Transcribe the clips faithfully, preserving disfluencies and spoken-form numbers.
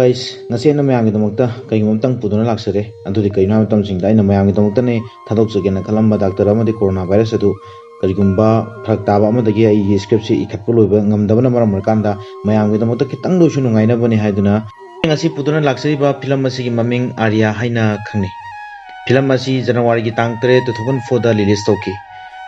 ꯑꯩꯁ, ꯉꯁꯤ ꯑꯩꯅ ꯃꯌꯥꯝꯒꯤꯗꯃꯛꯇ ꯀꯩꯒꯨꯝꯕ ꯑꯃꯇꯪ ꯄꯨꯗꯨꯅ ꯂꯥꯛꯆꯔꯦ꯫ ꯑꯗꯨꯗꯤ ꯀꯩꯅꯣ ꯍꯥꯏꯕ ꯃꯇꯝꯁꯤꯡꯗ, ꯑꯩꯅ ꯃꯌꯥꯝꯒꯤꯗꯃꯛꯇꯅꯦ ꯊꯥꯗꯣꯛꯆꯒꯦꯅ ꯈꯜꯂꯝꯕ ꯗꯥꯛꯇꯔ ꯑꯃꯗꯤ ꯀꯣꯔꯣꯅꯥ ꯚꯥꯏꯔꯁ ꯑꯗꯨ ꯀꯔꯤꯒꯨꯝꯕ ꯐꯔꯛ ꯇꯥꯕ ꯑꯃꯗꯒꯤ ꯑꯩꯒꯤ ꯁ꯭ꯀ꯭ꯔꯤꯞꯁꯤ ꯏꯈꯠꯄ ꯂꯣꯏꯕ ꯉꯝꯗꯕꯅ ꯃꯔꯝ ꯑꯣꯏꯔꯀꯥꯟꯗ, ꯃꯌꯥꯝꯒꯤꯗꯃꯛꯇ ꯈꯤꯇꯪꯗ ꯑꯣꯏꯁꯨ ꯅꯨꯡꯉꯥꯏꯅꯕꯅꯤ ꯍꯥꯏꯗꯨꯅ, ꯉꯁꯤ ꯄꯨꯗꯨꯅ ꯂꯥꯛꯆꯔꯤꯕ ꯐꯤꯂꯝ ꯑꯁꯤꯒꯤ ꯃꯃꯤꯡ ꯑꯥꯔꯤꯌꯥ ꯍꯥꯏꯅ ꯈꯪꯅꯩ꯫ ꯐꯤꯂꯝ ꯑꯁꯤ ꯖꯅꯋꯥꯔꯤꯒꯤ ꯇꯥꯡ ꯇꯔꯦꯠ, two thousand four ꯗ ꯔꯤꯂꯤꯁ ꯇꯧꯈꯤ꯫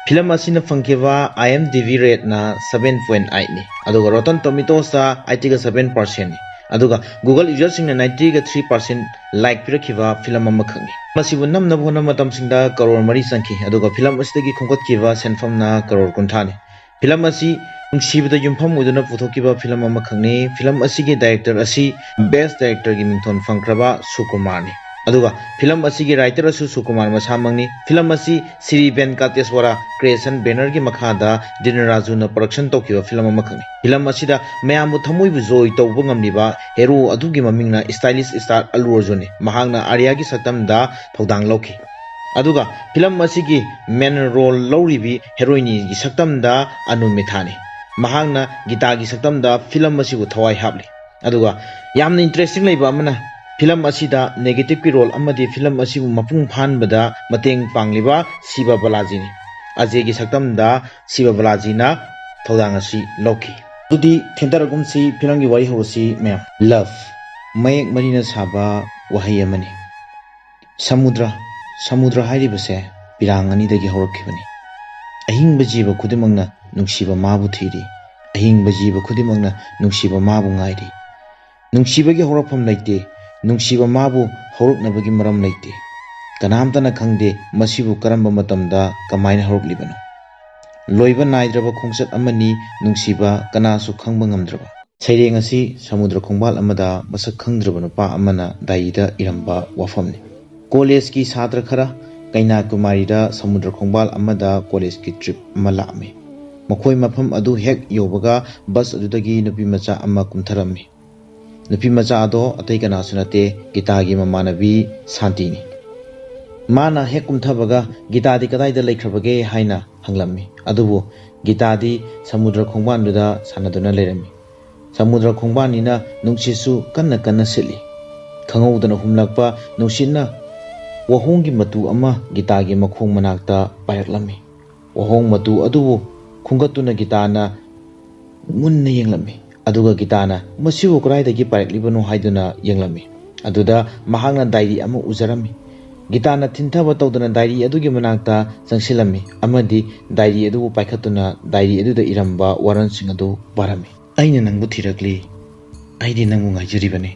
ꯐꯤꯂꯝ ꯑꯁꯤꯅ ꯐꯪꯈꯤꯕ IMDb ꯔꯦꯠꯅ seven point eight ꯅꯤ, ꯑꯗꯨꯒ Rotten Tomatoes ꯇ eighty seven percent ꯅꯤ, ꯑꯗꯨꯒ Google ꯌꯨꯖꯔꯁꯤꯡꯅ ninety three percent ꯂꯥꯏꯛ ꯄꯤꯔꯛꯈꯤꯕ ꯐꯤꯂꯝ ꯑꯃꯈꯛꯅꯤ꯫ ꯃꯁꯤꯕꯨ ꯅꯝꯅꯕ ꯍꯣꯠꯅꯕ ꯃꯇꯝꯁꯤꯡꯗ ꯀꯔꯣꯔ ꯃꯔꯤ ꯆꯪꯈꯤ, ꯑꯗꯨꯒ ꯐꯤꯂꯝ ꯑꯁꯤꯗꯒꯤ ꯈꯣꯝꯒꯠꯈꯤꯕ ꯁꯦꯟꯐꯝꯅ ꯀꯔꯣꯔ ꯀꯨꯟꯊ꯭ꯔꯥꯅꯤ꯫ ꯐꯤꯂꯝ ꯑꯁꯤ ꯅꯨꯡꯁꯤꯕꯗ ꯌꯨꯝꯐꯝ ꯑꯣꯏꯗꯨꯅ ꯄꯨꯊꯣꯛꯈꯤꯕ ꯐꯤꯂꯝ ꯑꯃꯈꯛꯅꯤ꯫ ꯐꯤꯂꯝ ꯑꯁꯤꯒꯤ ꯗꯥꯏꯔꯦꯛꯇꯔ ꯑꯁꯤ ꯕꯦꯁ ꯗꯥꯏꯔꯦꯛꯇꯔꯒꯤ ꯃꯤꯡꯊꯣꯟ ꯐꯪꯈ꯭ꯔꯕ ꯁꯨꯀꯨꯃꯥꯔꯅꯤ꯫ ꯑꯗꯨꯒ ꯐꯤꯂꯝ ꯑꯁꯤꯒꯤ ꯔꯥꯏꯇꯔ ꯑꯁꯨ ꯁꯨꯀꯨꯃꯥꯔ ꯃꯁꯥꯃꯛꯅꯤ꯫ ꯐꯤꯂꯝ ꯑꯁꯤ ꯁ꯭ꯔꯤ ꯚꯦꯟꯀꯇꯦꯁ꯭ꯋꯔꯥ ꯀ꯭ꯔꯤꯌꯦꯁꯟ ꯕꯦꯅꯔꯒꯤ ꯃꯈꯥꯗ ꯗꯤꯅꯔꯥꯖꯨꯅ ꯄ꯭ꯔꯣꯗꯛꯁꯟ ꯇꯧꯈꯤꯕ ꯐꯤꯂꯝ ꯑꯃꯈꯛꯅꯤ꯫ ꯐꯤꯂꯝ ꯑꯁꯤꯗ ꯃꯌꯥꯝꯕꯨ ꯊꯃꯣꯏꯕꯨ ꯖꯣꯏ ꯇꯧꯕ ꯉꯝꯂꯤꯕ ꯍꯦꯔꯣ ꯑꯗꯨꯒꯤ ꯃꯃꯤꯡꯅ ꯁ꯭ꯇꯥꯏꯂꯤꯁ ꯁ꯭ꯇꯥꯔ ꯑꯜꯂꯨ ꯑꯔꯖꯨꯟꯅꯤ꯫ ꯃꯍꯥꯛꯅ ꯑꯥꯔꯤꯌꯥꯒꯤ ꯁꯛꯇꯝꯗ ꯊꯧꯗꯥꯡ ꯂꯧꯈꯤ꯫ ꯑꯗꯨꯒ ꯐꯤꯂꯝ ꯑꯁꯤꯒꯤ ꯃꯦꯟ ꯔꯣꯜ ꯂꯧꯔꯤꯕꯤ ꯍꯦꯔꯣꯏꯅꯤꯒꯤ ꯁꯛꯇꯝꯗ ꯑꯅꯨꯃꯤꯊꯥꯅꯤ꯫ ꯃꯍꯥꯛꯅ ꯒꯤꯇꯥꯒꯤ ꯁꯛꯇꯝꯗ ꯐꯤꯂꯝ ꯑꯁꯤꯕꯨ ꯊꯋꯥꯏ ꯍꯥꯞꯂꯤ꯫ ꯑꯗꯨꯒ ꯌꯥꯝꯅ ꯏꯟꯇꯔꯦꯁꯇꯤꯡ ꯂꯩꯕ ꯑꯃꯅ, ꯐꯤꯂꯝ ꯑꯁꯤꯗ ꯅꯦꯒꯦꯇꯤꯚꯀꯤ ꯔꯣꯜ ꯑꯃꯗꯤ ꯐꯤꯂꯝ ꯑꯁꯤꯕꯨ ꯃꯄꯨꯡ ꯐꯥꯍꯟꯕꯗ ꯃꯇꯦꯡ ꯄꯥꯡꯂꯤꯕ ꯁꯤꯕ ꯕꯂꯥꯖꯤꯅꯤ꯫ ꯑꯖꯦꯒꯤ ꯁꯛꯇꯝꯗ ꯁꯤꯕ ꯕꯂꯥꯖꯤꯅ ꯊꯧꯗꯥꯡ ꯑꯁꯤ ꯂꯧꯈꯤ꯫ ꯑꯗꯨꯗꯤ ꯊꯦꯡꯊꯔꯒꯨꯝꯁꯤ, ꯐꯤꯂꯝꯒꯤ ꯋꯥꯔꯤ ꯍꯧꯔꯁꯤ ꯃꯌꯥꯝ꯫ ꯂꯚ, ꯃꯌꯦꯛ ꯃꯔꯤꯅ ꯁꯥꯕ ꯋꯥꯍꯩ ꯑꯃꯅꯤ꯫ ꯁꯃꯨꯗ꯭ꯔ, ꯁꯃꯨꯗ꯭ꯔ ꯍꯥꯏꯔꯤꯕꯁꯦ ꯄꯤꯔꯥꯡ ꯑꯅꯤꯗꯒꯤ ꯍꯧꯔꯛꯈꯤꯕꯅꯤ꯫ ꯑꯍꯤꯡꯕ ꯖꯤꯕ ꯈꯨꯗꯤꯡꯃꯛꯅ ꯅꯨꯡꯁꯤꯕ ꯃꯥꯕꯨ ꯊꯤꯔꯤ꯫ ꯑꯍꯤꯡꯕ ꯖꯤꯕ ꯈꯨꯗꯤꯡꯃꯛꯅ ꯅꯨꯡꯁꯤꯕ ꯃꯥꯕꯨ ꯉꯥꯏꯔꯤ꯫ ꯅꯨꯡꯁꯤꯕꯒꯤ ꯍꯧꯔꯛꯐꯝ ꯂꯩꯇꯦ꯫ ꯅꯨꯡꯁꯤꯕ ꯃꯥꯕꯨ ꯍꯧꯔꯛꯅꯕꯒꯤ ꯃꯔꯝ ꯂꯩꯇꯦ꯫ ꯀꯅꯥꯝꯇꯅ ꯈꯪꯗꯦ ꯃꯁꯤꯕꯨ ꯀꯔꯝꯕ ꯃꯇꯝꯗ ꯀꯃꯥꯏꯅ ꯍꯧꯔꯛꯂꯤꯕꯅꯣ꯫ ꯂꯣꯏꯕ ꯅꯥꯏꯗ꯭ꯔꯕ ꯈꯣꯡꯆꯠ ꯑꯃꯅꯤ ꯅꯨꯡꯁꯤꯕ, ꯀꯅꯥꯁꯨ ꯈꯪꯕ ꯉꯝꯗ꯭ꯔꯕ꯫ ꯁꯩꯔꯦꯡ ꯑꯁꯤ ꯁꯃꯨꯗ꯭ꯔ ꯈꯣꯡꯕꯥꯜ ꯑꯃꯗ ꯃꯁꯛ ꯈꯪꯗ꯭ꯔꯕ ꯅꯨꯄꯥ ꯑꯃꯅ ꯗꯥꯏꯔꯤꯗ ꯏꯔꯝꯕ ꯋꯥꯐꯝꯅꯤ꯫ ꯀꯣꯂꯦꯖꯀꯤ ꯁꯥꯇ꯭ꯔ ꯈꯔ ꯀꯩꯅꯥꯀꯨꯃꯥꯔꯤꯗ ꯁꯃꯨꯗ꯭ꯔ ꯈꯣꯡꯕꯥꯜ ꯑꯃꯗ ꯀꯣꯂꯦꯖꯀꯤ ꯇ꯭ꯔꯤꯞ ꯑꯃ ꯂꯥꯛꯑꯝꯃꯤ꯫ ꯃꯈꯣꯏ ꯃꯐꯝ ꯑꯗꯨ ꯍꯦꯛ ꯌꯧꯕꯒ ꯕꯁ ꯑꯗꯨꯗꯒꯤ ꯅꯨꯄꯤ ꯃꯆꯥ ꯑꯃ ꯀꯨꯝꯊꯔꯝꯃꯤ꯫ ꯅꯨꯄꯤ ꯃꯆꯥ ꯑꯗꯣ ꯑꯇꯩ ꯀꯅꯥꯁꯨ ꯅꯠꯇꯦ, ꯒꯤꯇꯥꯒꯤ ꯃꯃꯥꯟꯅꯕꯤ ꯁꯥꯟꯇꯤꯅꯤ꯫ ꯃꯥꯅ ꯍꯦꯛ ꯀꯨꯝꯊꯕꯒ, "ꯒꯤꯇꯥꯗꯤ ꯀꯗꯥꯏꯗ ꯂꯩꯈ꯭ꯔꯕꯒꯦ?" ꯍꯥꯏꯅ ꯍꯪꯂꯝꯃꯤ꯫ ꯑꯗꯨꯕꯨ ꯒꯤꯇꯥꯗꯤ ꯁꯃꯨꯗ꯭ꯔ ꯈꯣꯡꯕꯥꯟꯗꯨꯗ ꯁꯥꯟꯅꯗꯨꯅ ꯂꯩꯔꯝꯃꯤ꯫ ꯁꯃꯨꯗ꯭ꯔ ꯈꯣꯡꯕꯥꯟꯅꯤꯅ ꯅꯨꯡꯁꯤꯠꯁꯨ ꯀꯟꯅ ꯀꯟꯅ ꯁꯤꯠꯂꯤ꯫ ꯈꯪꯍꯧꯗꯅ ꯍꯨꯝꯂꯛꯄ ꯅꯨꯡꯁꯤꯠꯅ ꯋꯥꯍꯣꯡꯒꯤ ꯃꯇꯨ ꯑꯃ ꯒꯤꯇꯥꯒꯤ ꯃꯈꯣꯡ ꯃꯅꯥꯛꯇ ꯄꯥꯏꯔꯛꯂꯝꯃꯤ꯫ ꯋꯥꯍꯣꯡ ꯃꯇꯨ ꯑꯗꯨꯕꯨ ꯈꯨꯝꯒꯠꯇꯨꯅ ꯒꯤꯇꯥꯅ ꯃꯨꯟꯅ ꯌꯦꯡꯂꯝꯃꯤ꯫ ꯑꯗꯨꯒ ꯒꯤꯇꯥꯅ "ꯃꯁꯤꯕꯨ ꯀꯗꯥꯏꯗꯒꯤ ꯄꯥꯏꯔꯛꯂꯤꯕꯅꯣ?" ꯍꯥꯏꯗꯨꯅ ꯌꯦꯡꯂꯝꯃꯤ꯫ ꯑꯗꯨꯗ ꯃꯍꯥꯛꯅ ꯗꯥꯏꯔꯤ ꯑꯃ ꯎꯖꯔꯝꯃꯤ꯫ ꯒꯤꯇꯥꯅ ꯊꯤꯟꯊꯕ ꯇꯧꯗꯅ ꯗꯥꯏꯔꯤ ꯑꯗꯨꯒꯤ ꯃꯅꯥꯛꯇ ꯆꯪꯁꯤꯜꯂꯝꯃꯤ ꯑꯃꯗꯤ ꯗꯥꯏꯔꯤ ꯑꯗꯨꯕꯨ ꯄꯥꯏꯈꯠꯇꯨꯅ ꯗꯥꯏꯔꯤ ꯑꯗꯨꯗ ꯏꯔꯝꯕ ꯋꯥꯔꯣꯜꯁꯤꯡ ꯑꯗꯨ ꯄꯥꯔꯝꯃꯤ꯫ "ꯑꯩꯅ ꯅꯪꯕꯨ ꯊꯤꯔꯛꯂꯤ꯫ ꯑꯩꯗꯤ ꯅꯪꯕꯨ ꯉꯥꯏꯖꯔꯤꯕꯅꯤ꯫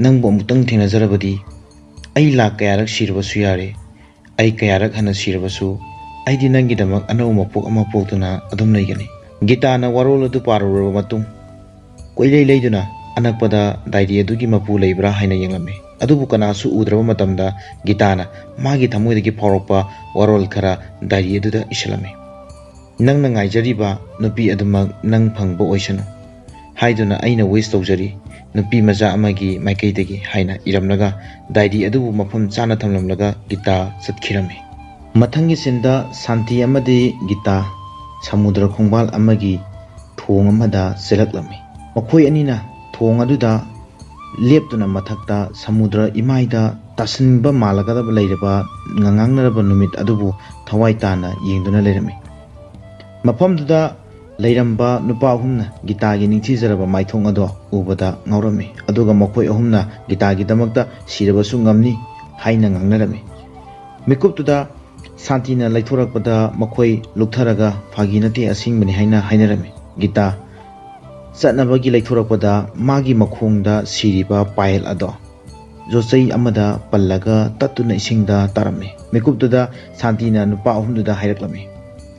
ꯅꯪꯕꯨ ꯑꯃꯨꯛꯇꯪ ꯊꯦꯡꯅꯖꯔꯕꯗꯤ ꯑꯩ ꯂꯥꯛ ꯀꯌꯥꯔꯛ ꯁꯤꯔꯕꯁꯨ ꯌꯥꯔꯦ꯫ ꯑꯩ ꯀꯌꯥꯔꯛ ꯍꯟꯅ ꯁꯤꯔꯕꯁꯨ ꯑꯩꯗꯤ ꯅꯪꯒꯤꯗꯃꯛ ꯑꯅꯧꯕ ꯃꯄꯣꯛ ꯑꯃ ꯄꯣꯛꯇꯨꯅ ꯑꯗꯨꯝ ꯂꯩꯒꯅꯤ꯫" ꯒꯤꯇꯥꯅ ꯋꯥꯔꯣꯜ ꯑꯗꯨ ꯄꯥꯔꯨꯔꯕ ꯃꯇꯨꯡ ꯀꯣꯏꯂꯩ ꯂꯩꯗꯨꯅ ꯑꯅꯛꯄꯗ ꯗꯥꯏꯔꯤ ꯑꯗꯨꯒꯤ ꯃꯄꯨ ꯂꯩꯕ꯭ꯔꯥ ꯍꯥꯏꯅ ꯌꯦꯡꯂꯝꯃꯤ꯫ ꯑꯗꯨꯕꯨ ꯀꯅꯥꯁꯨ ꯎꯗ꯭ꯔꯕ ꯃꯇꯝꯗ ꯒꯤꯇꯥꯅ ꯃꯥꯒꯤ ꯊꯃꯣꯏꯗꯒꯤ ꯐꯥꯎꯔꯛꯄ ꯋꯥꯔꯣꯜ ꯈꯔ ꯗꯥꯏꯔꯤ ꯑꯗꯨꯗ ꯏꯁꯤꯜꯂꯝꯃꯤ꯫ "ꯅꯪꯅ ꯉꯥꯏꯖꯔꯤꯕ ꯅꯨꯄꯤ ꯑꯗꯨꯃꯛ ꯅꯪ ꯐꯪꯕ ꯑꯣꯏꯁꯅꯨ" ꯍꯥꯏꯗꯨꯅ "ꯑꯩꯅ ꯋꯤꯁ ꯇꯧꯖꯔꯤ ꯅꯨꯄꯤ ꯃꯆꯥ ꯑꯃꯒꯤ ꯃꯥꯏꯀꯩꯗꯒꯤ" ꯍꯥꯏꯅ ꯏꯔꯝꯂꯒ ꯗꯥꯏꯔꯤ ꯑꯗꯨꯕꯨ ꯃꯐꯝ ꯆꯥꯅ ꯊꯝꯂꯝꯂꯒ ꯒꯤꯇꯥ ꯆꯠꯈꯤꯔꯝꯃꯤ꯫ ꯃꯊꯪꯒꯤ ꯁꯤꯟꯗ ꯁꯥꯟꯇꯤ ꯑꯃꯗꯤ ꯒꯤꯇꯥ ꯁꯃꯨꯗ꯭ꯔ ꯈꯣꯡꯕꯥꯜ ꯑꯃꯒꯤ ꯊꯣꯡ ꯑꯃꯗ ꯆꯦꯜꯂꯛꯂꯝꯃꯤ꯫ ꯃꯈꯣꯏ ꯑꯅꯤꯅ ꯊꯣꯡ ꯑꯗꯨꯗ ꯂꯦꯞꯇꯨꯅ ꯃꯊꯛꯇ ꯁꯃꯨꯗ꯭ꯔ ꯏꯃꯥꯏꯗ ꯇꯥꯁꯤꯟꯕ ꯃꯥꯜꯂꯒꯗꯕ ꯂꯩꯔꯕ ꯉꯉꯥꯡꯅꯔꯕ ꯅꯨꯃꯤꯠ ꯑꯗꯨꯕꯨ ꯊꯋꯥꯏ ꯇꯥꯅ ꯌꯦꯡꯗꯨꯅ ꯂꯩꯔꯝꯃꯤ꯫ ꯃꯐꯝꯗꯨꯗ ꯂꯩꯔꯝꯕ ꯅꯨꯄꯥ ꯑꯍꯨꯝꯅ ꯒꯤꯇꯥꯒꯤ ꯅꯤꯡꯊꯤꯖꯔꯕ ꯃꯥꯏꯊꯣꯡ ꯑꯗꯣ ꯎꯕꯗ ꯉꯥꯎꯔꯝꯃꯤ꯫ ꯑꯗꯨꯒ ꯃꯈꯣꯏ ꯑꯍꯨꯝꯅ ꯒꯤꯇꯥꯒꯤꯗꯃꯛꯇ ꯁꯤꯔꯕꯁꯨ ꯉꯝꯅꯤ ꯍꯥꯏꯅ ꯉꯥꯡꯅꯔꯝꯃꯤ꯫ ꯃꯤꯀꯨꯞꯇꯨꯗ ꯁꯥꯟꯇꯤꯅ ꯂꯩꯊꯣꯔꯛꯄꯗ ꯃꯈꯣꯏ ꯂꯨꯞꯊꯔꯒ "ꯐꯥꯒꯤ ꯅꯠꯇꯦ, ꯑꯁꯦꯡꯕꯅꯤ" ꯍꯥꯏꯅ ꯍꯥꯏꯅꯔꯝꯃꯤ꯫ ꯒꯤꯇꯥ ꯆꯠꯅꯕꯒꯤ ꯂꯩꯊꯣꯔꯛꯄꯗ ꯃꯥꯒꯤ ꯃꯈꯣꯡꯗ ꯁꯤꯔꯤꯕ ꯄꯥꯌꯦꯜ ꯑꯗꯣ ꯌꯣꯠꯆꯩ ꯑꯃꯗ ꯄꯜꯂꯒ ꯇꯠꯇꯨꯅ ꯏꯁꯤꯡꯗ ꯇꯥꯔꯝꯃꯤ꯫ ꯃꯤꯀꯨꯞꯇꯨꯗ ꯁꯥꯟꯇꯤꯅ ꯅꯨꯄꯥ ꯑꯍꯨꯝꯗꯨꯗ ꯍꯥꯏꯔꯛꯂꯝꯃꯤ,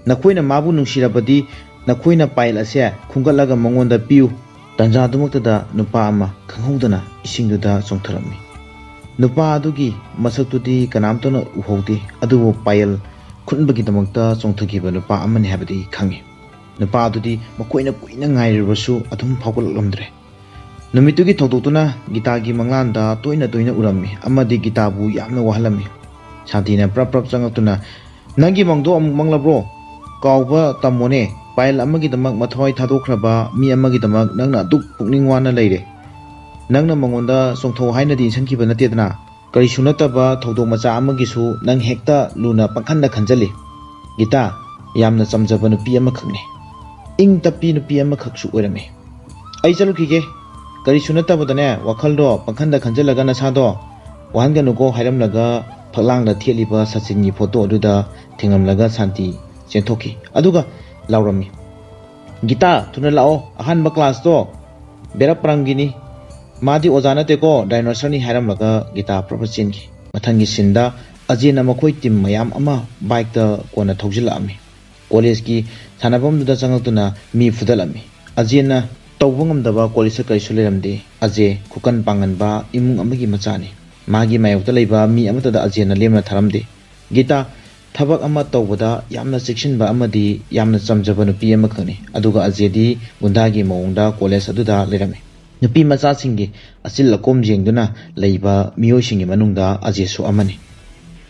"ꯅꯈꯣꯏꯅ ꯃꯥꯕꯨ ꯅꯨꯡꯁꯤꯔꯕꯗꯤ ꯅꯈꯣꯏꯅ ꯄꯥꯌꯦꯜ ꯑꯁꯦ ꯈꯨꯟꯒꯠꯂꯒ ꯃꯉꯣꯟꯗ ꯄꯤꯌꯨ꯫" ꯇꯥꯟꯖꯥꯗꯨꯃꯛꯇꯗ ꯅꯨꯄꯥ ꯑꯃ ꯈꯪꯍꯧꯗꯅ ꯏꯁꯤꯡꯗꯨꯗ ꯆꯣꯡꯊꯔꯝꯃꯤ꯫ ꯅꯨꯄꯥ ꯑꯗꯨꯒꯤ ꯃꯁꯛꯇꯨꯗꯤ ꯀꯅꯥꯝꯇꯅ ꯎꯍꯧꯗꯦ, ꯑꯗꯨꯕꯨ ꯄꯥꯌꯦꯜ ꯈꯨꯟꯕꯒꯤꯗꯃꯛꯇ ꯆꯣꯡꯊꯈꯤꯕ ꯅꯨꯄꯥ ꯑꯃꯅꯤ ꯍꯥꯏꯕꯗꯤ ꯈꯪꯉꯤ꯫ ꯅꯨꯄꯥ ꯑꯗꯨꯗꯤ ꯃꯈꯣꯏꯅ ꯀꯨꯏꯅ ꯉꯥꯏꯔꯨꯔꯕꯁꯨ ꯑꯗꯨꯝ ꯐꯥꯎꯒꯠꯂꯛꯂꯝꯗ꯭ꯔꯦ꯫ ꯅꯨꯃꯤꯠꯇꯨꯒꯤ ꯊꯧꯗꯣꯛꯇꯨꯅ ꯒꯤꯇꯥꯒꯤ ꯃꯪꯂꯥꯟꯗ ꯇꯣꯏꯅ ꯇꯣꯏꯅ ꯎꯔꯝꯃꯤ ꯑꯃꯗꯤ ꯒꯤꯇꯥꯕꯨ ꯌꯥꯝꯅ ꯋꯥꯍꯜꯂꯝꯃꯤ꯫ ꯁꯥꯟꯇꯤꯅ ꯄ꯭ꯔꯞ ꯄ꯭ꯔꯞ ꯆꯪꯉꯛꯇꯨꯅ, "ꯅꯪꯒꯤ ꯃꯪꯗꯣ ꯑꯃꯨꯛ ꯃꯪꯂꯕ꯭ꯔꯣ? ꯀꯥꯎꯕ ꯇꯝꯃꯣꯅꯦ, ꯄꯥꯌꯦꯜ ꯑꯃꯒꯤꯗꯃꯛ ꯃꯊꯋꯥꯏ ꯊꯥꯗꯣꯛꯈ꯭ꯔꯕ ꯃꯤ ꯑꯃꯒꯤꯗꯃꯛ ꯅꯪꯅ ꯑꯗꯨꯛ ꯄꯨꯛꯅꯤꯡ ꯋꯥꯅ ꯂꯩꯔꯦ꯫ ꯅꯪꯅ ꯃꯉꯣꯟꯗ ꯆꯣꯡꯊꯧ ꯍꯥꯏꯅꯗꯤ ꯏꯟꯁꯤꯟꯈꯤꯕ ꯅꯠꯇꯦꯗꯅ? ꯀꯔꯤꯁꯨ ꯅꯠꯇꯕ ꯊꯧꯗꯣꯛ ꯃꯆꯥ ꯑꯃꯒꯤꯁꯨ ꯅꯪ ꯍꯦꯛꯇ ꯂꯨꯅ ꯄꯪꯈꯟꯗ ꯈꯟꯖꯜꯂꯤ꯫ ꯒꯤꯇꯥ ꯌꯥꯝꯅ ꯆꯝꯖꯕ ꯅꯨꯄꯤ ꯑꯃꯈꯛꯅꯤ꯫ ꯏꯪ ꯇꯞꯄꯤ ꯅꯨꯄꯤ ꯑꯃꯈꯛꯁꯨ ꯑꯣꯏꯔꯝꯃꯤ꯫ "ꯑꯩ ꯆꯠꯂꯨꯈꯤꯒꯦ꯫ ꯀꯔꯤꯁꯨ ꯅꯠꯇꯕꯗꯅꯦ, ꯋꯥꯈꯜꯗꯣ ꯄꯪꯈꯟꯗ ꯈꯟꯖꯜꯂꯒ ꯅꯁꯥꯗꯣ ꯋꯥꯍꯟꯒꯅꯨꯀꯣ" ꯍꯥꯏꯔꯝꯂꯒ ꯐꯛꯂꯥꯡꯗ ꯊꯦꯠꯂꯤꯕ ꯁꯆꯤꯟꯒꯤ ꯐꯣꯇꯣ ꯑꯗꯨꯗ ꯊꯦꯡꯂꯝꯂꯒ ꯁꯥꯟꯇꯤ ꯆꯦꯟꯊꯣꯛꯈꯤ꯫ ꯑꯗꯨꯒ ꯂꯥꯎꯔꯝꯃꯤ, "ꯒꯤꯇꯥ, ꯊꯨꯅ ꯂꯥꯛꯑꯣ, ꯑꯍꯥꯟꯕ ꯀ꯭ꯂꯥꯁꯇꯣ ꯕꯦꯔꯞ ꯄ꯭ꯔꯝꯒꯤꯅꯤ꯫ ꯃꯥꯗꯤ ꯑꯣꯖꯥ ꯅꯠꯇꯦꯀꯣ, ꯗꯥꯏꯅꯣꯁꯔꯅꯤ" ꯍꯥꯏꯔꯝꯂꯒ ꯒꯤꯇꯥ ꯄ꯭ꯔꯞ ꯄ꯭ꯔꯞ ꯆꯦꯟꯈꯤ꯫ ꯃꯊꯪꯒꯤ ꯁꯤꯟꯗ ꯑꯖꯦꯅ ꯃꯈꯣꯏ ꯇꯤꯝ ꯃꯌꯥꯝ ꯑꯃ ꯕꯥꯏꯛꯇ ꯀꯣꯟꯅ ꯊꯧꯖꯤꯜꯂꯛꯑꯝꯃꯤ꯫ ꯀꯣꯂꯦꯖꯀꯤ ꯁꯥꯟꯅꯐꯝꯗꯨꯗ ꯆꯪꯂꯛꯇꯨꯅ ꯃꯤ ꯐꯨꯗꯠꯂꯝꯃꯤ꯫ ꯑꯖꯦꯅ ꯇꯧꯕ ꯉꯝꯗꯕ ꯀꯣꯂꯦꯖꯇ ꯀꯔꯤꯁꯨ ꯂꯩꯔꯝꯗꯦ꯫ ꯑꯖꯦ ꯈꯨꯀꯟ ꯄꯥꯡꯒꯟꯕ ꯏꯃꯨꯡ ꯑꯃꯒꯤ ꯃꯆꯥꯅꯤ꯫ ꯃꯥꯒꯤ ꯃꯥꯌꯣꯛꯇ ꯂꯩꯕ ꯃꯤ ꯑꯃꯠꯇꯗ ꯑꯖꯦꯅ ꯂꯦꯝꯅ ꯊꯥꯔꯝꯗꯦ꯫ ꯒꯤꯇꯥ ꯊꯕꯛ ꯑꯃ ꯇꯧꯕꯗ ꯌꯥꯝꯅ ꯆꯦꯛꯁꯤꯟꯕ ꯑꯃꯗꯤ ꯌꯥꯝꯅ ꯆꯝꯖꯕ ꯅꯨꯄꯤ ꯑꯃꯈꯛꯅꯤ꯫ ꯑꯗꯨꯒ ꯑꯖꯦꯗꯤ ꯒꯨꯟꯗꯥꯒꯤ ꯃꯑꯣꯡꯗ ꯀꯣꯂꯦꯖ ꯑꯗꯨꯗ ꯂꯩꯔꯝꯃꯤ꯫ ꯅꯨꯄꯤ ꯃꯆꯥꯁꯤꯡꯒꯤ ꯑꯆꯤꯜ ꯑꯀꯣꯝ ꯌꯦꯡꯗꯨꯅ ꯂꯩꯕ ꯃꯤꯑꯣꯏꯁꯤꯡꯒꯤ ꯃꯅꯨꯡꯗ ꯑꯖꯦꯁꯨ ꯑꯃꯅꯤ꯫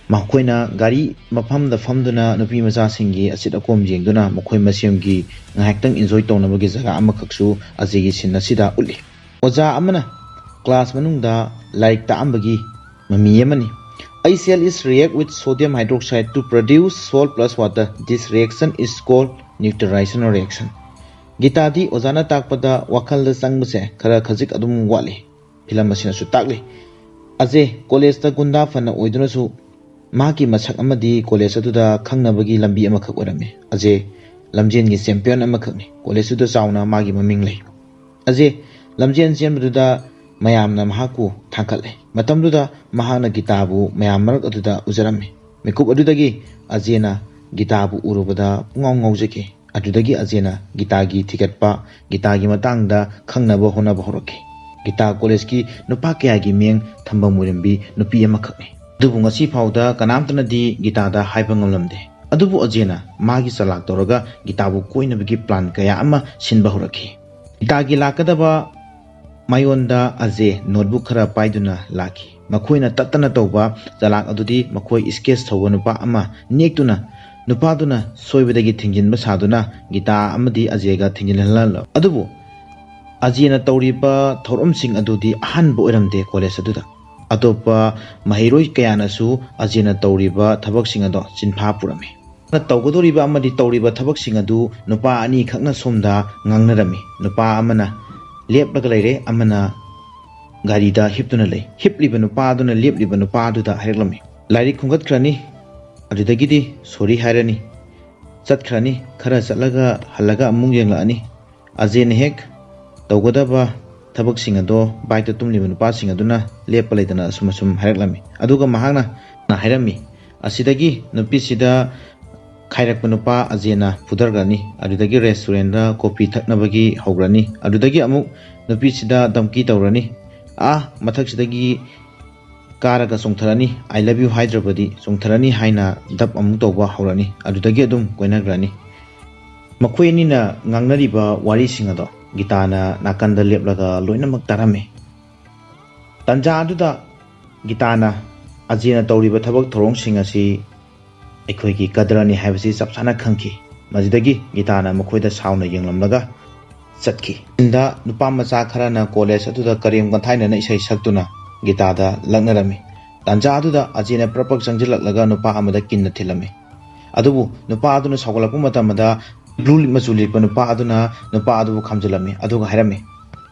ꯃꯈꯣꯏꯅ ꯒꯥꯔꯤ ꯃꯐꯝꯗ ꯐꯝꯗꯨꯅ ꯅꯨꯄꯤ ꯃꯆꯥꯁꯤꯡꯒꯤ ꯑꯆꯤꯠ ꯑꯀꯣꯝ ꯌꯦꯡꯗꯨꯅ ꯃꯈꯣꯏ ꯃꯁꯦꯝꯒꯤ ꯉꯥꯏꯍꯥꯛꯇꯪ ꯏꯟꯖꯣꯏ ꯇꯧꯅꯕꯒꯤ ꯖꯒꯥ ꯑꯃꯈꯛꯁꯨ ꯑꯖꯦꯒꯤ ꯁꯤꯟ ꯑꯁꯤꯗ ꯎꯠꯂꯤ꯫ ꯑꯣꯖꯥ ꯑꯃꯅ ꯀ꯭ꯂꯥꯁ ꯃꯅꯨꯡꯗ ꯂꯥꯏꯔꯤꯛ ꯇꯥꯛꯑꯝꯕꯒꯤ ꯃꯃꯤ ꯑꯃꯅꯤ꯫ A cell is react with sodium hydroxide to produce salt plus water. This reaction is called neutralization reaction. ꯒꯤꯇꯥꯗꯤ ꯑꯣꯖꯥꯅ ꯇꯥꯛꯄꯗ ꯋꯥꯈꯜꯗ ꯆꯪꯕꯁꯦ ꯈꯔ ꯈꯖꯤꯛ ꯑꯗꯨꯝ ꯋꯥꯠꯂꯤ꯫ ꯐꯤꯂꯝ ꯑꯁꯤꯅꯁꯨ ꯇꯥꯛꯂꯤ꯫ ꯑꯖꯦ ꯀꯣꯂꯦꯖꯇ ꯒꯨꯟꯗꯥ ꯐꯅ ꯑꯣꯏꯗꯨꯅꯁꯨ ꯃꯍꯥꯛꯀꯤ ꯃꯁꯛ ꯑꯃꯗꯤ ꯀꯣꯂꯦꯖ ꯑꯗꯨꯗ ꯈꯪꯅꯕꯒꯤ ꯂꯝꯕꯤ ꯑꯃꯈꯛ ꯑꯣꯏꯔꯝꯃꯤ꯫ ꯑꯖꯦ ꯂꯝꯖꯦꯟꯒꯤ ꯆꯦꯝꯄꯤꯌꯟ ꯑꯃꯈꯛꯅꯤ꯫ ꯀꯣꯂꯦꯖ ꯑꯗꯨꯗ ꯆꯥꯎꯅ ꯃꯥꯒꯤ ꯃꯃꯤꯡ ꯂꯩ꯫ ꯑꯖꯦ ꯂꯝꯖꯦꯟ ꯆꯦꯟꯕꯗꯨꯗ ꯃꯌꯥꯝꯅ ꯃꯍꯥꯛꯄꯨ ꯊꯥꯡꯒꯠꯂꯦ꯫ ꯃꯇꯝꯗꯨꯗ ꯃꯍꯥꯛꯅ ꯒꯤꯇꯥꯕꯨ ꯃꯌꯥꯝ ꯃꯔꯛ ꯑꯗꯨꯗ ꯎꯖꯔꯝꯃꯤ꯫ ꯃꯤꯀꯨꯞ ꯑꯗꯨꯗꯒꯤ ꯑꯖꯦꯅ ꯒꯤꯇꯥꯕꯨ ꯎꯔꯨꯕꯗ ꯄꯨꯡꯉꯥꯎ ꯉꯥꯎꯖꯈꯤ꯫ ꯑꯗꯨꯗꯒꯤ ꯑꯖꯦꯅ ꯒꯤꯇꯥꯒꯤ ꯊꯤꯒꯠꯄ, ꯒꯤꯇꯥꯒꯤ ꯃꯇꯥꯡꯗ ꯈꯪꯅꯕ ꯍꯣꯠꯅꯕ ꯍꯧꯔꯛꯈꯤ꯫ ꯒꯤꯇꯥ ꯀꯣꯂꯦꯖꯀꯤ ꯅꯨꯄꯥ ꯀꯌꯥꯒꯤ ꯃꯤꯠꯌꯦꯡ ꯊꯝꯐꯝ ꯑꯣꯏꯔꯝꯕꯤ ꯅꯨꯄꯤ ꯑꯃꯈꯛꯅꯤ꯫ ꯑꯗꯨꯕꯨ ꯉꯁꯤ ꯐꯥꯎꯗ ꯀꯅꯥꯝꯇꯅꯗꯤ ꯒꯤꯇꯥꯗ ꯍꯥꯏꯕ ꯉꯝꯂꯝꯗꯦ꯫ ꯑꯗꯨꯕꯨ ꯑꯖꯦꯅ ꯃꯥꯒꯤ ꯆꯂꯥꯛ ꯇꯧꯔꯒ ꯒꯤꯇꯥꯕꯨ ꯀꯣꯏꯅꯕꯒꯤ ꯄ꯭ꯂꯥꯟ ꯀꯌꯥ ꯑꯃ ꯁꯤꯟꯕ ꯍꯧꯔꯛꯈꯤ꯫ ꯒꯤꯇꯥꯒꯤ ꯂꯥꯛꯀꯗꯕ ꯃꯥꯌꯣꯟꯗ ꯑꯖꯦ ꯅꯣꯠꯕꯨꯛ ꯈꯔ ꯄꯥꯏꯗꯨꯅ ꯂꯥꯛꯈꯤ꯫ ꯃꯈꯣꯏꯅ ꯇꯠꯇꯅ ꯇꯧꯕ ꯆꯂꯥꯛ ꯑꯗꯨꯗꯤ ꯃꯈꯣꯏ ꯁ꯭ꯀꯦꯠꯁ ꯊꯧꯕ ꯅꯨꯄꯥ ꯑꯃ ꯅꯦꯛꯇꯨꯅ ꯅꯨꯄꯥꯗꯨꯅ ꯁꯣꯏꯕꯗꯒꯤ ꯊꯤꯡꯖꯤꯟꯕ ꯁꯥꯗꯨꯅ ꯒꯤꯇꯥ ꯑꯃꯗꯤ ꯑꯖꯦꯒ ꯊꯤꯡꯖꯤꯜꯍꯜꯂꯝꯂꯕ꯫ ꯑꯗꯨꯕꯨ ꯑꯖꯦꯅ ꯇꯧꯔꯤꯕ ꯊꯧꯔꯝꯁꯤꯡ ꯑꯗꯨꯗꯤ ꯑꯍꯥꯟꯕ ꯑꯣꯏꯔꯝꯗꯦ ꯀꯣꯂꯦꯖ ꯑꯗꯨꯗ꯫ ꯑꯇꯣꯞꯄ ꯃꯍꯩꯔꯣꯏ ꯀꯌꯥꯅꯁꯨ ꯑꯖꯦꯅ ꯇꯧꯔꯤꯕ ꯊꯕꯛꯁꯤꯡ ꯑꯗꯣ ꯆꯤꯟꯐꯥ ꯄꯨꯔꯝꯃꯤ꯫ ꯇꯧꯒꯗꯧꯔꯤꯕ ꯑꯃꯗꯤ ꯇꯧꯔꯤꯕ ꯊꯕꯛꯁꯤꯡ ꯑꯗꯨ ꯅꯨꯄꯥ ꯑꯅꯤꯈꯛꯅ ꯁꯣꯝꯗ ꯉꯥꯡꯅꯔꯝꯃꯤ꯫ ꯅꯨꯄꯥ ꯑꯃꯅ ꯂꯦꯞꯂꯒ ꯂꯩꯔꯦ, ꯑꯃꯅ ꯒꯥꯔꯤꯗ ꯍꯤꯞꯇꯨꯅ ꯂꯩ꯫ ꯍꯤꯞꯂꯤꯕ ꯅꯨꯄꯥ ꯑꯗꯨꯅ ꯂꯦꯞꯂꯤꯕ ꯅꯨꯄꯥ ꯑꯗꯨꯗ ꯍꯥꯏꯔꯛꯂꯝꯃꯤ, "ꯂꯥꯏꯔꯤꯛ ꯈꯨꯝꯒꯠꯈ꯭ꯔꯅꯤ, ꯑꯗꯨꯗꯒꯤꯗꯤ ꯁꯣꯔꯤ ꯍꯥꯏꯔꯅꯤ, ꯆꯠꯈ꯭ꯔꯅꯤ, ꯈꯔ ꯆꯠꯂꯒ ꯍꯜꯂꯒ ꯑꯃꯨꯛ ꯌꯦꯡꯂꯛꯑꯅꯤ꯫ ꯑꯖꯦꯅ ꯍꯦꯛ ꯇꯧꯒꯗꯕ ꯊꯕꯛꯁꯤꯡ ꯑꯗꯣ ꯕꯥꯏꯛꯇ ꯇꯨꯝꯂꯤꯕ ꯅꯨꯄꯥꯁꯤꯡ ꯑꯗꯨꯅ ꯂꯦꯞꯄ ꯂꯩꯇꯅ ꯑꯁꯨꯝ ꯑꯁꯨꯝ ꯍꯥꯏꯔꯛꯂꯝꯃꯤ꯫ ꯑꯗꯨꯒ ꯃꯍꯥꯛꯅ ꯍꯥꯏꯔꯝꯃꯤ, ꯑꯁꯤꯗꯒꯤ ꯅꯨꯄꯤꯁꯤꯗ ꯈꯥꯏꯔꯛꯄ ꯅꯨꯄꯥ ꯑꯖꯦꯅ ꯐꯨꯗꯈ꯭ꯔꯅꯤ, ꯑꯗꯨꯗꯒꯤ ꯔꯦꯁꯇꯨꯔꯦꯟꯗ ꯀꯣꯐꯤ ꯊꯛꯅꯕꯒꯤ ꯍꯧꯔꯅꯤ, ꯑꯗꯨꯗꯒꯤ ꯑꯃꯨꯛ ꯅꯨꯄꯤꯁꯤꯗ ꯙꯝꯀꯤ ꯇꯧꯔꯅꯤ, ꯑꯥ ꯃꯊꯛꯁꯤꯗꯒꯤ ꯀꯥꯔꯒ ꯆꯣꯡꯊꯔꯅꯤ, "I love you" ꯍꯥꯏꯗ꯭ꯔꯕꯗꯤ ꯆꯣꯡꯊꯔꯅꯤ" ꯍꯥꯏꯅ ꯙꯞ ꯑꯃꯨꯛ ꯇꯧꯕ ꯍꯧꯔꯅꯤ, ꯑꯗꯨꯗꯒꯤ ꯑꯗꯨꯝ ꯀꯣꯏꯅꯈ꯭ꯔꯅꯤ꯫ ꯃꯈꯣꯏ ꯑꯅꯤꯅ ꯉꯥꯡꯅꯔꯤꯕ ꯋꯥꯔꯤꯁꯤꯡ ꯑꯗꯣ ꯒꯤꯇꯥꯅ ꯅꯥꯀꯟꯗ ꯂꯦꯞꯂꯒ ꯂꯣꯏꯅꯃꯛ ꯇꯥꯔꯝꯃꯤ꯫ ꯇꯥꯟꯖꯥ ꯑꯗꯨꯗ ꯒꯤꯇꯥꯅ ꯑꯖꯦꯅ ꯇꯧꯔꯤꯕ ꯊꯕꯛ ꯊꯧꯔꯝꯁꯤꯡ ꯑꯁꯤ ꯑꯩꯈꯣꯏꯒꯤ ꯀꯗꯔꯅꯤ ꯍꯥꯏꯕꯁꯤ ꯆꯞ ꯆꯥꯅ ꯈꯪꯈꯤ꯫ ꯃꯁꯤꯗꯒꯤ ꯒꯤꯇꯥꯅ ꯃꯈꯣꯏꯗ ꯁꯥꯎꯅ ꯌꯦꯡꯂꯝꯂꯒ ꯆꯠꯈꯤ꯫ ꯁꯤꯟꯗ ꯅꯨꯄꯥ ꯃꯆꯥ ꯈꯔꯅ ꯀꯣꯂꯦꯖ ꯑꯗꯨꯗ ꯀꯔꯦꯝ ꯀꯟꯊꯥꯏꯅꯅ ꯏꯁꯩ ꯁꯛꯇꯨꯅ ꯒꯤꯇꯥꯗ ꯂꯛꯅꯔꯝꯃꯤ꯫ ꯇꯥꯟꯖꯥ ꯑꯗꯨꯗ ꯑꯖꯦꯅ ꯄ꯭ꯔꯞ ꯄ꯭ꯔꯞ ꯆꯪꯁꯤꯜꯂꯛꯂꯒ ꯅꯨꯄꯥ ꯑꯃꯗ ꯀꯤꯟꯅ ꯊꯤꯜꯂꯝꯃꯤ꯫ ꯑꯗꯨꯕꯨ ꯅꯨꯄꯥ ꯑꯗꯨꯅ ꯁꯥꯎꯒꯠꯂꯛꯄ ꯃꯇꯝꯗ ꯕ꯭ꯂꯨ ꯃꯆꯨ ꯂꯤꯠꯄ ꯅꯨꯄꯥ ꯑꯗꯨꯅ ꯅꯨꯄꯥ ꯑꯗꯨꯕꯨ ꯈꯥꯝꯖꯤꯜꯂꯝꯃꯤ, ꯑꯗꯨꯒ ꯍꯥꯏꯔꯝꯃꯤ,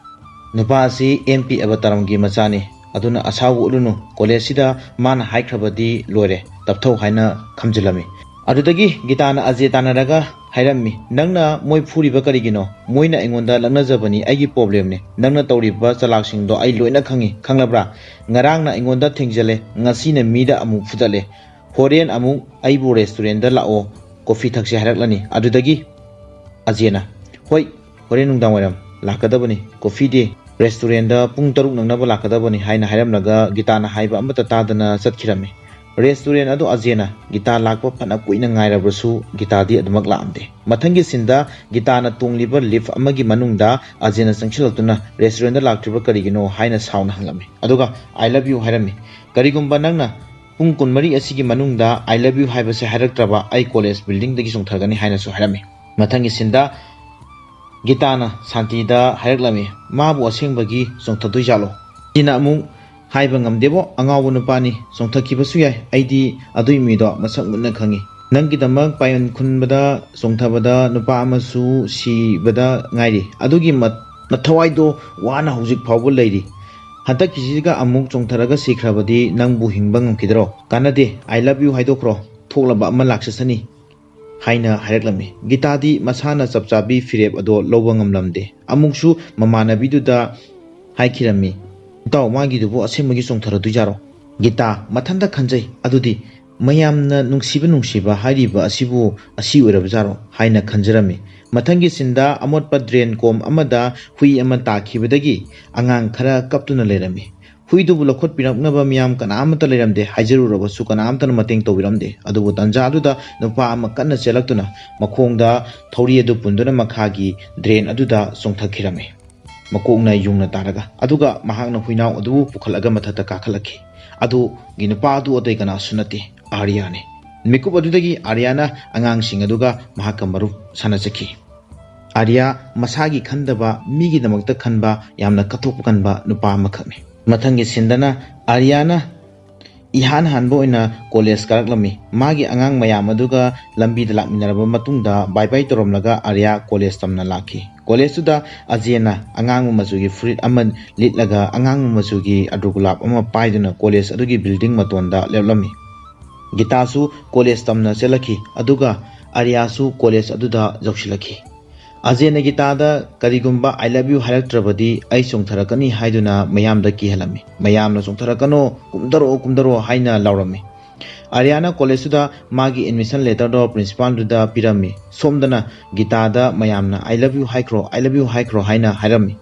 "ꯅꯨꯄꯥ ꯑꯁꯤ ꯑꯦꯝ ꯄꯤ ꯑꯕꯇꯥꯔꯝꯒꯤ ꯃꯆꯥꯅꯤ, ꯑꯗꯨꯅ ꯑꯁꯥꯎꯕ ꯎꯠꯂꯨꯅꯨ, ꯀꯣꯂꯦꯖꯁꯤꯗ ꯃꯥꯅ ꯍꯥꯏꯈ꯭ꯔꯕꯗꯤ ꯂꯣꯏꯔꯦ, ꯇꯞꯊꯧ" ꯍꯥꯏꯅ ꯈꯥꯝꯖꯤꯜꯂꯝꯃꯤ꯫ ꯑꯗꯨꯗꯒꯤ ꯒꯤꯇꯥꯅ ꯑꯖꯦ ꯇꯥꯟꯅꯔꯒ ꯍꯥꯏꯔꯝꯃꯤ, "ꯅꯪꯅ ꯃꯣꯏ ꯐꯨꯔꯤꯕ ꯀꯔꯤꯒꯤꯅꯣ? ꯃꯣꯏꯅ ꯑꯩꯉꯣꯟꯗ ꯂꯛꯅꯖꯕꯅꯤ, ꯑꯩꯒꯤ ꯄ꯭ꯔꯣꯕ꯭ꯂꯦꯝꯅꯤ꯫ ꯅꯪꯅ ꯇꯧꯔꯤꯕ ꯆꯂꯥꯛꯁꯤꯡꯗꯣ ꯑꯩ ꯂꯣꯏꯅ ꯈꯪꯉꯤ, ꯈꯪꯂꯕ꯭ꯔꯥ? ꯉꯔꯥꯡꯅ ꯑꯩꯉꯣꯟꯗ ꯊꯦꯡꯖꯤꯜꯂꯦ, ꯉꯁꯤꯅ ꯃꯤꯗ ꯑꯃꯨꯛ ꯐꯨꯗꯠꯂꯦ꯫ ꯍꯣꯔꯦꯟ ꯑꯃꯨꯛ ꯑꯩꯕꯨ ꯔꯦꯁꯇꯨꯔꯦꯟꯗ ꯂꯥꯛꯑꯣ, ꯀꯣꯐꯤ ꯊꯛꯁꯦ ꯍꯥꯏꯔꯛꯂꯅꯤ"꯫ ꯑꯗꯨꯗꯒꯤ ꯑꯖꯦꯅ, "ꯍꯣꯏ, ꯍꯣꯔꯦꯟ ꯅꯨꯡꯗꯥꯡ ꯋꯥꯏꯔꯝ ꯂꯥꯛꯀꯗꯕꯅꯤ, ꯀꯣꯐꯤ ꯗꯦ, ꯔꯦꯁꯇꯨꯔꯦꯟꯗ ꯄꯨꯡ ꯇꯔꯨꯛ ꯅꯪꯅꯕ ꯂꯥꯛꯀꯗꯕꯅꯤ" ꯍꯥꯏꯅ ꯍꯥꯏꯔꯝꯂꯒ ꯒꯤꯇꯥꯅ ꯍꯥꯏꯕ ꯑꯃꯠꯇ ꯇꯥꯗꯅ ꯆꯠꯈꯤꯔꯝꯃꯤ꯫ ꯔꯦꯁꯇꯨꯔꯦꯟ ꯑꯗꯨ ꯑꯖꯦꯅ ꯒꯤꯇꯥ ꯂꯥꯛꯄ ꯐꯅ ꯀꯨꯏꯅ ꯉꯥꯏꯔꯕꯁꯨ ꯒꯤꯇꯥꯗꯤ ꯑꯗꯨꯃꯛ ꯂꯥꯛꯑꯝꯗꯦ꯫ ꯃꯊꯪꯒꯤ ꯁꯤꯟꯗ ꯒꯤꯇꯥꯅ ꯇꯣꯡꯂꯤꯕ ꯂꯤꯐ ꯑꯃꯒꯤ ꯃꯅꯨꯡꯗ ꯑꯖꯦꯅ ꯆꯪꯁꯤꯜꯂꯛꯇꯨꯅ ꯔꯦꯁꯇꯨꯔꯦꯟꯗ ꯂꯥꯛꯇ꯭ꯔꯤꯕ ꯀꯔꯤꯒꯤꯅꯣ ꯍꯥꯏꯅ ꯁꯥꯎꯅ ꯍꯪꯂꯝꯃꯤ꯫ ꯑꯗꯨꯒ "I love you" ꯍꯥꯏꯔꯝꯃꯤ꯫ "ꯀꯔꯤꯒꯨꯝꯕ ꯅꯪꯅ ꯄꯨꯡ ꯀꯨꯟꯃꯔꯤ ꯑꯁꯤꯒꯤ ꯃꯅꯨꯡꯗ "I love you" ꯍꯥꯏꯕꯁꯦ ꯍꯥꯏꯔꯛꯇ꯭ꯔꯕ, ꯑꯩ ꯀꯣꯂꯦꯖ ꯕꯤꯜꯗꯤꯡꯗꯒꯤ ꯆꯣꯡꯊꯔꯛꯀꯅꯤ ꯍꯥꯏꯅꯁꯨ ꯍꯥꯏꯔꯝꯃꯤ꯫ ꯃꯊꯪꯒꯤ ꯁꯤꯟꯗ ꯒꯤꯇꯥꯅ ꯁꯥꯟꯇꯤꯗ ꯍꯥꯏꯔꯛꯂꯝꯃꯤ, ꯃꯥꯕꯨ ꯑꯁꯦꯡꯕꯒꯤ ꯆꯣꯡꯊꯗꯣꯏꯖꯥꯠꯂꯣ? ꯁꯤꯅ ꯑꯃꯨꯛ, "ꯍꯥꯏꯕ ꯉꯝꯗꯦꯕꯣ, ꯑꯉꯥꯎꯕ ꯅꯨꯄꯥꯅꯤ, ꯆꯣꯡꯊꯈꯤꯕꯁꯨ ꯌꯥꯏ, ꯑꯩꯗꯤ ꯑꯗꯨꯏ ꯃꯤꯗꯣ ꯃꯁꯛ ꯃꯨꯟꯅ ꯈꯪꯉꯤ꯫ ꯅꯪꯒꯤꯗꯃꯛ ꯄꯥꯏꯌꯣꯟ ꯈꯨꯟꯕꯗ, ꯆꯣꯡꯊꯕꯗ ꯅꯨꯄꯥ ꯑꯃꯁꯨ ꯁꯤꯕꯗ ꯉꯥꯏꯔꯤ꯫ ꯑꯗꯨꯒꯤ ꯃ-, ꯅꯊꯋꯥꯏꯗꯣ ꯋꯥꯅ ꯍꯧꯖꯤꯛ ꯐꯥꯎꯕ ꯂꯩꯔꯤ꯫ ꯍꯟꯗꯛꯀꯤꯁꯤꯒ ꯑꯃꯨꯛ ꯆꯣꯡꯊꯔꯒ ꯁꯤꯈ꯭ꯔꯕꯗꯤ ꯅꯪꯕꯨ ꯍꯤꯡꯕ ꯉꯝꯈꯤꯗ꯭ꯔꯣ? ꯀꯥꯟꯅꯗꯦ, "I love you" ꯍꯥꯏꯗꯣꯛꯈ꯭ꯔꯣ, ꯊꯣꯛꯂꯕ ꯑꯃ ꯂꯥꯛꯆꯁꯅꯤ" ꯍꯥꯏꯅ ꯍꯥꯏꯔꯛꯂꯝꯃꯤ꯫ ꯒꯤꯇꯥꯗꯤ ꯃꯁꯥꯅ ꯆꯞ ꯆꯥꯕꯤ ꯐꯤꯔꯦꯞ ꯑꯗꯣ ꯂꯧꯕ ꯉꯝꯂꯝꯗꯦ꯫ ꯑꯃꯨꯛꯁꯨ ꯃꯃꯥꯟꯅꯕꯤꯗꯨꯗ ꯍꯥꯏꯈꯤꯔꯝꯃꯤ, "ꯏꯇꯥꯎ, ꯃꯥꯒꯤꯗꯨꯕꯨ ꯑꯁꯦꯡꯕꯒꯤ ꯆꯣꯡꯊꯔꯗꯣꯏꯖꯥꯔꯣ?" ꯒꯤꯇꯥ ꯃꯊꯟꯇ ꯈꯟꯖꯩ, "ꯑꯗꯨꯗꯤ ꯃꯌꯥꯝꯅ ꯅꯨꯡꯁꯤꯕ ꯅꯨꯡꯁꯤꯕ ꯍꯥꯏꯔꯤꯕ ꯑꯁꯤꯕꯨ ꯑꯁꯤ ꯑꯣꯏꯔꯕꯖꯥꯔꯣ?" ꯍꯥꯏꯅ ꯈꯟꯖꯔꯝꯃꯤ꯫ ꯃꯊꯪꯒꯤ ꯁꯤꯟꯗ ꯑꯃꯣꯠꯄ ꯗ꯭ꯔꯦꯟ ꯀꯣꯝ ꯑꯃꯗ ꯍꯨꯏ ꯑꯃ ꯇꯥꯈꯤꯕꯗꯒꯤ ꯑꯉꯥꯡ ꯈꯔ ꯀꯞꯇꯨꯅ ꯂꯩꯔꯝꯃꯤ꯫ ꯍꯨꯏꯗꯨꯕꯨ ꯂꯧꯈꯠꯄꯤꯔꯛꯅꯕ ꯃꯤꯌꯥꯝ ꯀꯅꯥ ꯑꯃꯠꯇ ꯂꯩꯔꯝꯗꯦ꯫ ꯍꯥꯏꯖꯔꯨꯔꯕꯁꯨ ꯀꯅꯥ ꯑꯃꯠꯇꯅ ꯃꯇꯦꯡ ꯇꯧꯕꯤꯔꯝꯗꯦ꯫ ꯑꯗꯨꯕꯨ ꯇꯟꯖꯥ ꯑꯗꯨꯗ ꯅꯨꯄꯥ ꯑꯃ ꯀꯟꯅ ꯆꯦꯜꯂꯛꯇꯨꯅ ꯃꯈꯣꯡꯗ ꯊꯧꯔꯤ ꯑꯗꯨ ꯄꯨꯟꯗꯨꯅ ꯃꯈꯥꯒꯤ ꯗ꯭ꯔꯦꯟ ꯑꯗꯨꯗ ꯆꯣꯡꯊꯈꯤꯔꯝꯃꯤ꯫ ꯃꯀꯣꯛꯅ ꯌꯨꯡꯅ ꯇꯥꯔꯒ, ꯑꯗꯨꯒ ꯃꯍꯥꯛꯅ ꯍꯨꯏꯅꯥꯎ ꯑꯗꯨꯕꯨ ꯄꯨꯈꯠꯂꯒ ꯃꯊꯛꯇ ꯀꯥꯈꯠꯂꯛꯈꯤ꯫ ꯑꯗꯨꯒꯤ ꯅꯨꯄꯥ ꯑꯗꯨ ꯑꯇꯩ ꯀꯅꯥꯁꯨ ꯅꯠꯇꯦ, ꯑꯥꯔꯤꯌꯥꯅꯤ꯫ ꯃꯤꯀꯨꯞ ꯑꯗꯨꯗꯒꯤ ꯑꯥꯔꯤꯌꯥꯅ ꯑꯉꯥꯡꯁꯤꯡ ꯑꯗꯨꯒ ꯃꯍꯥꯛꯀ ꯃꯔꯨꯞ ꯁꯥꯟꯅꯖꯈꯤ꯫ ꯑꯥꯔꯤꯌꯥ ꯃꯁꯥꯒꯤ ꯈꯟꯗꯕ, ꯃꯤꯒꯤꯗꯃꯛꯇ ꯈꯟꯕ, ꯌꯥꯝꯅ ꯀꯠꯊꯣꯛꯄ ꯀꯟꯕ ꯅꯨꯄꯥ ꯑꯃꯈꯛꯅꯤ꯫ ꯃꯊꯪꯒꯤ ꯁꯤꯟꯗꯅ ꯑꯥꯔꯤꯌꯥꯅ ꯏꯍꯥꯟ ꯍꯥꯟꯕ ꯑꯣꯏꯅ ꯀꯣꯂꯦꯖ ꯀꯥꯔꯛꯂꯝꯃꯤ꯫ ꯃꯥꯒꯤ ꯑꯉꯥꯡ ꯃꯌꯥꯝ ꯑꯗꯨꯒ ꯂꯝꯕꯤꯗ ꯂꯥꯛꯃꯤꯟꯅꯔꯕ ꯃꯇꯨꯡꯗ ꯕꯥꯏ ꯕꯥꯏ ꯇꯧꯔꯝꯂꯒ ꯑꯥꯔꯤꯌꯥ ꯀꯣꯂꯦꯖ ꯇꯝꯅ ꯂꯥꯛꯈꯤ꯫ ꯀꯣꯂꯦꯖꯇꯨꯗ ꯑꯖꯦꯅ ꯑꯉꯥꯡꯕ ꯃꯆꯨꯒꯤ ꯐꯨꯔꯤꯠ ꯑꯃ ꯂꯤꯠꯂꯒ ꯑꯉꯥꯡꯕ ꯃꯆꯨꯒꯤ ꯑꯗ꯭ꯔꯒꯨꯂꯥꯞ ꯑꯃ ꯄꯥꯏꯗꯨꯅ ꯀꯣꯂꯦꯖ ꯑꯗꯨꯒꯤ ꯕꯤꯜꯗꯤꯡ ꯃꯇꯣꯟꯗ ꯂꯦꯞꯂꯝꯃꯤ꯫ ꯒꯤꯇꯥꯁꯨ ꯀꯣꯂꯦꯖ ꯇꯝꯅ ꯆꯦꯜꯂꯛꯈꯤ, ꯑꯗꯨꯒ ꯑꯥꯔꯤꯌꯥꯁꯨ ꯀꯣꯂꯦꯖ ꯑꯗꯨꯗ ꯌꯧꯁꯤꯜꯂꯛꯈꯤ꯫ ꯑꯖꯦꯅ ꯒꯤꯇꯥꯗ ꯀꯔꯤꯒꯨꯝꯕ "I love you" ꯍꯥꯏꯔꯛꯇ꯭ꯔꯕꯗꯤ ꯑꯩ ꯆꯣꯡꯊꯔꯛꯀꯅꯤ ꯍꯥꯏꯗꯨꯅ ꯃꯌꯥꯝꯗ ꯀꯤꯍꯜꯂꯝꯃꯤ꯫ ꯃꯌꯥꯝꯅ "ꯆꯣꯡꯊꯔꯛꯀꯅꯣ, ꯀꯨꯝꯊꯔꯛꯑꯣ, ꯀꯨꯝꯊꯔꯛꯑꯣ" ꯍꯥꯏꯅ ꯂꯥꯎꯔꯝꯃꯤ꯫ ꯑꯥꯔꯤꯌꯥꯅ ꯀꯣꯂꯦꯖꯇꯨꯗ ꯃꯥꯒꯤ ꯑꯦꯗꯃꯤꯁꯟ ꯂꯦꯇꯔꯗꯣ ꯄ꯭ꯔꯤꯟꯁꯤꯄꯥꯜꯗꯨꯗ ꯄꯤꯔꯝꯃꯤ꯫ ꯁꯣꯝꯗꯅ ꯒꯤꯇꯥꯗ ꯃꯌꯥꯝꯅ "I love you" ꯍꯥꯏꯈ꯭ꯔꯣ, "I love you" ꯍꯥꯏꯈ꯭ꯔꯣ ꯍꯥꯏꯅ ꯍꯥꯏꯔꯝꯃꯤ꯫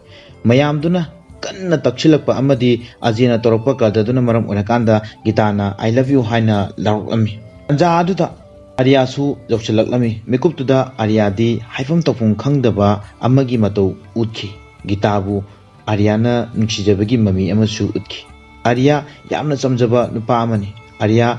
ꯃꯌꯥꯝꯗꯨꯅ ꯀꯟꯅ ꯇꯛꯁꯤꯜꯂꯛꯄ ꯑꯃꯗꯤ ꯑꯖꯦꯅ ꯇꯧꯔꯛꯄ ꯀꯗꯔꯗꯨꯅ ꯃꯔꯝ ꯑꯣꯏꯔꯀꯥꯟꯗ ꯒꯤꯇꯥꯅ "I love you" ꯍꯥꯏꯅ ꯂꯥꯎꯔꯛꯂꯝꯃꯤ꯫ ꯇꯟꯖꯥ ꯑꯗꯨꯗ ꯑꯥꯔꯤꯌꯥꯁꯨ ꯌꯧꯁꯤꯜꯂꯛꯂꯝꯃꯤ꯫ ꯃꯤꯀꯨꯞꯇꯨꯗ ꯑꯥꯔꯤꯌꯥꯗꯤ ꯍꯥꯏꯐꯝ ꯇꯧꯐꯝ ꯈꯪꯗꯕ ꯑꯃꯒꯤ ꯃꯇꯧ ꯎꯠꯈꯤ꯫ ꯒꯤꯇꯥꯕꯨ ꯑꯥꯔꯤꯌꯥꯅ ꯅꯨꯡꯁꯤꯖꯕꯒꯤ ꯃꯃꯤ ꯑꯃꯁꯨ ꯎꯠꯈꯤ꯫ ꯑꯥꯔꯤꯌꯥ ꯌꯥꯝꯅ ꯆꯝꯖꯕ ꯅꯨꯄꯥ ꯑꯃꯅꯤ꯫ ꯑꯥꯔꯤꯌꯥ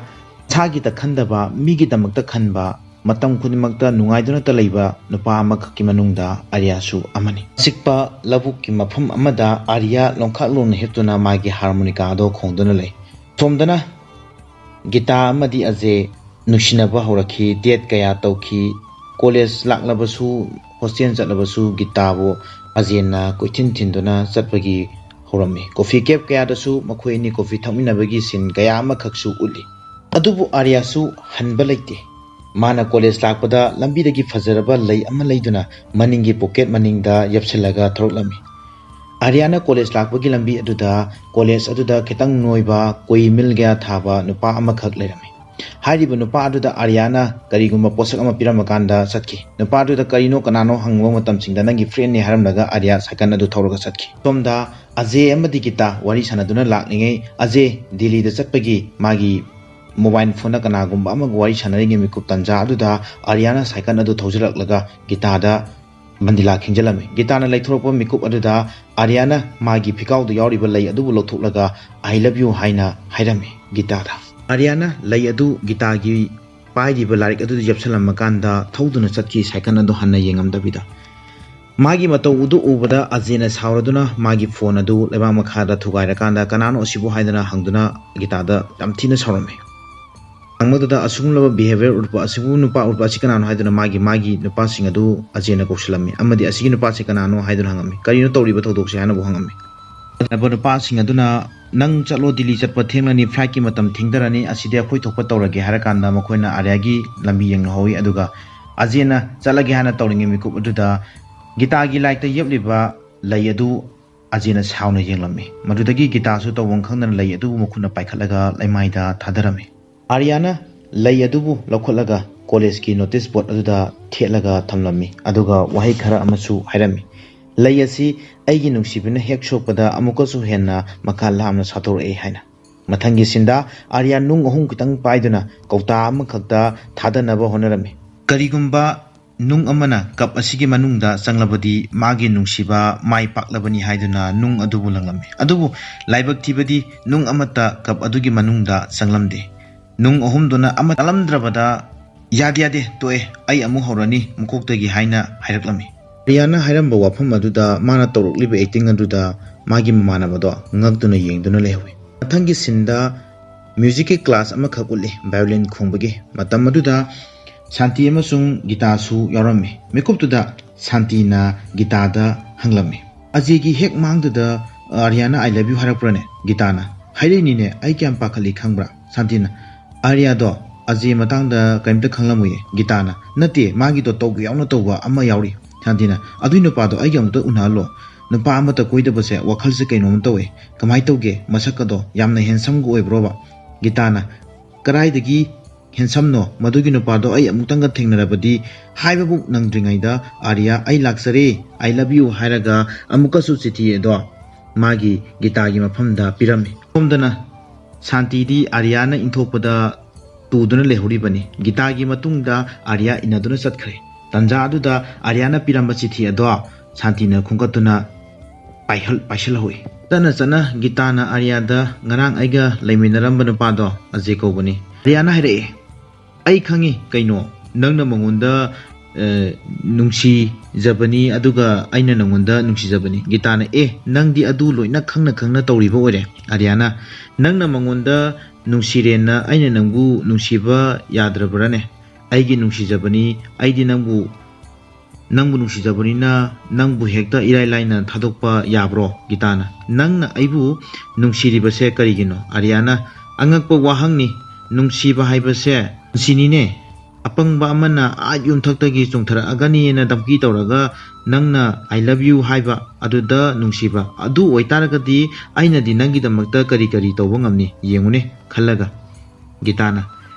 ꯃꯁꯥꯒꯤꯇ ꯈꯟꯗꯕ, ꯃꯤꯒꯤꯗꯃꯛꯇ ꯈꯟꯕ, ꯃꯇꯝ ꯈꯨꯗꯤꯡꯃꯛꯇ ꯅꯨꯡꯉꯥꯏꯗꯨꯅꯇ ꯂꯩꯕ ꯅꯨꯄꯥ ꯑꯃꯈꯛꯀꯤ ꯃꯅꯨꯡꯗ ꯑꯥꯔꯤꯌꯥꯁꯨ ꯑꯃꯅꯤ꯫ ꯑꯆꯤꯛꯄ ꯂꯧꯕꯨꯛꯀꯤ ꯃꯐꯝ ꯑꯃꯗ ꯑꯥꯔꯤꯌꯥ ꯂꯣꯡꯈꯥꯛ ꯂꯣꯡꯅ ꯍꯤꯞꯇꯨꯅ ꯃꯥꯒꯤ ꯍꯥꯔꯃꯣꯅꯤꯀꯥ ꯑꯗꯣ ꯈꯣꯡꯗꯨꯅ ꯂꯩ꯫ ꯁꯣꯝꯗꯅ ꯒꯤꯇꯥ ꯑꯃꯗꯤ ꯑꯖꯦ ꯅꯨꯡꯁꯤꯅꯕ ꯍꯧꯔꯛꯈꯤ, ꯗꯦꯠ ꯀꯌꯥ ꯇꯧꯈꯤ꯫ ꯀꯣꯂꯦꯖ ꯂꯥꯛꯂꯕꯁꯨ, ꯍꯣꯁꯇꯦꯜ ꯆꯠꯂꯕꯁꯨ ꯒꯤꯇꯥꯕꯨ ꯑꯖꯦꯅ ꯀꯣꯏꯊꯤꯟ ꯊꯤꯟꯗꯨꯅ ꯆꯠꯄꯒꯤ ꯍꯧꯔꯝꯃꯤ꯫ ꯀꯣꯐꯤ ꯀꯦꯞ ꯀꯌꯥꯗꯁꯨ ꯃꯈꯣꯏ ꯑꯅꯤ ꯀꯣꯐꯤ ꯊꯛꯃꯤꯟꯅꯕꯒꯤ ꯁꯤꯟ ꯀꯌꯥ ꯑꯃꯈꯛꯁꯨ ꯎꯠꯂꯤ꯫ ꯑꯗꯨꯕꯨ ꯑꯥꯔꯤꯌꯥꯁꯨ ꯍꯟꯕ ꯂꯩꯇꯦ꯫ ꯃꯥꯅ ꯀꯣꯂꯦꯖ ꯂꯥꯛꯄꯗ ꯂꯝꯕꯤꯗꯒꯤ ꯐꯖꯔꯕ ꯂꯩ ꯑꯃ ꯂꯩꯗꯨꯅ ꯃꯅꯤꯡꯒꯤ ꯄꯣꯀꯦꯠ ꯃꯅꯤꯡꯗ ꯌꯦꯞꯁꯤꯜꯂꯒ ꯊꯧꯔꯛꯂꯝꯃꯤ꯫ ꯑꯥꯔꯤꯌꯥꯅ ꯀꯣꯂꯦꯖ ꯂꯥꯛꯄꯒꯤ ꯂꯝꯕꯤ ꯑꯗꯨꯗ ꯀꯣꯂꯦꯖ ꯑꯗꯨꯗ ꯈꯤꯇꯪ ꯅꯣꯏꯕ, ꯀꯣꯏ ꯃꯤꯜꯒ ꯊꯥꯕ ꯅꯨꯄꯥ ꯑꯃꯈꯛ ꯂꯩꯔꯝꯃꯤ꯫ ꯍꯥꯏꯔꯤꯕ ꯅꯨꯄꯥ ꯑꯗꯨꯗ ꯑꯥꯔꯤꯌꯥꯅ ꯀꯔꯤꯒꯨꯝꯕ ꯄꯣꯠꯁꯛ ꯑꯃ ꯄꯤꯔꯝꯃꯀꯥꯟꯗ ꯆꯠꯈꯤ꯫ ꯅꯨꯄꯥ ꯑꯗꯨꯗ ꯀꯔꯤꯅꯣ ꯀꯅꯥꯅꯣ ꯍꯪꯕ ꯃꯇꯝꯁꯤꯡꯗ ꯅꯪꯒꯤ ꯐ꯭ꯔꯦꯟꯅꯤ ꯍꯥꯏꯔꯝꯂꯒ ꯑꯥꯔꯤꯌꯥ ꯁꯥꯏꯀꯜ ꯑꯗꯨ ꯊꯧꯔꯒ ꯆꯠꯈꯤ꯫ ꯁꯣꯝꯗ ꯑꯖꯦ ꯑꯃꯗꯤ ꯒꯤꯇꯥ ꯋꯥꯔꯤ ꯁꯥꯟꯅꯗꯨꯅ ꯂꯥꯛꯂꯤꯉꯩ, ꯑꯖꯦ ꯗꯤꯜꯂꯤꯗ ꯆꯠꯄꯒꯤ ꯃꯥꯒꯤ ꯃꯣꯕꯥꯏꯜ ꯐꯣꯟꯗ ꯀꯅꯥꯒꯨꯝꯕ ꯑꯃꯒ ꯋꯥꯔꯤ ꯁꯥꯟꯅꯔꯤꯉꯩ ꯃꯤꯀꯨꯞ ꯇꯟꯖꯥ ꯑꯗꯨꯗ ꯑꯥꯔꯤꯌꯥꯅ ꯁꯥꯏꯀꯜ ꯑꯗꯨ ꯊꯧꯖꯤꯜꯂꯛꯂꯒ ꯒꯤꯇꯥꯗ ꯃꯟꯗꯤꯂꯥ ꯈꯤꯡꯖꯤꯜꯂꯝꯃꯤ꯫ ꯒꯤꯇꯥꯅ ꯂꯩꯊꯣꯔꯛꯄ ꯃꯤꯀꯨꯞ ꯑꯗꯨꯗ ꯑꯥꯔꯤꯌꯥꯅ ꯃꯥꯒꯤ ꯐꯤꯀꯥꯎꯗ ꯌꯥꯎꯔꯤꯕ ꯂꯩ ꯑꯗꯨꯕꯨ ꯂꯧꯊꯣꯛꯂꯒ "I love you" ꯍꯥꯏꯅ ꯍꯥꯏꯔꯝꯃꯤ ꯒꯤꯇꯥꯗ꯫ ꯑꯥꯔꯤꯌꯥꯅ ꯂꯩ ꯑꯗꯨ ꯒꯤꯇꯥꯒꯤ ꯄꯥꯏꯔꯤꯕ ꯂꯥꯏꯔꯤꯛ ꯑꯗꯨꯗ ꯌꯦꯞꯁꯜꯂꯝꯃꯀꯥꯟꯗ ꯊꯧꯗꯨꯅ ꯆꯠꯈꯤ, ꯁꯥꯏꯀꯜ ꯑꯗꯨ ꯍꯟꯅ ꯌꯦꯡꯉꯝꯗꯕꯤꯗ꯫ ꯃꯥꯒꯤ ꯃꯇꯧ ꯑꯗꯨ ꯎꯕꯗ ꯑꯖꯦꯅ ꯁꯥꯎꯔꯗꯨꯅ ꯃꯥꯒꯤ ꯐꯣꯟ ꯑꯗꯨ ꯂꯩꯕꯥꯛ ꯃꯈꯥꯗ ꯊꯨꯒꯥꯏꯔꯀꯥꯟꯗ "ꯀꯅꯥꯅꯣ ꯑꯁꯤꯕꯨ?" ꯍꯥꯏꯗꯨꯅ ꯍꯪꯗꯨꯅ ꯒꯤꯇꯥꯗ ꯌꯥꯝ ꯊꯤꯅ ꯁꯥꯎꯔꯝꯃꯤ꯫ ꯍꯪꯕꯗꯨꯗ ꯑꯁꯤꯒꯨꯝꯂꯕ behaviour ꯎꯠꯄ, ꯑꯁꯤꯒꯨꯝꯕ ꯅꯨꯄꯥ ꯎꯠꯄ ꯑꯁꯤ ꯀꯅꯥꯅꯣ ꯍꯥꯏꯗꯨꯅ ꯃꯥꯒꯤ, ꯃꯥꯒꯤ ꯅꯨꯄꯥꯁꯤꯡ ꯑꯗꯨ ꯑꯖꯦꯅ ꯀꯧꯁꯤꯜꯂꯝꯃꯤ ꯑꯃꯗꯤ "ꯑꯁꯤꯒꯤ ꯅꯨꯄꯥꯁꯤ ꯀꯅꯥꯅꯣ?" ꯍꯥꯏꯗꯨꯅ ꯍꯪꯉꯝꯃꯤ꯫ "ꯀꯔꯤꯅꯣ ꯇꯧꯔꯤꯕ ꯊꯧꯗꯣꯛꯁꯦ?" ꯍꯥꯏꯅꯕꯨ ꯍꯪꯉꯝꯃꯤ꯫ ꯅꯨꯄꯥꯁꯤꯡ ꯑꯗꯨꯅ "ꯅꯪ ꯆꯠꯂꯣ, ꯗꯤꯜꯂꯤ ꯆꯠꯄ ꯊꯦꯡꯂꯅꯤ, flight ꯀꯤ ꯃꯇꯝ ꯊꯦꯡꯊꯔꯅꯤ, ꯑꯁꯤꯗꯤ ꯑꯩꯈꯣꯏ ꯊꯣꯛꯄ ꯇꯧꯔꯒꯦ" ꯍꯥꯏꯔꯀꯥꯟꯗ ꯃꯈꯣꯏꯅ ꯑꯥꯔꯤꯌꯥꯒꯤ ꯂꯝꯕꯤ ꯌꯦꯡꯅꯍꯧꯋꯤ꯫ ꯑꯗꯨꯒ ꯑꯖꯦꯅ ꯆꯠꯂꯒꯦ ꯍꯥꯏꯅ ꯇꯧꯔꯤꯉꯩ ꯃꯤꯀꯨꯞ ꯑꯗꯨꯗ ꯒꯤꯇꯥꯒꯤ ꯂꯥꯏꯔꯤꯛꯇ ꯌꯦꯞꯂꯤꯕ ꯂꯩ ꯑꯗꯨ ꯑꯖꯦꯅ ꯁꯥꯎꯅ ꯌꯦꯡꯂꯝꯃꯤ꯫ ꯃꯗꯨꯗꯒꯤ ꯒꯤꯇꯥꯁꯨ ꯇꯧꯐꯝ ꯈꯪꯗꯅ ꯂꯩ ꯑꯗꯨꯕꯨ ꯃꯈꯨꯠꯅ ꯄꯥꯏꯈꯠꯂꯒ ꯂꯩꯃꯥꯏꯗ ꯊꯥꯗꯔꯝꯃꯤ꯫ ꯑꯥꯔꯤꯌꯥꯅ ꯂꯩ ꯑꯗꯨꯕꯨ ꯂꯧꯈꯠꯂꯒ ꯀꯣꯂꯦꯖꯀꯤ ꯅꯣꯇꯤꯁ ꯕꯣꯔꯗ ꯑꯗꯨꯗ ꯊꯦꯠꯂꯒ ꯊꯝꯂꯝꯃꯤ, ꯑꯗꯨꯒ ꯋꯥꯍꯩ ꯈꯔ ꯑꯃꯁꯨ ꯍꯥꯏꯔꯝꯃꯤ: "ꯂꯩ ꯑꯁꯤ ꯑꯩꯒꯤ ꯅꯨꯡꯁꯤꯕꯅ ꯍꯦꯛ ꯁꯣꯛꯄꯗ ꯑꯃꯨꯛꯀꯁꯨ ꯍꯦꯟꯅ ꯃꯈꯥ ꯂꯥꯝꯅ ꯁꯥꯊꯣꯔꯛꯑꯦ" ꯍꯥꯏꯅ꯫ ꯃꯊꯪꯒꯤ ꯁꯤꯟꯗ ꯑꯥꯔꯤꯌꯥ ꯅꯨꯡ ꯑꯍꯨꯝ ꯈꯛꯇꯪ ꯄꯥꯏꯗꯨꯅ ꯀꯧꯇꯥ ꯑꯃꯈꯛꯇ ꯊꯥꯗꯅꯕ ꯍꯣꯠꯅꯔꯝꯃꯤ꯫ ꯀꯔꯤꯒꯨꯝꯕ ꯅꯨꯡ ꯑꯃꯅ ꯀꯞ ꯑꯁꯤꯒꯤ ꯃꯅꯨꯡꯗ ꯆꯪꯂꯕꯗꯤ ꯃꯥꯒꯤ ꯅꯨꯡꯁꯤꯕ ꯃꯥꯏ ꯄꯥꯛꯂꯕꯅꯤ ꯍꯥꯏꯗꯨꯅ ꯅꯨꯡ ꯑꯗꯨꯕꯨ ꯂꯪꯂꯝꯃꯤ꯫ ꯑꯗꯨꯕꯨ ꯂꯥꯏꯕꯛ ꯊꯤꯕꯗꯤ ꯅꯨꯡ ꯑꯃꯠꯇ ꯀꯞ ꯑꯗꯨꯒꯤ ꯃꯅꯨꯡꯗ ꯆꯪꯂꯝꯗꯦ꯫ ꯅꯨꯡ ꯑꯍꯨꯝꯗꯨꯅ ꯑꯃ ꯆꯪꯂꯝꯗ꯭ꯔꯕꯗ, "ꯌꯥꯗꯦ, ꯌꯥꯗꯦ, ꯇꯣꯛꯑꯦ, ꯑꯩ ꯑꯃꯨꯛ ꯍꯧꯔꯅꯤ ꯃꯀꯣꯛꯇꯒꯤ" ꯍꯥꯏꯅ ꯍꯥꯏꯔꯛꯂꯝꯃꯤ꯫ ꯑꯥꯔꯤꯌꯥꯅ ꯍꯥꯏꯔꯝꯕ ꯋꯥꯐꯝ ꯑꯗꯨꯗ ꯃꯥꯅ ꯇꯧꯔꯛꯂꯤꯕ ꯑꯦꯛꯇꯤꯡ ꯑꯗꯨꯗ ꯃꯥꯒꯤ ꯃꯃꯥꯟꯅꯕꯗꯣ ꯉꯛꯇꯨꯅ ꯌꯦꯡꯗꯨꯅ ꯂꯩꯍꯧꯏ꯫ ꯃꯊꯪꯒꯤ ꯁꯤꯟꯗ ꯃ꯭ꯌꯨꯖꯤꯛꯀꯤ ꯀ꯭ꯂꯥꯁ ꯑꯃꯈꯛ ꯎꯠꯂꯤ, ꯚꯥꯏꯑꯣꯂꯤꯟ ꯈꯣꯡꯕꯒꯤ꯫ ꯃꯇꯝ ꯑꯗꯨꯗ ꯁꯥꯟꯇꯤ ꯑꯃꯁꯨꯡ ꯒꯤꯇꯥꯁꯨ ꯌꯥꯎꯔꯝꯃꯤ꯫ ꯃꯤꯀꯨꯞꯇꯨꯗ ꯁꯥꯟꯇꯤꯅ ꯒꯤꯇꯥꯗ ꯍꯪꯂꯝꯃꯤ, "ꯑꯖꯦꯒꯤ ꯍꯦꯛ ꯃꯥꯡꯗꯨꯗ ꯑꯥꯔꯤꯌꯥꯅ 'I love you' ꯍꯥꯏꯔꯛꯄ꯭ꯔꯅꯦ?" ꯒꯤꯇꯥꯅ, "ꯍꯥꯏꯔꯛꯏꯅꯤꯅꯦ, ꯑꯩ ꯀꯌꯥꯝ ꯄꯥꯈꯠꯂꯤ ꯈꯪꯕ꯭ꯔꯥ?" ꯁꯥꯟꯇꯤꯅ, "ꯑꯥꯔꯤꯌꯥꯗꯣ ꯑꯖꯦ ꯃꯇꯥꯡꯗ ꯀꯔꯤꯝꯇ ꯈꯪꯂꯝꯃꯣꯏꯌꯦ"꯫ ꯒꯤꯇꯥꯅ, "ꯅꯠꯇꯦ, ꯃꯥꯒꯤꯗꯣ ꯇꯧꯒꯦ ꯌꯥꯎꯅ ꯇꯧꯕ ꯑꯃ ꯌꯥꯎꯔꯤ"꯫ ꯁꯥꯟꯇꯤꯅ, "ꯑꯗꯨꯏ ꯅꯨꯄꯥꯗꯣ ꯑꯩꯒꯤ ꯑꯃꯨꯛꯇ ꯎꯅꯍꯜꯂꯣ꯫ ꯅꯨꯄꯥ ꯑꯃꯠꯇ ꯀꯣꯏꯗꯕꯁꯦ ꯋꯥꯈꯜꯁꯦ ꯀꯩꯅꯣꯝ ꯇꯧꯋꯦ꯫ ꯀꯃꯥꯏꯅ ꯇꯧꯒꯦ? ꯃꯁꯛꯀꯗꯣ ꯌꯥꯝꯅ ꯍꯦꯟꯁꯝꯒ ꯑꯣꯏꯕ꯭ꯔꯣꯕ?" ꯒꯤꯇꯥꯅ, "ꯀꯗꯥꯏꯗꯒꯤ ꯍꯦꯟꯁꯝꯅꯣ? ꯃꯗꯨꯒꯤ ꯅꯨꯄꯥꯗꯣ ꯑꯩ ꯑꯃꯨꯛꯇꯪꯒ ꯊꯦꯡꯅꯔꯕꯗꯤ ꯍꯥꯏꯕꯕꯨ ꯅꯪꯗ꯭ꯔꯤꯉꯩꯗ ꯑꯥꯔꯤꯌꯥ 'I love you' ꯍꯥꯏꯔꯒ ꯑꯃꯨꯛꯀꯁꯨ ꯆꯤꯊꯤ ꯑꯗꯣ ꯃꯥꯒꯤ ꯒꯤꯇꯥꯒꯤ ꯃꯐꯝꯗ ꯄꯤꯔꯝꯃꯤ"꯫ ꯁꯣꯝꯗꯅ ꯁꯥꯟꯇꯤꯗꯤ ꯑꯥꯔꯤꯌꯥꯅ ꯏꯟꯊꯣꯛꯄꯗ ꯇꯨꯗꯨꯅ ꯂꯩꯍꯧꯔꯤꯕꯅꯤ꯫ ꯒꯤꯇꯥꯒꯤ ꯃꯇꯨꯡꯗ ꯑꯥꯔꯤꯌꯥ ꯏꯟꯅꯗꯨꯅ ꯆꯠꯈ꯭ꯔꯦ꯫ ꯇꯟꯖꯥ ꯑꯗꯨꯗ ꯑꯥꯔꯤꯌꯥꯅ ꯄꯤꯔꯝꯕ ꯆꯤꯊꯤ ꯑꯗꯣ ꯁꯥꯟꯇꯤꯅ ꯈꯣꯝꯒꯠꯇꯨꯅ ꯄꯥꯏꯍꯜ-, ꯄꯥꯏꯁꯤꯜꯍꯧꯏ꯫ ꯆꯠꯅ ꯆꯠꯅ ꯒꯤꯇꯥꯅ ꯑꯥꯔꯤꯌꯥꯗ, "ꯉꯔꯥꯡ ꯑꯩꯒ ꯂꯩꯃꯤꯟꯅꯔꯝꯕ ꯅꯨꯄꯥꯗꯣ ꯑꯖꯦ ꯀꯧꯕꯅꯤ"꯫ ꯑꯥꯔꯤꯌꯥꯅ ꯍꯥꯏꯔꯛꯑꯦ, "ꯑꯩ ꯈꯪꯉꯤ ꯀꯩꯅꯣ, ꯅꯪꯅ ꯃꯉꯣꯟꯗ, ꯑ, ꯅꯨꯡꯁꯤꯖꯕꯅꯤ, ꯑꯗꯨꯒ ꯑꯩꯅ ꯅꯉꯣꯟꯗ ꯅꯨꯡꯁꯤꯖꯕꯅꯤ"꯫ ꯒꯤꯇꯥꯅ, "ꯑꯦ, ꯅꯪꯗꯤ ꯑꯗꯨ ꯂꯣꯏꯅ ꯈꯪꯅ ꯈꯪꯅ ꯇꯧꯔꯤꯕ ꯑꯣꯏꯔꯦ"꯫ ꯑꯥꯔꯤꯌꯥꯅ, "ꯅꯪꯅ ꯃꯉꯣꯟꯗ ꯅꯨꯡꯁꯤꯔꯦꯅ ꯑꯩꯅ ꯅꯪꯕꯨ ꯅꯨꯡꯁꯤꯕ ꯌꯥꯗ꯭ꯔꯕ꯭ꯔꯥꯅꯦ? ꯑꯩꯒꯤ ꯅꯨꯡꯁꯤꯖꯕꯅꯤ, ꯑꯩꯗꯤ ꯅꯪꯕꯨ, ꯅꯪꯕꯨ ꯅꯨꯡꯁꯤꯖꯕꯅꯤꯅ ꯅꯪꯕꯨ ꯍꯦꯛꯇ ꯏꯔꯥꯏ ꯂꯥꯏꯅ ꯊꯥꯗꯣꯛꯄ ꯌꯥꯕ꯭ꯔꯣ?" ꯒꯤꯇꯥꯅ, "ꯅꯪꯅ ꯑꯩꯕꯨ ꯅꯨꯡꯁꯤꯔꯤꯕꯁꯦ ꯀꯔꯤꯒꯤꯅꯣ?" ꯑꯥꯔꯤꯌꯥꯅ, "ꯑꯉꯛꯄ ꯋꯥꯍꯪꯅꯤ꯫ ꯅꯨꯡꯁꯤꯕ ꯍꯥꯏꯕꯁꯦ ꯄꯨꯟꯁꯤꯅꯤꯅꯦ꯫ ꯑꯄꯪꯕ ꯑꯃꯅ ꯑꯥ ꯌꯨꯝꯊꯛꯇꯒꯤ ꯆꯣꯡꯊꯔꯛꯑꯒꯅꯤꯅ ꯙꯝꯀꯤ ꯇꯧꯔꯒ ꯅꯪꯅ 'I love you' ꯍꯥꯏꯕ ꯑꯗꯨꯗ ꯅꯨꯡꯁꯤꯕ꯫ ꯑꯗꯨ ꯑꯣꯏꯇꯥꯔꯒꯗꯤ ꯑꯩꯅꯗꯤ ꯅꯪꯒꯤꯗꯃꯛꯇ ꯀꯔꯤ ꯀꯔꯤ ꯇꯧꯕ ꯉꯝꯅꯤ? ꯌꯦꯡꯉꯨꯅꯦ ꯈꯜꯂꯒ"꯫ ꯒꯤꯇꯥꯅ,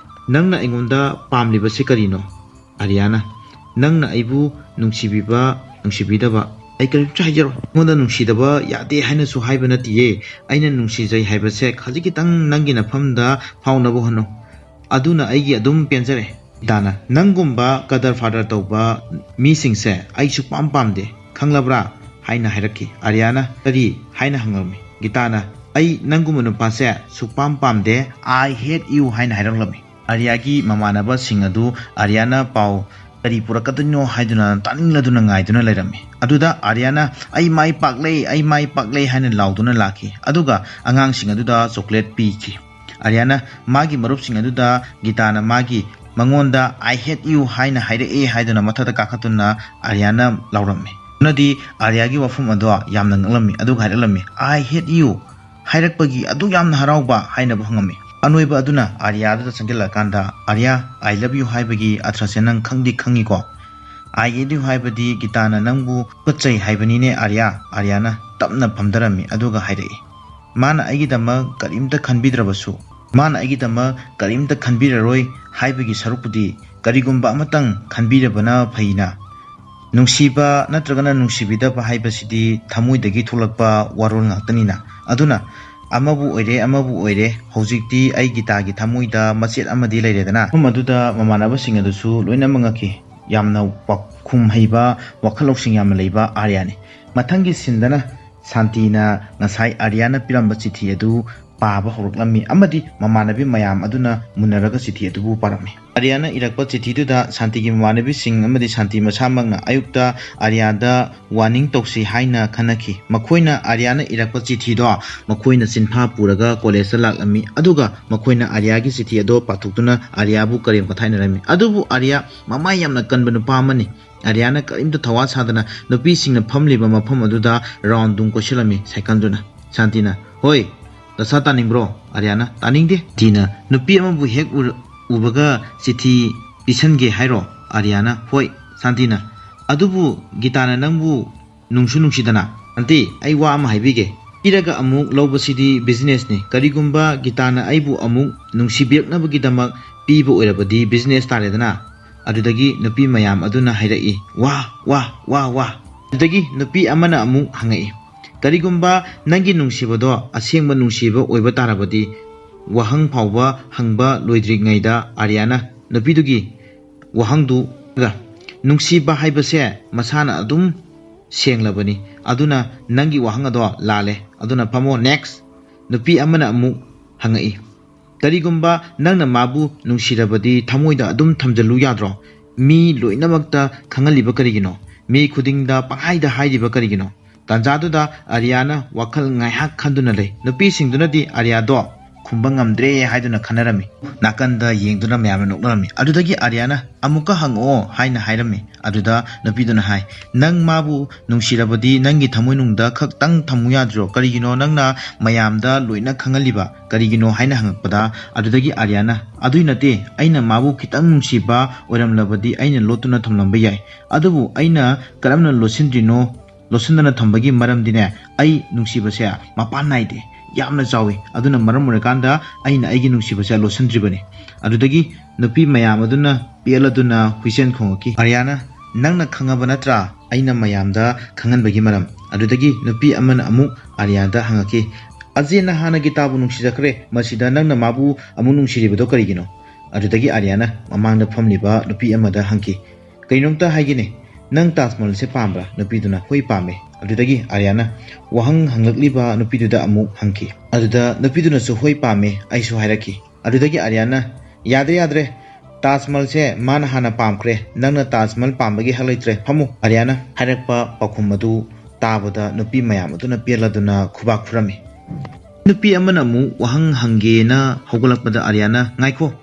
"ꯅꯪꯅ ꯑꯩꯉꯣꯟꯗ ꯄꯥꯝꯂꯤꯕꯁꯤ ꯀꯔꯤꯅꯣ?" ꯑꯥꯔꯤꯌꯥꯅ, "ꯅꯪꯅ ꯑꯩꯕꯨ ꯅꯨꯡꯁꯤꯕꯤꯕ, ꯅꯨꯡꯁꯤꯕꯤꯗꯕ ꯑꯩ ꯀꯔꯤꯝꯇ ꯍꯥꯏꯖꯔꯣꯏ꯫ ꯑꯩꯉꯣꯟꯗ ꯅꯨꯡꯁꯤꯗꯕ ꯌꯥꯗꯦ ꯍꯥꯏꯅꯁꯨ ꯍꯥꯏꯕ ꯅꯠꯇꯤꯌꯦ꯫ ꯑꯩꯅ ꯅꯨꯡꯁꯤꯖꯩ ꯍꯥꯏꯕꯁꯦ ꯈꯖꯤꯛ ꯈꯤꯇꯪ ꯅꯪꯒꯤ ꯅꯐꯝꯗ ꯐꯥꯎꯅꯕ ꯍꯣꯠꯅꯧ꯫ ꯑꯗꯨꯅ ꯑꯩꯒꯤ ꯑꯗꯨꯝ ꯄꯦꯟꯖꯔꯦ"꯫ ꯒꯤꯇꯥꯅ, "ꯅꯪꯒꯨꯝꯕ ꯀꯗꯔ ꯐꯥꯗꯔ ꯇꯧꯕ ꯃꯤꯁꯤꯡꯁꯦ ꯑꯩ ꯁꯨꯛꯄꯥꯝ ꯄꯥꯝꯗꯦ, ꯈꯪꯂꯕ꯭ꯔꯥ?" ꯍꯥꯏꯅ ꯍꯥꯏꯔꯛꯈꯤ꯫ ꯑꯥꯔꯤꯌꯥꯅ, "ꯀꯔꯤ?" ꯍꯥꯏꯅ ꯍꯪꯂꯝꯃꯤ꯫ ꯒꯤꯇꯥꯅ, "ꯑꯩ ꯅꯪꯒꯨꯝꯕ ꯅꯨꯄꯥꯁꯦ ꯁꯨꯛꯄꯥꯝ ꯄꯥꯝꯗꯦ, I hate you" ꯍꯥꯏꯅ ꯍꯥꯏꯔꯛꯂꯝꯃꯤ꯫ ꯑꯥꯔꯤꯌꯥꯒꯤ ꯃꯃꯥꯟꯅꯕꯁꯤꯡ ꯑꯗꯨ ꯑꯥꯔꯤꯌꯥꯅ ꯄꯥꯎ ꯀꯔꯤ ꯄꯨꯔꯛꯀꯗꯣꯏꯅꯣ ꯍꯥꯏꯗꯨꯅ ꯇꯥꯅꯤꯡꯂꯗꯨꯅ ꯉꯥꯏꯗꯨꯅ ꯂꯩꯔꯝꯃꯤ꯫ ꯑꯗꯨꯗ ꯑꯥꯔꯤꯌꯥꯅ, "ꯑꯩ ꯃꯥꯏ ꯄꯥꯛꯂꯦ, ꯑꯩ ꯃꯥꯏ ꯄꯥꯛꯂꯦ" ꯍꯥꯏꯅ ꯂꯥꯎꯗꯨꯅ ꯂꯥꯛꯈꯤ꯫ ꯑꯗꯨꯒ ꯑꯉꯥꯡꯁꯤꯡ ꯑꯗꯨꯗ ꯆꯣꯀ꯭ꯂꯦꯠ ꯄꯤꯈꯤ꯫ ꯑꯥꯔꯤꯌꯥꯅ ꯃꯥꯒꯤ ꯃꯔꯨꯞꯁꯤꯡ ꯑꯗꯨꯗ ꯒꯤꯇꯥꯅ ꯃꯥꯒꯤ, ꯃꯉꯣꯟꯗ "I hate you" ꯍꯥꯏꯅ ꯍꯥꯏꯔꯛꯑꯦ ꯍꯥꯏꯗꯨꯅ ꯃꯊꯛꯇ ꯀꯥꯈꯠꯇꯨꯅ ꯑꯥꯔꯤꯌꯥꯅ ꯂꯥꯎꯔꯝꯃꯤ꯫ ꯑꯗꯨꯅꯗꯤ ꯑꯥꯔꯤꯌꯥꯒꯤ ꯋꯥꯐꯝ ꯑꯗꯣ ꯌꯥꯝꯅ ꯉꯛꯂꯝꯃꯤ꯫ ꯑꯗꯨꯒ ꯍꯥꯏꯔꯛꯂꯝꯃꯤ, "I hate you" ꯍꯥꯏꯔꯛꯄꯒꯤ ꯑꯗꯨꯛ ꯌꯥꯝꯅ ꯍꯔꯥꯎꯕ ꯍꯥꯏꯅꯕꯨ ꯍꯪꯉꯝꯃꯤ꯫ ꯑꯅꯣꯏꯕ ꯑꯗꯨꯅ ꯑꯥꯔꯤꯌꯥꯗꯨꯗ ꯆꯪꯁꯤꯜꯂꯀꯥꯟꯗ, "ꯑꯥꯔꯤꯌꯥ, I love you" ꯍꯥꯏꯕꯒꯤ ꯑꯊ꯭ꯔꯁꯦ ꯅꯪ ꯈꯪꯗꯤ ꯈꯪꯉꯤꯀꯣ? "I hate you" ꯍꯥꯏꯕꯗꯤ ꯒꯤꯇꯥꯅ ꯅꯪꯕꯨ ꯇꯨꯀꯠꯆꯩ ꯍꯥꯏꯕꯅꯤꯅꯦ ꯑꯥꯔꯤꯌꯥ꯫ ꯑꯥꯔꯤꯌꯥꯅ ꯇꯞꯅ ꯐꯝꯊꯔꯝꯃꯤ ꯑꯗꯨꯒ ꯍꯥꯏꯔꯛꯏ, "ꯃꯥꯅ ꯑꯩꯒꯤꯗꯃꯛ ꯀꯔꯤꯝꯇ ꯈꯟꯕꯤꯗ꯭ꯔꯕꯁꯨ, ꯃꯥꯅ ꯑꯩꯒꯤꯗꯃꯛ ꯀꯔꯤꯝꯇ ꯈꯟꯕꯤꯔꯔꯣꯏ ꯍꯥꯏꯕꯒꯤ ꯁꯔꯨꯛꯄꯨꯗꯤ ꯀꯔꯤꯒꯨꯝꯕ ꯑꯃꯇꯪ ꯈꯟꯕꯤꯔꯕꯅ ꯐꯩꯅ꯫ ꯅꯨꯡꯁꯤꯕ ꯅꯠꯇ꯭ꯔꯒꯅ ꯅꯨꯡꯁꯤꯕꯤꯗꯕ ꯍꯥꯏꯕꯁꯤꯗꯤ ꯊꯃꯣꯏꯗꯒꯤ ꯊꯣꯛꯂꯛꯄ ꯋꯥꯔꯣꯜ ꯉꯥꯛꯇꯅꯤꯅ꯫ ꯑꯗꯨꯅ ꯑꯃꯕꯨ ꯑꯣꯏꯔꯦ, ꯑꯃꯕꯨ ꯑꯣꯏꯔꯦ, ꯍꯧꯖꯤꯛꯇꯤ ꯑꯩ ꯒꯤꯇꯥꯒꯤ ꯊꯃꯣꯏꯗ ꯃꯆꯦꯠ ꯑꯃꯗꯤ ꯂꯩꯔꯦꯗꯅ"꯫ ꯃꯐꯝ ꯑꯗꯨꯗ ꯃꯃꯥꯟꯅꯕꯁꯤꯡ ꯑꯗꯨꯁꯨ ꯂꯣꯏꯅꯃꯛ ꯉꯛꯈꯤ꯫ ꯌꯥꯝꯅ ꯄꯥꯎꯈꯨꯝ ꯍꯩꯕ, ꯋꯥꯈꯜ ꯂꯧꯁꯤꯡ ꯌꯥꯝꯅ ꯂꯩꯕ ꯑꯥꯔꯌꯥꯅꯤ꯫ ꯃꯊꯪꯒꯤ ꯁꯤꯟꯗꯅ ꯁꯥꯟꯇꯤꯅ ꯉꯁꯥꯏ ꯑꯥꯔꯌꯥꯅ ꯄꯤꯔꯝꯕ ꯆꯤꯊꯤ ꯑꯗꯨ ꯄꯥꯕ ꯍꯧꯔꯛꯂꯝꯃꯤ ꯑꯃꯗꯤ ꯃꯃꯥꯟꯅꯕꯤ ꯃꯌꯥꯝ ꯑꯗꯨꯅ ꯃꯨꯟꯅꯔꯒ ꯆꯤꯊꯤ ꯑꯗꯨꯕꯨ ꯄꯥꯔꯝꯃꯤ꯫ ꯑꯥꯔꯌꯥꯅ ꯏꯔꯛꯄ ꯆꯤꯊꯤꯗꯨꯗ ꯁꯥꯟꯇꯤꯒꯤ ꯃꯃꯥꯟꯅꯕꯤꯁꯤꯡ ꯑꯃꯗꯤ ꯁꯥꯟꯇꯤ ꯃꯁꯥꯃꯛꯅ ꯑꯌꯨꯛꯇ ꯑꯥꯔꯌꯥꯗ ꯋꯥꯔꯅꯤꯡ ꯇꯧꯁꯤ ꯍꯥꯏꯅ ꯈꯟꯅꯈꯤ꯫ ꯃꯈꯣꯏꯅ ꯑꯥꯔꯌꯥꯅ ꯏꯔꯛꯄ ꯆꯤꯊꯤꯗꯣ ꯃꯈꯣꯏꯅ ꯆꯤꯟꯐꯥ ꯄꯨꯔꯒ ꯀꯣꯂꯦꯖꯇ ꯂꯥꯛꯂꯝꯃꯤ, ꯑꯗꯨꯒ ꯃꯈꯣꯏꯅ ꯑꯥꯔꯌꯥꯒꯤ ꯆꯤꯊꯤ ꯑꯗꯣ ꯄꯥꯊꯣꯛꯇꯨꯅ ꯑꯥꯔꯌꯥꯕꯨ ꯀꯔꯦꯝ ꯀꯊꯥꯏꯅꯔꯝꯃꯤ꯫ ꯑꯗꯨꯕꯨ ꯑꯥꯔꯌꯥ ꯃꯃꯥꯏ ꯌꯥꯝꯅ ꯀꯟꯕ ꯅꯨꯄꯥ ꯑꯃꯅꯤ꯫ ꯑꯥꯔꯌꯥꯅ ꯀꯔꯤꯝꯇ ꯊꯋꯥ ꯁꯥꯗꯅ ꯅꯨꯄꯤꯁꯤꯡꯅ ꯐꯝꯂꯤꯕ ꯃꯐꯝ ꯑꯗꯨꯗ ꯔꯥꯎꯟ ꯗꯨꯝ ꯀꯣꯏꯁꯤꯜꯂꯝꯃꯤ ꯁꯥꯏꯀꯜꯗꯨꯅ꯫ ꯁꯥꯟꯇꯤꯅ, "ꯍꯣꯏ, ꯗꯁꯥ ꯇꯥꯅꯤꯡꯕ꯭ꯔꯣ?" ꯑꯥꯔꯌꯥꯅ, "ꯇꯥꯅꯤꯡꯗꯦ"꯫ ꯁꯥꯟꯇꯤꯅ, "ꯅꯨꯄꯤ ꯑꯃꯕꯨ ꯍꯦꯛ ꯎꯔ-, ꯎꯕꯒ ꯆꯤꯊꯤ ꯄꯤꯁꯟꯒꯦ ꯍꯥꯏꯔꯣ?" ꯑꯥꯔꯌꯥꯅ, "ꯍꯣꯏ"꯫ ꯁꯥꯟꯇꯤꯅ, "ꯑꯗꯨꯕꯨ ꯒꯤꯇꯥꯅ ꯅꯪꯕꯨ ꯅꯨꯡꯁꯨ ꯅꯨꯡꯁꯤꯗꯅ"꯫ "ꯁꯥꯟꯇꯤ, ꯑꯩ ꯋꯥ ꯑꯃ ꯍꯥꯏꯕꯤꯒꯦ꯫ ꯄꯤꯔꯒ ꯑꯃꯨꯛ ꯂꯧꯕꯁꯤꯗꯤ ꯕꯤꯖꯤꯅꯦꯁꯅꯤ꯫ ꯀꯔꯤꯒꯨꯝꯕ ꯒꯤꯇꯥꯅ ꯑꯩꯕꯨ ꯑꯃꯨꯛ ꯅꯨꯡꯁꯤꯕꯤꯔꯛꯅꯕꯒꯤꯗꯃꯛ ꯄꯤꯕ ꯑꯣꯏꯔꯕꯗꯤ ꯕꯤꯖꯤꯅꯦꯁ ꯇꯥꯔꯦꯗꯅ"꯫ ꯑꯗꯨꯗꯒꯤ ꯅꯨꯄꯤ ꯃꯌꯥꯝ ꯑꯗꯨꯅ ꯍꯥꯏꯔꯛꯏ, "ꯋꯥ, ꯋꯥ, ꯋꯥ, ꯋꯥ"꯫ ꯑꯗꯨꯗꯒꯤ ꯅꯨꯄꯤ ꯑꯃꯅ ꯑꯃꯨꯛ ꯍꯪꯉꯛꯏ, "ꯀꯔꯤꯒꯨꯝꯕ ꯅꯪꯒꯤ ꯅꯨꯡꯁꯤꯕꯗꯣ ꯑꯁꯦꯡꯕ ꯅꯨꯡꯁꯤꯕ ꯑꯣꯏꯕ ꯇꯥꯔꯕꯗꯤ?" ꯋꯥꯍꯪ ꯐꯥꯎꯕ ꯍꯪꯕ ꯂꯣꯏꯗ꯭ꯔꯤꯉꯩꯗ ꯑꯥꯔꯌꯥꯅ ꯅꯨꯄꯤꯗꯨꯒꯤ ꯋꯥꯍꯪꯗꯨꯒ, "ꯅꯨꯡꯁꯤꯕ ꯍꯥꯏꯕꯁꯦ ꯃꯁꯥꯅ ꯑꯗꯨꯝ ꯁꯦꯡꯂꯕꯅꯤ, ꯑꯗꯨꯅ ꯅꯪꯒꯤ ꯋꯥꯍꯪ ꯑꯗꯣ ꯂꯥꯜꯂꯦ, ꯑꯗꯨꯅ ꯐꯝꯃꯣ, next!" ꯅꯨꯄꯤ ꯑꯃꯅ ꯑꯃꯨꯛ ꯍꯪꯉꯛꯏ, "ꯀꯔꯤꯒꯨꯝꯕ ꯅꯪꯅ ꯃꯥꯕꯨ ꯅꯨꯡꯁꯤꯔꯕꯗꯤ ꯊꯃꯣꯏꯗ ꯑꯗꯨꯝ ꯊꯝꯖꯤꯜꯂꯨ ꯌꯥꯗ꯭ꯔꯣ? ꯃꯤ ꯂꯣꯏꯅꯃꯛꯇ ꯈꯪꯍꯜꯂꯤꯕ ꯀꯔꯤꯒꯤꯅꯣ? ꯃꯤ ꯈꯨꯗꯤꯡꯗ ꯄꯪꯍꯥꯏꯗ ꯍꯥꯏꯔꯤꯕ ꯀꯔꯤꯒꯤꯅꯣ?" ꯇꯥꯟꯖꯥꯗꯨꯗ ꯑꯥꯔꯤꯌꯥꯅ ꯋꯥꯈꯜ ꯉꯥꯏꯍꯥꯛ ꯈꯟꯗꯨꯅ ꯂꯩ꯫ ꯅꯨꯄꯤꯁꯤꯡꯗꯨꯅꯗꯤ ꯑꯥꯔꯤꯌꯥꯗꯣ ꯈꯨꯝꯕ ꯉꯝꯗ꯭ꯔꯦ ꯍꯥꯏꯗꯨꯅ ꯈꯟꯅꯔꯝꯃꯤ꯫ ꯅꯥꯀꯟꯗ ꯌꯦꯡꯗꯨꯅ ꯃꯌꯥꯝꯅ ꯅꯣꯛꯅꯔꯝꯃꯤ꯫ ꯑꯗꯨꯗꯒꯤ ꯑꯥꯔꯤꯌꯥꯅ, "ꯑꯃꯨꯛꯀ ꯍꯪꯉꯛꯑꯣ" ꯍꯥꯏꯅ ꯍꯥꯏꯔꯝꯃꯤ꯫ ꯑꯗꯨꯗ ꯅꯨꯄꯤꯗꯨꯅ ꯍꯥꯏ, "ꯅꯪ ꯃꯥꯕꯨ ꯅꯨꯡꯁꯤꯔꯕꯗꯤ ꯅꯪꯒꯤ ꯊꯃꯣꯏꯅꯨꯡꯗ ꯈꯛꯇꯪ ꯊꯝꯃꯨ ꯌꯥꯗ꯭ꯔꯣ? ꯀꯔꯤꯒꯤꯅꯣ ꯅꯪꯅ ꯃꯌꯥꯝꯗ ꯂꯣꯏꯅ ꯈꯪꯍꯜꯂꯤꯕ ꯀꯔꯤꯒꯤꯅꯣ?" ꯍꯥꯏꯅ ꯍꯪꯉꯛꯄꯗ, ꯑꯗꯨꯗꯒꯤ ꯑꯥꯔꯤꯌꯥꯅ, "ꯑꯗꯨꯏ ꯅꯠꯇꯦ, ꯑꯩꯅ ꯃꯥꯕꯨ ꯈꯤꯇꯪ ꯅꯨꯡꯁꯤꯕ ꯑꯣꯏꯔꯝꯂꯕꯗꯤ ꯑꯩꯅ ꯂꯣꯠꯇꯨꯅ ꯊꯝꯂꯝꯕ ꯌꯥꯏ, ꯑꯗꯨꯕꯨ ꯑꯩꯅ ꯀꯔꯝꯅ ꯂꯣꯠꯁꯤꯟꯗ꯭ꯔꯤꯅꯣ? ꯂꯣꯠꯁꯤꯟꯗꯅ ꯊꯝꯕꯒꯤ ꯃꯔꯝꯗꯤꯅꯦ, ꯑꯩ ꯅꯨꯡꯁꯤꯕꯁꯦ ꯃꯄꯥꯟ ꯅꯥꯏꯗꯦ, ꯌꯥꯝꯅ ꯆꯥꯎꯏ꯫ ꯑꯗꯨꯅ ꯃꯔꯝ ꯑꯣꯏꯔꯀꯥꯟꯗ ꯑꯩꯅ ꯑꯩꯒꯤ ꯅꯨꯡꯁꯤꯕꯁꯦ ꯂꯣꯠꯁꯤꯟꯗ꯭ꯔꯤꯕꯅꯤ꯫" ꯑꯗꯨꯗꯒꯤ ꯅꯨꯄꯤ ꯃꯌꯥꯝ ꯑꯗꯨꯅ ꯄꯦꯜꯂꯗꯨꯅ ꯍꯨꯏꯁꯦꯟ ꯈꯣꯡꯉꯛꯈꯤ꯫ "ꯑꯥꯔꯤꯌꯥꯅ, ꯅꯪꯅ ꯈꯪꯉꯕ ꯅꯠꯇ꯭ꯔꯥ ꯑꯩꯅ ꯃꯌꯥꯝꯗ ꯈꯪꯍꯟꯕꯒꯤ ꯃꯔꯝ?" ꯑꯗꯨꯗꯒꯤ ꯅꯨꯄꯤ ꯑꯃꯅ ꯑꯃꯨꯛ ꯑꯥꯔꯤꯌꯥꯗ ꯍꯪꯉꯛꯈꯤ, "ꯑꯖꯦꯅ ꯍꯥꯟꯅꯒꯤ ꯇꯥꯕꯨ ꯅꯨꯡꯁꯤꯖꯈ꯭ꯔꯦ, ꯃꯁꯤꯗ ꯅꯪꯅ ꯃꯥꯕꯨ ꯑꯃꯨꯛ ꯅꯨꯡꯁꯤꯔꯤꯕꯗꯣ ꯀꯔꯤꯒꯤꯅꯣ?" ꯑꯗꯨꯗꯒꯤ ꯑꯥꯔꯤꯌꯥꯅ ꯃꯃꯥꯡꯗ ꯐꯝꯂꯤꯕ ꯅꯨꯄꯤ ꯑꯃꯗ ꯍꯪꯈꯤ, "ꯀꯩꯅꯣꯝꯇ ꯍꯥꯏꯒꯦꯅꯦ, ꯅꯪ ꯇꯥꯖ ꯃꯍꯜꯁꯦ ꯄꯥꯝꯕ꯭ꯔꯥ?" ꯅꯨꯄꯤꯗꯨꯅ, "ꯍꯣꯏ, ꯄꯥꯝꯃꯦ꯫" ꯑꯗꯨꯗꯒꯤ ꯑꯥꯔꯤꯌꯥꯅ ꯋꯥꯍꯪ ꯍꯪꯂꯛꯂꯤꯕ ꯅꯨꯄꯤꯗꯨꯗ ꯑꯃꯨꯛ ꯍꯪꯈꯤ꯫ ꯑꯗꯨꯗ ꯅꯨꯄꯤꯗꯨꯅꯁꯨ, "ꯍꯣꯏ, ꯄꯥꯝꯃꯦ," ꯑꯩꯁꯨ ꯍꯥꯏꯔꯛꯈꯤ꯫ ꯑꯗꯨꯗꯒꯤ ꯑꯥꯔꯤꯌꯥꯅ, "ꯌꯥꯗ꯭ꯔꯦ, ꯌꯥꯗ꯭ꯔꯦ, ꯇꯥꯖ ꯃꯍꯜꯁꯦ ꯃꯥꯅ ꯍꯥꯟꯅ ꯄꯥꯝꯈ꯭ꯔꯦ, ꯅꯪꯅ ꯇꯥꯖ ꯃꯍꯜ ꯄꯥꯝꯕꯒꯤ ꯍꯛ ꯂꯩꯇ꯭ꯔꯦ, ꯐꯝꯃꯨ꯫" ꯑꯥꯔꯤꯌꯥꯅ ꯍꯥꯏꯔꯛꯄ ꯄꯥꯎꯈꯨꯝ ꯑꯗꯨ ꯇꯥꯕꯗ ꯅꯨꯄꯤ ꯃꯌꯥꯝ ꯑꯗꯨꯅ ꯄꯦꯜꯂꯗꯨꯅ ꯈꯨꯕꯥꯛ ꯈꯨꯔꯝꯃꯤ꯫ ꯅꯨꯄꯤ ꯑꯃꯅ ꯑꯃꯨꯛ ꯋꯥꯍꯪ ꯍꯪꯒꯦꯅ ꯍꯧꯒꯠꯂꯛꯄꯗ ꯑꯥꯔꯤꯌꯥꯅ, "ꯉꯥꯏꯈꯣ,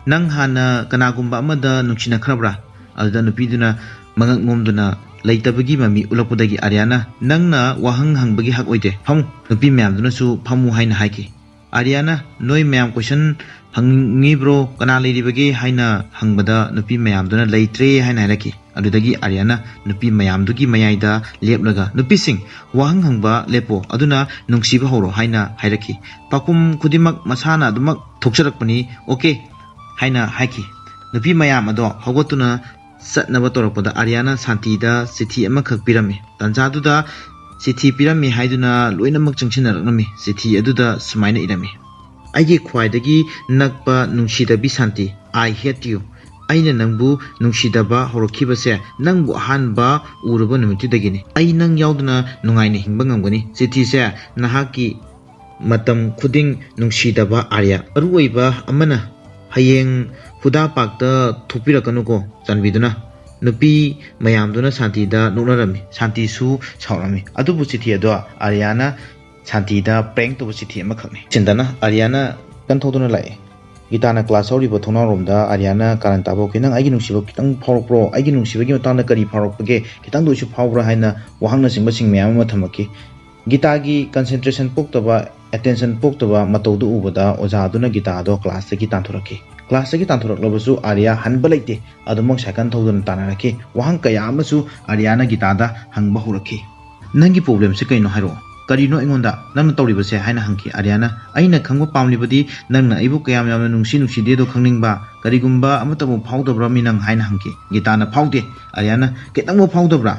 ꯅꯪ ꯍꯥꯟꯅ ꯀꯅꯥꯒꯨꯝꯕ ꯑꯃꯗ ꯅꯨꯡꯁꯤꯅꯈ꯭ꯔꯕ꯭ꯔꯥ?" ꯑꯗꯨꯗ ꯅꯨꯄꯤꯗꯨꯅ ꯃꯉꯛ ꯅꯣꯝꯗꯨꯅ ꯂꯩꯇꯕꯒꯤ ꯃꯃꯤ ꯎꯠꯂꯛꯄꯗꯒꯤ ꯑꯥꯔꯤꯌꯥꯅ, "ꯅꯪꯅ ꯋꯥꯍꯪ ꯍꯪꯕꯒꯤ ꯍꯛ ꯑꯣꯏꯗꯦ, ꯐꯝꯃꯨ꯫" ꯅꯨꯄꯤ ꯃꯌꯥꯝꯗꯨꯅꯁꯨ ꯐꯝꯃꯨ ꯍꯥꯏꯅ ꯍꯥꯏꯈꯤ꯫ ꯑꯥꯔꯤꯌꯥꯅ, "ꯅꯣꯏ ꯃꯌꯥꯝ ꯀꯣꯏꯁꯟ ꯍꯪꯅꯤꯡꯉꯤꯕ꯭ꯔꯣ? ꯀꯅꯥ ꯂꯩꯔꯤꯕꯒꯦ?" ꯍꯥꯏꯅ ꯍꯪꯕꯗ ꯅꯨꯄꯤ ꯃꯌꯥꯝꯗꯨꯅ, "ꯂꯩꯇ꯭ꯔꯦ" ꯍꯥꯏꯅ ꯍꯥꯏꯔꯛꯈꯤ꯫ ꯑꯗꯨꯗꯒꯤ ꯑꯥꯔꯤꯌꯥꯅ ꯅꯨꯄꯤ ꯃꯌꯥꯝꯗꯨꯒꯤ ꯃꯌꯥꯏꯗ ꯂꯦꯞꯂꯒ, "ꯅꯨꯄꯤꯁꯤꯡ, ꯋꯥꯍꯪ ꯍꯪꯕ ꯂꯦꯞꯄꯣ, ꯑꯗꯨꯅ ꯅꯨꯡꯁꯤꯕ ꯍꯧꯔꯣ" ꯍꯥꯏꯅ ꯍꯥꯏꯔꯛꯈꯤ꯫ "ꯄꯥꯎꯈꯨꯝ ꯈꯨꯗꯤꯡꯃꯛ ꯃꯁꯥꯅ ꯑꯗꯨꯃꯛ ꯊꯣꯛꯆꯔꯛꯄꯅꯤ, ꯑꯣꯀꯦ" ꯍꯥꯏꯅ ꯍꯥꯏꯈꯤ꯫ ꯅꯨꯄꯤ ꯃꯌꯥꯝ ꯑꯗꯣ ꯍꯧꯒꯠꯇꯨꯅ ꯆꯠꯅꯕ ꯇꯧꯔꯛꯄꯗ ꯑꯥꯔꯤꯌꯥꯅ ꯁꯥꯟꯇꯤꯗ ꯆꯤꯊꯤ ꯑꯃꯈꯛ ꯄꯤꯔꯝꯃꯤ꯫ ꯇꯥꯟꯖꯥꯗꯨꯗ ꯆꯤꯊꯤ ꯄꯤꯔꯝꯃꯤ ꯍꯥꯏꯗꯨꯅ ꯂꯣꯏꯅꯃꯛ ꯆꯪꯁꯤꯟꯅꯔꯛꯂꯝꯃꯤ꯫ ꯆꯤꯊꯤ ꯑꯗꯨꯗ ꯁꯨꯃꯥꯏꯅ ꯏꯔꯝꯃꯤ: ꯑꯩꯒꯤ ꯈ꯭ꯋꯥꯏꯗꯒꯤ ꯅꯛꯄ ꯅꯨꯡꯁꯤꯗꯕꯤ ꯁꯥꯟꯇꯤ, I hate you꯫ ꯑꯩꯅ ꯅꯪꯕꯨ ꯅꯨꯡꯁꯤꯗꯕ ꯍꯧꯔꯛꯈꯤꯕꯁꯦ ꯅꯪꯕꯨ ꯑꯍꯥꯟꯕ ꯎꯔꯕ ꯅꯨꯃꯤꯠꯇꯨꯗꯒꯤꯅꯤ꯫ ꯑꯩ ꯅꯪ ꯌꯥꯎꯗꯅ ꯅꯨꯡꯉꯥꯏꯅ ꯍꯤꯡꯕ ꯉꯝꯒꯅꯤ꯫ ꯆꯤꯊꯤꯁꯦ ꯅꯍꯥꯛꯀꯤ ꯃꯇꯝ ꯈꯨꯗꯤꯡ ꯅꯨꯡꯁꯤꯗꯕ ꯑꯥꯔꯌꯥ꯫ ꯃꯔꯨꯑꯣꯏꯕ ꯑꯃꯅ, ꯍꯌꯦꯡ ꯍꯨꯗꯥ ꯄꯥꯛꯇ ꯊꯣꯛꯄꯤꯔꯛꯀꯅꯨꯀꯣ, ꯆꯥꯟꯕꯤꯗꯨꯅ꯫ ꯅꯨꯄꯤ ꯃꯌꯥꯝꯗꯨꯅ ꯁꯥꯟꯇꯤꯗ ꯅꯣꯛꯅꯔꯝꯃꯤ꯫ ꯁꯥꯟꯇꯤꯁꯨ ꯁꯥꯎꯔꯝꯃꯤ꯫ ꯑꯗꯨꯕꯨ ꯆꯤꯊꯤ ꯑꯗꯣ ꯑꯥꯔꯌꯥꯅ ꯁꯥꯟꯇꯤꯗ prank ꯇꯧꯕ ꯆꯤꯊꯤ ꯑꯃꯈꯛꯅꯤ꯫ ꯁꯤꯟꯗꯅ ꯑꯥꯔꯌꯥꯅ ꯀꯟꯊꯧꯗꯨꯅ ꯂꯥꯛꯏ꯫ ꯒꯤꯇꯥꯅ class ꯍꯧꯔꯤꯕ ꯊꯣꯡꯅꯥꯎꯔꯣꯝꯗ ꯑꯥꯔꯌꯥꯅ ꯀꯥꯔꯟ ꯇꯥꯕ ꯍꯧꯈꯤ꯫ "ꯅꯪ ꯑꯩꯒꯤ ꯅꯨꯡꯁꯤꯕ ꯈꯤꯇꯪ ꯐꯥꯎꯔꯛꯄ꯭ꯔꯣ? ꯑꯩꯒꯤ ꯅꯨꯡꯁꯤꯕꯒꯤ ꯃꯇꯥꯡꯗ ꯀꯔꯤ ꯐꯥꯎꯔꯛꯄꯒꯦ? ꯈꯤꯇꯪꯗ ꯑꯣꯏꯁꯨ ꯐꯥꯎꯕ꯭ꯔꯥ?" ꯍꯥꯏꯅ ꯋꯥꯍꯪꯅꯆꯤꯡꯕꯁꯤꯡ ꯃꯌꯥꯝ ꯑꯃ ꯊꯝꯃꯛꯈꯤ꯫ ꯒꯤꯇꯥꯒꯤ concentration ꯄꯣꯛꯇꯕ, attention ꯄꯣꯛꯇꯕ ꯃꯇꯧꯗꯨ ꯎꯕꯗ ꯑꯣꯖꯥꯗꯨꯅ ꯒꯤꯇꯥꯗꯣ classꯇꯒꯤ ꯇꯥꯟꯊꯣꯔꯛꯈꯤ꯫ Classꯇꯒꯤ ꯇꯥꯟꯊꯣꯔꯛꯂꯕꯁꯨ ꯑꯥꯔꯌꯥ ꯍꯟꯕ ꯂꯩꯇꯦ꯫ ꯑꯗꯨꯃꯛ ꯁꯥꯏꯀꯜ ꯊꯧꯗꯨꯅ ꯇꯥꯟꯅꯔꯛꯈꯤ꯫ ꯋꯥꯍꯪ ꯀꯌꯥ ꯑꯃꯁꯨ ꯑꯥꯔꯌꯥꯅ ꯒꯤꯇꯥꯗ ꯍꯪꯕ ꯍꯧꯔꯛꯈꯤ꯫ "ꯅꯪꯒꯤ problemꯁꯦ ꯀꯩꯅꯣ ꯍꯥꯏꯔꯛꯑꯣ꯫ ꯀꯔꯤꯅꯣ ꯑꯩꯉꯣꯟꯗ ꯅꯪꯅ ꯇꯧꯔꯤꯕꯁꯦ?" ꯍꯥꯏꯅ ꯍꯪꯈꯤ ꯑꯥꯔꯌꯥꯅ꯫ "ꯑꯩꯅ ꯈꯪꯕ ꯄꯥꯝꯂꯤꯕꯗꯤ ꯅꯪꯅ ꯑꯩꯕꯨ ꯀꯌꯥꯝ ꯌꯥꯝꯅ ꯅꯨꯡꯁꯤ ꯅꯨꯡꯁꯤꯗꯦꯗꯣ ꯈꯪꯅꯤꯡꯕ꯫ ꯀꯔꯤꯒꯨꯝꯕ ꯑꯃꯠꯇꯕꯨ ꯐꯥꯎꯗꯕ꯭ꯔꯥ ꯃꯤ ꯅꯪ?" ꯍꯥꯏꯅ ꯍꯪꯈꯤ꯫ ꯒꯤꯇꯥꯅ, "ꯐꯥꯎꯗꯦ꯫" ꯑꯥꯔꯌꯥꯅ, "ꯈꯤꯇꯪꯕꯨ ꯐꯥꯎꯗꯕ꯭ꯔꯥ?"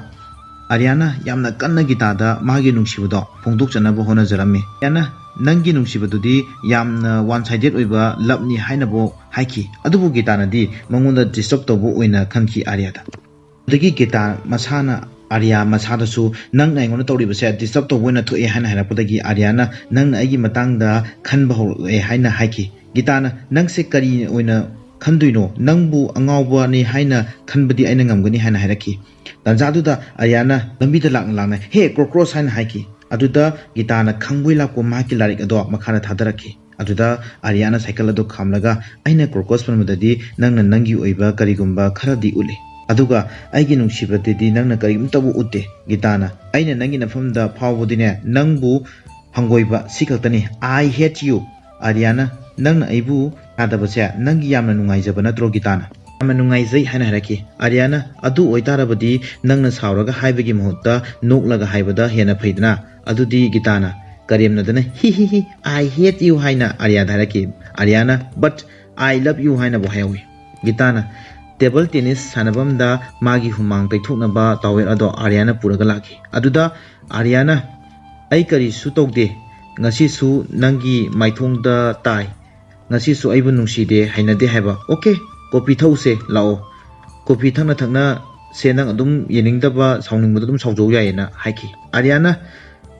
ꯑꯥꯔꯌꯥꯅ ꯌꯥꯝꯅ ꯀꯟꯅ ꯒꯤꯇꯥꯗ ꯃꯥꯒꯤ ꯅꯨꯡꯁꯤꯕꯗꯣ ꯐꯣꯡꯗꯣꯛꯆꯅꯕ ꯍꯣꯠꯅꯖꯔꯝꯃꯤ꯫ ꯑꯥꯔꯌꯥꯅ, "ꯅꯪꯒꯤ ꯅꯨꯡꯁꯤꯕꯗꯨꯗꯤ ꯌꯥꯝꯅ one sided ꯑꯣꯏꯕ loveꯅꯤ" ꯍꯥꯏꯅꯕꯨ ꯍꯥꯏꯈꯤ꯫ ꯑꯗꯨꯕꯨ ꯒꯤꯇꯥꯅꯗꯤ ꯃꯉꯣꯟꯗ disturb ꯇꯧꯕ ꯑꯣꯏꯅ ꯈꯟꯈꯤ ꯑꯥꯔꯌꯥꯗ꯫ ꯑꯗꯒꯤ ꯒꯤꯇꯥ ꯃꯁꯥꯅ, ꯑꯥꯔꯌꯥ ꯃꯁꯥꯗꯁꯨ, "ꯅꯪꯅ ꯑꯩꯉꯣꯟꯗ ꯇꯧꯔꯤꯕꯁꯦ disturb ꯇꯧꯕ ꯑꯣꯏꯅ ꯊꯣꯛꯑꯦ" ꯍꯥꯏꯅ ꯍꯥꯏꯔꯛꯄꯗꯒꯤ ꯑꯥꯔꯌꯥꯅ, "ꯅꯪꯅ ꯑꯩꯒꯤ ꯃꯇꯥꯡꯗ ꯈꯟꯕ ꯍꯧꯔꯛꯑꯦ" ꯍꯥꯏꯅ ꯍꯥꯏꯈꯤ꯫ ꯒꯤꯇꯥꯅ, "ꯅꯪꯁꯦ ꯀꯔꯤ ꯑꯣꯏꯅ ꯈꯟꯗꯣꯏꯅꯣ? ꯅꯪꯕꯨ ꯑꯉꯥꯎꯕꯅꯤ ꯍꯥꯏꯅ ꯈꯟꯕꯗꯤ ꯑꯩꯅ ꯉꯝꯒꯅꯤ" ꯍꯥꯏꯅ ꯍꯥꯏꯔꯛꯈꯤ꯫ ꯇꯥꯟꯖꯥꯗꯨꯗ ꯑꯥꯔꯌꯥꯅ ꯂꯝꯕꯤꯗ ꯂꯥꯛꯅ ꯂꯥꯛꯅ, "ꯍꯦ, cockroach!" ꯍꯥꯏꯅ ꯍꯥꯏꯈꯤ꯫ ꯑꯗꯨꯗ ꯒꯤꯇꯥꯅ ꯈꯪꯕꯣꯏ ꯂꯥꯛꯄꯣꯏ ꯃꯍꯥꯛꯀꯤ ꯂꯥꯏꯔꯤꯛ ꯑꯗꯣ ꯃꯈꯥꯗ ꯊꯥꯗꯔꯛꯈꯤ꯫ ꯑꯗꯨꯗ ꯑꯥꯔꯌꯥꯅ ꯁꯥꯏꯀꯜ ꯑꯗꯨ ꯈꯥꯝꯂꯒ, "ꯑꯩꯅ cockroach ꯄꯟꯕꯗꯗꯤ ꯅꯪꯅ ꯅꯪꯒꯤ ꯑꯣꯏꯕ ꯀꯔꯤꯒꯨꯝꯕ ꯈꯔꯗꯤ ꯎꯠꯂꯤ꯫ ꯑꯗꯨꯒ ꯑꯩꯒꯤ ꯅꯨꯡꯁꯤꯕꯗꯗꯤ ꯅꯪꯅ ꯀꯔꯤꯒꯨꯝꯇꯕꯨ ꯎꯠꯇꯦ꯫ ꯒꯤꯇꯥꯅ, ꯑꯩꯅ ꯅꯪꯒꯤ ꯅꯐꯝꯗ ꯐꯥꯎꯕꯗꯤꯅꯦ, ꯅꯪꯕꯨ ꯍꯪꯒꯣꯏꯕ ꯁꯤ ꯈꯛꯇꯅꯤ꯫ I hate you!" ꯑꯥꯔꯌꯥꯅ, "ꯅꯪꯅ ꯑꯩꯕꯨ ꯌꯥꯗꯕꯁꯦ ꯅꯪꯒꯤ ꯌꯥꯝꯅ ꯅꯨꯡꯉꯥꯏꯖꯕ ꯅꯠꯇ꯭ꯔꯣ?" ꯒꯤꯇꯥꯅ, "ꯌꯥꯝꯅ ꯅꯨꯡꯉꯥꯏꯖꯩ" ꯍꯥꯏꯅ ꯍꯥꯏꯔꯛꯈꯤ꯫ ꯑꯥꯔꯌꯥꯅ, "ꯑꯗꯨ ꯑꯣꯏꯇꯥꯔꯕꯗꯤ ꯅꯪꯅ ꯁꯥꯎꯔꯒ ꯍꯥꯏꯕꯒꯤ ꯃꯍꯨꯠꯇ ꯅꯣꯛꯂꯒ ꯍꯥꯏꯕꯗ ꯍꯦꯟꯅ ꯐꯩꯗꯅ?" ꯑꯗꯨꯗꯤ ꯒꯤꯇꯥꯅ ꯀꯔꯦꯝꯅꯗꯅ, "ꯍꯤ ꯍꯤ ꯍꯤ, I hate you" ꯍꯥꯏꯅ ꯑꯥꯔꯌꯥꯗ ꯍꯥꯏꯔꯛꯈꯤ꯫ ꯑꯥꯔꯌꯥꯅ, "But I love you" ꯍꯥꯏꯅꯕꯨ ꯍꯥꯏꯍꯧꯏ꯫ ꯒꯤꯇꯥꯅ, table tennis ꯁꯥꯟꯅꯐꯝꯗ ꯃꯥꯒꯤ ꯍꯨꯃꯥꯡ ꯇꯩꯊꯣꯛꯅꯕ towel ꯑꯗꯣ ꯑꯥꯔꯌꯥꯅ ꯄꯨꯔꯒ ꯂꯥꯛꯈꯤ꯫ ꯑꯗꯨꯗ ꯑꯥꯔꯌꯥꯅ, "ꯑꯩ ꯀꯔꯤꯁꯨ ꯇꯧꯗꯦ, ꯉꯁꯤꯁꯨ ꯅꯪꯒꯤ ꯃꯥꯏꯊꯣꯡꯗ ꯇꯥꯏ꯫ ꯉꯁꯤꯁꯨ ꯑꯩꯕꯨ ꯅꯨꯡꯁꯤꯗꯦ, ꯍꯩꯅꯗꯦ ꯍꯥꯏꯕ꯫ "ꯑꯣꯀꯦ, ꯀꯣꯐꯤ ꯊꯛꯎꯁꯦ, ꯂꯥꯛꯑꯣ꯫ ꯀꯣꯐꯤ ꯊꯛꯅ ꯊꯛꯅ ꯁꯦ ꯅꯪ ꯑꯗꯨꯝ ꯌꯦꯡꯅꯤꯡꯗꯕ, ꯁꯥꯎꯅꯤꯡꯕꯗꯣ ꯑꯗꯨꯝ ꯁꯥꯎꯖꯧ ꯌꯥꯏꯌꯦꯅ" ꯍꯥꯏꯈꯤ꯫ ꯑꯥꯔꯤꯌꯥꯅ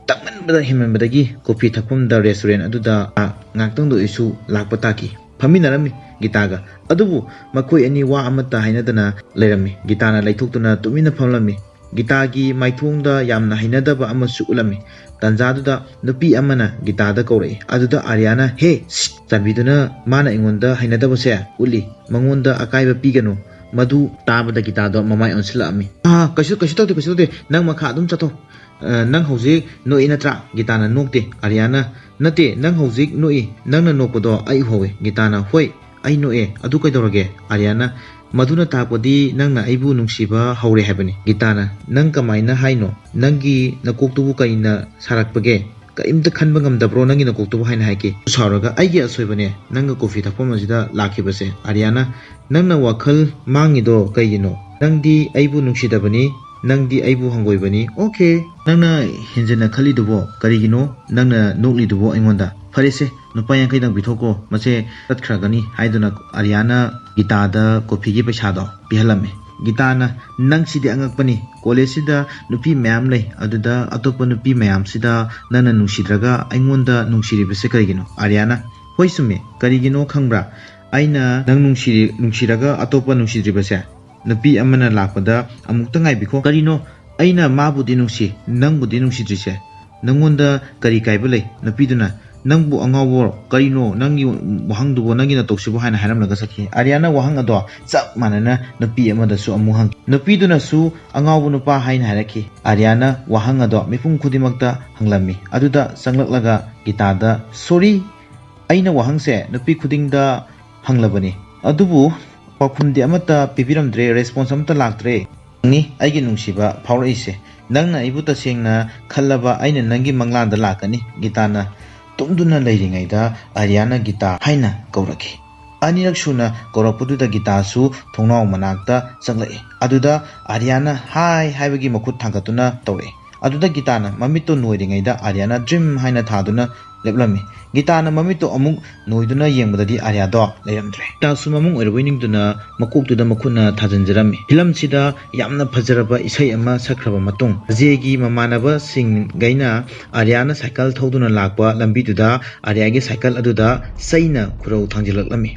ꯇꯞꯃꯟꯕꯗ ꯍꯦꯟꯃꯟꯕꯗꯒꯤ ꯀꯣꯐꯤ ꯊꯛꯐꯝꯗ, ꯔꯦꯁꯇꯨꯔꯦꯟ ꯑꯗꯨꯗ ꯉꯥꯏꯍꯥꯛꯇꯪꯗ ꯑꯣꯏꯁꯨ ꯂꯥꯛꯄ ꯇꯥꯈꯤ꯫ ꯐꯝꯃꯤꯟꯅꯔꯝꯃꯤ ꯒꯤꯇꯥꯒ꯫ ꯑꯗꯨꯕꯨ ꯃꯈꯣꯏ ꯑꯅꯤ ꯋꯥ ꯑꯃꯠꯇ ꯍꯥꯏꯅꯗꯅ ꯂꯩꯔꯝꯃꯤ꯫ ꯒꯤꯇꯥꯅ ꯂꯩꯊꯣꯛꯇꯨꯅ ꯇꯨꯃꯤꯟꯅ ꯐꯝꯂꯝꯃꯤ꯫ ꯒꯤꯇꯥꯒꯤ ꯃꯥꯏꯊꯣꯡꯗ ꯌꯥꯝꯅ ꯍꯩꯅꯗꯕ ꯑꯃꯁꯨ ꯎꯠꯂꯝꯃꯤ꯫ ꯇꯥꯟꯖꯥꯗꯨꯗ ꯅꯨꯄꯤ ꯑꯃꯅ ꯒꯤꯇꯥꯗ ꯀꯧꯔꯛꯏ꯫ ꯑꯗꯨꯗ ꯑꯥꯔꯤꯌꯥꯅ, "ꯍꯦ, ꯁꯤꯠ! ꯆꯥꯟꯕꯤꯗꯨꯅ ꯃꯥꯅ ꯑꯩꯉꯣꯟꯗ ꯍꯩꯅꯗꯕꯁꯦ ꯎꯠꯂꯤ꯫ ꯃꯉꯣꯟꯗ ꯑꯀꯥꯏꯕ ꯄꯤꯒꯅꯨ꯫" ꯃꯗꯨ ꯇꯥꯕꯗ ꯒꯤꯇꯥꯗꯣ ꯃꯃꯥꯏ ꯑꯣꯟꯁꯤꯜꯂꯛꯑꯝꯃꯤ꯫ "ꯑꯥ, ꯀꯩꯁꯨ, ꯀꯩꯁꯨ ꯇꯧꯗꯦ, ꯀꯩꯁꯨ ꯇꯧꯗꯦ꯫ ꯅꯪ ꯃꯈꯥ ꯑꯗꯨꯝ ꯆꯠꯊꯣꯛ꯫ ꯑ, ꯅꯪ ꯍꯧꯖꯤꯛ ꯅꯣꯛꯏ ꯅꯠꯇ꯭ꯔꯥ?" ꯒꯤꯇꯥꯅ ꯅꯣꯛꯇꯦ꯫ ꯑꯥꯔꯤꯌꯥꯅ, "ꯅꯠꯇꯦ, ꯅꯪ ꯍꯧꯖꯤꯛ ꯅꯣꯛꯏ꯫ ꯅꯪꯅ ꯅꯣꯛꯄꯗꯣ ꯑꯩ ꯎꯍꯧꯋꯦ꯫" ꯒꯤꯇꯥꯅ, "ꯍꯣꯏ, ꯑꯩ ꯅꯣꯛꯑꯦ꯫ ꯑꯗꯨ ꯀꯩꯗꯧꯔꯒꯦ?" ꯑꯥꯔꯤꯌꯥꯅ, "ꯃꯗꯨꯅ ꯇꯥꯛꯄꯗꯤ ꯅꯪꯅ ꯑꯩꯕꯨ ꯅꯨꯡꯁꯤꯕ ꯍꯧꯔꯦ ꯍꯥꯏꯕꯅꯤ꯫" ꯒꯤꯇꯥꯅ, "ꯅꯪ ꯀꯃꯥꯏꯅ ꯍꯥꯏꯅꯣ? ꯅꯪꯒꯤ ꯅꯀꯣꯛꯇꯨꯕꯨ ꯀꯔꯤꯅ ꯁꯥꯔꯛꯄꯒꯦ? ꯀꯔꯤꯝꯇ ꯈꯟꯕ ꯉꯝꯗꯕ꯭ꯔꯣ ꯅꯪꯒꯤ ꯅꯀꯣꯛꯇꯨꯕꯨ?" ꯍꯥꯏꯅ ꯍꯥꯏꯈꯤ꯫ ꯁꯥꯎꯔꯒ, "ꯑꯩꯒꯤ ꯑꯁꯣꯏꯕꯅꯦ ꯅꯪꯒ ꯀꯣꯐꯤ ꯊꯛꯐꯝ ꯑꯁꯤꯗ ꯂꯥꯛꯈꯤꯕꯁꯦ꯫" ꯑꯥꯔꯤꯌꯥꯅ, "ꯅꯪꯅ ꯋꯥꯈꯜ ꯃꯥꯡꯉꯤꯗꯣ ꯀꯩꯒꯤꯅꯣ? ꯅꯪꯗꯤ ꯑꯩꯕꯨ ꯅꯨꯡꯁꯤꯗꯕꯅꯤ, ꯅꯪꯗꯤ ꯑꯩꯕꯨ ꯍꯪꯒꯣꯏꯕꯅꯤ꯫ ꯑꯣꯀꯦ, ꯅꯪꯅ ꯍꯦꯟꯖꯟꯅ ꯈꯜꯂꯤꯗꯨꯕꯣ ꯀꯔꯤꯒꯤꯅꯣ? ꯅꯪꯅ ꯅꯣꯛꯂꯤꯗꯨꯕꯣ ꯑꯩꯉꯣꯟꯗ? ꯐꯔꯦꯁꯦ, ꯂꯨꯄꯥ ꯌꯥꯡꯈꯩꯗꯪ ꯄꯤꯊꯣꯛꯈꯣ, ꯃꯁꯦ ꯆꯠꯈ꯭ꯔꯒꯅꯤ" ꯍꯥꯏꯗꯨꯅ ꯑꯥꯔꯤꯌꯥꯅ ꯒꯤꯇꯥꯗ ꯀꯣꯐꯤꯒꯤ ꯄꯩꯁꯥꯗꯣ ꯄꯤꯍꯜꯂꯝꯃꯤ꯫ ꯒꯤꯇꯥꯅ, "ꯅꯪꯁꯤꯗꯤ ꯑꯉꯛꯄꯅꯤ꯫ ꯀꯣꯂꯦꯖꯁꯤꯗ ꯅꯨꯄꯤ ꯃꯌꯥꯝ ꯂꯩ, ꯑꯗꯨꯗ ꯑꯇꯣꯞꯄ ꯅꯨꯄꯤ ꯃꯌꯥꯝꯁꯤꯗ ꯅꯪꯅ ꯅꯨꯡꯁꯤꯗ꯭ꯔꯒ ꯑꯩꯉꯣꯟꯗ ꯅꯨꯡꯁꯤꯔꯤꯕꯁꯦ ꯀꯔꯤꯒꯤꯅꯣ?" ꯑꯥꯔꯤꯌꯥꯅ, "ꯍꯣꯏ, ꯆꯨꯝꯃꯤ꯫ ꯀꯔꯤꯒꯤꯅꯣ ꯈꯪꯕ꯭ꯔꯥ? ꯑꯩꯅ ꯅꯪ ꯅꯨꯡꯁꯤꯔꯤ-, ꯅꯨꯡꯁꯤꯔꯒ ꯑꯇꯣꯞꯄ ꯅꯨꯡꯁꯤꯗ꯭ꯔꯤꯕꯁꯦ? ꯅꯨꯄꯤ ꯑꯃꯅ ꯂꯥꯛꯄꯗ ꯑꯃꯨꯛꯇ ꯉꯥꯏꯕꯤꯈꯣ꯫" "ꯀꯔꯤꯅꯣ? ꯑꯩꯅ ꯃꯥꯕꯨꯗꯤ ꯅꯨꯡꯁꯤ, ꯅꯪꯕꯨꯗꯤ ꯅꯨꯡꯁꯤꯗ꯭ꯔꯤꯁꯦ? ꯅꯪꯉꯣꯟꯗ ꯀꯔꯤ ꯀꯥꯏꯕ ꯂꯩ?" ꯅꯨꯄꯤꯗꯨꯅ, "ꯅꯪꯕꯨ ꯑꯉꯥꯎꯕꯔꯣ? ꯀꯔꯤꯅꯣ ꯅꯪꯒꯤ ꯋꯥꯍꯪꯗꯨꯕꯨ, ꯅꯪꯒꯤ ꯅꯇꯧꯁꯤꯕꯨ?" ꯍꯥꯏꯅ ꯍꯥꯏꯔꯝꯂꯒ ꯆꯠꯈꯤ꯫ ꯑꯥꯔꯤꯌꯥꯅ ꯋꯥꯍꯪ ꯑꯗꯣ ꯆꯞ ꯃꯥꯟꯅꯅ ꯅꯨꯄꯤ ꯑꯃꯗꯁꯨ ꯑꯃꯨꯛ ꯍꯪꯈꯤ꯫ ꯅꯨꯄꯤꯗꯨꯅꯁꯨ ꯑꯉꯥꯎꯕ ꯅꯨꯄꯥ ꯍꯥꯏꯅ ꯍꯥꯏꯔꯛꯈꯤ꯫ ꯑꯥꯔꯤꯌꯥꯅ ꯋꯥꯍꯪ ꯑꯗꯣ ꯃꯤꯄꯨꯝ ꯈꯨꯗꯤꯡꯃꯛꯇ ꯍꯪꯂꯝꯃꯤ꯫ ꯑꯗꯨꯗ ꯆꯪꯂꯛꯂꯒ ꯒꯤꯇꯥꯗ, "ꯁꯣꯔꯤ, ꯑꯩꯅ ꯋꯥꯍꯪꯁꯦ ꯅꯨꯄꯤ ꯈꯨꯗꯤꯡꯗ ꯍꯪꯂꯕꯅꯤ, ꯑꯗꯨꯕꯨ ꯄꯥꯎꯈꯨꯝꯗꯤ ꯑꯃꯠꯇ ꯄꯤꯕꯤꯔꯝꯗ꯭ꯔꯦ, ꯔꯦꯁꯄꯣꯟꯁ ꯑꯃꯠꯇ ꯂꯥꯛꯇ꯭ꯔꯦ꯫ ꯅꯤ, ꯑꯩꯒꯤ ꯅꯨꯡꯁꯤꯕ ꯐꯥꯎꯔꯛꯏꯁꯦ꯫ ꯅꯪꯅ ꯑꯩꯕꯨ ꯇꯁꯦꯡꯅ ꯈꯜꯂꯕ ꯑꯩꯅ ꯅꯪꯒꯤ ꯃꯪꯂꯥꯟꯗ ꯂꯥꯛꯀꯅꯤ꯫" ꯒꯤꯇꯥꯅ ꯇꯨꯝꯗꯨꯅ ꯂꯩꯔꯤꯉꯩꯗ ꯑꯥꯔꯤꯌꯥꯅ ꯒꯤꯇꯥ ꯍꯥꯏꯅ ꯀꯧꯔꯛꯈꯤ꯫ ꯑꯅꯤꯔꯛ ꯁꯨꯅ ꯀꯧꯔꯛꯄꯗꯨꯗ ꯒꯤꯇꯥꯁꯨ ꯊꯣꯡꯅꯥꯎ ꯃꯅꯥꯛꯇ ꯆꯪꯂꯛꯏ꯫ ꯑꯗꯨꯗ ꯑꯥꯔꯤꯌꯥꯅ "ꯍꯥꯏ" ꯍꯥꯏꯕꯒꯤ ꯃꯈꯨꯠ ꯊꯥꯡꯒꯠꯇꯨꯅ ꯇꯧꯔꯛꯏ꯫ ꯑꯗꯨꯗ ꯒꯤꯇꯥꯅ ꯃꯃꯤꯠꯇꯣ ꯅꯣꯏꯔꯤꯉꯩꯗ ꯑꯥꯔꯤꯌꯥꯅ ꯗ꯭ꯔꯤꯝ ꯍꯥꯏꯅ ꯊꯥꯗꯨꯅ ꯂꯦꯞꯂꯝꯃꯤ꯫ ꯒꯤꯇꯥꯅ ꯃꯃꯤꯠꯇꯣ ꯑꯃꯨꯛ ꯅꯣꯏꯗꯨꯅ ꯌꯦꯡꯕꯗꯗꯤ ꯑꯥꯔꯤꯌꯥꯗꯣ ꯂꯩꯔꯝꯗ꯭ꯔꯦ꯫ ꯒꯤꯇꯥꯁꯨ ꯃꯃꯨꯡ ꯑꯣꯏꯔꯕꯣꯏ ꯅꯤꯡꯗꯨꯅ ꯃꯀꯣꯛꯇꯨꯗ ꯃꯈꯨꯠꯅ ꯊꯥꯖꯤꯟꯖꯔꯝꯃꯤ꯫ ꯐꯤꯂꯝꯁꯤꯗ ꯌꯥꯝꯅ ꯐꯖꯔꯕ ꯏꯁꯩ ꯑꯃ ꯁꯛꯈ꯭ꯔꯕ ꯃꯇꯨꯡ, ꯑꯖꯦꯒꯤ ꯃꯃꯥꯟꯅꯕꯁꯤꯡꯈꯩꯅ ꯑꯥꯔꯤꯌꯥꯅ ꯁꯥꯏꯀꯜ ꯊꯧꯗꯨꯅ ꯂꯥꯛꯄ ꯂꯝꯕꯤꯗꯨꯗ ꯑꯥꯔꯤꯌꯥꯒꯤ ꯁꯥꯏꯀꯜ ꯑꯗꯨꯗ ꯆꯩꯅ ꯈꯨꯔꯧ ꯊꯥꯡꯖꯤꯜꯂꯛꯂꯝꯃꯤ꯫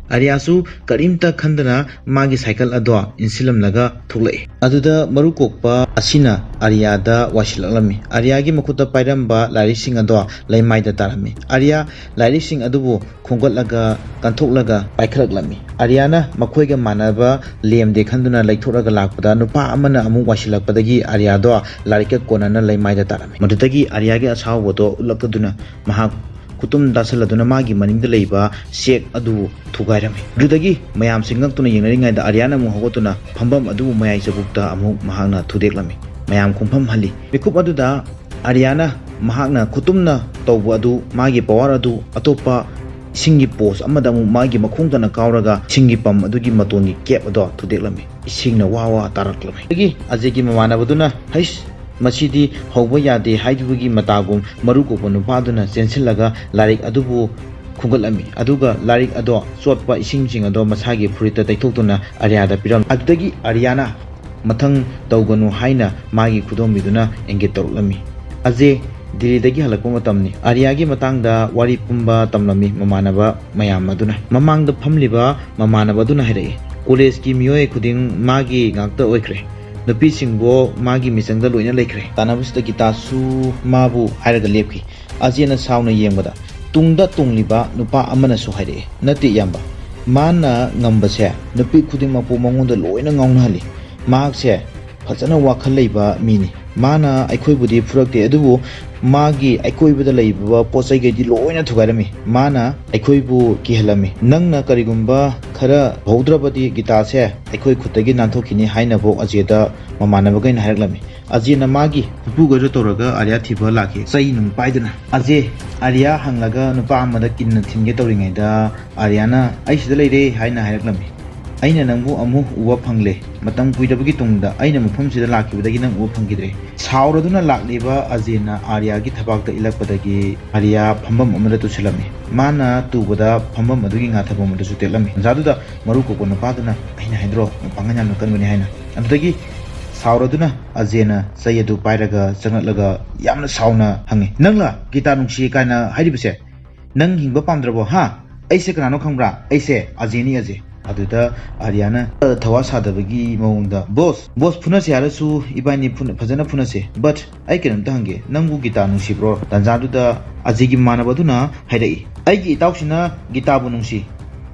ꯑꯥꯔꯤꯌꯥꯁꯨ ꯀꯔꯤꯝꯇ ꯈꯟꯗꯅ ꯃꯥꯒꯤ ꯁꯥꯏꯀꯜ ꯑꯗꯣ ꯏꯟꯁꯤꯜꯂꯝꯂꯒ ꯊꯣꯛꯂꯛꯏ꯫ ꯑꯗꯨꯗ ꯃꯔꯨ ꯀꯣꯛꯄ ꯑꯁꯤꯅ ꯑꯥꯔꯤꯌꯥꯗ ꯋꯥꯏꯁꯤꯜꯂꯛꯂꯝꯃꯤ꯫ ꯑꯥꯔꯤꯌꯥꯒꯤ ꯃꯈꯨꯠꯇ ꯄꯥꯏꯔꯝꯕ ꯂꯥꯏꯔꯤꯛꯁꯤꯡ ꯑꯗꯣ ꯂꯩꯃꯥꯏꯗ ꯇꯥꯔꯝꯃꯤ꯫ ꯑꯥꯔꯤꯌꯥ ꯂꯥꯏꯔꯤꯛꯁꯤꯡ ꯑꯗꯨꯕꯨ ꯈꯣꯝꯒꯠꯂꯒ ꯀꯟꯊꯣꯛꯂꯒ ꯄꯥꯏꯈꯠꯂꯛꯂꯝꯃꯤ꯫ ꯑꯥꯔꯤꯌꯥꯅ ꯃꯈꯣꯏꯒ ꯃꯥꯟꯅꯕ ꯂꯦꯝꯗꯦ ꯈꯟꯗꯨꯅ ꯂꯩꯊꯣꯛꯂꯒ ꯂꯥꯛꯄꯗ, ꯅꯨꯄꯥ ꯑꯃꯅ ꯑꯃꯨꯛ ꯋꯥꯏꯁꯤꯜꯂꯛꯄꯗꯒꯤ ꯑꯥꯔꯤꯌꯥꯗꯣ ꯂꯥꯏꯔꯤꯛꯀ ꯀꯣꯟꯅꯅ ꯂꯩꯃꯥꯏꯗ ꯇꯥꯔꯝꯃꯤ꯫ ꯃꯗꯨꯗꯒꯤ ꯑꯥꯔꯤꯌꯥꯒꯤ ꯑꯁꯥꯎꯕꯗꯣ ꯎꯠꯂꯛꯇꯗꯨꯅ ꯃꯍꯥꯛ ꯈꯨꯇꯨꯝ ꯇꯥꯁꯜꯂꯗꯨꯅ ꯃꯥꯒꯤ ꯃꯅꯤꯡꯗ ꯂꯩꯕ ꯆꯦꯛ ꯑꯗꯨ ꯊꯨꯒꯥꯏꯔꯝꯃꯤ꯫ ꯑꯗꯨꯗꯒꯤ ꯃꯌꯥꯝꯁꯤ ꯉꯛꯇꯨꯅ ꯌꯦꯡꯅꯔꯤꯉꯩꯗ ꯑꯥꯔꯤꯌꯥꯅ ꯑꯃꯨꯛ ꯍꯧꯒꯠꯇꯨꯅ ꯐꯝꯐꯝ ꯑꯗꯨꯕꯨ ꯃꯌꯥꯏ ꯆꯕꯨꯛꯇ ꯑꯃꯨꯛ ꯃꯍꯥꯛꯅ ꯊꯨꯗꯦꯛꯂꯝꯃꯤ꯫ ꯃꯌꯥꯝ ꯈꯣꯡꯐꯝ ꯍꯜꯂꯤ꯫ ꯃꯤꯀꯨꯞ ꯑꯗꯨꯗ ꯑꯥꯔꯤꯌꯥꯅ ꯃꯍꯥꯛꯅ ꯈꯨꯇꯨꯝꯅ ꯇꯧꯕ ꯑꯗꯨ, ꯃꯥꯒꯤ ꯄꯋꯥꯔ ꯑꯗꯨ ꯑꯇꯣꯞꯄ ꯏꯁꯤꯡꯒꯤ ꯄꯣꯁ ꯑꯃꯗ ꯑꯃꯨꯛ ꯃꯥꯒꯤ ꯃꯈꯣꯡ ꯇꯅ ꯀꯥꯎꯔꯒ ꯏꯁꯤꯡꯒꯤ ꯄꯝ ꯑꯗꯨꯒꯤ ꯃꯇꯣꯟꯒꯤ ꯀꯦꯞ ꯑꯗꯣ ꯊꯨꯗꯦꯛꯂꯝꯃꯤ꯫ ꯏꯁꯤꯡꯅ ꯋꯥ ꯋꯥ ꯇꯥꯔꯛꯂꯝꯃꯤ꯫ ꯑꯗꯒꯤ ꯑꯖꯦꯒꯤ ꯃꯃꯥꯟꯅꯕꯗꯨꯅ, "ꯍꯩꯁ, ꯃꯁꯤꯗꯤ ꯍꯧꯕ ꯌꯥꯗꯦ" ꯍꯥꯏꯈꯤꯕꯒꯤ ꯃꯇꯥꯒꯨꯝ ꯃꯔꯨ ꯀꯣꯛꯄ ꯅꯨꯄꯥꯗꯨꯅ ꯆꯦꯟꯁꯤꯜꯂꯒ ꯂꯥꯏꯔꯤꯛ ꯑꯗꯨꯕꯨ ꯈꯨꯝꯒꯠꯂꯝꯃꯤ꯫ ꯑꯗꯨꯒ ꯂꯥꯏꯔꯤꯛ ꯑꯗꯣ ꯆꯣꯠꯄ ꯏꯁꯤꯡꯁꯤꯡ ꯑꯗꯣ ꯃꯁꯥꯒꯤ ꯐꯨꯔꯤꯠꯇ ꯇꯩꯊꯣꯛꯇꯨꯅ ꯑꯥꯔꯤꯌꯥꯗ ꯄꯤꯔꯝꯃꯤ꯫ ꯑꯗꯨꯗꯒꯤ ꯑꯥꯔꯤꯌꯥꯅ ꯃꯊꯪ ꯇꯧꯒꯅꯨ ꯍꯥꯏꯅ ꯃꯥꯒꯤ ꯈꯨꯗꯣꯝꯕꯤꯗꯨꯅ ꯏꯪꯒꯤꯠ ꯇꯧꯔꯛꯂꯝꯃꯤ꯫ ꯑꯖꯦ ꯗꯤꯜꯂꯤꯗꯒꯤ ꯍꯜꯂꯛꯄ ꯃꯇꯝꯅꯤ꯫ ꯑꯥꯔꯤꯌꯥꯒꯤ ꯃꯇꯥꯡꯗ ꯋꯥꯔꯤ ꯄꯨꯝꯕ ꯇꯝꯂꯝꯃꯤ ꯃꯃꯥꯟꯅꯕ ꯃꯌꯥꯝ ꯑꯗꯨꯅ꯫ ꯃꯃꯥꯡꯗ ꯐꯝꯂꯤꯕ ꯃꯃꯥꯟꯅꯕ ꯑꯗꯨꯅ ꯍꯥꯏꯔꯛꯏ, "ꯀꯣꯂꯦꯖꯀꯤ ꯃꯤꯑꯣꯏ ꯈꯨꯗꯤꯡ ꯃꯥꯒꯤ ꯉꯥꯛꯇ ꯑꯣꯏꯈ꯭ꯔꯦ꯫ ꯅꯨꯄꯤꯁꯤꯡꯕꯨ ꯃꯥꯒꯤ ꯃꯤꯆꯪꯗ ꯂꯣꯏꯅ ꯂꯩꯈ꯭ꯔꯦ"꯫ ꯇꯥꯟꯅꯕꯁꯤꯗ ꯒꯤꯇꯥꯁꯨ ꯃꯥꯕꯨ ꯍꯥꯏꯔꯒ ꯂꯦꯞꯈꯤ꯫ ꯑꯖꯦꯅ ꯁꯥꯎꯅ ꯌꯦꯡꯕꯗ, ꯇꯨꯡꯗ ꯇꯣꯡꯂꯤꯕ ꯅꯨꯄꯥ ꯑꯃꯅꯁꯨ ꯍꯥꯏꯔꯛꯏ, "ꯅꯠꯇꯦ ꯏꯌꯥꯝꯕ, ꯃꯥꯅ ꯉꯝꯕꯁꯦ ꯅꯨꯄꯤ ꯈꯨꯗꯤꯡꯃꯛꯄꯨ ꯃꯉꯣꯟꯗ ꯂꯣꯏꯅ ꯉꯥꯎꯅꯍꯜꯂꯤ꯫ ꯃꯍꯥꯛꯁꯦ ꯐꯖꯅ ꯋꯥꯈꯜ ꯂꯩꯕ ꯃꯤꯅꯤ꯫ ꯃꯥꯅ ꯑꯩꯈꯣꯏꯕꯨꯗꯤ ꯐꯨꯔꯛꯇꯦ, ꯑꯗꯨꯕꯨ ꯃꯥꯒꯤ ꯑꯀꯣꯏꯕꯗ ꯂꯩꯕ ꯄꯣꯠ ꯆꯩꯈꯩꯗꯤ ꯂꯣꯏꯅ ꯊꯨꯒꯥꯏꯔꯝꯃꯤ꯫ ꯃꯥꯅ ꯑꯩꯈꯣꯏꯕꯨ ꯀꯤꯍꯜꯂꯝꯃꯤ꯫ ꯅꯪꯅ ꯀꯔꯤꯒꯨꯝꯕ ꯈꯔ ꯍꯧꯗ꯭ꯔꯕꯗꯤ ꯒꯤꯇꯥꯁꯦ ꯑꯩꯈꯣꯏ ꯈꯨꯠꯇꯒꯤ ꯅꯥꯟꯊꯣꯛꯈꯤꯅꯤ" ꯍꯥꯏꯅꯐꯥꯎ ꯑꯖꯦꯗ ꯃꯃꯥꯟꯅꯕꯈꯩꯅ ꯍꯥꯏꯔꯛꯂꯝꯃꯤ꯫ ꯑꯖꯦꯅ ꯃꯥꯒꯤ ꯄꯨꯄꯨꯈꯩꯗꯣ ꯇꯧꯔꯒ ꯑꯥꯔꯤꯌꯥ ꯊꯤꯕ ꯂꯥꯛꯈꯤ, ꯆꯩ ꯅꯨꯡ ꯄꯥꯏꯗꯨꯅ꯫ ꯑꯖꯦ, ꯑꯥꯔꯤꯌꯥ ꯍꯪꯂꯒ ꯅꯨꯄꯥ ꯑꯃꯗ ꯀꯤꯟꯅ ꯊꯤꯟꯒꯦ ꯇꯧꯔꯤꯉꯩꯗ, ꯑꯥꯔꯤꯌꯥꯅ "ꯑꯩ ꯁꯤꯗ ꯂꯩꯔꯦ" ꯍꯥꯏꯅ ꯍꯥꯏꯔꯛꯂꯝꯃꯤ꯫ ꯑꯩꯅ ꯅꯪꯕꯨ ꯑꯃꯨꯛ ꯎꯕ ꯐꯪꯂꯦ꯫ ꯃꯇꯝ ꯀꯨꯏꯔꯕꯒꯤ ꯇꯨꯡꯗ ꯑꯩꯅ ꯃꯐꯝꯁꯤꯗ ꯂꯥꯛꯈꯤꯕꯗꯒꯤ ꯅꯪ ꯎꯕ ꯐꯪꯈꯤꯗ꯭ꯔꯦ꯫ ꯁꯥꯎꯔꯗꯨꯅ ꯂꯥꯛꯂꯤꯕ ꯑꯖꯦꯅ ꯑꯥꯔꯌꯥꯒꯤ ꯊꯕꯥꯛꯇ ꯏꯜꯂꯛꯄꯗꯒꯤ ꯑꯥꯔꯌꯥ ꯐꯝꯐꯝ ꯑꯃꯗ ꯇꯨꯁꯤꯜꯂꯝꯃꯤ꯫ ꯃꯥꯅ ꯇꯨꯕꯗ ꯐꯝꯐꯝ ꯑꯗꯨꯒꯤ ꯉꯥꯊꯐꯝ ꯑꯗꯨꯁꯨ ꯇꯦꯛꯂꯝꯃꯤ꯫ ꯇꯟꯖꯥꯗꯨꯗ ꯃꯔꯨ ꯀꯣꯛꯄ ꯅꯨꯄꯥꯗꯨꯅ, "ꯑꯩꯅ ꯍꯥꯏꯗ꯭ꯔꯣ, ꯄꯥꯡꯒꯜ ꯌꯥꯝꯅ ꯀꯟꯕꯅꯤ" ꯍꯥꯏꯅ꯫ ꯑꯗꯨꯗꯒꯤ ꯁꯥꯎꯔꯗꯨꯅ ꯑꯖꯦꯅ ꯆꯩ ꯑꯗꯨ ꯄꯥꯏꯔꯒ ꯆꯪꯂꯛꯂꯒ ꯌꯥꯝꯅ ꯁꯥꯎꯅ ꯍꯪꯉꯤ, "ꯅꯪꯂ ꯒꯤꯇꯥ ꯅꯨꯡꯁꯤ ꯀꯥꯏꯅ ꯍꯥꯏꯔꯤꯕꯁꯦ? ꯅꯪ ꯍꯤꯡꯕ ꯄꯥꯝꯗ꯭ꯔꯕꯣ, ꯍꯥ? ꯑꯩꯁꯦ ꯀꯅꯥꯅꯣ ꯈꯪꯕ꯭ꯔꯥ? ꯑꯩꯁꯦ ꯑꯖꯦꯅꯤ, ꯑꯖꯦ꯫" ꯑꯗꯨꯗ ꯑꯥꯔꯌꯥꯅ ꯊꯋꯥ ꯁꯥꯗꯕꯒꯤ ꯃꯑꯣꯡꯗ, "ꯕꯣꯁ, ꯕꯣꯁ, ꯐꯨꯅꯁꯦ ꯍꯥꯏꯔꯁꯨ ꯏꯕꯥꯅꯤ ꯐꯨꯅ-, ꯐꯖꯅ ꯐꯨꯅꯁꯦ꯫ But ꯑꯩ ꯀꯩꯅꯣꯝꯇ ꯍꯪꯒꯦ, ꯅꯪꯕꯨ ꯒꯤꯇꯥ ꯅꯨꯡꯁꯤꯕ꯭ꯔꯣ?" ꯇꯥꯟꯖꯥꯗꯨꯗ ꯑꯖꯦꯒꯤ ꯃꯃꯥꯟꯅꯕ ꯑꯗꯨꯅ ꯍꯥꯏꯔꯛꯏ, "ꯑꯩꯒꯤ ꯏꯇꯥꯎꯁꯤꯅ ꯒꯤꯇꯥꯕꯨ ꯅꯨꯡꯁꯤ,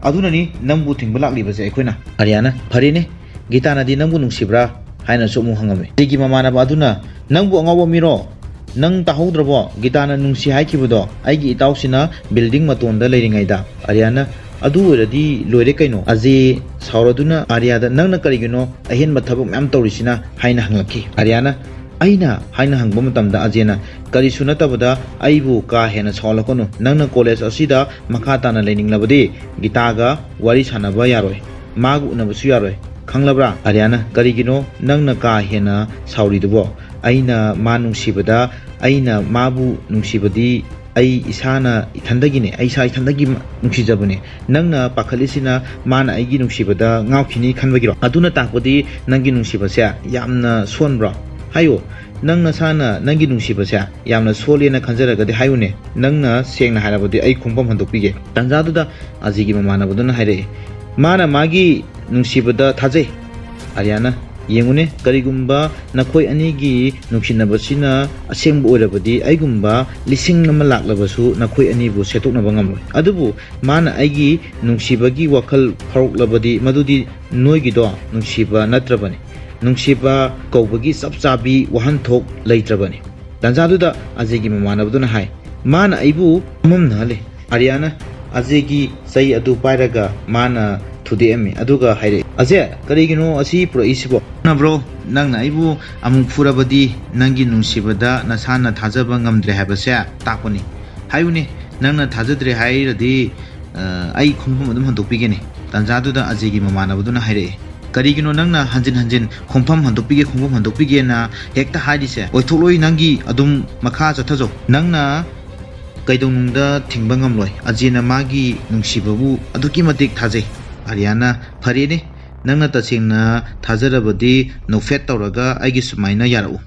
ꯑꯗꯨꯅꯅꯤ ꯅꯪꯕꯨ ꯊꯤꯡꯕ ꯂꯥꯛꯂꯤꯕꯁꯦ ꯑꯩꯈꯣꯏꯅ꯫" ꯑꯥꯔꯌꯥꯅ, "ꯐꯔꯦꯅꯦ, ꯒꯤꯇꯥꯅꯗꯤ ꯅꯪꯕꯨ ꯅꯨꯡꯁꯤꯕ꯭ꯔꯥ?" ꯍꯥꯏꯅꯁꯨ ꯑꯃꯨꯛ ꯍꯪꯉꯝꯃꯤ꯫ ꯑꯖꯦꯒꯤ ꯃꯃꯥꯟꯅꯕ ꯑꯗꯨꯅ, "ꯅꯪꯕꯨ ꯑꯉꯥꯎꯕ ꯃꯤꯔꯣ? ꯅꯪ ꯇꯥꯍꯧꯗ꯭ꯔꯕꯣ? ꯒꯤꯇꯥꯅ ꯅꯨꯡꯁꯤ ꯍꯥꯏꯈꯤꯕꯗꯣ ꯑꯩꯒꯤ ꯏꯇꯥꯎꯁꯤꯅ building ꯃꯇꯣꯟꯗ ꯂꯩꯔꯤꯉꯩꯗ꯫" ꯑꯥꯔꯌꯥꯅ, "ꯑꯗꯨ ꯑꯣꯏꯔꯗꯤ ꯂꯣꯏꯔꯦ ꯀꯩꯅꯣ꯫" ꯑꯖꯦ ꯁꯥꯎꯔꯗꯨꯅ ꯑꯥꯔꯌꯥꯗ, "ꯅꯪꯅ ꯀꯔꯤꯒꯤꯅꯣ ꯑꯍꯦꯟꯕ ꯊꯕꯛ ꯃꯌꯥꯝ ꯇꯧꯔꯤꯁꯤꯅ?" ꯍꯥꯏꯅ ꯍꯪꯂꯛꯈꯤ꯫ ꯑꯥꯔꯌꯥꯅ, "ꯑꯩꯅ?" ꯍꯥꯏꯅ ꯍꯪꯕ ꯃꯇꯝꯗ ꯑꯖꯦꯅ, "ꯀꯔꯤꯁꯨ ꯅꯠꯇꯕꯗ ꯑꯩꯕꯨ ꯀꯥ ꯍꯦꯟꯅ ꯁꯥꯎꯍꯜꯂꯛꯀꯅꯨ꯫ ꯅꯪꯅ ꯀꯣꯂꯦꯖ ꯑꯁꯤꯗ ꯃꯈꯥ ꯇꯥꯅ ꯂꯩꯅꯤꯡꯂꯕꯗꯤ ꯒꯤꯇꯥꯒ ꯋꯥꯔꯤ ꯁꯥꯟꯅꯕ ꯌꯥꯔꯣꯏ꯫ ꯃꯥꯒ ꯎꯅꯕꯁꯨ ꯌꯥꯔꯣꯏ꯫ ꯈꯪꯂꯕ꯭ꯔꯥ?" ꯑꯥꯔꯌꯥꯅ, "ꯀꯔꯤꯒꯤꯅꯣ ꯅꯪꯅ ꯀꯥ ꯍꯦꯟꯅ ꯁꯥꯎꯔꯤꯗꯨꯕꯣ? ꯑꯩꯅ ꯃꯥ ꯅꯨꯡꯁꯤꯕꯗ, ꯑꯩꯅ ꯃꯥꯕꯨ ꯅꯨꯡꯁꯤꯕꯗꯤ ꯑꯩ ꯏꯁꯥꯅ ꯏꯊꯟꯗꯒꯤꯅꯦ, ꯑꯩ ꯏꯁꯥ ꯏꯊꯟꯗꯒꯤ ꯅꯨꯡꯁꯤꯖꯕꯅꯦ꯫ ꯅꯪꯅ ꯄꯥꯈꯠꯂꯤꯁꯤꯅ ꯃꯥꯅ ꯑꯩꯒꯤ ꯅꯨꯡꯁꯤꯕꯗ ꯉꯥꯎꯈꯤꯅꯤ ꯈꯟꯕꯒꯤꯔꯣ? ꯑꯗꯨꯅ ꯇꯥꯛꯄꯗꯤ ꯅꯪꯒꯤ ꯅꯨꯡꯁꯤꯕꯁꯦ ꯌꯥꯝꯅ ꯁꯣꯟꯕ꯭ꯔꯣ? ꯍꯥꯏꯌꯨ, ꯅꯪ ꯅꯁꯥꯅ ꯅꯪꯒꯤ ꯅꯨꯡꯁꯤꯕꯁꯦ ꯌꯥꯝꯅ ꯁꯣꯜꯂꯦꯅ ꯈꯟꯖꯔꯒꯗꯤ ꯍꯥꯏꯌꯨꯅꯦ꯫ ꯅꯪꯅ ꯁꯦꯡꯅ ꯍꯥꯏꯔꯕꯗꯤ ꯑꯩ ꯈꯣꯡꯐꯝ ꯍꯟꯗꯣꯛꯄꯤꯒꯦ꯫" ꯇꯥꯟꯖꯥꯗꯨꯗ ꯑꯖꯦꯒꯤ ꯃꯃꯥꯟꯅꯕꯗꯨꯅ ꯍꯥꯏꯔꯛꯏ, "ꯃꯥꯅ ꯃꯥꯒꯤ ꯅꯨꯡꯁꯤꯕꯗ ꯊꯥꯖꯩ꯫" ꯑꯥꯔꯌꯥꯅ, "ꯌꯦꯡꯉꯨꯅꯦ, ꯀꯔꯤꯒꯨꯝꯕ ꯅꯈꯣꯏ ꯑꯅꯤꯒꯤ ꯅꯨꯡꯁꯤꯅꯕꯁꯤꯅ ꯑꯁꯦꯡꯕ ꯑꯣꯏꯔꯕꯗꯤ ꯑꯩꯒꯨꯝꯕ ꯂꯤꯁꯤꯡ ꯑꯃ ꯂꯥꯛꯂꯕꯁꯨ ꯅꯈꯣꯏ ꯑꯅꯤꯕꯨ ꯁꯦꯠꯇꯣꯛꯅꯕ ꯉꯝꯂꯣꯏ꯫ ꯑꯗꯨꯕꯨ ꯃꯥꯅ ꯑꯩꯒꯤ ꯅꯨꯡꯁꯤꯕꯒꯤ ꯋꯥꯈꯜ ꯐꯥꯎꯔꯛꯂꯕꯗꯤ ꯃꯗꯨꯗꯤ ꯅꯣꯏꯒꯤꯗꯣ ꯅꯨꯡꯁꯤꯕ ꯅꯠꯇ꯭ꯔꯕꯅꯤ꯫ ꯅꯨꯡꯁꯤꯕ ꯀꯧꯕꯒꯤ ꯆꯞ ꯆꯥꯕꯤ ꯋꯥꯍꯟꯊꯣꯛ ꯂꯩꯇ꯭ꯔꯕꯅꯤ꯫" ꯇꯥꯟꯖꯥꯗꯨꯗ ꯑꯖꯦꯒꯤ ꯃꯃꯥꯟꯅꯕꯗꯨꯅ ꯍꯥꯏ, "ꯃꯥꯅ ꯑꯩꯕꯨ ꯐꯝꯃꯝꯅꯍꯜꯂꯤ꯫" ꯑꯥꯔꯌꯥꯅ ꯑꯖꯦꯒꯤ ꯆꯩ ꯑꯗꯨ ꯄꯥꯏꯔꯒ ꯃꯥꯅ ꯊꯨꯗꯦꯛꯑꯝꯃꯤ, ꯑꯗꯨꯒ ꯍꯥꯏꯔꯛꯏ, "ꯑꯖꯦ, ꯀꯔꯤꯒꯤꯅꯣ ꯑꯁꯤ ꯄꯨꯔꯛꯏꯁꯤꯕꯣ?" "ꯈꯪꯉꯕ꯭ꯔꯣ, ꯅꯪꯅ ꯑꯩꯕꯨ ꯑꯃꯨꯛ ꯐꯨꯔꯕꯗꯤ ꯅꯪꯒꯤ ꯅꯨꯡꯁꯤꯕꯗ ꯅꯁꯥꯅ ꯊꯥꯖꯕ ꯉꯝꯗ꯭ꯔꯦ ꯍꯥꯏꯕꯁꯦ ꯇꯥꯛꯄꯅꯤ꯫ ꯍꯥꯏꯌꯨꯅꯦ, ꯅꯪꯅ ꯊꯥꯖꯗ꯭ꯔꯦ ꯍꯥꯏꯔꯗꯤ, ꯑ, ꯑꯩ ꯈꯣꯡꯐꯝ ꯑꯗꯨꯝ ꯍꯟꯗꯣꯛꯄꯤꯒꯦꯅꯦ꯫" ꯇꯥꯟꯖꯥꯗꯨꯗ ꯑꯖꯦꯒꯤ ꯃꯃꯥꯟꯅꯕꯗꯨꯅ ꯍꯥꯏꯔꯛꯑꯦ, "ꯀꯔꯤꯒꯤꯅꯣ ꯅꯪꯅ ꯍꯟꯖꯤꯟ ꯍꯟꯖꯤꯟ ꯈꯣꯡꯐꯝ ꯍꯟꯗꯣꯛꯄꯤꯒꯦ, ꯈꯣꯡꯐꯝ ꯍꯟꯗꯣꯛꯄꯤꯒꯦꯅ ꯍꯦꯛꯇ ꯍꯥꯏꯔꯤꯁꯦ? ꯑꯣꯏꯊꯣꯛꯂꯣꯏ, ꯅꯪꯒꯤ ꯑꯗꯨꯝ ꯃꯈꯥ ꯆꯠꯊꯖꯧ꯫ ꯅꯪꯅ ꯀꯩꯗꯧꯅꯨꯡꯗ ꯊꯤꯡꯕ ꯉꯝꯂꯣꯏ꯫ ꯑꯖꯦꯅ ꯃꯥꯒꯤ ꯅꯨꯡꯁꯤꯕꯕꯨ ꯑꯗꯨꯛꯀꯤ ꯃꯇꯤꯛ ꯊꯥꯖꯩ꯫" ꯑꯥꯔꯤꯌꯥꯅ, "ꯐꯔꯦꯅꯦ, ꯅꯪꯅ ꯇꯁꯦꯡꯅ ꯊꯥꯖꯔꯕꯗꯤ ꯅꯣꯛꯐꯦꯠ ꯇꯧꯔꯒ ꯑꯩꯒꯤ ꯁꯨꯃꯥꯏꯅ ꯌꯥꯔꯛꯎ꯫"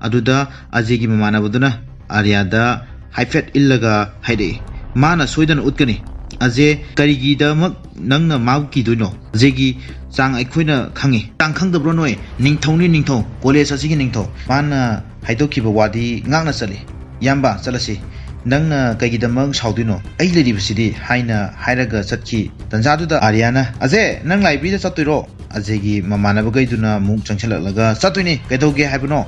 ꯑꯗꯨꯗ ꯑꯖꯦꯒꯤ ꯃꯃꯥꯟꯅꯕꯗꯨꯅ ꯑꯥꯔꯤꯌꯥꯗ ꯍꯥꯏꯐꯦꯠ ꯏꯜꯂꯒ ꯍꯥꯏꯔꯛꯏ, "ꯃꯥꯅ ꯁꯣꯏꯗꯅ ꯎꯠꯀꯅꯤ꯫ ꯑꯖꯦ, ꯀꯔꯤꯒꯤꯗꯃꯛ ꯅꯪꯅ ꯃꯥꯕꯨ ꯀꯤꯗꯣꯏꯅꯣ? ꯑꯖꯦꯒꯤ ꯆꯥꯡ ꯑꯩꯈꯣꯏꯅ ꯈꯪꯉꯤ꯫" "ꯆꯥꯡ ꯈꯪꯗꯕ꯭ꯔꯣ ꯅꯣꯏ? ꯅꯤꯡꯊꯧꯅꯤ, ꯅꯤꯡꯊꯧ, ꯀꯣꯂꯦꯖ ꯑꯁꯤꯒꯤ ꯅꯤꯡꯊꯧ꯫ ꯃꯥꯅ ꯍꯥꯏꯗꯣꯛꯈꯤꯕ ꯋꯥꯗꯤ ꯉꯥꯛꯅ ꯆꯠꯂꯤ꯫ ꯏꯌꯥꯝꯕ, ꯆꯠꯂꯁꯤ꯫ ꯅꯪꯅ ꯀꯩꯒꯤꯗꯃꯛ ꯁꯥꯎꯗꯣꯏꯅꯣ? ꯑꯩ ꯂꯩꯔꯤꯕꯁꯤꯗꯤ" ꯍꯥꯏꯅ ꯍꯥꯏꯔꯒ ꯆꯠꯈꯤ꯫ ꯇꯟꯖꯥꯗꯨꯗ ꯑꯥꯔꯤꯌꯥꯅ, "ꯑꯖꯦ, ꯅꯪ ꯂꯥꯏꯕ꯭ꯔꯦꯔꯤꯗ ꯆꯠꯇꯣꯏꯔꯣ?" ꯑꯖꯦꯒꯤ ꯃꯃꯥꯟꯅꯕꯈꯩꯗꯨꯅ ꯑꯃꯨꯛ ꯆꯪꯁꯤꯜꯂꯛꯂꯒ, "ꯆꯠꯇꯣꯏꯅꯦ, ꯀꯩꯗꯧꯒꯦ ꯍꯥꯏꯕꯅꯣ?"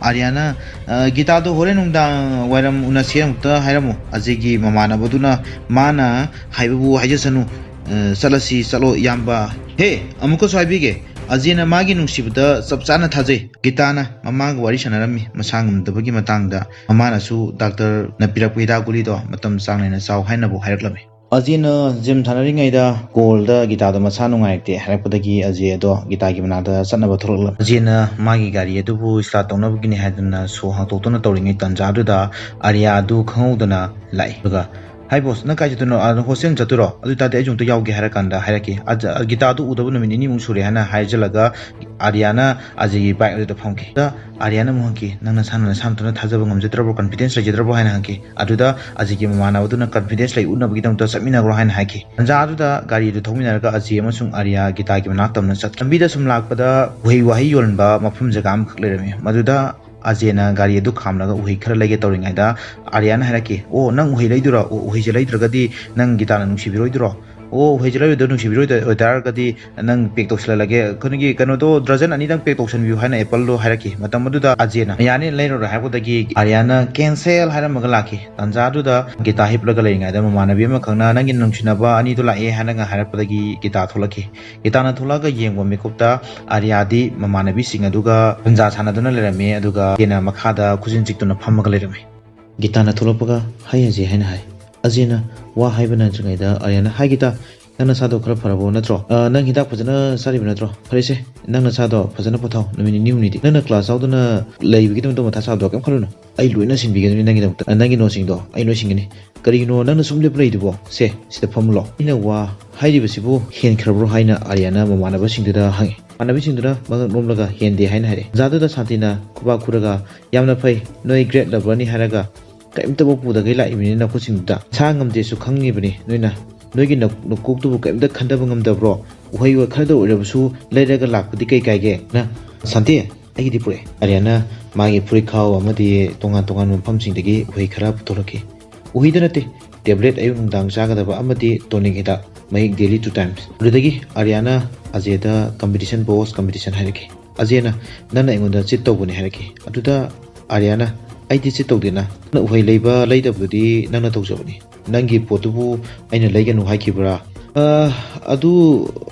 ꯑꯥꯔꯤꯌꯥꯅ, "ꯑ, ꯒꯤꯇꯥꯗꯣ ꯍꯣꯔꯦꯟ ꯅꯨꯡꯗꯥꯡ ꯋꯥꯏꯔꯝ ꯎꯅꯁꯦ ꯑꯃꯨꯛꯇ ꯍꯥꯏꯔꯝꯃꯨ꯫" ꯑꯖꯦꯒꯤ ꯃꯃꯥꯟꯅꯕꯗꯨꯅ, "ꯃꯥꯅ ꯍꯥꯏꯕꯕꯨ ꯍꯥꯏꯖꯁꯅꯨ, ꯑ, ꯆꯠꯂꯁꯤ, ꯆꯠꯂꯣ ꯏꯌꯥꯝꯕ꯫" "ꯍꯦ, ꯑꯃꯨꯛꯀꯁꯨ ꯍꯥꯏꯕꯤꯒꯦ, ꯑꯖꯦꯅ ꯃꯥꯒꯤ ꯅꯨꯡꯁꯤꯕꯗ ꯆꯞ ꯆꯥꯅ ꯊꯥꯖꯩ꯫" ꯒꯤꯇꯥꯅ ꯃꯃꯥꯒ ꯋꯥꯔꯤ ꯁꯥꯟꯅꯔꯝꯃꯤ, ꯃꯁꯥ ꯉꯝꯗꯕꯒꯤ ꯃꯇꯥꯡꯗ꯫ ꯃꯃꯥꯅꯁꯨ ꯗꯥꯛꯇꯔꯅ ꯄꯤꯔꯛꯄ ꯍꯤꯗꯥꯛ ꯒꯨꯂꯤꯗꯣ ꯃꯇꯝ ꯆꯥꯡ ꯅꯥꯏꯅ ꯆꯥꯎ ꯍꯥꯏꯅꯕꯨ ꯍꯥꯏꯔꯛꯂꯝꯃꯤ꯫ ꯑꯖꯦꯅ ꯖꯤꯝ ꯁꯥꯟꯅꯔꯤꯉꯩꯗ ꯀꯣꯜꯗ ꯒꯤꯇꯥꯗꯣ ꯃꯁꯥ ꯅꯨꯡꯉꯥꯏꯔꯛꯇꯦ ꯍꯥꯏꯔꯛꯄꯗꯒꯤ ꯑꯖꯦ ꯑꯗꯣ ꯒꯤꯇꯥꯒꯤ ꯃꯅꯥꯛꯇ ꯆꯠꯅꯕ ꯊꯣꯛꯂꯛꯂꯝꯃꯤ꯫ ꯑꯖꯦꯅ ꯃꯥꯒꯤ ꯒꯥꯔꯤ ꯑꯗꯨꯕꯨ ꯁ꯭ꯇꯥꯔꯠ ꯇꯧꯅꯕꯒꯤꯅꯤ ꯍꯥꯏꯗꯨꯅ ꯁꯣ ꯍꯥꯡꯇꯣꯛꯇꯨꯅ ꯇꯧꯔꯤꯉꯩ ꯇꯟꯖꯥꯗꯨꯗ ꯑꯥꯔꯤꯌꯥ ꯑꯗꯨ ꯈꯪꯍꯧꯗꯅ ꯂꯥꯛꯏ꯫ ꯑꯗꯨꯒ, "ꯍꯥꯏ ꯕꯣꯁ, ꯅꯪ ꯀꯥꯏ ꯆꯠꯇꯣꯏꯅꯣ? ꯑꯥ, ꯍꯣꯁꯇꯦꯜ ꯆꯠꯇꯣꯏꯔꯣ? ꯑꯗꯨ ꯑꯣꯏ ꯇꯥꯔꯗꯤ ꯑꯩꯁꯨ ꯑꯃꯨꯛꯇ ꯌꯥꯎꯒꯦ" ꯍꯥꯏꯔ ꯀꯥꯟꯗ ꯍꯥꯏꯔꯛꯈꯤ꯫ ꯑꯖ-, ꯒꯤꯇꯥꯗꯨ ꯎꯗꯕ ꯅꯨꯃꯤꯠ ꯅꯤꯅꯤꯃꯨꯛ ꯁꯨꯔꯦ ꯍꯥꯏꯅ ꯍꯥꯏꯖꯜꯂꯒ ꯑꯥꯔꯤꯌꯥꯅ ꯑꯖꯦꯒꯤ ꯕꯥꯏꯛ ꯑꯗꯨꯗ ꯐꯝꯈꯤ꯫ ꯑꯗ ꯑꯥꯔꯤꯌꯥꯅ ꯑꯃꯨꯛ ꯍꯪꯈꯤ, "ꯅꯪ ꯅꯁꯥꯅ ꯅꯁꯥ ꯅꯊꯟꯇ ꯊꯥꯖꯕ ꯉꯝꯖꯗ꯭ꯔꯕ꯭ꯔꯣ? ꯀꯟꯐꯤꯗꯦꯟꯁ ꯂꯩꯖꯗ꯭ꯔꯕ꯭ꯔꯣ?" ꯍꯥꯏꯅ ꯍꯪꯈꯤ꯫ ꯑꯗꯨꯗ ꯑꯖꯤꯒꯤ ꯃꯃꯥꯟꯅꯕꯗꯨꯅ ꯀꯟꯐꯤꯗꯦꯟꯁ ꯂꯩ ꯎꯠꯅꯕꯒꯤꯗꯃꯛꯇ ꯆꯠꯃꯤꯟꯅꯈ꯭ꯔꯣ ꯍꯥꯏꯅ ꯍꯥꯏꯈꯤ꯫ ꯇꯟꯖꯥ ꯑꯗꯨꯗ ꯒꯥꯔꯤ ꯑꯗꯨ ꯊꯧꯃꯤꯟꯅꯔꯒ ꯑꯖꯤ ꯑꯃꯁꯨꯡ ꯑꯥꯔꯤꯌꯥ ꯒꯤꯇꯥꯒꯤ ꯃꯅꯥꯛ ꯇꯝꯅ ꯆꯠꯈꯤ꯫ ꯂꯝꯕꯤꯗ ꯁꯨꯝ ꯂꯥꯛꯄꯗ ꯎꯍꯩ ꯋꯥꯍꯩ ꯌꯣꯟꯕ ꯃꯐꯝ ꯖꯒꯥ ꯑꯃꯈꯛ ꯂꯩꯔꯝꯃꯤ꯫ ꯃꯗꯨꯗ ꯑꯖꯦꯅ ꯒꯥꯔꯤ ꯑꯗꯨ ꯈꯥꯝꯂꯒ ꯎꯍꯩ ꯈꯔ ꯂꯩꯒꯦ ꯇꯧꯔꯤꯉꯩꯗ ꯑꯥꯔꯤꯌꯥꯅ ꯍꯥꯏꯔꯛꯈꯤ, "ꯑꯣ, ꯅꯪ ꯎꯍꯩ ꯂꯩꯗꯣꯏꯔꯣ? ꯑꯣ, ꯎꯍꯩꯁꯦ ꯂꯩꯗ꯭ꯔꯒꯗꯤ ꯅꯪ ꯒꯤꯇꯥꯅ ꯅꯨꯡꯁꯤꯕꯤꯔꯣꯏꯗ꯭ꯔꯣ? ꯑꯣ, ꯎꯍꯩꯁꯦ ꯂꯩꯔꯣꯏꯗ ꯅꯨꯡꯁꯤꯕꯤꯔꯣꯏꯗ ꯑꯣꯏꯇꯥꯔꯒꯗꯤ ꯅꯪ ꯄꯦꯛ ꯇꯧꯁꯤꯜꯍꯜꯂꯒꯦ꯫ ꯑꯩꯈꯣꯏꯒꯤ ꯀꯩꯅꯣꯗꯣ ꯗ꯭ꯔꯖꯟ ꯑꯅꯤꯗꯪ ꯄꯦꯛ ꯇꯧꯁꯟꯕꯤꯌꯨ" ꯍꯥꯏꯅ ꯑꯦꯄꯜꯗꯣ ꯍꯥꯏꯔꯛꯈꯤ꯫ ꯃꯇꯝ ꯑꯗꯨꯗ ꯑꯖꯦꯅ, "ꯌꯥꯅꯤ, ꯂꯩꯔꯔꯣꯏ" ꯍꯥꯏꯔꯛꯄꯗꯒꯤ ꯑꯥꯔꯤꯌꯥꯅ "ꯀꯦꯟꯁꯦꯜ" ꯍꯥꯏꯔꯝꯃꯒ ꯂꯥꯛꯈꯤ꯫ ꯇꯥꯟꯖꯥ ꯑꯗꯨꯗ ꯒꯤꯇꯥ ꯍꯤꯞꯂꯒ ꯂꯩꯔꯤꯉꯩꯗ ꯃꯃꯥꯟꯅꯕꯤ ꯑꯃꯈꯛꯅ "ꯅꯪꯒꯤ ꯅꯨꯡꯁꯤꯅꯕ ꯑꯅꯤꯗꯨ ꯂꯥꯛꯑꯦ" ꯍꯥꯏꯅꯒ ꯍꯥꯏꯔꯛꯄꯗꯒꯤ ꯒꯤꯇꯥ ꯊꯣꯛꯂꯛꯈꯤ꯫ ꯒꯤꯇꯥꯅ ꯊꯣꯛꯂꯛꯑꯒ ꯌꯦꯡꯕ ꯃꯤꯀꯨꯞꯇ ꯑꯥꯔꯤꯌꯥꯗꯤ ꯃꯃꯥꯟꯅꯕꯤꯁꯤꯡ ꯑꯗꯨꯒ ꯄꯟꯖꯥ ꯁꯥꯟꯅꯗꯨꯅ ꯂꯩꯔꯝꯃꯤ, ꯑꯗꯨꯒ ꯑꯖꯦꯅ ꯃꯈꯥꯗ ꯈꯨꯖꯤꯟ ꯆꯤꯛꯇꯨꯅ ꯐꯝꯃꯒ ꯂꯩꯔꯝꯃꯤ꯫ ꯒꯤꯇꯥꯅ ꯊꯣꯛꯂꯛꯄꯒ, "ꯍꯥꯏ ꯑꯖꯦ" ꯍꯥꯏꯅ ꯍꯥꯏ꯫ ꯑꯖꯦꯅ ꯋꯥ ꯍꯥꯏꯕ ꯅꯪꯗ꯭ꯔꯤꯉꯩꯗ ꯑꯥꯔꯤꯌꯥꯅ, "ꯍꯥꯏ ꯒꯤꯇꯥ, ꯅꯪ ꯅꯁꯥꯗꯣ ꯈꯔ ꯐꯔꯕꯣ ꯅꯠꯇ꯭ꯔꯣ? ꯑ, ꯅꯪ ꯍꯤꯗꯥꯛ ꯐꯖꯅ ꯆꯥꯔꯤꯕ ꯅꯠꯇ꯭ꯔꯣ? ꯐꯔꯦꯁꯦ, ꯅꯪ ꯅꯁꯥꯗꯣ ꯐꯖꯅ ꯄꯣꯊꯥꯎ ꯅꯨꯃꯤꯠ ꯅꯤꯅꯤ ꯍꯨꯝꯅꯤꯗꯤ꯫ ꯅꯪꯅ class ꯌꯥꯎꯗꯅ ꯂꯩꯕꯒꯤꯗꯃꯛꯇ ꯃꯊꯥ ꯁꯥꯕꯗꯣ ꯀꯩꯝ ꯈꯜꯂꯨꯅꯨ꯫ ꯑꯩ ꯂꯣꯏꯅ ꯁꯤꯟꯕꯤꯒꯗꯕꯅꯤ ꯅꯪꯒꯤꯗꯃꯛꯇ꯫ ꯅꯪꯒꯤ ꯅꯣꯠꯁꯤꯡꯗꯣ ꯑꯩ ꯂꯣꯏ ꯁꯤꯟꯒꯅꯤ꯫ ꯀꯔꯤꯒꯤꯅꯣ ꯅꯪꯅ ꯁꯨꯝ ꯂꯦꯞꯄ ꯂꯩꯗꯨꯕꯣ? ꯁꯦ, ꯁꯤꯗ ꯐꯝꯂꯣ꯫ ꯑꯩꯅ ꯋꯥ ꯍꯥꯏꯔꯤꯕꯁꯤꯕꯨ ꯍꯦꯟꯈ꯭ꯔꯕ꯭ꯔꯣ ꯍꯥꯏꯅ ꯑꯥꯔꯤꯌꯥꯅ ꯃꯃꯥꯟꯅꯕꯁꯤꯡꯗꯨꯗ ꯍꯪꯉꯤ꯫ ꯃꯃꯥꯟꯅꯕꯁꯤꯡꯗꯨꯅ ꯃꯉꯛ ꯅꯣꯝꯂꯒ ꯍꯦꯟꯗꯦ ꯍꯥꯏꯅ ꯍꯥꯏꯔꯦ꯫ ꯖꯥꯗꯨꯗ ꯁꯥꯟꯇꯤꯅ ꯈꯨꯕꯥꯛ ꯈꯨꯔꯒ, "ꯌꯥꯝꯅ ꯐꯩ, ꯅꯣꯏ great loverꯅꯤ ꯍꯥꯏꯔꯒ ꯀꯔꯤꯝꯇꯕꯨ ꯄꯨꯗꯈꯩ ꯂꯥꯛꯏꯕꯅꯤ ꯅꯈꯨꯠꯁꯤꯡꯗꯨꯗ꯫ ꯁꯥ ꯉꯝꯗꯦꯁꯨ ꯈꯪꯉꯤꯕꯅꯤ ꯅꯣꯏꯅ꯫ ꯅꯣꯏꯒꯤ ꯅ-, ꯅꯀꯣꯛꯇꯨꯕꯨ ꯀꯔꯤꯝꯇ ꯈꯟꯊꯕ ꯉꯝꯗꯕ꯭ꯔꯣ? ꯎꯍꯩ ꯋꯥ ꯈꯔꯗ ꯑꯣꯏꯔꯕꯁꯨ ꯂꯩꯔꯒ ꯂꯥꯛꯄꯗꯤ ꯀꯩ ꯀꯥꯏꯒꯦ?" ꯅ, "ꯁꯥꯟꯇꯤ, ꯑꯩꯒꯤꯗꯤ ꯄꯨꯔꯛꯑꯦ꯫" ꯑꯥꯔꯤꯌꯥꯅ ꯃꯥꯒꯤ ꯐꯨꯔꯤꯠꯈꯥꯎ ꯑꯃꯗꯤ ꯇꯣꯉꯥꯟ ꯇꯣꯉꯥꯟꯕ ꯃꯐꯝꯁꯤꯡꯗꯒꯤ ꯎꯍꯩ ꯈꯔ ꯄꯨꯊꯣꯔꯛꯈꯤ꯫ ꯎꯍꯩꯗ ꯅꯠꯇꯦ, tablet ꯑꯌꯨꯛ ꯅꯨꯡꯗꯥꯡ ꯆꯥꯒꯗꯕ ꯑꯃꯗꯤ tonic ꯍꯤꯗꯥꯛ ꯃꯍꯤꯛ daily two times꯫ ꯑꯗꯨꯗꯒꯤ ꯑꯥꯔꯤꯌꯥꯅ ꯑꯖꯦꯗ competition, box competition ꯍꯥꯏꯔꯛꯈꯤ꯫ ꯑꯖꯦꯅ, "ꯅꯪꯅ ꯑꯩꯉꯣꯟꯗ cheat ꯇꯧꯕꯅꯦ" ꯍꯥꯏꯔꯛꯈꯤ꯫ ꯑꯗꯨꯗ ꯑꯥꯔꯤꯌꯥꯅ, "ꯑꯩꯗꯤ cheat ꯇꯧꯗꯦꯅ, ꯅꯪꯅ ꯎꯍꯩ ꯂꯩꯕ ꯂꯩꯗꯕꯗꯨꯗꯤ ꯅꯪꯅ ꯇꯧꯖꯕꯅꯤ꯫ ꯅꯪꯒꯤ ꯄꯣꯠꯇꯨꯕꯨ ꯑꯩꯅ ꯂꯩꯒꯅꯨ ꯍꯥꯏꯈꯤꯕ꯭ꯔꯥ?" "ꯑ, ꯑꯗꯨ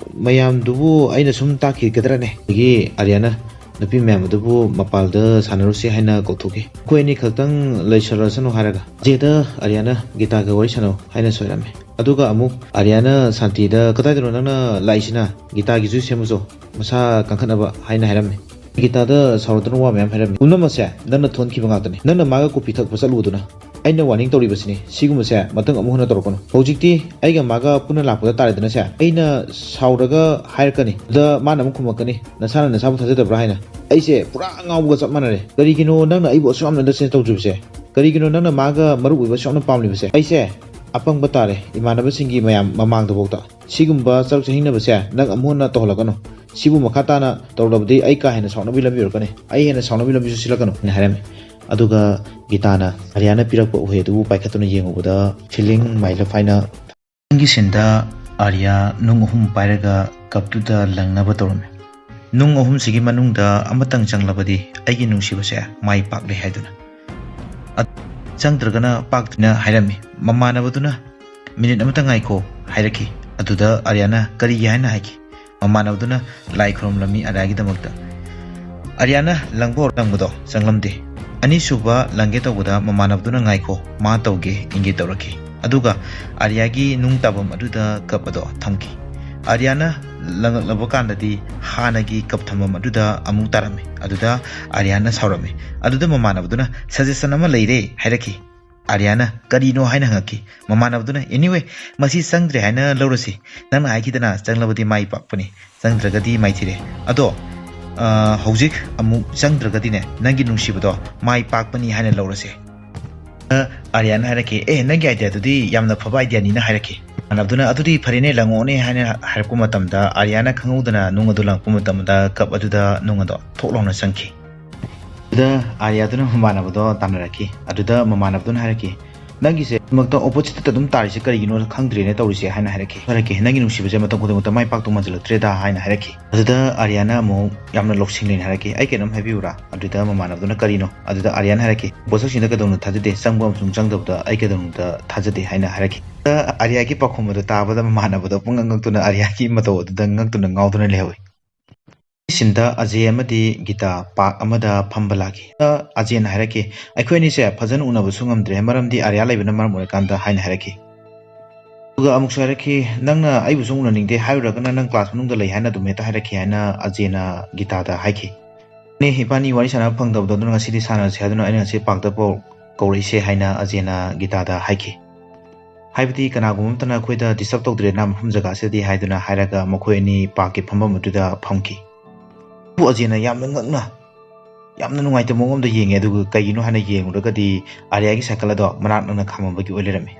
ꯃꯌꯥꯝꯗꯨꯕꯨ ꯑꯩꯅ ꯁꯨꯝ ꯇꯥꯛꯈꯤꯒꯗ꯭ꯔꯅꯦ?" ꯑꯗꯒꯤ ꯑꯥꯔꯤꯌꯥꯅ ꯅꯨꯄꯤ ꯃꯌꯥꯝ ꯑꯗꯨꯕꯨ ꯃꯄꯥꯜꯗ ꯁꯥꯟꯅꯔꯨꯁꯤ ꯍꯥꯏꯅ ꯀꯧꯊꯣꯛꯈꯤ꯫ "ꯑꯩꯈꯣꯏ ꯑꯅꯤ ꯈꯛꯇꯪ ꯂꯩꯁꯜꯂꯁꯅꯨ" ꯍꯥꯏꯔꯒ, ꯑꯖꯦꯗ ꯑꯥꯔꯤꯌꯥꯅ "ꯒꯤꯇꯥꯒ ꯋꯥꯔꯤ ꯁꯥꯟꯅꯧ" ꯍꯥꯏꯅ ꯁꯣꯏꯔꯝꯃꯤ꯫ ꯑꯗꯨꯒ ꯑꯃꯨꯛ ꯑꯥꯔꯤꯌꯥꯅ ꯁꯥꯟꯇꯤꯗ, "ꯀꯗꯥꯏꯗꯅꯣ ꯅꯪꯅ ꯂꯥꯛꯏꯁꯤꯅ? ꯒꯤꯇꯥꯒꯤꯁꯨ ꯁꯦꯝꯃꯨꯆꯣ, ꯃꯁꯥ ꯀꯟꯈꯠꯅꯕ" ꯍꯥꯏꯅ ꯍꯥꯏꯔꯝꯃꯤ꯫ ꯒꯤꯇꯥꯗ ꯁꯥꯎꯔꯗꯅ ꯋꯥ ꯃꯌꯥꯝ ꯍꯥꯏꯔꯝꯃꯤ꯫ "ꯄꯨꯝꯅꯃꯛꯁꯦ ꯅꯪꯅ ꯊꯣꯛꯍꯟꯈꯤꯕ ꯉꯥꯛꯇꯅꯤ꯫ ꯅꯪꯅ ꯃꯥꯒ ꯀꯣꯐꯤ ꯊꯛꯄ ꯆꯠꯂꯨꯕꯗꯨꯅ꯫ ꯑꯩꯅ warning ꯇꯧꯔꯤꯕꯁꯤꯅꯤ, ꯁꯤꯒꯨꯝꯕꯁꯦ ꯃꯊꯪ ꯑꯃꯨꯛ ꯍꯟꯅ ꯇꯧꯔꯛꯀꯅꯨ꯫ ꯍꯧꯖꯤꯛꯇꯤ ꯑꯩꯒ ꯃꯥꯒ ꯄꯨꯟꯅ ꯂꯥꯛꯄꯗ ꯇꯥꯔꯦꯗꯅꯁꯦ, ꯑꯩꯅ ꯁꯥꯎꯔꯒ ꯍꯥꯏꯔꯛꯀꯅꯤ꯫ ꯑꯗ ꯃꯥꯅ ꯑꯃꯨꯛ ꯈꯨꯝꯃꯛꯀꯅꯤ, 'ꯅꯁꯥꯅ ꯅꯁꯥꯕꯨ ꯊꯥꯖꯗꯕ꯭ꯔꯥ?' ꯍꯥꯏꯅ꯫ ꯑꯩꯁꯦ ꯄꯨꯔꯥ ꯑꯉꯥꯎꯕꯒ ꯆꯞ ꯃꯥꯟꯅꯔꯦ꯫ ꯀꯔꯤꯒꯤꯅꯣ ꯅꯪꯅ ꯑꯩꯕꯨ ꯑꯁꯨꯛ ꯌꯥꯝꯅ understand ꯇꯧꯗ꯭ꯔꯤꯕꯁꯦ? ꯀꯔꯤꯒꯤꯅꯣ ꯅꯪꯅ ꯃꯥꯒ ꯃꯔꯨꯞ ꯑꯣꯏꯕ ꯑꯁꯨꯛ ꯌꯥꯝꯅ ꯄꯥꯝꯂꯤꯕꯁꯦ?" "ꯑꯩꯁꯦ ꯑꯄꯪꯕ ꯇꯥꯔꯦ, ꯏꯃꯥꯟꯅꯕꯁꯤꯡꯒꯤ ꯃꯌꯥꯝ ꯃꯃꯥꯡꯗꯐꯥꯎꯗ꯫ ꯁꯤꯒꯨꯝꯕ ꯆꯔꯛ ꯆꯍꯤꯡꯅꯕꯁꯦ ꯅꯪ ꯑꯃꯨꯛ ꯍꯟꯅ ꯇꯧꯍꯜꯂꯛꯀꯅꯨ꯫ ꯁꯤꯕꯨ ꯃꯈꯥ ꯇꯥꯅ ꯇꯧꯔꯕꯗꯤ ꯑꯩ ꯀꯥ ꯍꯦꯟꯅ ꯁꯥꯎꯅꯕꯒꯤ ꯂꯝꯕꯤ ꯑꯣꯏꯔꯛꯀꯅꯤ꯫ ꯑꯩ ꯍꯦꯟꯅ ꯁꯥꯎꯅꯕꯒꯤ ꯂꯝꯕꯤꯁꯨ ꯁꯤꯜꯂꯛꯀꯅꯨ" ꯍꯥꯏꯅ ꯍꯥꯏꯔꯝꯃꯤ꯫ ꯑꯗꯨꯒ ꯒꯤꯇꯥꯅ ꯑꯥꯔꯤꯌꯥꯅ ꯄꯤꯔꯛꯄ ꯎꯍꯩ ꯑꯗꯨꯕꯨ ꯄꯥꯏꯈꯠꯇꯨꯅ ꯌꯦꯡꯉꯨꯕꯗ, "Feeling my love" ꯍꯥꯏꯅ꯫ ꯃꯊꯪꯒꯤ ꯁꯤꯟꯗ ꯑꯥꯔꯤꯌꯥ ꯅꯨꯡ ꯑꯍꯨꯝ ꯄꯥꯏꯔꯒ ꯀꯞꯇꯨꯗ ꯂꯪꯅꯕ ꯇꯧꯔꯝꯃꯤ꯫ "ꯅꯨꯡ ꯑꯍꯨꯝꯁꯤꯒꯤ ꯃꯅꯨꯡꯗ ꯑꯃꯇꯪ ꯆꯪꯂꯕꯗꯤ ꯑꯩꯒꯤ ꯅꯨꯡꯁꯤꯕꯁꯦ ꯃꯥꯏ ꯄꯥꯛꯂꯦ" ꯍꯥꯏꯗꯨꯅ꯫ ꯑꯗ ꯆꯪꯗ꯭ꯔꯒꯅ ꯄꯥꯛꯇ꯭ꯔꯦꯅ ꯍꯥꯏꯔꯝꯃꯤ꯫ ꯃꯃꯥꯟꯅꯕꯗꯨꯅ "ꯃꯤꯅꯤꯠ ꯑꯃꯇ ꯉꯥꯏꯈꯣ" ꯍꯥꯏꯔꯛꯈꯤ꯫ ꯑꯗꯨꯗ ꯑꯥꯔꯤꯌꯥꯅ "ꯀꯔꯤꯒꯤ?" ꯍꯥꯏꯅ ꯍꯥꯏꯈꯤ꯫ ꯃꯃꯥꯟꯅꯕꯗꯨꯅ ꯂꯥꯏ ꯈꯨꯔꯨꯝꯂꯝꯃꯤ ꯑꯥꯔꯤꯌꯥꯒꯤꯗꯃꯛꯇ꯫ ꯑꯥꯔꯤꯌꯥꯅ ꯂꯪꯕ ꯍꯧꯔ ꯂꯪꯕꯗꯣ ꯆꯪꯂꯝꯗꯦ꯫ ꯑꯅꯤꯁꯨꯕ ꯂꯪꯒꯦ ꯇꯧꯕꯗ ꯃꯃꯥꯟꯅꯕꯗꯨꯅ "ꯉꯥꯏꯈꯣ, ꯃꯥ ꯇꯧꯒꯦ" ꯏꯪꯒꯤꯠ ꯇꯧꯔꯛꯈꯤ꯫ ꯑꯗꯨꯒ ꯑꯥꯔꯤꯌꯥꯒꯤ ꯅꯨꯡ ꯇꯥꯐꯝ ꯑꯗꯨꯗ ꯀꯞ ꯑꯗꯣ ꯊꯝꯈꯤ꯫ ꯑꯥꯔꯤꯌꯥꯅ ꯂꯪꯉꯛꯂꯕ ꯀꯥꯟꯗꯗꯤ ꯍꯥꯟꯅꯒꯤ ꯀꯞ ꯊꯝꯐꯝ ꯑꯗꯨꯗ ꯑꯃꯨꯛ ꯇꯥꯔꯝꯃꯤ꯫ ꯑꯗꯨꯗ ꯑꯥꯔꯤꯌꯥꯅ ꯁꯥꯎꯔꯝꯃꯤ꯫ ꯑꯗꯨꯗ ꯃꯃꯥꯟꯅꯕꯗꯨꯅ, "Suggestion ꯑꯃ ꯂꯩꯔꯦ" ꯍꯥꯏꯔꯛꯈꯤ꯫ ꯑꯥꯔꯤꯌꯥꯅ "ꯀꯔꯤꯅꯣ?" ꯍꯥꯏꯅ ꯍꯪꯉꯛꯈꯤ꯫ ꯃꯃꯥꯟꯅꯕꯗꯨꯅ, "Anyway, ꯃꯁꯤ ꯆꯪꯗ꯭ꯔꯦ ꯍꯥꯏꯅ ꯂꯧꯔꯁꯤ꯫ ꯅꯪꯅ ꯍꯥꯏꯈꯤꯗꯅ ꯆꯪꯂꯕꯗꯤ ꯃꯥꯏ ꯄꯥꯛꯄꯅꯤ, ꯆꯪꯗ꯭ꯔꯒꯗꯤ ꯃꯥꯏꯊꯤꯔꯦ꯫ ꯑꯗꯣ, ꯑ, ꯍꯧꯖꯤꯛ ꯑꯃꯨꯛ ꯆꯪꯗ꯭ꯔꯒꯗꯤꯅꯦ, ꯅꯪꯒꯤ ꯅꯨꯡꯁꯤꯕꯗꯣ ꯃꯥꯏ ꯄꯥꯛꯄꯅꯤ ꯍꯥꯏꯅ ꯂꯧꯔꯁꯦ꯫" ꯑ, ꯑꯥꯔꯤꯌꯥꯅ ꯍꯥꯏꯔꯛꯈꯤ, "ꯑꯦ, ꯅꯪꯒꯤ ideaꯗꯨꯗꯤ ꯌꯥꯝꯅ ꯐꯕ ideaꯅꯤꯅ" ꯍꯥꯏꯔꯛꯈꯤ꯫ ꯃꯃꯥꯟꯅꯕꯗꯨꯅ "ꯑꯗꯨꯗꯤ ꯐꯔꯦꯅꯦ, ꯂꯪꯉꯛꯑꯣꯅꯦ" ꯍꯥꯏꯅ ꯍꯥꯏꯔꯛꯄ ꯃꯇꯝꯗ, ꯑꯥꯔꯤꯌꯥꯅ ꯈꯪꯍꯧꯗꯅ ꯅꯨꯡ ꯑꯗꯨ ꯂꯪꯉꯛꯄ ꯃꯇꯝꯗ ꯀꯞ ꯑꯗꯨꯗ ꯅꯨꯡ ꯑꯗꯣ ꯊꯣꯛ ꯂꯥꯎꯅ ꯆꯪꯈꯤ꯫ ꯑꯗꯨꯗ ꯑꯥꯔꯤꯌꯥꯗꯨꯅ ꯃꯃꯥꯟꯅꯕꯗꯣ ꯇꯥꯟꯅꯔꯛꯈꯤ꯫ ꯑꯗꯨꯗ ꯃꯃꯥꯟꯅꯕꯗꯨꯅ ꯍꯥꯏꯔꯛꯈꯤ, "ꯅꯪꯒꯤꯁꯦ ꯃꯛꯇ oppositeꯇ ꯑꯗꯨꯝ ꯇꯥꯔꯤꯁꯦ ꯀꯔꯤꯒꯤꯅꯣ ꯈꯪꯗ꯭ꯔꯦꯅꯦ ꯇꯧꯔꯤꯁꯦ" ꯍꯥꯏꯅ ꯍꯥꯏꯔꯛꯈꯤ꯫ ꯍꯥꯏꯔꯛꯈꯤ, "ꯅꯪꯒꯤ ꯅꯨꯡꯁꯤꯕꯁꯦ ꯃꯇꯝ ꯈꯨꯗꯤꯡꯃꯛꯇ ꯃꯥꯏ ꯄꯥꯛꯇꯧ ꯃꯥꯟꯁꯤꯜꯂꯛꯇ꯭ꯔꯦꯗ" ꯍꯥꯏꯅ ꯍꯥꯏꯔꯛꯈꯤ꯫ ꯑꯗꯨꯗ ꯑꯥꯔꯤꯌꯥꯅ ꯑꯃꯨꯛ ꯌꯥꯝꯅ ꯂꯧꯁꯤꯡ ꯂꯩꯅ ꯍꯥꯏꯔꯛꯈꯤ, "ꯑꯩ ꯀꯩꯅꯣꯝ ꯍꯥꯏꯕꯤꯌꯨꯔꯥ?" ꯑꯗꯨꯗ ꯃꯃꯥꯟꯅꯕꯗꯨꯅ, "ꯀꯔꯤꯅꯣ?" ꯑꯗꯨꯗ ꯑꯥꯔꯤꯌꯥꯅ ꯍꯥꯏꯔꯛꯈꯤ, "ꯄꯣꯠꯁꯛꯁꯤꯡꯗ ꯀꯩꯗꯧꯅ ꯊꯥꯖꯗꯦ, ꯆꯪꯕ ꯑꯃꯁꯨꯡ ꯆꯪꯗꯕꯗ ꯑꯩ ꯀꯩꯗꯧꯅꯨꯡꯗ ꯊꯥꯖꯗꯦ" ꯍꯥꯏꯅ ꯍꯥꯏꯔꯛꯈꯤ꯫ ꯑꯗ ꯑꯥꯔꯤꯌꯥꯒꯤ ꯄꯥꯎꯈꯨꯝ ꯑꯗꯨ ꯇꯥꯕꯗ ꯃꯃꯥꯟꯅꯕꯗꯣ ꯄꯨꯡꯉꯛ ꯉꯛꯇꯨꯅ ꯑꯥꯔꯤꯌꯥꯒꯤ ꯃꯇꯧ ꯑꯗꯨꯗ ꯉꯛꯇꯨꯅ ꯉꯥꯎꯗꯨꯅ ꯂꯩꯍꯧꯏ꯫ ꯁꯤꯟꯗ ꯑꯖꯦ ꯑꯃꯗꯤ ꯒꯤꯇꯥ ꯄꯥꯔꯛ ꯑꯃꯗ ꯐꯝꯕ ꯂꯥꯛꯈꯤ꯫ ꯑꯖꯦꯅ ꯍꯥꯏꯔꯛꯈꯤ, "ꯑꯩꯈꯣꯏ ꯑꯅꯤꯁꯦ ꯐꯖꯅ ꯎꯅꯕꯁꯨ ꯉꯝꯗ꯭ꯔꯦ, ꯃꯔꯝꯗꯤ ꯑꯥꯔꯤꯌꯥ ꯂꯩꯕꯅ ꯃꯔꯝ ꯑꯣꯏꯔꯀꯥꯟꯗ" ꯍꯥꯏꯅ ꯍꯥꯏꯔꯛꯈꯤ꯫ ꯑꯗꯨꯒ ꯑꯃꯨꯛꯁꯨ ꯍꯥꯏꯔꯛꯈꯤ, "ꯅꯪꯅ ꯑꯩꯕꯨ ꯁꯨꯝ ꯎꯅꯅꯤꯡꯗꯦ ꯍꯥꯏꯔꯨꯔꯒꯅ ꯅꯪ class ꯃꯅꯨꯡꯗ ꯂꯩ ꯍꯥꯏꯅ ꯑꯗꯨꯝ ꯍꯦꯛꯇ ꯍꯥꯏꯔꯛꯈꯤ" ꯍꯥꯏꯅ ꯑꯖꯦꯅ ꯒꯤꯇꯥꯗ ꯍꯥꯏꯈꯤ꯫ "ꯅꯦ, ꯏꯕꯥꯅꯤ ꯋꯥꯔꯤ ꯁꯥꯟꯅꯕ ꯐꯪꯗꯕꯗꯣ ꯑꯗꯨꯅ ꯉꯁꯤꯗꯤ ꯁꯥꯟꯅꯔꯁꯦ ꯍꯥꯏꯗꯨꯅ ꯑꯩꯅ ꯉꯁꯤ ꯄꯥꯔꯛꯇ ꯄꯥꯎ ꯀꯧꯔꯛꯏꯁꯦ" ꯍꯥꯏꯅ ꯑꯖꯦꯅ ꯒꯤꯇꯥꯗ ꯍꯥꯏꯈꯤ꯫ "ꯍꯥꯏꯕꯗꯤ ꯀꯅꯥꯒꯨꯝꯕ ꯑꯃꯠꯇꯅ ꯑꯩꯈꯣꯏꯗ disturb ꯇꯧꯗ꯭ꯔꯦꯅ ꯃꯐꯝ ꯖꯒꯥꯁꯤꯗꯗꯤ" ꯍꯥꯏꯗꯨꯅ ꯍꯥꯏꯔꯒ ꯃꯈꯣꯏ ꯑꯅꯤ ꯄꯥꯔꯛꯀꯤ ꯐꯝꯐꯝ ꯑꯗꯨꯗ ꯐꯝꯈꯤ꯫ ꯑꯗꯨꯕꯨ ꯑꯖꯦꯅ ꯌꯥꯝꯅ ꯉꯛꯅ, ꯌꯥꯝꯅ ꯅꯨꯡꯉꯥꯏꯇꯕ ꯃꯑꯣꯡ ꯑꯃꯗ ꯌꯦꯡꯉꯦ꯫ ꯑꯗꯨꯒ ꯀꯩꯒꯤꯅꯣ ꯍꯥꯏꯅ ꯌꯦꯡꯂꯨꯔꯒꯗꯤ ꯑꯥꯔꯤꯌꯥꯒꯤ ꯁꯥꯏꯀꯜ ꯑꯗꯣ ꯃꯅꯥꯛ ꯅꯛꯅ ꯈꯥꯝꯃꯝꯕꯒꯤ ꯑꯣꯏ ꯂꯩꯔꯝꯃꯤ꯫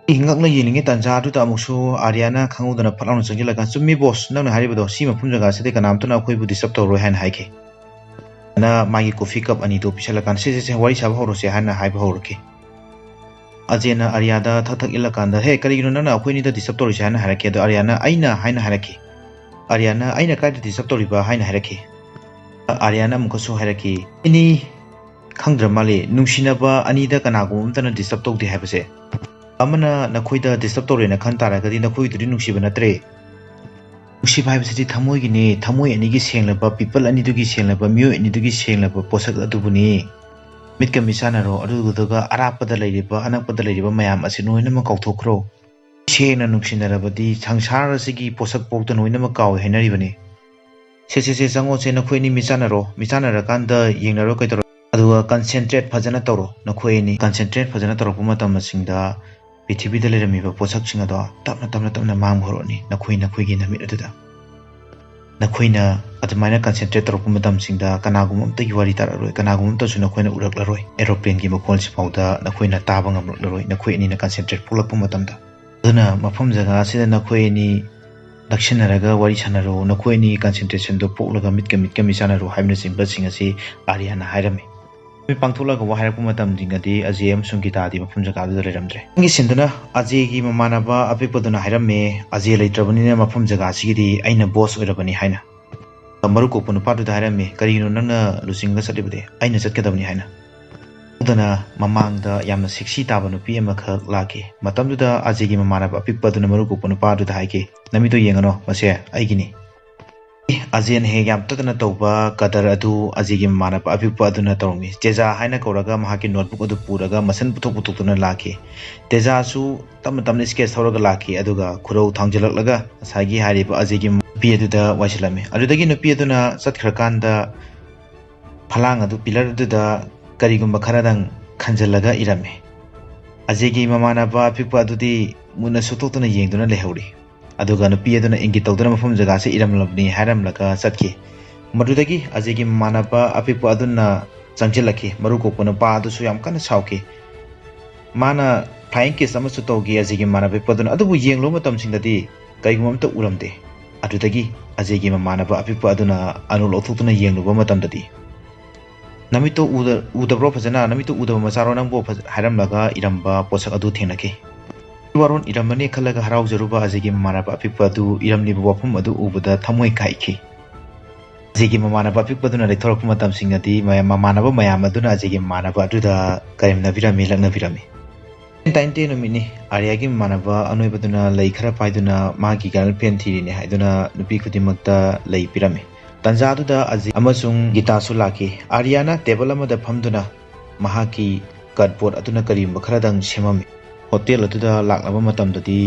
ꯑꯩ ꯉꯛꯅ ꯌꯦꯡꯂꯤꯉꯩ ꯇꯥꯟꯖꯥ ꯑꯗꯨꯗ ꯑꯃꯨꯛꯁꯨ ꯑꯥꯔꯤꯌꯥꯅ ꯈꯪꯍꯧꯗꯅ ꯐꯠ ꯂꯥꯎꯅ ꯆꯪꯁꯤꯜꯂꯒ, "ꯆꯨꯝꯃꯤ ꯕꯣꯁ, ꯅꯪꯅ ꯍꯥꯏꯔꯤꯕꯗꯣ, ꯁꯤ ꯃꯐꯝ ꯖꯒꯥꯁꯤꯗ ꯀꯅꯥꯝꯇꯅ ꯑꯩꯈꯣꯏꯕꯨ disturb ꯇꯧꯔꯣꯏ" ꯍꯥꯏꯅ ꯍꯥꯏꯈꯤ꯫ ꯑꯥꯔꯤꯌꯥꯅ ꯃꯥꯒꯤ coffee cup ꯑꯅꯤꯗꯨ ꯄꯤꯁꯜꯂꯀꯥꯟꯗ, "ꯁꯦ, ꯁꯦ, ꯁꯦ, ꯋꯥꯔꯤ ꯁꯥꯕ ꯍꯧꯔꯁꯦ" ꯍꯥꯏꯅ ꯍꯥꯏꯕ ꯍꯧꯔꯛꯈꯤ꯫ ꯑꯖꯦꯅ ꯑꯥꯔꯤꯌꯥꯗ ꯊꯛ ꯊꯛ ꯏꯜꯂꯀꯥꯟꯗ, "ꯍꯦ, ꯀꯔꯤꯒꯤꯅꯣ ꯅꯪꯅ ꯑꯩꯈꯣꯏ ꯑꯅꯤꯗ disturb ꯇꯧꯔꯤꯁꯦ?" ꯍꯥꯏꯅ ꯍꯥꯏꯔꯛꯈꯤ꯫ ꯑꯗꯣ ꯑꯥꯔꯤꯌꯥꯅ, "ꯑꯩꯅ" ꯍꯥꯏꯅ ꯍꯥꯏꯔꯛꯈꯤ꯫ ꯑꯥꯔꯤꯌꯥꯅ, "ꯑꯩꯅ ꯀꯥꯏꯗ disturb ꯇꯧꯔꯤꯕ?" ꯍꯥꯏꯅ ꯍꯥꯏꯔꯛꯈꯤ꯫ ꯑꯥꯔꯤꯌꯥꯅ ꯑꯃꯨꯛꯀꯁꯨ ꯍꯥꯏꯔꯛꯈꯤ, "ꯑꯅꯤ ꯈꯪꯗ꯭ꯔ ꯃꯥꯜꯂꯦ, ꯅꯨꯡꯁꯤꯅꯕ ꯑꯅꯤꯗ ꯀꯅꯥꯒꯨꯝꯕ ꯑꯃꯠꯇꯅ disturb ꯇꯧꯗꯦ ꯍꯥꯏꯕꯁꯦ꯫ ꯑꯃꯅ ꯅꯈꯣꯏꯗ disturb ꯇꯧꯔꯦꯅ ꯈꯟ ꯇꯥꯔꯒꯗꯤ ꯅꯈꯣꯏꯒꯤꯗꯨꯗꯤ ꯅꯨꯡꯁꯤꯕ ꯅꯠꯇ꯭ꯔꯦ꯫ ꯅꯨꯡꯁꯤꯕ ꯍꯥꯏꯕꯁꯤꯗꯤ ꯊꯃꯣꯏꯒꯤꯅꯤ, ꯊꯃꯣꯏ ꯑꯅꯤꯒꯤ ꯁꯦꯡꯂꯕ, people ꯑꯅꯤꯗꯨꯒꯤ ꯁꯦꯡꯂꯕ, ꯃꯤꯑꯣꯏ ꯑꯅꯤꯗꯨꯒꯤ ꯁꯦꯡꯂꯕ ꯄꯣꯠꯁꯛ ꯑꯗꯨꯕꯨꯅꯤ꯫ ꯃꯤꯠꯀ ꯃꯤꯠ ꯆꯥꯟꯅꯔꯣ, ꯑꯗꯨꯗꯨꯒ ꯑꯔꯥꯞꯄꯗ ꯂꯩꯔꯤꯕ, ꯑꯅꯛꯄꯗ ꯂꯩꯔꯤꯕ ꯃꯌꯥꯝ ꯑꯁꯤ ꯂꯣꯏꯅꯃꯛ ꯀꯥꯎꯊꯣꯛꯈ꯭ꯔꯣ꯫ ꯁꯦꯡꯅ ꯅꯨꯡꯁꯤꯅꯔꯕꯗꯤ ꯁꯪꯁꯥꯔ ꯑꯁꯤꯒꯤ ꯄꯣꯠꯁꯛ ꯐꯥꯎꯗ ꯂꯣꯏꯅꯃꯛ ꯀꯥꯎꯏ ꯍꯥꯏꯅꯔꯤꯕꯅꯤ꯫ ꯁꯦ, ꯁꯦ, ꯁꯦ, ꯆꯪꯉꯣꯁꯦ, ꯅꯈꯣꯏ ꯑꯅꯤ ꯃꯤꯠ ꯆꯥꯟꯅꯔꯣ, ꯃꯤꯠ ꯆꯥꯟꯅꯔꯀꯥꯟꯗ ꯌꯦꯡꯅꯔꯣ, ꯀꯩꯗꯧꯔꯣ? ꯑꯗꯨꯒ concentrate ꯐꯖꯅ ꯇꯧꯔꯣ, ꯅꯈꯣꯏ ꯑꯅꯤ꯫ Concentrate ꯐꯖꯅ ꯇꯧꯔꯛꯄ ꯃꯇꯝꯁꯤꯡꯗ ꯄ꯭ꯔꯤꯊꯤꯕꯤꯗ ꯂꯩꯔꯝꯃꯤꯕ ꯄꯣꯠꯁꯛꯁꯤꯡ ꯑꯗꯣ ꯇꯞꯅ, ꯇꯞꯅ, ꯇꯞꯅ ꯃꯥꯡꯕ ꯍꯧꯔꯛꯑꯅꯤ, ꯅꯈꯣꯏ, ꯅꯈꯣꯏꯒꯤ ꯅꯃꯤꯠ ꯑꯗꯨꯗ꯫ ꯅꯈꯣꯏꯅ ꯑꯗꯨꯃꯥꯏꯅ concentrate ꯇꯧꯔꯛꯄ ꯃꯇꯝꯁꯤꯡꯗ ꯀꯅꯥꯒꯨꯝꯕ ꯑꯝꯇꯒꯤ ꯋꯥꯔꯤ ꯇꯥꯔꯛꯑꯔꯣꯏ, ꯀꯅꯥꯒꯨꯝꯕ ꯑꯝꯇꯁꯨ ꯅꯈꯣꯏꯅ ꯎꯔꯛꯂꯔꯣꯏ꯫ Aeroplaneꯒꯤ ꯃꯈꯣꯜꯁꯤ ꯐꯥꯎꯗ ꯅꯈꯣꯏꯅ ꯇꯥꯕ ꯉꯝꯂꯛꯂꯔꯣꯏ, ꯅꯈꯣꯏ ꯑꯅꯤꯅ concentrate ꯄꯣꯛꯂꯛꯄ ꯃꯇꯝꯗ꯫ ꯑꯗꯨꯅ ꯃꯐꯝ ꯖꯒꯥ ꯑꯁꯤꯗ ꯅꯈꯣꯏ ꯑꯅꯤ ꯅꯛꯁꯤꯟꯅꯔꯒ ꯋꯥꯔꯤ ꯁꯥꯟꯅꯔꯣ, ꯅꯈꯣꯏ ꯑꯅꯤ concentrationꯗꯨ ꯄꯣꯛꯂꯒ ꯃꯤꯠꯀ ꯃꯤꯠꯀ ꯃꯤꯠ ꯆꯥꯟꯅꯔꯣ ꯍꯥꯏꯕꯅꯆꯤꯡꯕꯁꯤꯡ ꯑꯁꯤ ꯑꯥꯔꯌꯥꯅ ꯍꯥꯏꯔꯝꯃꯤ꯫ ꯅꯨꯃꯤꯠ ꯄꯥꯡꯊꯣꯛꯂꯒ ꯋꯥ ꯍꯥꯏꯔꯛꯄ ꯃꯇꯝꯁꯤꯡꯗꯗꯤ ꯑꯖꯦ ꯑꯃꯁꯨꯡ ꯒꯤꯇꯥꯗꯤ ꯃꯐꯝ ꯖꯒꯥꯗꯨꯗ ꯂꯩꯔꯝꯗ꯭ꯔꯦ꯫ ꯅꯪꯒꯤ ꯁꯤꯟꯗꯨꯅ ꯑꯖꯦꯒꯤ ꯃꯃꯥꯟꯅꯕ ꯑꯄꯤꯛꯄꯗꯨꯅ ꯍꯥꯏꯔꯝꯃꯦ, "ꯑꯖꯦ ꯂꯩꯇ꯭ꯔꯕꯅꯤꯅ ꯃꯐꯝ ꯖꯒꯥ ꯑꯁꯤꯒꯤꯗꯤ ꯑꯩꯅ boss ꯑꯣꯏꯔꯕꯅꯤ" ꯍꯥꯏꯅ꯫ ꯃꯔꯨ ꯀꯣꯛꯄ ꯅꯨꯄꯥꯗꯨꯗ ꯍꯥꯏꯔꯝꯃꯤ, "ꯀꯔꯤꯒꯤꯅꯣ ꯅꯪꯅ ꯂꯨꯆꯤꯡꯉꯒ ꯆꯠꯂꯤꯕꯗꯤ? ꯑꯩꯅ ꯆꯠꯀꯗꯕꯅꯤ" ꯍꯥꯏꯅ꯫ ꯑꯗꯨꯅ ꯃꯃꯥꯡꯗ ꯌꯥꯝꯅ sexy ꯇꯥꯕ ꯅꯨꯄꯤ ꯑꯃꯈꯛ ꯂꯥꯛꯈꯤ꯫ ꯃꯇꯝꯗꯨꯗ ꯑꯖꯦꯒꯤ ꯃꯃꯥꯟꯅꯕ ꯑꯄꯤꯛꯄ ꯑꯗꯨꯅ ꯃꯔꯨ ꯀꯣꯛꯄ ꯅꯨꯄꯥ ꯑꯗꯨꯗ ꯍꯥꯏꯈꯤ, "ꯅꯃꯤꯠꯇꯣ ꯌꯦꯡꯉꯅꯣ, ꯃꯁꯦ ꯑꯩꯒꯤꯅꯤ"꯫ ꯑꯖꯦꯅ ꯍꯦꯛ ꯌꯥꯝ ꯇꯠꯇꯅ ꯇꯧꯕ ꯀꯗꯔ ꯑꯗꯨ ꯑꯖꯦꯒꯤ ꯃꯃꯥꯟꯅꯕ ꯑꯄꯤꯛꯄ ꯑꯗꯨꯅ ꯇꯧꯔꯝꯃꯤ꯫ ꯇꯦꯖꯥ ꯍꯥꯏꯅ ꯀꯧꯔꯒ ꯃꯍꯥꯛꯀꯤ notebook ꯑꯗꯨ ꯄꯨꯔꯒ ꯃꯁꯟ ꯄꯨꯊꯣꯛ ꯄꯨꯊꯣꯛꯇꯨꯅ ꯂꯥꯛꯈꯤ꯫ ꯇꯦꯖꯥꯁꯨ ꯇꯞꯅ ꯇꯞꯅ ꯏꯁꯀꯦꯠꯁ ꯊꯧꯔꯒ ꯂꯥꯛꯈꯤ, ꯑꯗꯨꯒ ꯈꯨꯔꯧ ꯊꯥꯡꯖꯤꯜꯂꯛꯂꯒ ꯉꯁꯥꯏꯒꯤ ꯍꯥꯏꯔꯤꯕ ꯑꯖꯦꯒꯤ ꯅꯨꯄꯤ ꯑꯗꯨꯗ ꯋꯥꯏꯁꯤꯜꯂꯝꯃꯤ꯫ ꯑꯗꯨꯗꯒꯤ ꯅꯨꯄꯤ ꯑꯗꯨꯅ ꯆꯠꯈ꯭ꯔꯀꯥꯟꯗ ꯐꯂꯥꯡ ꯑꯗꯨ, ꯄꯤꯂꯔ ꯑꯗꯨꯗ ꯀꯔꯤꯒꯨꯝꯕ ꯈꯔꯗꯪ ꯈꯟꯖꯤꯜꯂꯒ ꯏꯔꯝꯃꯤ꯫ ꯑꯖꯦꯒꯤ ꯃꯃꯥꯟꯅꯕ ꯑꯄꯤꯛꯄ ꯑꯗꯨꯗꯤ ꯃꯨꯟꯅ ꯁꯨꯛꯇꯣꯛꯇꯨꯅ ꯌꯦꯡꯗꯨꯅ ꯂꯩꯍꯧꯔꯤ꯫ ꯑꯗꯨꯒ ꯅꯨꯄꯤ ꯑꯗꯨꯅ ꯏꯪꯒꯤꯠ ꯇꯧꯗꯨꯅ ꯃꯐꯝ ꯖꯒꯥꯁꯤ ꯏꯔꯝꯂꯕꯅꯤ ꯍꯥꯏꯔꯝꯂꯒ ꯆꯠꯈꯤ꯫ ꯃꯗꯨꯗꯒꯤ ꯑꯖꯦꯒꯤ ꯃꯃꯥꯟꯅꯕ ꯑꯄꯤꯛꯄ ꯑꯗꯨꯅ ꯆꯪꯁꯤꯜꯂꯛꯈꯤ꯫ ꯃꯔꯨ ꯀꯣꯛꯄ ꯅꯨꯄꯥ ꯑꯗꯨꯁꯨ ꯌꯥꯝ ꯀꯟꯅ ꯁꯥꯎꯈꯤ꯫ ꯃꯥꯅ flying kiss ꯑꯃꯁꯨ ꯇꯧꯈꯤ ꯑꯖꯦꯒꯤ ꯃꯃꯥꯟꯅꯕ ꯑꯄꯤꯛꯄ ꯑꯗꯨꯅ, ꯑꯗꯨꯕꯨ ꯌꯦꯡꯂꯨꯕ ꯃꯇꯝꯁꯤꯡꯗꯗꯤ ꯀꯔꯤꯒꯨꯝꯕ ꯑꯃꯠꯇ ꯎꯔꯝꯗꯦ꯫ ꯑꯗꯨꯗꯒꯤ ꯑꯖꯦꯒꯤ ꯃꯃꯥꯟꯅꯕ ꯑꯄꯤꯛꯄ ꯑꯗꯨꯅ ꯑꯅꯨ ꯂꯧꯊꯣꯛꯇꯨꯅ ꯌꯦꯡꯂꯨꯕ ꯃꯇꯝꯗꯗꯤ, "ꯅꯃꯤꯠꯇꯣ ꯎꯗ-, ꯎꯗꯕ꯭ꯔꯣ ꯐꯖꯅ? ꯅꯃꯤꯠꯇꯣ ꯎꯗꯕ ꯃꯆꯥꯔꯣ ꯅꯪꯕꯨ?" ꯐꯖ-, ꯍꯥꯏꯔꯝꯂꯒ ꯏꯔꯝꯕ ꯄꯣꯠꯁꯛ ꯑꯗꯨ ꯊꯦꯡꯅꯈꯤ꯫ ꯋꯥꯔꯣꯜ ꯏꯔꯝꯃꯅꯤ ꯈꯜꯂꯒ ꯍꯔꯥꯎꯖꯔꯨꯕ ꯑꯖꯦꯒꯤ ꯃꯃꯥꯟꯅꯕ ꯑꯄꯤꯛꯄ ꯑꯗꯨ ꯏꯔꯝꯂꯤꯕ ꯋꯥꯐꯝ ꯑꯗꯨ ꯎꯕꯗ ꯊꯃꯣꯏ ꯀꯥꯏꯈꯤ꯫ ꯑꯖꯦꯒꯤ ꯃꯃꯥꯟꯅꯕ ꯑꯄꯤꯛꯄꯗꯨꯅ ꯂꯩꯊꯣꯔꯛꯄ ꯃꯇꯝꯁꯤꯡꯗꯗꯤ ꯃꯌꯥꯝ, ꯃꯃꯥꯟꯅꯕ ꯃꯌꯥꯝ ꯑꯗꯨꯅ ꯑꯖꯦꯒꯤ ꯃꯃꯥꯟꯅꯕ ꯑꯗꯨꯗ ꯀꯔꯦꯝꯅꯕꯤꯔꯝꯃꯤ, ꯂꯛꯅꯕꯤꯔꯝꯃꯤ꯫ Valentine Day ꯅꯨꯃꯤꯠꯅꯤ꯫ ꯑꯥꯔꯌꯥꯒꯤ ꯃꯃꯥꯟꯅꯕ ꯑꯅꯣꯏꯕꯗꯨꯅ ꯂꯩ ꯈꯔ ꯄꯥꯏꯗꯨꯅ ꯃꯥꯒꯤ girlfriend ꯊꯤꯔꯤꯅꯤ ꯍꯥꯏꯗꯨꯅ ꯅꯨꯄꯤ ꯈꯨꯗꯤꯡꯃꯛꯇ ꯂꯩ ꯄꯤꯔꯝꯃꯤ꯫ ꯇꯟꯖꯥꯗꯨꯗ ꯑꯖꯦ ꯑꯃꯁꯨꯡ ꯒꯤꯇꯥꯁꯨ ꯂꯥꯛꯈꯤ꯫ ꯑꯥꯔꯌꯥꯅ table ꯑꯃꯗ ꯐꯝꯗꯨꯅ ꯃꯍꯥꯛꯀꯤ ꯀꯠꯕꯣꯔꯗ ꯑꯗꯨꯅ ꯀꯔꯤꯒꯨꯝꯕ ꯈꯔꯗꯪ ꯁꯦꯝꯃꯝꯃꯤ꯫ ꯍꯣꯇꯦꯜ ꯑꯗꯨꯗ ꯂꯥꯛꯂꯕ ꯃꯇꯝꯗꯗꯤ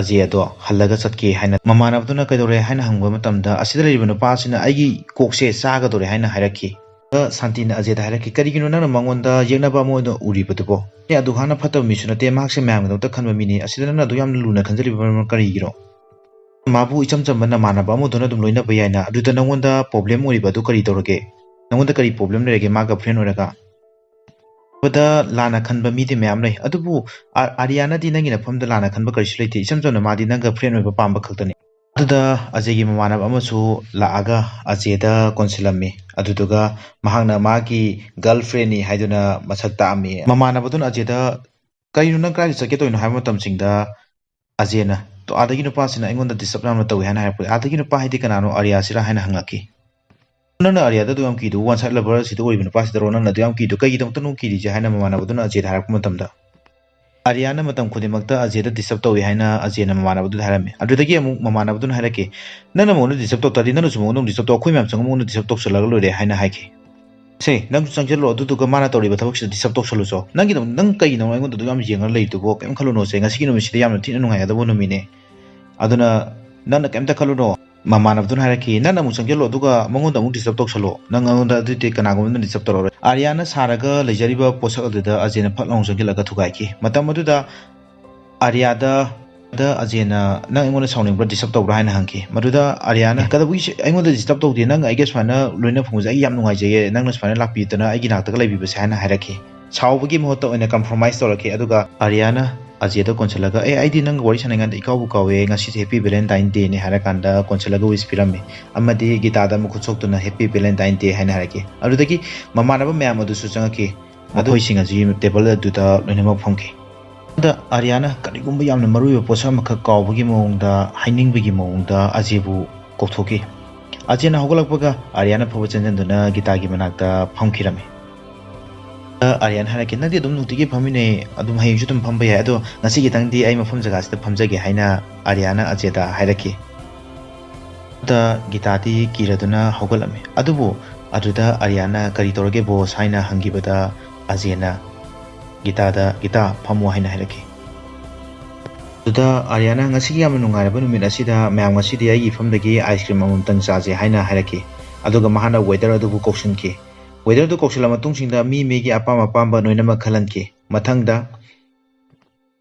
ꯑꯖꯦ ꯑꯗꯣ ꯍꯜꯂꯒ ꯆꯠꯀꯦ ꯍꯥꯏꯅ ꯃꯃꯥꯟꯅꯕꯗꯨꯅ ꯀꯩꯗꯧꯔꯦ ꯍꯥꯏꯅ ꯍꯪꯕ ꯃꯇꯝꯗ, ꯑꯁꯤꯗ ꯂꯩꯔꯤꯕ ꯅꯨꯄꯥ ꯑꯁꯤꯅ ꯑꯩꯒꯤ ꯀꯣꯛꯁꯦ ꯆꯥꯒꯗꯧꯔꯦ ꯍꯥꯏꯅ ꯍꯥꯏꯔꯛꯈꯤ꯫ ꯁꯥꯟꯇꯤꯅ ꯑꯖꯦꯗ ꯍꯥꯏꯔꯛꯈꯤ, "ꯀꯔꯤꯒꯤꯅꯣ ꯅꯪꯅ ꯃꯉꯣꯟꯗ ꯌꯦꯛꯅꯕ ꯑꯃ ꯑꯣꯏꯅ ꯎꯔꯤꯕꯗꯨꯕꯣ? ꯑꯦ, ꯑꯗꯨ ꯍꯥꯟꯅ ꯐꯠꯇꯕ ꯃꯤꯁꯨ ꯅꯠꯇꯦ, ꯃꯍꯥꯛꯁꯦ ꯃꯌꯥꯝꯒꯤꯗꯃꯛꯇ ꯈꯟꯕ ꯃꯤꯅꯤ꯫ ꯑꯁꯤꯗ ꯅꯪꯅ ꯑꯗꯨ ꯌꯥꯝꯅ ꯂꯨꯅ ꯈꯟꯖꯔꯤꯕ ꯃꯔꯝ ꯀꯔꯤꯒꯤꯅꯣ? ꯃꯥꯕꯨ ꯏꯆꯝ ꯆꯝꯕ ꯅꯃꯥꯟꯅꯕ ꯑꯃꯗꯧꯅ ꯑꯗꯨꯝ ꯂꯣꯏꯅꯕ ꯌꯥꯏꯅ꯫ ꯑꯗꯨꯗ ꯅꯪꯉꯣꯟꯗ ꯄ꯭ꯔꯣꯕ꯭ꯂꯦꯝ ꯑꯣꯏꯔꯤꯕ ꯑꯗꯨ ꯀꯔꯤ ꯇꯧꯔꯒꯦ? ꯅꯪꯉꯣꯟꯗ ꯀꯔꯤ ꯄ꯭ꯔꯣꯕ꯭ꯂꯦꯝ ꯂꯩꯔꯒꯦ ꯃꯥꯒ ꯐ꯭ꯔꯦꯟ ꯑꯣꯏꯔꯒ?" ꯕꯗ ꯂꯥꯟꯅ ꯈꯟꯕ ꯃꯤꯗꯤ ꯃꯌꯥꯝ ꯂꯩ, ꯑꯗꯨꯕꯨ ꯑ-, ꯑꯥꯔꯤꯌꯥꯅꯗꯤ ꯅꯪꯒꯤ ꯅꯐꯝꯗ ꯂꯥꯟꯅ ꯈꯟꯕ ꯀꯔꯤꯁꯨ ꯂꯩꯇꯦ꯫ ꯏꯆꯝ ꯆꯝꯅ ꯃꯥꯗꯤ ꯅꯪꯒ ꯐ꯭ꯔꯦꯟ ꯑꯣꯏꯕ ꯄꯥꯝꯕ ꯈꯛꯇꯅꯤ꯫ ꯑꯗꯨꯗ ꯑꯖꯦꯒꯤ ꯃꯃꯥꯟꯅꯕ ꯑꯃꯁꯨ ꯂꯥꯛꯑꯒ ꯑꯖꯦꯗ ꯀꯣꯟꯁꯤꯜꯂꯝꯃꯤ꯫ ꯑꯗꯨꯗꯨꯒ ꯃꯍꯥꯛꯅ ꯃꯥꯒꯤ ꯒꯔꯜ ꯐ꯭ꯔꯦꯟꯅꯤ ꯍꯥꯏꯗꯨꯅ ꯃꯁꯛ ꯇꯥꯛꯑꯝꯃꯤ꯫ ꯃꯃꯥꯟꯅꯕꯗꯨꯅ ꯑꯖꯦꯗ, "ꯀꯔꯤꯅꯣ, ꯅꯪ ꯀꯗꯥꯏꯗ ꯆꯠꯀꯦ ꯇꯧꯔꯤꯅꯣ?" ꯍꯥꯏꯕ ꯃꯇꯝꯁꯤꯡꯗ ꯑꯖꯦꯅ, "ꯇꯣ, ꯑꯥꯗꯒꯤ ꯅꯨꯄꯥꯁꯤꯅ ꯑꯩꯉꯣꯟꯗ ꯗꯤꯁꯇꯔꯕ ꯌꯥꯝꯅ ꯇꯧꯏ" ꯍꯥꯏꯅ ꯍꯥꯏꯔꯛꯄꯗ, "ꯑꯥꯗꯒꯤ ꯅꯨꯄꯥ ꯍꯥꯏꯗꯤ ꯀꯅꯥꯅꯣ, ꯑꯥꯔꯤꯌꯥꯁꯤꯔꯥ?" ꯍꯥꯏꯅ ꯍꯪꯂꯛꯈꯤ꯫ "ꯅꯪꯅ ꯑꯥꯔꯤꯌꯥꯗ ꯑꯗꯨ ꯌꯥꯝ ꯀꯤꯗꯨꯕꯨ, ꯋꯥꯟ ꯁꯥꯏꯗ ꯂꯚꯔ ꯑꯁꯤꯗ ꯑꯣꯏꯔꯤꯕ ꯅꯨꯄꯥꯁꯤꯗꯔꯣ ꯅꯪꯅ ꯑꯗꯨ ꯌꯥꯝ ꯀꯤꯗꯨ? ꯀꯩꯒꯤꯗꯃꯛꯇꯅꯣ ꯀꯤꯔꯤꯁꯦ?" ꯍꯥꯏꯅ ꯃꯃꯥꯟꯅꯕꯗꯨꯅ ꯑꯖꯦꯗ ꯍꯥꯏꯔꯛꯄ ꯃꯇꯝꯗ, ꯑꯥꯔꯤꯌꯥꯅ ꯃꯇꯝ ꯈꯨꯗꯤꯡꯃꯛꯇ ꯑꯖꯦꯗ ꯗꯤꯁꯇꯔꯕ ꯇꯧꯏ ꯍꯥꯏꯅ ꯑꯖꯦꯅ ꯃꯃꯥꯟꯅꯕꯗꯨꯗ ꯍꯥꯏꯔꯝꯃꯤ꯫ ꯑꯗꯨꯗꯒꯤ ꯑꯃꯨꯛ ꯃꯃꯥꯟꯅꯕꯗꯨꯅ ꯍꯥꯏꯔꯛꯈꯤ, "ꯅꯪꯅ ꯃꯉꯣꯟꯗ ꯗꯤꯁꯇꯔꯕ ꯇꯧ ꯇꯥꯔꯗꯤ ꯅꯪꯅꯁꯨ ꯃꯉꯣꯟꯗ ꯑꯃꯨꯛ ꯗꯤꯁꯇꯔꯕ ꯇꯧ, ꯑꯩꯈꯣꯏ ꯃꯌꯥꯝ ꯆꯪꯉꯒ ꯃꯉꯣꯟꯗ ꯗꯤꯁꯇꯔꯕ ꯇꯧꯁꯜꯂꯒ ꯂꯣꯏꯔꯦ" ꯍꯥꯏꯅ ꯍꯥꯏꯈꯤ꯫ "ꯁꯦ, ꯅꯪꯁꯨ ꯆꯪꯁꯤꯜꯂꯣ, ꯑꯗꯨꯗꯨꯒ ꯃꯥꯅ ꯇꯧꯔꯤꯕ ꯊꯕꯛꯁꯤꯗ ꯗꯤꯁꯇꯔꯕ ꯇꯧꯁꯜꯂꯨꯆꯣ꯫ ꯅꯪꯒꯤꯗꯃꯛ, ꯅꯪ ꯀꯩꯒꯤꯅꯣ ꯑꯩꯉꯣꯟꯗ ꯑꯗꯨꯛ ꯌꯥꯝ ꯌꯦꯡꯉ ꯂꯩꯔꯤꯗꯨꯕꯣ? ꯀꯩꯝ ꯈꯜꯂꯨꯅꯣꯁꯦ, ꯉꯁꯤꯒꯤ ꯅꯨꯃꯤꯠꯁꯤꯗ ꯌꯥꯝꯅ ꯊꯤꯅ ꯅꯨꯡꯉꯥꯏꯒꯗꯕ ꯅꯨꯃꯤꯠꯅꯦ꯫ ꯑꯗꯨꯅ ꯅꯪꯅ ꯀꯩꯝꯇ ꯈꯜꯂꯨꯅꯣ"꯫ ꯃꯃꯥꯟꯅꯕꯗꯨꯅ ꯍꯥꯏꯔꯛꯈꯤ, "ꯅꯪꯅ ꯑꯃꯨꯛ ꯆꯪꯁꯤꯜꯂꯣ, ꯑꯗꯨꯒ ꯃꯉꯣꯟꯗ ꯑꯃꯨꯛ ꯗꯤꯁꯇꯔꯕ ꯇꯧꯁꯜꯂꯣ꯫ ꯅꯪ ꯑꯩꯉꯣꯟꯗ ꯑꯗꯨꯗꯤ ꯀꯅꯥꯒꯨꯝꯕ ꯑꯃꯅ ꯗꯤꯁꯇꯔꯕ ꯇꯧꯔꯛꯑꯔꯣꯏ"꯫ ꯑꯥꯔꯤꯌꯥꯅ ꯁꯥꯔꯒ ꯂꯩꯖꯔꯤꯕ ꯄꯣꯠꯁꯛ ꯑꯗꯨꯗ ꯑꯖꯦꯅ ꯐꯠ ꯂꯥꯎꯅ ꯆꯪꯁꯤꯜꯂꯒ ꯊꯨꯒꯥꯏꯈꯤ꯫ ꯃꯇꯝ ꯑꯗꯨꯗ ꯑꯥꯔꯤꯌꯥꯗ, ꯗ ꯑꯖꯦꯅ, "ꯅꯪ ꯑꯩꯉꯣꯟꯗ ꯁꯥꯎꯅꯤꯡꯕ꯭ꯔꯥ, ꯗꯤꯁꯇꯔꯕ ꯇꯧꯕ꯭ꯔꯥ?" ꯍꯥꯏꯅ ꯍꯪꯈꯤ꯫ ꯃꯗꯨꯗ ꯑꯥꯔꯤꯌꯥꯅ, "ꯀꯩꯗꯧꯕꯒꯤ ꯁꯤ-, ꯑꯩꯉꯣꯟꯗ ꯗꯤꯁꯇꯔꯕ ꯇꯧꯗꯦ, ꯅꯪ ꯑꯩꯒ ꯁꯨꯃꯥꯏꯅ ꯂꯣꯏꯅ ꯐꯪꯕꯁꯦ ꯑꯩ ꯌꯥꯝ ꯅꯨꯡꯉꯥꯏꯖꯩꯌꯦ, ꯅꯪꯅ ꯁꯨꯃꯥꯏꯅ ꯂꯥꯛꯄꯤꯗꯅ ꯑꯩꯒꯤ ꯅꯥꯛꯇꯒ ꯂꯩꯕꯤꯕꯁꯦ" ꯍꯥꯏꯅ ꯍꯥꯏꯔꯛꯈꯤ꯫ ꯁꯥꯎꯕꯒꯤ ꯃꯍꯨꯠꯇ ꯑꯣꯏꯅ ꯀꯝꯄ꯭ꯔꯣꯃꯥꯏꯁ ꯇꯧꯔꯛꯈꯤ꯫ ꯑꯗꯨꯒ ꯑꯥꯔꯤꯌꯥꯅ ꯑꯖꯦꯗ ꯀꯣꯟꯁꯤꯜꯂꯒ, "ꯑꯦ, ꯑꯩꯗꯤ ꯅꯪꯒ ꯋꯥꯔꯤ ꯁꯥꯟꯅꯉꯥꯏꯗ ꯏꯀꯥꯎꯕꯨ ꯀꯥꯎꯋꯦ, ꯉꯁꯤꯁꯦ ꯍꯦꯄꯤ ꯚꯦꯂꯦꯟꯇꯥꯏꯟ ꯗꯦꯅꯦ" ꯍꯥꯏꯔꯀꯥꯟꯗ ꯀꯣꯟꯁꯤꯜꯂꯒ ꯋꯤꯁ ꯄꯤꯔꯝꯃꯤ꯫ ꯑꯃꯗꯤ ꯒꯤꯇꯥꯗ ꯃꯈꯨꯠ ꯁꯣꯛꯇꯨꯅ "ꯍꯦꯄꯤ ꯚꯦꯂꯦꯟꯇꯥꯏꯟ ꯗꯦ" ꯍꯥꯏꯅ ꯍꯥꯏꯔꯛꯈꯤ꯫ ꯑꯗꯨꯗꯒꯤ ꯃꯃꯥꯟꯅꯕ ꯃꯌꯥꯝ ꯑꯗꯨꯁꯨ ꯆꯪꯉꯛꯈꯤ꯫ ꯑꯗꯨ ꯃꯈꯣꯏꯁꯤꯡ ꯑꯁꯤ ꯇꯦꯕꯜ ꯑꯗꯨꯗ ꯂꯣꯏꯅꯃꯛ ꯐꯝꯈꯤ꯫ ꯑꯗ ꯑꯥꯔꯤꯌꯥꯅ ꯀꯔꯤꯒꯨꯝꯕ ꯌꯥꯝꯅ ꯃꯔꯨꯑꯣꯏꯕ ꯄꯣꯠꯁꯛ ꯑꯃꯈꯛ ꯀꯥꯎꯕꯒꯤ ꯃꯑꯣꯡꯗ, ꯍꯥꯏꯅꯤꯡꯕꯒꯤ ꯃꯑꯣꯡꯗ ꯑꯖꯦꯕꯨ ꯀꯧꯊꯣꯛꯈꯤ꯫ ꯑꯖꯦꯅ ꯍꯧꯒꯠꯂꯛꯄꯒ ꯑꯥꯔꯤꯌꯥꯅ ꯐꯕ ꯆꯦꯟꯖꯟꯗꯨꯅ ꯒꯤꯇꯥꯒꯤ ꯃꯅꯥꯛꯇ ꯐꯝꯈꯤꯔꯝꯃꯤ꯫ ꯑ, ꯑꯥꯔꯤꯌꯥꯅ ꯍꯥꯏꯔꯛꯀꯦ, "ꯅꯪꯗꯤ ꯑꯗꯨꯝ ꯅꯨꯡꯇꯤꯒꯤ ꯐꯝꯃꯤꯟꯅꯩ, ꯑꯗꯨꯝ ꯍꯌꯦꯡꯁꯨ ꯑꯗꯨꯝ ꯐꯝꯕ ꯌꯥꯏ, ꯑꯗꯣ ꯉꯁꯤ ꯈꯤꯇꯪꯗꯤ ꯑꯩ ꯃꯐꯝ ꯖꯒꯥꯁꯤꯗ ꯐꯝꯖꯒꯦ" ꯍꯥꯏꯅ ꯑꯥꯔꯤꯌꯥꯅ ꯑꯖꯦꯗ ꯍꯥꯏꯔꯛꯈꯤ꯫ ꯗ ꯒꯤꯇꯥꯗꯤ ꯀꯤꯔꯗꯨꯅ ꯍꯧꯒꯠꯂꯝꯃꯤ꯫ ꯑꯗꯨꯕꯨ ꯑꯗꯨꯗ ꯑꯥꯔꯤꯌꯥꯅ "ꯀꯔꯤ ꯇꯧꯔꯒꯦ ꯕꯣꯁ?" ꯍꯥꯏꯅ ꯍꯪꯈꯤꯕꯗ, ꯑꯖꯦꯅ ꯒꯤꯇꯥꯗ, "ꯒꯤꯇꯥ, ꯐꯝꯃꯣ" ꯍꯥꯏꯅ ꯍꯥꯏꯔꯛꯈꯤ꯫ ꯑꯗꯨꯗ ꯑꯥꯔꯌꯥꯅ, "ꯉꯁꯤꯒꯤ ꯌꯥꯝꯅ ꯅꯨꯡꯉꯥꯏꯔꯕ ꯅꯨꯃꯤꯠ ꯑꯁꯤꯗ ꯃꯌꯥꯝ ꯉꯁꯤꯗꯤ ꯑꯩꯒꯤ ꯏꯐꯝꯗꯒꯤ ꯑꯥꯏꯁ ꯀ꯭ꯔꯤꯝ ꯑꯃꯃꯝꯇꯪ ꯆꯥꯁꯦ" ꯍꯥꯏꯅ ꯍꯥꯏꯔꯛꯈꯤ꯫ ꯑꯗꯨꯒ ꯃꯍꯥꯛꯅ ꯋꯦꯇꯔ ꯑꯗꯨꯕꯨ ꯀꯧꯁꯤꯟꯈꯤ꯫ ꯋꯦꯇꯔ ꯑꯗꯨ ꯀꯧꯁꯤꯜꯂ ꯃꯇꯨꯡꯁꯤꯡꯗ ꯃꯤ ꯃꯤꯒꯤ ꯑꯄꯥꯝ ꯑꯄꯥꯝꯕ ꯂꯣꯏꯅꯃꯛ ꯈꯜꯍꯟꯈꯤ꯫ ꯃꯊꯪꯗ,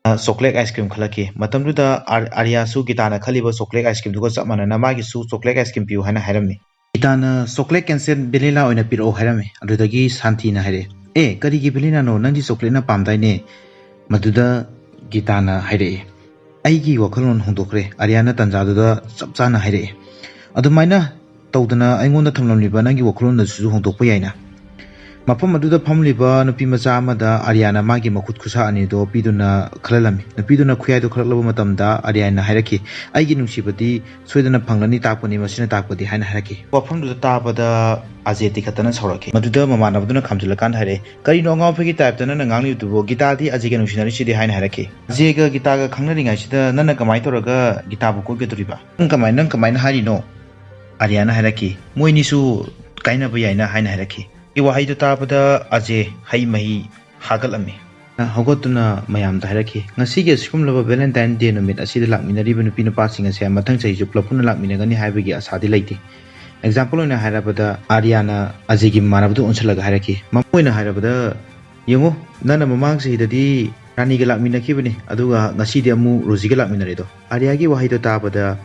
ꯑ, ꯆꯣꯀ꯭ꯂꯦꯠ ꯑꯥꯏꯁ ꯀ꯭ꯔꯤꯝ ꯈꯜꯂꯛꯈꯤ꯫ ꯃꯇꯝꯗꯨꯗ ꯑꯥꯔ-, ꯑꯥꯔꯌꯥꯁꯨ ꯒꯤꯇꯥꯅ ꯈꯜꯂꯤꯕ ꯆꯣꯀ꯭ꯂꯦꯠ ꯑꯥꯏꯁ ꯀ꯭ꯔꯤꯝꯗꯨꯒ ꯆꯞ ꯃꯥꯟꯅꯅ ꯃꯥꯒꯤꯁꯨ ꯆꯣꯀ꯭ꯂꯦꯠ ꯑꯥꯏꯁ ꯀ꯭ꯔꯤꯝ ꯄꯤꯌꯨ ꯍꯥꯏꯅ ꯍꯥꯏꯔꯝꯃꯤ꯫ ꯒꯤꯇꯥꯅ, "ꯆꯣꯀ꯭ꯂꯦꯠ ꯀꯦꯟꯁꯦꯜ, ꯚꯦꯅꯤꯂꯥ ꯑꯣꯏꯅ ꯄꯤꯔꯛꯑꯣ" ꯍꯥꯏꯔꯝꯃꯤ꯫ ꯑꯗꯨꯗꯒꯤ ꯁꯥꯟꯇꯤꯅ ꯍꯥꯏꯔꯛꯑꯦ, "ꯑꯦ, ꯀꯔꯤꯒꯤ ꯚꯦꯅꯤꯂꯥꯅꯣ? ꯅꯪꯗꯤ ꯆꯣꯀ꯭ꯂꯦꯠꯅ ꯄꯥꯝꯗꯥꯏꯅꯦ?" ꯃꯗꯨꯗ ꯒꯤꯇꯥꯅ ꯍꯥꯏꯔꯛꯑꯦ, "ꯑꯩꯒꯤ ꯋꯥꯈꯜꯂꯣꯟ ꯍꯣꯡꯗꯣꯛꯈ꯭ꯔꯦ"꯫ ꯑꯥꯔꯌꯥꯅ ꯇꯟꯖꯥꯗꯨꯗ ꯆꯞ ꯆꯥꯅ ꯍꯥꯏꯔꯛꯑꯦ꯫ ꯑꯗꯨꯃꯥꯏꯅ ꯇꯧꯗꯅ ꯑꯩꯉꯣꯟꯗ ꯊꯝꯂꯝꯂꯤꯕ ꯅꯪꯒꯤ ꯋꯥꯈꯜꯂꯣꯟ ꯑꯗꯨꯁꯨ ꯍꯣꯡꯗꯣꯛꯄ ꯌꯥꯏꯅ꯫ ꯃꯐꯝ ꯑꯗꯨꯗ ꯐꯝꯂꯤꯕ ꯅꯨꯄꯤ ꯃꯆꯥ ꯑꯃꯗ ꯑꯥꯔꯌꯥꯅ ꯃꯥꯒꯤ ꯃꯈꯨꯠ ꯈꯨꯠꯁꯥ ꯑꯅꯤꯗꯣ ꯄꯤꯗꯨꯅ ꯈꯜꯍꯜꯂꯝꯃꯤ꯫ ꯅꯨꯄꯤꯗꯨꯅ ꯈꯨꯌꯥꯏꯗꯨ ꯈꯜꯂꯛꯂꯕ ꯃꯇꯝꯗ ꯑꯥꯔꯌꯥꯅ ꯍꯥꯏꯔꯛꯈꯤ, "ꯑꯩꯒꯤ ꯅꯨꯡꯁꯤꯕꯗꯤ ꯁꯣꯏꯗꯅ ꯐꯪꯂꯅꯤ ꯇꯥꯛꯄꯅꯤ, ꯃꯁꯤꯅ ꯇꯥꯛꯄꯗꯤ" ꯍꯥꯏꯅ ꯍꯥꯏꯔꯛꯈꯤ꯫ ꯋꯥꯐꯝꯗꯨꯗ ꯇꯥꯕꯗ ꯑꯖꯦ ꯇꯤꯈꯠꯇꯅ ꯁꯥꯎꯔꯛꯈꯤ꯫ ꯃꯗꯨꯗ ꯃꯃꯥꯟꯅꯕꯗꯨꯅ ꯈꯥꯝꯖꯤꯜꯂꯀꯥꯟꯗ ꯍꯥꯏꯔꯛꯑꯦ, "ꯀꯔꯤꯅꯣ ꯑꯉꯥꯎ ꯑꯐꯩꯒꯤ ꯇꯥꯏꯞꯇ ꯅꯪꯅ ꯉꯥꯡꯂꯤꯕꯗꯨꯕꯣ? ꯒꯤꯇꯥꯗꯤ ꯑꯖꯦꯒ ꯅꯨꯡꯁꯤꯅꯔꯤꯁꯤꯗꯤ" ꯍꯥꯏꯅ ꯍꯥꯏꯔꯛꯈꯤ꯫ "ꯑꯖꯦꯒ ꯒꯤꯇꯥꯒ ꯈꯪꯅꯔꯤꯉꯩꯁꯤꯗ ꯅꯪꯅ ꯀꯃꯥꯏꯅ ꯇꯧꯔꯒ ꯒꯤꯇꯥꯕꯨ ꯀꯣꯏꯒꯗꯧꯔꯤꯕ? ꯅꯪ ꯀꯃꯥꯏ-, ꯅꯪ ꯀꯃꯥꯏꯅ ꯍꯥꯏꯔꯤꯅꯣ?" ꯑꯥꯔꯌꯥꯅ ꯍꯥꯏꯔꯛꯈꯤ꯫ "ꯃꯣꯏꯅꯤꯁꯨ ꯀꯥꯏꯅꯕ ꯌꯥꯏꯅ" ꯍꯥꯏꯅ ꯍꯥꯏꯔꯛꯈꯤ꯫ ꯑꯩꯒꯤ ꯋꯥꯍꯩꯗꯨ ꯇꯥꯕꯗ ꯑꯖꯦ ꯍꯩ ꯃꯍꯤ ꯍꯥꯒꯠꯂꯝꯃꯤ꯫ ꯍꯧꯒꯠꯇꯨꯅ ꯃꯌꯥꯝꯗ ꯍꯥꯏꯔꯛꯈꯤ, "ꯉꯁꯤꯒꯤ ꯑꯁꯤꯒꯨꯝꯂꯕ ꯚꯦꯂꯦꯟꯇꯥꯏꯟ ꯗꯦ ꯅꯨꯃꯤꯠ ꯑꯁꯤꯗ ꯂꯥꯛꯃꯤꯟꯅꯔꯤꯕ ꯅꯨꯄꯤ ꯅꯨꯄꯥꯁꯤꯡ ꯑꯁꯦ ꯃꯊꯪ ꯆꯍꯤꯁꯨ ꯄꯨꯂꯞ ꯄꯨꯟꯅ ꯂꯥꯛꯃꯤꯟꯅꯒꯅꯤ ꯍꯥꯏꯕꯒꯤ ꯑꯁꯥꯗꯤ ꯂꯩꯇꯦ"꯫ ꯑꯦꯛꯖꯥꯝꯄꯜ ꯑꯣꯏꯅ ꯍꯥꯏꯔꯕꯗ, ꯑꯥꯔꯌꯥꯅ ꯑꯖꯦꯒꯤ ꯃꯃꯥꯟꯅꯕꯗꯨ ꯑꯣꯟꯁꯤꯜꯂꯒ ꯍꯥꯏꯔꯛꯈꯤ꯫ ꯃꯄꯨꯡ ꯑꯣꯏꯅ ꯍꯥꯏꯔꯕꯗ, ꯌꯦꯡꯉꯨ, ꯅꯪꯅ ꯃꯃꯥꯡ ꯆꯍꯤꯗꯗꯤ ꯔꯥꯅꯤꯒ ꯂꯥꯛꯃꯤꯟꯅꯈꯤꯕꯅꯤ, ꯑꯗꯨꯒ ꯉꯁꯤꯗꯤ ꯑꯃꯨꯛ ꯔꯣꯖꯤꯒ ꯂꯥꯛꯃꯤꯟꯅꯔꯦꯗꯣ꯫ ꯑꯥꯔꯌꯥꯒꯤ ꯋꯥꯍꯩꯗꯣ ꯇꯥꯕꯗ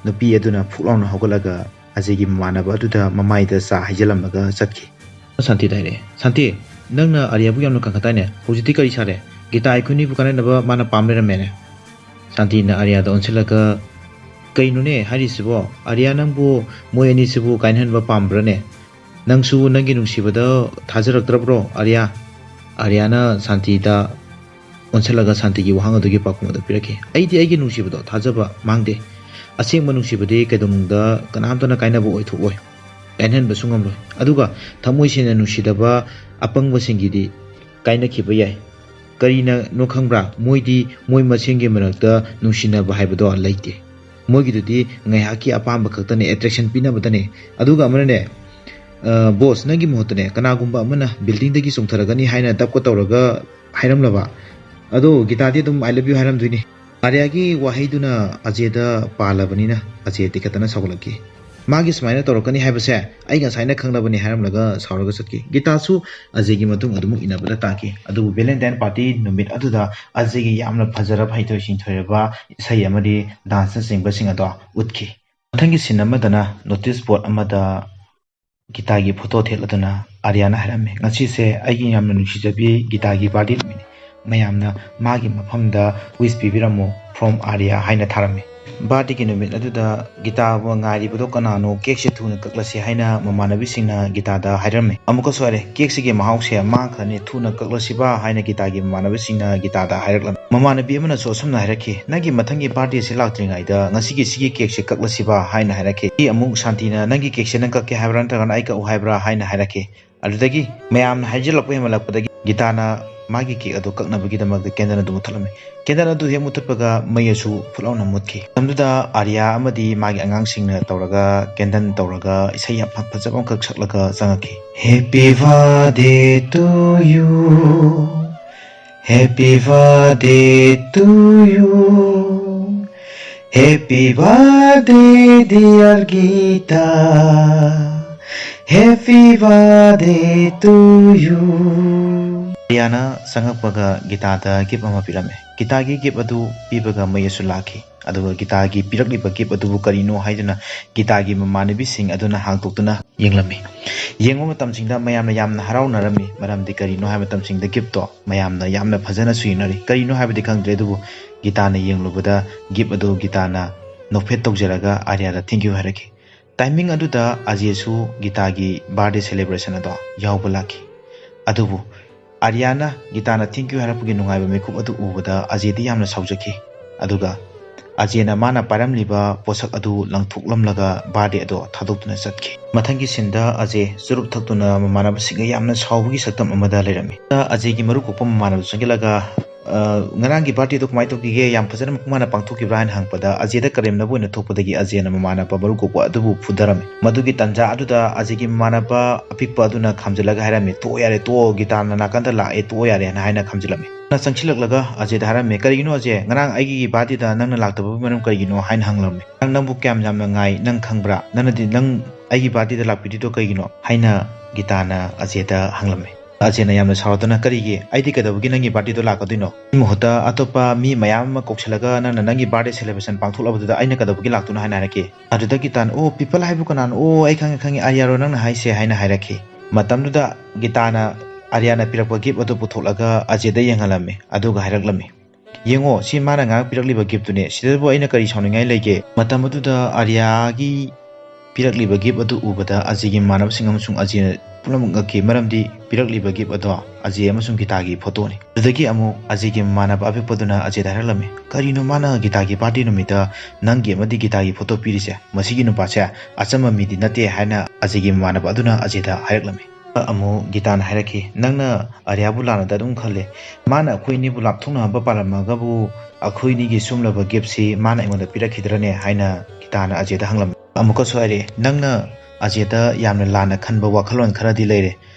ꯅꯨꯄꯤ ꯑꯗꯨꯅ ꯐꯨꯛ ꯂꯥꯎꯅ ꯍꯧꯒꯠꯂꯒ ꯑꯖꯦꯒꯤ ꯃꯃꯥꯟꯅꯕ ꯑꯗꯨꯗ ꯃꯃꯥꯏꯗ ꯆꯥ ꯍꯩꯖꯤꯜꯂꯝꯃꯒ ꯆꯠꯈꯤ꯫ ꯁꯥꯟꯇꯤꯗ ꯍꯥꯏꯔꯛꯑꯦ, "ꯁꯥꯟꯇꯤ, ꯅꯪꯅ ꯑꯥꯔꯌꯥꯕꯨ ꯌꯥꯝꯅ ꯀꯟꯈꯠꯇꯥꯏꯅꯦ, ꯍꯧꯖꯤꯛꯇꯤ ꯀꯔꯤ ꯁꯥꯔꯦ? ꯒꯤꯇꯥ ꯑꯩꯈꯣꯏꯅꯤꯕꯨ ꯀꯥꯏꯅꯅꯕ ꯃꯥꯅ ꯄꯥꯝ ꯂꯩꯔꯝꯃꯦꯅꯦ?" ꯁꯥꯟꯇꯤꯅ ꯑꯥꯔꯌꯥꯗ ꯑꯣꯟꯁꯤꯜꯂꯒ, "ꯀꯩꯅꯣꯅꯦ ꯍꯥꯏꯔꯤꯁꯤꯕꯣ? ꯑꯥꯔꯌꯥ, ꯅꯪꯕꯨ ꯃꯣꯏ ꯑꯅꯤꯁꯤꯕꯨ ꯀꯥꯏꯅꯍꯟꯕ ꯄꯥꯝꯕ꯭ꯔꯅꯦ? ꯅꯪꯁꯨ ꯅꯪꯒꯤ ꯅꯨꯡꯁꯤꯕꯗ ꯊꯥꯖꯔꯛꯇ꯭ꯔꯕ꯭ꯔꯣ, ꯑꯥꯔꯌꯥ?" ꯑꯥꯔꯌꯥꯅ ꯁꯥꯟꯇꯤꯗ ꯑꯣꯟꯁꯤꯜꯂꯒ ꯁꯥꯟꯇꯤꯒꯤ ꯋꯥꯍꯪ ꯑꯗꯨꯒꯤ ꯄꯥꯎꯈꯨꯝ ꯑꯗꯨ ꯄꯤꯔꯛꯈꯤ꯫ "ꯑꯩꯗꯤ ꯑꯩꯒꯤ ꯅꯨꯡꯁꯤꯕꯗꯣ ꯊꯥꯖꯕ ꯃꯥꯡꯗꯦ꯫ ꯑꯁꯦꯡꯕ ꯅꯨꯡꯁꯤꯕꯗꯤ ꯀꯩꯗꯧꯅꯨꯡꯗ ꯀꯅꯥꯝꯇꯅ ꯀꯥꯏꯅꯕ ꯑꯣꯏꯊꯣꯛꯂꯣꯏ, ꯀꯥꯏꯅꯍꯟꯕꯁꯨ ꯉꯝꯂꯣꯏ꯫ ꯑꯗꯨꯒ ꯊꯃꯣꯏ ꯁꯦꯡꯅ ꯅꯨꯡꯁꯤꯗꯕ ꯑꯄꯪꯕꯁꯤꯡꯒꯤꯗꯤ ꯀꯥꯏꯅꯈꯤꯕ ꯌꯥꯏ꯫ ꯀꯔꯤꯅꯅꯣ ꯈꯪꯕ꯭ꯔꯥ? ꯃꯣꯏꯗꯤ ꯃꯣꯏ ꯃꯁꯦꯟꯒꯤ ꯃꯔꯛꯇ ꯅꯨꯡꯁꯤꯅꯕ ꯍꯥꯏꯕꯗꯣ ꯂꯩꯇꯦ꯫ ꯃꯣꯏꯒꯤꯗꯨꯗꯤ ꯉꯥꯏꯍꯥꯛꯀꯤ ꯑꯄꯥꯝꯕ ꯈꯛꯇꯅꯦ, ꯑꯦꯇ꯭ꯔꯦꯛꯁꯟ ꯄꯤꯅꯕꯗꯅꯦ꯫ ꯑꯗꯨꯒ ꯑꯃꯅꯅꯦ, "ꯕꯣꯁ, ꯅꯪꯒꯤ ꯃꯍꯨꯠꯇꯅꯦ ꯀꯅꯥꯒꯨꯝꯕ ꯑꯃꯅ ꯕꯤꯜꯗꯤꯡꯗꯒꯤ ꯆꯣꯡꯊꯔꯛꯀꯅꯤ ꯍꯥꯏꯅ ꯗꯞꯀ ꯇꯧꯔꯒ ꯍꯥꯏꯔꯝꯂꯕ?" ꯑꯗꯣ ꯒꯤꯇꯥꯗꯤ ꯑꯗꯨꯝ "ꯑꯥꯏ ꯂꯚ ꯌꯨ" ꯍꯥꯏꯔꯝꯗꯣꯏꯅꯤ꯫ ꯑꯥꯔꯌꯥꯒꯤ ꯋꯥꯍꯩꯗꯨꯅ ꯑꯖꯦꯗ ꯄꯥꯜꯂꯕꯅꯤꯅ ꯑꯖꯦ ꯇꯤꯈꯠꯇꯅ ꯁꯥꯎꯒꯠꯂꯛꯈꯤ꯫ "ꯃꯥꯒꯤ ꯁꯨꯃꯥꯏꯅ ꯇꯧꯔꯛꯀꯅꯤ ꯍꯥꯏꯕꯁꯦ ꯑꯩ ꯉꯁꯥꯏꯅ ꯈꯪꯂꯕꯅꯤ" ꯍꯥꯏꯔꯝꯂꯒ ꯁꯥꯎꯔꯒ ꯆꯠꯈꯤ꯫ ꯒꯤꯇꯥꯁꯨ ꯑꯖꯦꯒꯤ ꯃꯇꯨꯡ ꯑꯗꯨꯃꯛ ꯏꯟꯅꯕꯗ ꯇꯥꯈꯤ꯫ ꯑꯗꯨꯕꯨ ꯚꯦꯂꯦꯟꯇꯥꯏꯟ ꯄꯥꯔꯇꯤ ꯅꯨꯃꯤꯠ ꯑꯗꯨꯗ ꯑꯖꯦꯒꯤ ꯌꯥꯝꯅ ꯐꯖꯔꯕ, ꯍꯩꯊꯣꯏ ꯁꯤꯡꯊꯣꯏꯔꯕ ꯏꯁꯩ ꯑꯃꯗꯤ ꯗꯥꯟꯁꯅꯆꯤꯡꯕꯁꯤꯡ ꯑꯗꯣ ꯎꯠꯈꯤ꯫ ꯃꯊꯪꯒꯤ ꯁꯤꯟ ꯑꯃꯗꯅ ꯅꯣꯇꯤꯁ ꯕꯣꯔꯗ ꯑꯃꯗ ꯒꯤꯇꯥꯒꯤ ꯐꯣꯇꯣ ꯊꯦꯠꯂꯗꯨꯅ ꯑꯥꯔꯌꯥꯅ ꯍꯥꯏꯔꯝꯃꯤ, "ꯉꯁꯤꯁꯦ ꯑꯩꯒꯤ ꯌꯥꯝꯅ ꯅꯨꯡꯁꯤꯖꯕꯤ ꯒꯤꯇꯥꯒꯤ ꯕꯥꯔꯗꯦ ꯅꯨꯃꯤꯠꯅꯤ꯫ ꯃꯌꯥꯝꯅ ꯃꯥꯒꯤ ꯃꯐꯝꯗ ꯋꯤꯁ ꯄꯤꯕꯤꯔꯝꯃꯨ, from Arya" ꯍꯥꯏꯅ ꯊꯥꯔꯝꯃꯤ꯫ ꯕꯥꯔꯗꯦꯒꯤ ꯅꯨꯃꯤꯠ ꯑꯗꯨꯗ ꯒꯤꯇꯥꯕꯨ ꯉꯥꯏꯔꯤꯕꯗꯣ ꯀꯅꯥꯅꯣ? ꯀꯦꯛꯁꯦ ꯊꯨꯅ ꯀꯛꯂꯁꯤ ꯍꯥꯏꯅ ꯃꯃꯥꯟꯅꯕꯤꯁꯤꯡꯅ ꯒꯤꯇꯥꯗ ꯍꯥꯏꯔꯝꯃꯤ꯫ "ꯑꯃꯨꯛꯀꯁꯨ ꯍꯥꯏꯔꯦ, ꯀꯦꯛꯁꯤꯒꯤ ꯃꯍꯥꯎꯁꯦ ꯃꯥꯡꯈ꯭ꯔꯅꯤ, ꯊꯨꯅ ꯀꯛꯂꯁꯤꯕ" ꯍꯥꯏꯅ ꯒꯤꯇꯥꯒꯤ ꯃꯃꯥꯟꯅꯕꯤꯁꯤꯡꯅ ꯒꯤꯇꯥꯗ ꯍꯥꯏꯔꯛꯂꯝꯃꯤ꯫ ꯃꯃꯥꯟꯅꯕꯤ ꯑꯃꯅꯁꯨ ꯑꯁꯨꯝꯅ ꯍꯥꯏꯔꯛꯈꯤ, "ꯅꯪꯒꯤ ꯃꯊꯪꯒꯤ ꯕꯥꯔꯗꯦꯁꯤ ꯂꯥꯛꯇ꯭ꯔꯤꯉꯩꯗ ꯉꯁꯤꯒꯤ ꯁꯤꯒꯤ ꯀꯦꯛꯁꯦ ꯀꯛꯂꯁꯤꯕ" ꯍꯥꯏꯅ ꯍꯥꯏꯔꯛꯈꯤ꯫ ꯑꯩ ꯑꯃꯨꯛ ꯁꯥꯟꯇꯤꯅ, "ꯅꯪꯒꯤ ꯀꯦꯛꯁꯦ ꯅꯪ ꯀꯛꯀꯦ ꯍꯥꯏꯕ꯭ꯔꯥ, ꯅꯠꯇ꯭ꯔꯒꯅ ꯑꯩ ꯀꯛꯎ ꯍꯥꯏꯕ꯭ꯔꯥ?" ꯍꯥꯏꯅ ꯍꯥꯏꯔꯛꯈꯤ꯫ ꯑꯗꯨꯗꯒꯤ ꯃꯌꯥꯝꯅ ꯍꯥꯏꯖꯤꯜꯂꯛꯄ ꯍꯦꯟꯃꯠꯂꯛꯄꯗꯒꯤ ꯒꯤꯇꯥꯅ ꯃꯥꯒꯤ ꯀꯦꯛ ꯑꯗꯨ ꯀꯛꯅꯕꯒꯤꯗꯃꯛꯇ ꯀꯦꯟꯗꯜ ꯑꯗꯨ ꯃꯨꯊꯠꯂꯝꯃꯤ꯫ ꯀꯦꯟꯗꯜ ꯑꯗꯨ ꯍꯦꯛ ꯃꯨꯊꯠꯄꯒ ꯃꯩ ꯑꯁꯨ ꯐꯨꯠ ꯂꯥꯎꯅ ꯃꯨꯠꯈꯤ꯫ ꯃꯇꯝꯗꯨꯗ ꯑꯥꯔꯌꯥ ꯑꯃꯗꯤ ꯃꯥꯒꯤ ꯑꯉꯥꯡꯁꯤꯡꯅ ꯇꯧꯔꯒ ꯀꯦꯟꯗꯜ ꯇꯧꯔꯒ ꯏꯁꯩ ꯌꯥꯝ ꯐ-, ꯐꯖꯕ ꯑꯃꯈꯛ ꯁꯛꯂꯒ ꯆꯪꯉꯛꯈꯤ꯫ Happy birthday to you. Happy birthday to you. Happy birthday, dear Gita. Happy birthday to you. ꯑꯥꯔꯌꯥꯅ ꯆꯪꯉꯛꯄꯒ ꯒꯤꯇꯥꯗ ꯒꯤꯐ ꯑꯃ ꯄꯤꯔꯝꯃꯦ꯫ ꯒꯤꯇꯥꯒꯤ ꯒꯤꯐ ꯑꯗꯨ ꯄꯤꯕꯒ ꯃꯩ ꯑꯁꯨ ꯂꯥꯛꯈꯤ꯫ ꯑꯗꯨꯒ ꯒꯤꯇꯥꯒꯤ ꯄꯤꯔꯛꯂꯤꯕ ꯒꯤꯐ ꯑꯗꯨꯕꯨ ꯀꯔꯤꯅꯣ ꯍꯥꯏꯗꯨꯅ ꯒꯤꯇꯥꯒꯤ ꯃꯃꯥꯟꯅꯕꯤꯁꯤꯡ ꯑꯗꯨꯅ ꯍꯥꯡꯗꯣꯛꯇꯨꯅ ꯌꯦꯡꯂꯝꯃꯤ꯫ ꯌꯦꯡꯕ ꯃꯇꯝꯁꯤꯡꯗ ꯃꯌꯥꯝꯅ ꯌꯥꯝꯅ ꯍꯔꯥꯎꯅꯔꯝꯃꯤ꯫ ꯃꯔꯝꯗꯤ ꯀꯔꯤꯅꯣ ꯍꯥꯏꯕ ꯃꯇꯝꯁꯤꯡꯗ ꯒꯤꯐꯇꯣ ꯃꯌꯥꯝꯅ ꯌꯥꯝꯅ ꯐꯖꯅꯁꯨ ꯌꯦꯡꯅꯔꯤ꯫ ꯀꯔꯤꯅꯣ ꯍꯥꯏꯕꯗꯤ ꯈꯪꯗ꯭ꯔꯦ, ꯑꯗꯨꯕꯨ ꯒꯤꯇꯥꯅ ꯌꯦꯡꯂꯨꯕꯗ ꯒꯤꯐ ꯑꯗꯨ ꯒꯤꯇꯥꯅ ꯅꯣꯛꯐꯦꯠ ꯇꯧꯖꯔꯒ ꯑꯥꯔꯌꯥꯗ "ꯊꯦꯡꯀ꯭ꯌꯨ" ꯍꯥꯏꯔꯛꯈꯤ꯫ ꯇꯥꯏꯃꯤꯡ ꯑꯗꯨꯗ ꯑꯖꯦꯁꯨ ꯒꯤꯇꯥꯒꯤ ꯕꯥꯔꯗꯦ ꯁꯦꯂꯦꯕ꯭ꯔꯦꯁꯟ ꯑꯗꯣ ꯌꯥꯎꯕ ꯂꯥꯛꯈꯤ꯫ ꯑꯗꯨꯕꯨ ꯑꯥꯔꯌꯥꯅ ꯒꯤꯇꯥꯅ "ꯊꯦꯡꯀ꯭ꯌꯨ" ꯍꯥꯏꯔꯛꯄꯒꯤ ꯅꯨꯡꯉꯥꯏꯕ ꯃꯤꯀꯨꯞ ꯑꯗꯨ ꯎꯕꯗ ꯑꯖꯦꯗꯤ ꯌꯥꯝꯅ ꯁꯥꯎꯖꯈꯤ꯫ ꯑꯗꯨꯒ ꯑꯖꯦꯅ ꯃꯥꯅ ꯄꯥꯏꯔꯝꯂꯤꯕ ꯄꯣꯠꯁꯛ ꯑꯗꯨ ꯂꯪꯊꯣꯛꯂꯝꯂꯒ ꯕꯥꯔꯗꯦ ꯑꯗꯣ ꯊꯥꯗꯣꯛꯇꯨꯅ ꯆꯠꯈꯤ꯫ ꯃꯊꯪꯒꯤ ꯁꯤꯟꯗ ꯑꯖꯦ ꯆꯨꯔꯨꯞ ꯊꯛꯇꯨꯅ ꯃꯃꯥꯟꯅꯕꯁꯤꯡꯒ ꯌꯥꯝꯅ ꯁꯥꯎꯕꯒꯤ ꯁꯛꯇꯝ ꯑꯃꯗ ꯂꯩꯔꯝꯃꯤ꯫ ꯑꯖꯦꯒꯤ ꯃꯔꯨ ꯀꯣꯛꯄ ꯃꯃꯥꯟꯅꯕ ꯆꯪꯁꯤꯜꯂꯒ "ꯑ, ꯉꯔꯥꯡꯒꯤ birthdayꯗꯣ ꯀꯃꯥꯏꯅ ꯇꯧꯈꯤꯒꯦ? ꯌꯥꯝ ꯐꯖꯅ ꯃꯄꯨꯡ ꯐꯥꯅ ꯄꯥꯡꯊꯣꯛꯈꯤꯕ꯭ꯔꯥ?" ꯍꯥꯏꯅ ꯍꯪꯉꯛꯄꯗ, ꯑꯖꯦꯗ ꯀꯔꯦꯝꯅꯕ ꯑꯣꯏꯅ ꯊꯣꯛꯄꯗꯒꯤ ꯑꯖꯦꯅ ꯃꯃꯥꯟꯅꯕ ꯃꯔꯨ ꯀꯣꯛꯄ ꯑꯗꯨꯕꯨ ꯐꯨꯗꯔꯝꯃꯤ꯫ ꯃꯗꯨꯒꯤ ꯇꯥꯟꯖꯥ ꯑꯗꯨꯗ ꯑꯖꯦꯒꯤ ꯃꯃꯥꯟꯅꯕ ꯑꯄꯤꯛꯄ ꯑꯗꯨꯅ ꯈꯥꯝꯖꯤꯜꯂꯒ ꯍꯥꯏꯔꯝꯃꯤ, "ꯇꯣꯛꯑꯣ ꯌꯥꯔꯦ, ꯇꯣꯛꯑꯣ, ꯒꯤꯇꯥꯅ ꯅꯥꯀꯟꯗ ꯂꯥꯛꯑꯦ, ꯇꯣꯛꯑꯣ ꯌꯥꯔꯦ" ꯍꯥꯏꯅ ꯈꯥꯝꯖꯤꯜꯂꯝꯃꯤ꯫ ꯅ ꯆꯪꯁꯤꯜꯂꯛꯂꯒ ꯑꯖꯦꯗ ꯍꯥꯏꯔꯝꯃꯤ, "ꯀꯔꯤꯒꯤꯅꯣ ꯑꯖꯦ? ꯉꯔꯥꯡ ꯑꯩꯒꯤ birthdayꯗ ꯅꯪꯅ ꯂꯥꯛꯇꯕꯒꯤ ꯃꯔꯝ ꯀꯔꯤꯒꯤꯅꯣ?" ꯍꯥꯏꯅ ꯍꯪꯂꯝꯃꯤ꯫ "ꯅꯪ, ꯅꯪꯕꯨ ꯀꯌꯥꯝ ꯌꯥꯝꯅ ꯉꯥꯏ, ꯅꯪ ꯈꯪꯕ꯭ꯔꯥ? ꯅꯪꯅꯗꯤ ꯅꯪ ꯑꯩꯒꯤ birthdayꯗ ꯂꯥꯛꯄꯤꯗ꯭ꯔꯤꯗꯣ ꯀꯩꯒꯤꯅꯣ?" ꯍꯥꯏꯅ ꯒꯤꯇꯥꯅ ꯑꯖꯦꯗ ꯍꯪꯂꯝꯃꯤ꯫ ꯑꯖꯦꯅ ꯌꯥꯝꯅ ꯁꯥꯎꯔꯗꯨꯅ, "ꯀꯔꯤꯒꯤ? ꯑꯩꯗꯤ ꯀꯩꯗꯧꯕꯒꯤ ꯅꯪꯒꯤ birthdayꯗꯣ ꯂꯥꯛꯀꯗꯣꯏꯅꯣ? ꯃꯍꯨꯠꯇ ꯑꯇꯣꯞꯄ ꯃꯤ ꯃꯌꯥꯝ ꯑꯃ ꯀꯧꯁꯤꯜꯂꯒ ꯅꯪꯅ ꯅꯪꯒꯤ birthday celebration ꯄꯥꯡꯊꯣꯛꯂꯕꯗꯨꯗ ꯑꯩꯅ ꯀꯩꯗꯧꯕꯒꯤ ꯂꯥꯛꯇꯣꯏꯅꯣ?" ꯍꯥꯏꯅ ꯍꯥꯏꯔꯛꯈꯤ꯫ ꯑꯗꯨꯗꯒꯤ ꯒꯤꯇꯥꯅ, "ꯑꯣ, people ꯍꯥꯏꯕꯨ ꯀꯅꯥꯅꯣ? ꯑꯣ, ꯑꯩ ꯈꯪꯉꯦ, ꯈꯪꯉꯦ, ꯑꯥꯔꯤꯌꯥꯔꯣ ꯅꯪꯅ ꯍꯥꯏꯁꯦ?" ꯍꯥꯏꯅ ꯍꯥꯏꯔꯛꯈꯤ꯫ ꯃꯇꯝꯗꯨꯗ ꯒꯤꯇꯥꯅ ꯑꯥꯔꯤꯌꯥꯅ ꯄꯤꯔꯛꯄ gift ꯑꯗꯨ ꯄꯨꯊꯣꯛꯂꯒ ꯑꯖꯦꯗ ꯌꯦꯡꯍꯜꯂꯝꯃꯤ, ꯑꯗꯨꯒ ꯍꯥꯏꯔꯛꯂꯝꯃꯤ, "ꯌꯦꯡꯉꯣ, ꯁꯤ ꯃꯥꯅ ꯉꯔꯥꯡ ꯄꯤꯔꯛꯂꯤꯕ giftꯇꯨꯅꯦ꯫ ꯁꯤꯗꯕꯨ ꯑꯩꯅ ꯀꯔꯤ ꯁꯥꯎꯅꯤꯡꯉꯥꯏ ꯂꯩꯒꯦ?" ꯃꯇꯝ ꯑꯗꯨꯗ ꯑꯥꯔꯤꯌꯥꯒꯤ ꯄꯤꯔꯛꯂꯤꯕ gift ꯑꯗꯨ ꯎꯕꯗ ꯑꯖꯦꯒꯤ ꯃꯃꯥꯟꯅꯕꯁꯤꯡ ꯑꯃꯁꯨꯡ ꯑꯖꯦ ꯄꯨꯝꯅꯃꯛ ꯉꯛꯈꯤ, ꯃꯔꯝꯗꯤ ꯄꯤꯔꯛꯂꯤꯕ gift ꯑꯗꯣ ꯑꯖꯦ ꯑꯃꯁꯨꯡ ꯒꯤꯇꯥꯒꯤ ꯐꯣꯇꯣꯅꯤ꯫ ꯑꯗꯨꯗꯒꯤ ꯑꯃꯨꯛ ꯑꯖꯦꯒꯤ ꯃꯃꯥꯟꯅꯕ ꯑꯄꯤꯛꯄꯗꯨꯅ ꯑꯖꯦꯗ ꯍꯥꯏꯔꯛꯂꯝꯃꯤ, "ꯀꯔꯤꯅꯣ ꯃꯥꯅ ꯒꯤꯇꯥꯒꯤ birthday ꯅꯨꯃꯤꯠꯇ ꯅꯪꯒꯤ ꯑꯃꯗꯤ ꯒꯤꯇꯥꯒꯤ ꯐꯣꯇꯣ ꯄꯤꯔꯤꯁꯦ? ꯃꯁꯤꯒꯤ ꯅꯨꯄꯥꯁꯦ ꯑꯆꯝꯕ ꯃꯤꯗꯤ ꯅꯠꯇꯦ" ꯍꯥꯏꯅ ꯑꯖꯦꯒꯤ ꯃꯃꯥꯟꯅꯕ ꯑꯗꯨꯅ ꯑꯖꯦꯗ ꯍꯥꯏꯔꯛꯂꯝꯃꯤ꯫ ꯑꯃꯨꯛ ꯒꯤꯇꯥꯅ ꯍꯥꯏꯔꯛꯈꯤ, "ꯅꯪꯅ ꯑꯥꯔꯤꯌꯥꯕꯨ ꯂꯥꯟꯅꯗ ꯑꯗꯨꯝ ꯈꯜꯂꯦ꯫ ꯃꯥꯅ ꯑꯩꯈꯣꯏ ꯑꯅꯤꯕꯨ ꯂꯥꯞꯊꯣꯛꯅꯕ ꯄꯥꯜꯂꯝꯃꯒꯕꯨ ꯑꯩꯈꯣꯏ ꯑꯅꯤꯒꯤ ꯁꯨꯝꯂꯕ giftꯁꯤ ꯃꯥꯅ ꯑꯩꯉꯣꯟꯗ ꯄꯤꯔꯛꯈꯤꯗ꯭ꯔꯅꯦ?" ꯍꯥꯏꯅ ꯒꯤꯇꯥꯅ ꯑꯖꯦꯗ ꯍꯪꯂꯝꯃꯤ꯫ ꯑꯃꯨꯛꯀꯁꯨ ꯍꯥꯏꯔꯛꯑꯦ, "ꯅꯪꯅ ꯑꯖꯦꯗ ꯌꯥꯝꯅ ꯂꯥꯟꯅ ꯈꯟꯕ ꯋꯥꯈꯜꯂꯣꯟ ꯈꯔꯗꯤ ꯂꯩꯔꯦ꯫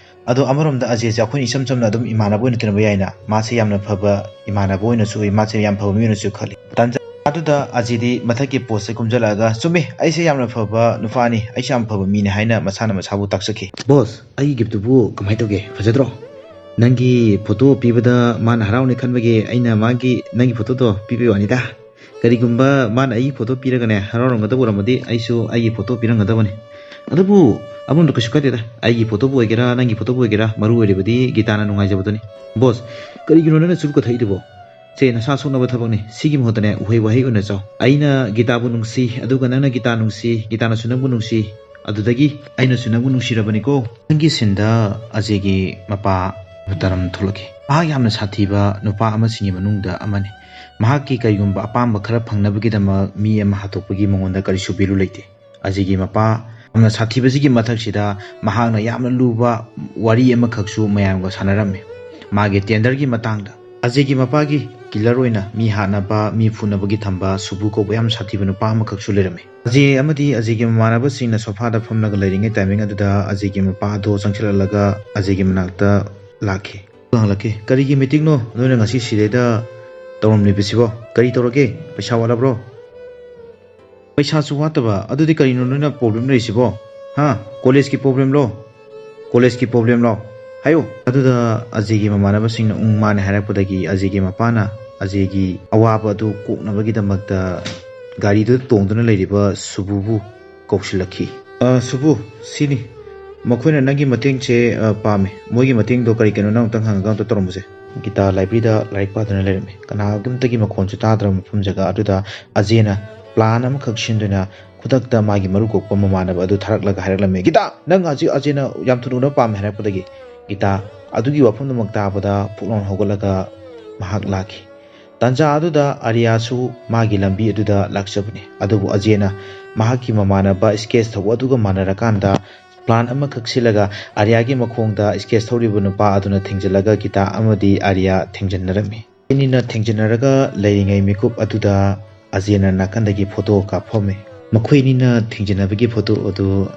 ꯑꯗꯣ ꯑꯃꯔꯣꯝꯗ ꯑꯖꯦꯁꯦ ꯑꯩꯈꯣꯏꯅ ꯏꯆꯝ ꯆꯝꯅ ꯑꯗꯨꯝ ꯏꯃꯥꯟꯅꯕ ꯑꯣꯏꯅ ꯇꯤꯟꯅꯕ ꯌꯥꯏꯅ꯫ ꯃꯥꯁꯦ ꯌꯥꯝꯅ ꯐꯕ ꯏꯃꯥꯟꯅꯕ ꯑꯣꯏꯅꯁꯨ ꯎꯏ, ꯃꯥꯁꯦ ꯌꯥꯝ ꯐꯕ ꯃꯤ ꯑꯣꯏꯅꯁꯨ ꯈꯜꯂꯤ"꯫ ꯇꯥꯟꯖꯥ ꯑꯗꯨꯗ ꯑꯖꯦꯗꯤ ꯃꯊꯛꯀꯤ postꯁꯦ ꯀꯨꯝꯖꯜꯂꯛꯑꯒ, "ꯆꯨꯝꯃꯤ, ꯑꯩꯁꯦ ꯌꯥꯝꯅ ꯐꯕ ꯅꯨꯄꯥꯅꯤ, ꯑꯩꯁꯦ ꯌꯥꯝ ꯐꯕ ꯃꯤꯅꯤ" ꯍꯥꯏꯅ ꯃꯁꯥꯅ ꯃꯁꯥꯕꯨ ꯇꯥꯛꯆꯈꯤ꯫ "Boss, ꯑꯩꯒꯤ giftꯇꯨꯕꯨ ꯀꯃꯥꯏꯅ ꯇꯧꯒꯦ? ꯐꯖꯗ꯭ꯔꯣ? ꯅꯪꯒꯤ ꯐꯣꯇꯣ ꯄꯤꯕꯗ ꯃꯥꯅ ꯍꯔꯥꯎꯅꯤ ꯈꯟꯕꯒꯤ ꯑꯩꯅ ꯃꯥꯒꯤ, ꯅꯪꯒꯤ ꯐꯣꯇꯣꯗꯣ ꯄꯤꯕꯒꯤ ꯋꯥꯅꯤꯗ꯫ ꯀꯔꯤꯒꯨꯝꯕ ꯃꯥꯅ ꯑꯩꯒꯤ ꯐꯣꯇꯣ ꯄꯤꯔꯒꯅꯦ, ꯍꯔꯥꯎꯔꯝꯒꯗꯕ ꯑꯣꯏꯔꯝꯃꯗꯤ ꯑꯩꯁꯨ ꯑꯩꯒꯤ ꯐꯣꯇꯣ ꯄꯤꯔꯝꯒꯗꯕꯅꯤ꯫ ꯑꯗꯨꯕꯨ ꯑꯃꯔꯣꯝꯗ ꯀꯩꯁꯨ ꯀꯥꯏꯗꯦꯗ, ꯑꯩꯒꯤ ꯐꯣꯇꯣꯕꯨ ꯑꯣꯏꯒꯦꯔꯥ, ꯅꯪꯒꯤ ꯐꯣꯇꯣꯕꯨ ꯑꯣꯏꯒꯦꯔꯥ, ꯃꯔꯨ ꯑꯣꯏꯔꯤꯕꯗꯤ ꯒꯤꯇꯥꯅ ꯅꯨꯡꯉꯥꯏꯖꯕꯗꯨꯅꯤ"꯫ "Boss, ꯀꯔꯤꯒꯤꯅꯣ ꯅꯪꯅ ꯆꯨꯔꯨꯞ ꯀꯛꯊꯛꯏꯗꯨꯕꯣ? ꯁꯦ, ꯅꯁꯥ ꯁꯣꯛꯅꯕ ꯊꯕꯛꯅꯤ꯫ ꯁꯤꯒꯤ ꯃꯍꯨꯠꯇꯅꯦ, ꯎꯍꯩ ꯋꯥꯍꯩ ꯑꯣꯏꯅ ꯆꯥꯎ꯫ ꯑꯩꯅ ꯒꯤꯇꯥꯕꯨ ꯅꯨꯡꯁꯤ, ꯑꯗꯨꯒ ꯅꯪꯅ ꯒꯤꯇꯥ ꯅꯨꯡꯁꯤ, ꯒꯤꯇꯥꯅꯁꯨ ꯅꯪꯕꯨ ꯅꯨꯡꯁꯤ, ꯑꯗꯨꯗꯒꯤ ꯑꯩꯅꯁꯨ ꯅꯪꯕꯨ ꯅꯨꯡꯁꯤꯔꯕꯅꯤꯀꯣ"꯫ ꯃꯊꯪꯒꯤ sceneꯗ ꯑꯖꯦꯒꯤ ꯃꯄꯥ ꯃꯨꯍꯇꯔꯝ ꯊꯣꯛꯂꯛꯈꯤ꯫ ꯃꯍꯥꯛ ꯌꯥꯝꯅ ꯁꯥꯊꯤꯕ ꯅꯨꯄꯥ ꯑꯃꯁꯤꯡꯒꯤ ꯃꯅꯨꯡꯗ ꯑꯃꯅꯤ꯫ ꯃꯍꯥꯛꯀꯤ ꯀꯔꯤꯒꯨꯝꯕ ꯑꯄꯥꯝꯕ ꯈꯔ ꯐꯪꯅꯕꯒꯤꯗꯃꯛ ꯃꯤ ꯑꯃ ꯍꯥꯠꯇꯣꯛꯄꯒꯤ ꯃꯉꯣꯟꯗ ꯀꯔꯤꯁꯨ value ꯂꯩꯇꯦ꯫ ꯑꯖꯦꯒꯤ ꯃꯄꯥ ꯌꯥꯝꯅ ꯁꯥꯊꯤꯕꯁꯤꯒꯤ ꯃꯊꯛꯁꯤꯗ ꯃꯍꯥꯛꯅ ꯌꯥꯝꯅ ꯂꯨꯕ ꯋꯥꯔꯤ ꯑꯃꯈꯛꯁꯨ ꯃꯌꯥꯝꯒ ꯁꯥꯟꯅꯔꯝꯃꯤ꯫ ꯃꯥꯒꯤ tenderꯒꯤ ꯃꯇꯥꯡꯗ꯫ ꯑꯖꯦꯒꯤ ꯃꯄꯥꯒꯤ ꯀꯤꯂꯔ ꯑꯣꯏꯅ ꯃꯤ ꯍꯥꯠꯅꯕ, ꯃꯤ ꯐꯨꯅꯕꯒꯤ ꯊꯝꯕ ꯁꯨꯕꯨ ꯀꯧꯕ ꯌꯥꯝ ꯁꯥꯊꯤꯕ ꯅꯨꯄꯥ ꯑꯃꯈꯛꯁꯨ ꯂꯩꯔꯝꯃꯤ꯫ ꯑꯖꯦ ꯑꯃꯗꯤ ꯑꯖꯦꯒꯤ ꯃꯃꯥꯟꯅꯕꯁꯤꯡꯅ ꯁꯣꯐꯥꯗ ꯐꯝꯂꯒ ꯂꯩꯔꯤꯉꯩ ꯇꯥꯏꯃꯤꯡ ꯑꯗꯨꯗ ꯑꯖꯦꯒꯤ ꯃꯄꯥ ꯑꯗꯣ ꯆꯪꯁꯤꯜꯂꯛꯂꯒ ꯑꯖꯦꯒꯤ ꯃꯅꯥꯛꯇ ꯂꯥꯛꯈꯤ꯫ ꯍꯪꯂꯛꯈꯤ, "ꯀꯔꯤꯒꯤ ꯃꯤꯇꯤꯡꯅꯣ ꯅꯣꯏꯅ ꯉꯁꯤ ꯁꯤꯗꯩꯗ ꯇꯧꯔꯝꯂꯤꯕꯁꯤꯕꯣ? ꯀꯔꯤ ꯇꯧꯔꯒꯦ? ꯄꯩꯁꯥ ꯋꯥꯠꯂꯕ꯭ꯔꯣ?" "ꯄꯩꯁꯥꯁꯨ ꯋꯥꯠꯇꯕ, ꯑꯗꯨꯗꯤ ꯀꯔꯤꯅꯣ ꯅꯣꯏꯅ ꯄ꯭ꯔꯣꯕ꯭ꯂꯦꯝ ꯂꯩꯔꯤꯁꯤꯕꯣ? ꯍꯥ? ꯀꯣꯂꯦꯖꯀꯤ ꯄ꯭ꯔꯣꯕ꯭ꯂꯦꯝꯂꯣ? ꯀꯣꯂꯦꯖꯀꯤ ꯄ꯭ꯔꯣꯕ꯭ꯂꯦꯝꯂꯣ? ꯍꯥꯏꯌꯨ!" ꯑꯗꯨꯗ ꯑꯖꯦꯒꯤ ꯃꯃꯥꯟꯅꯕꯁꯤꯡꯅ ꯎꯪ ꯃꯥꯅꯦ ꯍꯥꯏꯔꯛꯄꯗꯒꯤ ꯑꯖꯦꯒꯤ ꯃꯄꯥꯅ ꯑꯖꯦꯒꯤ ꯑꯋꯥꯕ ꯑꯗꯨ ꯀꯣꯛꯅꯕꯒꯤꯗꯃꯛꯇ ꯒꯥꯔꯤꯗꯨꯗ ꯇꯣꯡꯗꯨꯅ ꯂꯩꯔꯤꯕ ꯁꯨꯕꯨꯕꯨ ꯀꯧꯁꯤꯜꯂꯛꯈꯤ꯫ "ꯑ, ꯁꯨꯕꯨ, ꯁꯤꯅꯤ꯫ ꯃꯈꯣꯏꯅ ꯅꯪꯒꯤ ꯃꯇꯦꯡꯁꯦ, ꯑ, ꯄꯥꯝꯃꯤ꯫ ꯃꯣꯏꯒꯤ ꯃꯇꯦꯡꯗꯣ ꯀꯔꯤ ꯀꯩꯅꯣ ꯅꯪ ꯑꯃꯨꯛꯇꯪ ꯍꯪꯉꯒ ꯑꯝꯇ ꯇꯧꯔꯝꯃꯨꯁꯦ꯫" ꯒꯤꯇꯥ ꯂꯥꯏꯕ꯭ꯔꯦꯔꯤꯗ ꯂꯥꯏꯔꯤꯛ ꯄꯥꯗꯨꯅ ꯂꯩꯔꯝꯃꯤ꯫ ꯀꯅꯥꯒꯨꯝꯇꯒꯤ ꯃꯈꯣꯟꯁꯨ ꯇꯥꯗ꯭ꯔꯕ ꯃꯐꯝ ꯖꯒꯥ ꯑꯗꯨꯗ ꯑꯖꯦꯅ ꯄ꯭ꯂꯥꯟ ꯑꯃꯈꯛ ꯁꯤꯟꯗꯨꯅ ꯈꯨꯗꯛꯇ ꯃꯥꯒꯤ ꯃꯔꯨ ꯀꯣꯛꯄ ꯃꯃꯥꯟꯅꯕ ꯑꯗꯨ ꯊꯥꯔꯛꯂꯒ ꯍꯥꯏꯔꯛꯂꯝꯃꯤ, "ꯒꯤꯇꯥ, ꯅꯪ ꯍꯧꯖꯤꯛ ꯑꯖꯦꯅ ꯌꯥꯝ ꯊꯨꯅ ꯎꯅꯕ ꯄꯥꯝꯃꯦ ꯍꯥꯏꯔꯛꯄꯗꯒꯤ", ꯒꯤꯇꯥ ꯑꯗꯨꯒꯤ ꯋꯥꯐꯝꯗꯨꯃꯛ ꯇꯥꯕꯗ ꯐꯨꯛ ꯂꯥꯎꯅ ꯍꯧꯒꯠꯂꯒ ꯃꯍꯥꯛ ꯂꯥꯛꯈꯤ꯫ ꯇꯥꯟꯖꯥ ꯑꯗꯨꯗ ꯑꯥꯔꯤꯌꯥꯁꯨ ꯃꯥꯒꯤ ꯂꯝꯕꯤ ꯑꯗꯨꯗ ꯂꯥꯛꯆꯕꯅꯤ꯫ ꯑꯗꯨꯕꯨ ꯑꯖꯦꯅ ꯃꯍꯥꯛꯀꯤ ꯃꯃꯥꯟꯅꯕ ꯁ꯭ꯀꯦꯠꯁ ꯊꯧꯕ ꯑꯗꯨꯒ ꯃꯥꯟꯅꯔꯀꯥꯟꯗ ꯄ꯭ꯂꯥꯟ ꯑꯃꯈꯛ ꯁꯤꯜꯂꯒ ꯑꯥꯔꯤꯌꯥꯒꯤ ꯃꯈꯣꯡꯗ ꯁ꯭ꯀꯦꯠꯁ ꯊꯧꯔꯤꯕ ꯅꯨꯄꯥ ꯑꯗꯨꯅ ꯊꯦꯡꯖꯤꯜꯂꯒ ꯒꯤꯇꯥ ꯑꯃꯗꯤ ꯑꯥꯔꯤꯌꯥ ꯊꯦꯡꯖꯤꯟꯅꯔꯝꯃꯤ꯫ ꯑꯅꯤꯅ ꯊꯦꯡꯖꯤꯟꯅꯔꯒ ꯂꯩꯔꯤꯉꯩ ꯃꯤꯀꯨꯞ ꯑꯗꯨꯗ ꯑꯖꯦꯅ ꯅꯥꯀꯟꯗꯒꯤ ꯐꯣꯇꯣ ꯀꯥꯞꯐꯝꯃꯤ꯫ ꯃꯈꯣꯏ ꯑꯅꯤꯅ ꯊꯦꯡꯖꯤꯟꯅꯕꯒꯤ ꯐꯣꯇꯣ ꯑꯗꯨ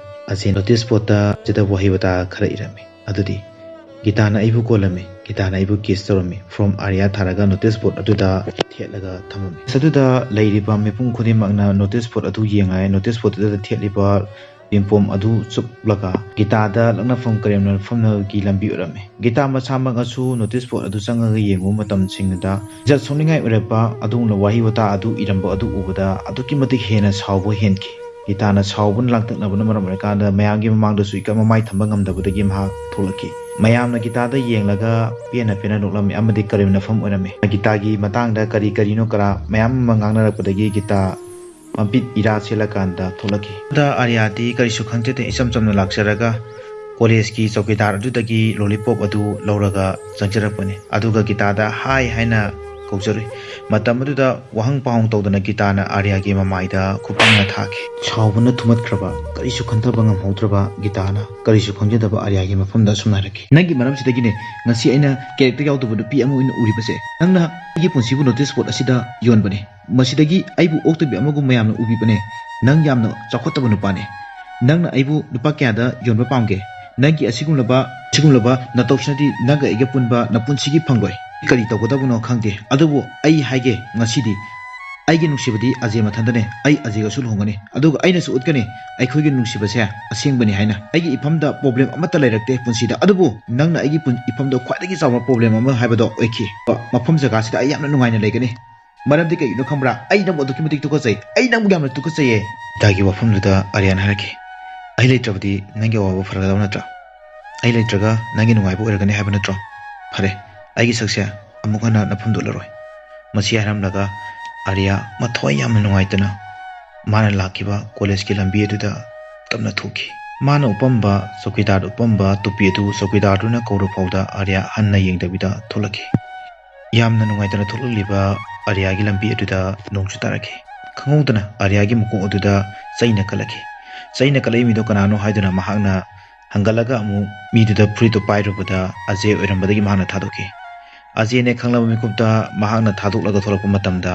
ꯑꯖꯦ ꯅꯣꯇꯤꯁ ꯕꯣꯔꯗꯇ ꯁꯤꯗ ꯋꯥꯍꯩ ꯋꯥꯇꯥ ꯈꯔ ꯏꯔꯝꯃꯤ꯫ ꯑꯗꯨꯗꯤ, "ꯒꯤꯇꯥꯅ ꯑꯩꯕꯨ ꯀꯣꯜꯂꯝꯃꯤ, ꯒꯤꯇꯥꯅ ꯑꯩꯕꯨ ꯀꯤꯁ ꯇꯧꯔꯝꯃꯤ, from ꯑꯥꯔꯤꯌꯥ" ꯊꯥꯔꯒ ꯅꯣꯇꯤꯁ ꯕꯣꯔꯗ ꯑꯗꯨꯗ ꯊꯦꯠꯂꯒ ꯊꯝꯃꯝꯃꯤ꯫ ꯑꯗꯨꯗ ꯂꯩꯔꯤꯕ ꯃꯤꯄꯨꯝ ꯈꯨꯗꯤꯡꯃꯛꯅ ꯅꯣꯇꯤꯁ ꯕꯣꯔꯗ ꯑꯗꯨ ꯌꯦꯡꯂꯦ꯫ ꯅꯣꯇꯤꯁ ꯕꯣꯔꯗ ꯑꯗꯨꯗ ꯊꯦꯠꯂꯤꯕ ꯄꯤꯝꯄꯣꯝ ꯑꯗꯨ ꯆꯨꯞꯂꯒ ꯒꯤꯇꯥꯗ ꯂꯛꯅꯐꯝ ꯀꯔꯦꯝꯅꯐꯝꯒꯤ ꯂꯝꯕꯤ ꯎꯔꯝꯃꯤ꯫ ꯒꯤꯇꯥ ꯃꯁꯥꯃꯛꯅꯁꯨ ꯅꯣꯇꯤꯁ ꯕꯣꯔꯗ ꯑꯗꯨ ꯆꯪꯉꯒ ꯌꯦꯡꯉꯨꯕ ꯃꯇꯝꯁꯤꯡꯗꯨꯗ ꯏꯖꯠ ꯁꯣꯛꯅꯤꯡꯉꯥꯏ ꯑꯣꯏꯔꯛꯄ ꯑꯗꯨꯒꯨꯝꯂꯕ ꯋꯥꯍꯩ ꯋꯥꯇꯥ ꯑꯗꯨ ꯏꯔꯝꯕ ꯑꯗꯨ ꯎꯕꯗ ꯑꯗꯨꯛꯀꯤ ꯃꯇꯤꯛ ꯍꯦꯟꯅ ꯁꯥꯎꯕ ꯍꯦꯟꯈꯤ꯫ ꯒꯤꯇꯥꯅ ꯁꯥꯎꯕꯅ ꯂꯥꯡꯇꯛꯅꯕꯅ ꯃꯔꯝ ꯑꯣꯏꯔꯀꯥꯟꯗ ꯃꯌꯥꯝꯒꯤ ꯃꯃꯥꯡꯗꯁꯨ ꯏꯀꯞ ꯃꯃꯥꯏ ꯊꯝꯕ ꯉꯝꯗꯕꯗꯒꯤ ꯃꯍꯥꯛ ꯊꯣꯛꯂꯛꯈꯤ꯫ ꯃꯌꯥꯝꯅ ꯒꯤꯇꯥꯗ ꯌꯦꯡꯂꯒ ꯄꯦꯟꯅ ꯄꯦꯟꯅ ꯅꯣꯛꯂꯝꯃꯤ ꯑꯃꯗꯤ ꯀꯔꯦꯝꯅꯐꯝ ꯑꯣꯏꯔꯝꯃꯤ꯫ ꯒꯤꯇꯥꯒꯤ ꯃꯇꯥꯡꯗ ꯀꯔꯤ ꯀꯔꯤꯅꯣ ꯀꯔꯥ ꯃꯌꯥꯝ ꯑꯃ ꯉꯥꯡꯅꯔꯛꯄꯗꯒꯤ ꯒꯤꯇꯥ ꯃꯃꯤꯠ ꯏꯔꯥ ꯁꯦꯠꯂꯀꯥꯟꯗ ꯊꯣꯛꯂꯛꯈꯤ꯫ ꯑꯗ ꯑꯥꯔꯤꯌꯥꯗꯤ ꯀꯔꯤꯁꯨ ꯈꯪꯖꯗꯦ, ꯏꯆꯝ ꯆꯝꯅ ꯂꯥꯛꯆꯔꯒ ꯀꯣꯂꯦꯖꯀꯤ ꯆꯧꯀꯤꯗꯥꯔ ꯑꯗꯨꯗꯒꯤ ꯂꯣꯂꯤꯄꯣꯞ ꯑꯗꯨ ꯂꯧꯔꯒ ꯆꯪꯖꯔꯛꯄꯅꯤ꯫ ꯑꯗꯨꯒ ꯒꯤꯇꯥꯗ ꯍꯥꯏ ꯍꯥꯏꯅ ꯀꯧꯖꯔꯨꯏ꯫ ꯃꯇꯝ ꯑꯗꯨꯗ ꯋꯥꯍꯪ ꯄꯥꯎꯍꯪ ꯇꯧꯗꯅ ꯒꯤꯇꯥꯅ ꯑꯥꯔꯌꯥꯒꯤ ꯃꯃꯥꯏꯗ ꯈꯨꯄꯥꯛꯅ ꯊꯥꯈꯤ꯫ ꯁꯥꯎꯕꯅ ꯊꯨꯝꯃꯠꯈ꯭ꯔꯕ, ꯀꯔꯤꯁꯨ ꯈꯟꯊꯕ ꯉꯝꯍꯧꯗ꯭ꯔꯕ ꯒꯤꯇꯥꯅ ꯀꯔꯤꯁꯨ ꯈꯪꯖꯗꯕ ꯑꯥꯔꯌꯥꯒꯤ ꯃꯐꯝꯗ ꯑꯁꯨꯝꯅ ꯍꯥꯏꯔꯛꯈꯤ, "ꯅꯪꯒꯤ ꯃꯔꯝꯁꯤꯗꯒꯤꯅꯦ ꯉꯁꯤ ꯑꯩꯅ ꯀꯦꯔꯦꯛꯇꯔ ꯌꯥꯎꯗꯕ ꯅꯨꯄꯤ ꯑꯃ ꯑꯣꯏꯅ ꯎꯔꯤꯕꯁꯦ꯫ ꯅꯪꯅ ꯑꯩꯒꯤ ꯄꯨꯟꯁꯤꯕꯨ ꯅꯣꯇꯤꯁ ꯕꯣꯔꯗ ꯑꯁꯤꯗ ꯌꯣꯟꯕꯅꯦ꯫ ꯃꯁꯤꯗꯒꯤ ꯑꯩꯕꯨ ꯑꯣꯛꯇꯕꯤ ꯑꯃꯒꯨꯝ ꯃꯌꯥꯝꯅ ꯎꯕꯤꯕꯅꯦ꯫ ꯅꯪ ꯌꯥꯝꯅ ꯆꯥꯎꯈꯠꯇꯕ ꯅꯨꯄꯥꯅꯦ꯫ ꯅꯪꯅ ꯑꯩꯕꯨ ꯂꯨꯄꯥ ꯀꯌꯥꯗ ꯌꯣꯟꯕ ꯄꯥꯝꯒꯦ? ꯅꯪꯒꯤ ꯑꯁꯤꯒꯨꯝꯂꯕ, ꯑꯁꯤꯒꯨꯝꯂꯕ ꯅꯇꯧꯁꯤꯅꯗꯤ ꯅꯪꯒ ꯑꯩꯒ ꯄꯨꯟꯕ ꯅꯄꯨꯟꯁꯤꯒꯤ ꯐꯪꯂꯣꯏ꯫ ꯀꯔꯤ ꯇꯧꯒꯗꯕꯅꯣ ꯈꯪꯗꯦ꯫ ꯑꯗꯨꯕꯨ ꯑꯩ ꯍꯥꯏꯒꯦ, ꯉꯁꯤꯗꯤ ꯑꯩꯒꯤ ꯅꯨꯡꯁꯤꯕꯗꯤ ꯑꯖꯦ ꯃꯊꯟꯇꯅꯦ꯫ ꯑꯩ ꯑꯖꯦꯒꯁꯨ ꯂꯨꯍꯣꯡꯒꯅꯤ, ꯑꯗꯨꯒ ꯑꯩꯅꯁꯨ ꯎꯠꯀꯅꯤ ꯑꯩꯈꯣꯏꯒꯤ ꯅꯨꯡꯁꯤꯕꯁꯦ ꯑꯁꯦꯡꯕꯅꯤ ꯍꯥꯏꯅ꯫ ꯑꯩꯒꯤ ꯏꯐꯝꯗ ꯄ꯭ꯔꯣꯕ꯭ꯂꯦꯝ ꯑꯃꯠꯇ ꯂꯩꯔꯛꯇꯦ ꯄꯨꯟꯁꯤꯗ, ꯑꯗꯨꯕꯨ ꯅꯪꯅ ꯑꯩꯒꯤ ꯄꯨꯟ-, ꯏꯐꯝꯗ ꯈ꯭ꯋꯥꯏꯗꯒꯤ ꯆꯥꯎꯕ ꯄ꯭ꯔꯣꯕ꯭ꯂꯦꯝ ꯑꯃ ꯍꯥꯏꯕꯗꯣ ꯑꯣꯏꯈꯤ꯫ ꯃꯐꯝ ꯖꯒꯥꯁꯤꯗ ꯑꯩ ꯌꯥꯝꯅ ꯅꯨꯡꯉꯥꯏꯅ ꯂꯩꯒꯅꯤ꯫ ꯃꯔꯝꯗꯤ ꯀꯩꯒꯤꯅꯣ ꯈꯪꯕ꯭ꯔꯥ? ꯑꯩ ꯅꯪꯕꯨ ꯑꯗꯨꯛꯀꯤ ꯃꯇꯤꯛ ꯇꯨꯀꯠꯆꯩ꯫ ꯑꯩ ꯅꯪꯕꯨ ꯌꯥꯝꯅ ꯇꯨꯀꯠꯆꯩꯌꯦ꯫ ꯒꯤꯇꯥꯒꯤ ꯋꯥꯐꯝꯗꯨꯗ ꯑꯥꯔꯌꯥꯟ ꯍꯥꯏꯔꯛꯈꯤ, "ꯑꯩ ꯂꯩꯇ꯭ꯔꯕꯗꯤ ꯅꯪꯒꯤ ꯑꯋꯥꯕ ꯐꯔꯒꯗꯕ ꯅꯠꯇ꯭ꯔꯥ? ꯑꯩ ꯂꯩꯇ꯭ꯔꯒ ꯅꯪꯒꯤ ꯅꯨꯡꯉꯥꯏꯕ ꯑꯣꯏꯔꯒꯅꯤ ꯍꯥꯏꯕ ꯅꯠꯇ꯭ꯔꯣ? ꯐꯔꯦ, ꯑꯩꯒꯤ ꯁꯛꯁꯦ ꯑꯃꯨꯛ ꯍꯟꯅ ꯅꯐꯝꯗꯣꯠꯂꯔꯣꯏ"꯫ ꯃꯁꯤ ꯍꯥꯏꯔꯝꯂꯒ ꯑꯥꯔꯌꯥ ꯃꯊ꯭ꯋꯥꯏ ꯌꯥꯝꯅ ꯅꯨꯡꯉꯥꯏꯇꯅ ꯃꯥꯅ ꯂꯥꯛꯈꯤꯕ ꯀꯣꯂꯦꯖꯀꯤ ꯂꯝꯕꯤ ꯑꯗꯨꯗ ꯇꯞꯅ ꯊꯣꯛꯈꯤ꯫ ꯃꯥꯅ ꯎꯞꯄꯝꯕ, ꯆꯧꯀꯤꯗꯥꯔꯗ ꯎꯞꯄꯝꯕ ꯇꯨꯄꯤ ꯑꯗꯨ ꯆꯧꯀꯤꯗꯥꯔꯗꯨꯅ ꯀꯧꯔ ꯐꯥꯎꯗ ꯑꯥꯔꯌꯥ ꯍꯟꯅ ꯌꯦꯡꯗꯕꯤꯗ ꯊꯣꯛꯂꯛꯈꯤ꯫ ꯌꯥꯝꯅ ꯅꯨꯡꯉꯥꯏꯇꯅ ꯊꯣꯛꯂꯛꯂꯤꯕ ꯑꯥꯔꯌꯥꯒꯤ ꯂꯝꯕꯤ ꯑꯗꯨꯗ ꯅꯣꯡꯁꯨ ꯇꯥꯔꯛꯈꯤ꯫ ꯈꯪꯍꯧꯗꯅ ꯑꯥꯔꯌꯥꯒꯤ ꯃꯀꯣꯛ ꯑꯗꯨꯗ ꯆꯩꯅ ꯀꯜꯂꯛꯈꯤ꯫ ꯆꯩꯅ ꯀꯜꯂꯛꯏ ꯃꯤꯗꯣ ꯀꯅꯥꯅꯣ ꯍꯥꯏꯗꯨꯅ ꯃꯍꯥꯛꯅ ꯍꯪꯒꯠꯂꯒ ꯑꯃꯨꯛ ꯃꯤꯗꯨꯗ ꯐꯨꯔꯤꯠꯇꯨ ꯄꯥꯏꯔꯨꯕꯗ ꯑꯖꯦ ꯑꯣꯏꯔꯝꯕꯗꯒꯤ ꯃꯍꯥꯛꯅ ꯊꯥꯗꯣꯛꯈꯤ꯫ ꯑꯖꯦꯅꯦ ꯈꯪꯂꯕ ꯃꯤꯀꯨꯞꯇ ꯃꯍꯥꯛꯅ ꯊꯥꯗꯣꯛꯂꯒ ꯊꯣꯛꯂꯛꯄ ꯃꯇꯝꯗ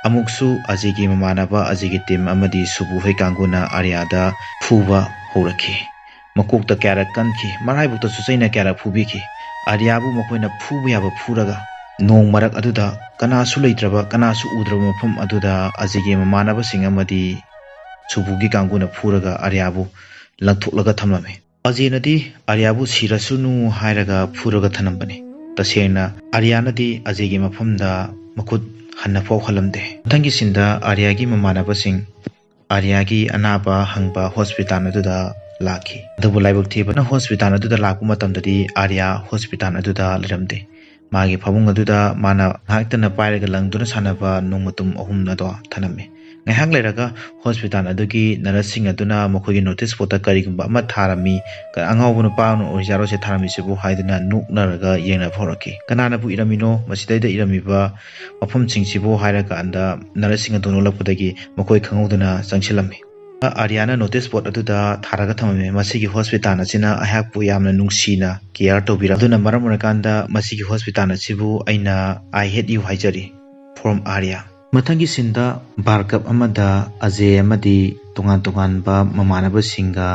ꯑꯃꯨꯛꯁꯨ ꯑꯖꯦꯒꯤ ꯃꯃꯥꯟꯅꯕ, ꯑꯖꯦꯒꯤ ꯇꯤꯝ ꯑꯃꯗꯤ ꯁꯨꯕꯨ ꯍꯣꯏ ꯀꯥꯡꯕꯨꯅ ꯑꯥꯔꯌꯥꯗ ꯐꯨꯕ ꯍꯧꯔꯛꯈꯤ꯫ ꯃꯀꯣꯛꯇ ꯀꯌꯥꯔꯛ ꯀꯟꯈꯤ, ꯃꯔꯥꯏꯕꯛꯇꯁꯨ ꯆꯩꯅ ꯀꯌꯥꯔꯛ ꯐꯨꯕꯤꯈꯤ꯫ ꯑꯥꯔꯌꯥꯕꯨ ꯃꯈꯣꯏꯅ ꯐꯨꯕ ꯌꯥꯕ ꯐꯨꯔꯒ ꯅꯣꯡ ꯃꯔꯛ ꯑꯗꯨꯗ ꯀꯅꯥꯁꯨ ꯂꯩꯇ꯭ꯔꯕ, ꯀꯅꯥꯁꯨ ꯎꯗ꯭ꯔꯕ ꯃꯐꯝ ꯑꯗꯨꯗ ꯑꯖꯦꯒꯤ ꯃꯃꯥꯟꯅꯕꯁꯤꯡ ꯑꯃꯗꯤ ꯁꯨꯕꯨꯒꯤ ꯀꯥꯡꯕꯨꯅ ꯐꯨꯔꯒ ꯑꯥꯔꯌꯥꯕꯨ ꯂꯪꯊꯣꯛꯂꯒ ꯊꯝꯂꯝꯃꯤ꯫ ꯑꯖꯦꯅꯗꯤ ꯑꯥꯔꯌꯥꯕꯨ ꯁꯤꯔꯁꯅꯨ ꯍꯥꯏꯔꯒ ꯐꯨꯔꯒ ꯊꯅꯝꯕꯅꯤ꯫ ꯇꯁꯦꯡꯅ ꯑꯥꯔꯌꯥꯅꯗꯤ ꯑꯖꯦꯒꯤ ꯃꯐꯝꯗ ꯃꯈꯨꯠ ꯍꯟꯅ ꯐꯥꯎ ꯍꯜꯂꯝꯗꯦ꯫ ꯃꯊꯪꯒꯤ ꯁꯤꯟꯗ ꯑꯥꯔꯌꯥꯒꯤ ꯃꯃꯥꯟꯅꯕꯁꯤꯡ ꯑꯥꯔꯌꯥꯒꯤ ꯑꯅꯥꯕ ꯍꯪꯕ ꯍꯣꯁꯄꯤꯇꯥꯜ ꯑꯗꯨꯗ ꯂꯥꯛꯈꯤ꯫ ꯑꯗꯨꯕꯨ ꯂꯥꯏꯕꯛ ꯊꯤꯕꯅ ꯍꯣꯁꯄꯤꯇꯥꯜ ꯑꯗꯨꯗ ꯂꯥꯛꯄ ꯃꯇꯝꯗꯗꯤ ꯑꯥꯔꯌꯥ ꯍꯣꯁꯄꯤꯇꯥꯜ ꯑꯗꯨꯗ ꯂꯩꯔꯝꯗꯦ꯫ ꯃꯥꯒꯤ ꯐꯃꯨꯡ ꯑꯗꯨꯗ ꯃꯥꯅ ꯉꯥꯏꯍꯥꯛꯇꯅ ꯄꯥꯏꯔꯒ ꯂꯪꯗꯨꯅ ꯁꯥꯟꯅꯕ ꯅꯣꯡꯃꯇꯨꯝ ꯑꯍꯨꯝ ꯑꯗꯣ ꯊꯅꯝꯃꯤ꯫ ꯉꯥꯏꯍꯥꯛ ꯂꯩꯔꯒ ꯍꯣꯁꯄꯤꯇꯥꯜ ꯑꯗꯨꯒꯤ ꯅꯔꯁꯁꯤꯡ ꯑꯗꯨꯅ ꯃꯈꯣꯏꯒꯤ ꯅꯣꯇꯤꯁ ꯕꯣꯔꯗꯇ ꯀꯔꯤꯒꯨꯝꯕ ꯑꯃ ꯊꯥꯔꯝꯃꯤ, "ꯀ-, ꯑꯉꯥꯎꯕ ꯅꯨꯄꯥ ꯑꯃ ꯑꯣꯏꯖꯥꯠꯂꯣ ꯁꯦ ꯊꯥꯔꯝꯃꯤꯁꯤꯕꯨ?" ꯍꯥꯏꯗꯨꯅ ꯅꯣꯛꯅꯔꯒ ꯌꯦꯡꯅꯕ ꯍꯧꯔꯛꯈꯤ꯫ "ꯀꯅꯥꯅꯕꯨ ꯏꯔꯝꯃꯤꯅꯣ? ꯃꯁꯤꯗꯩꯗ ꯏꯔꯝꯃꯤꯕ ꯃꯐꯝꯁꯤꯡꯁꯤꯕꯨ?" ꯍꯥꯏꯔꯀꯥꯟꯗ ꯅꯔꯁꯁꯤꯡ ꯑꯗꯨ ꯅꯣꯛꯂꯛꯄꯗꯒꯤ ꯃꯈꯣꯏ ꯈꯪꯍꯧꯗꯅ ꯆꯪꯁꯤꯜꯂꯝꯃꯤ꯫ ꯑꯥꯔꯤꯌꯥꯅ ꯅꯣꯇꯤꯁ ꯕꯣꯔꯗ ꯑꯗꯨꯗ ꯊꯥꯔꯒ ꯊꯝꯃꯝꯃꯤ, "ꯃꯁꯤꯒꯤ ꯍꯣꯁꯄꯤꯇꯥꯜ ꯑꯁꯤꯅ ꯑꯩꯍꯥꯛꯄꯨ ꯌꯥꯝꯅ ꯅꯨꯡꯁꯤꯅ ꯀꯤꯌꯥꯔ ꯇꯧꯕꯤꯔꯝ-, ꯑꯗꯨꯅ ꯃꯔꯝ ꯑꯣꯏꯔꯀꯥꯟꯗ ꯃꯁꯤꯒꯤ ꯍꯣꯁꯄꯤꯇꯥꯜ ꯑꯁꯤꯕꯨ ꯑꯩꯅ I hate you ꯍꯥꯏꯖꯔꯤ꯫ From Arya." ꯃꯊꯪꯒꯤ ꯁꯤꯟꯗ ꯕꯥꯔ ꯀꯞ ꯑꯃꯗ ꯑꯖꯦ ꯑꯃꯗꯤ ꯇꯣꯉꯥꯟ ꯇꯣꯉꯥꯟꯕ ꯃꯃꯥꯟꯅꯕꯁꯤꯡꯒ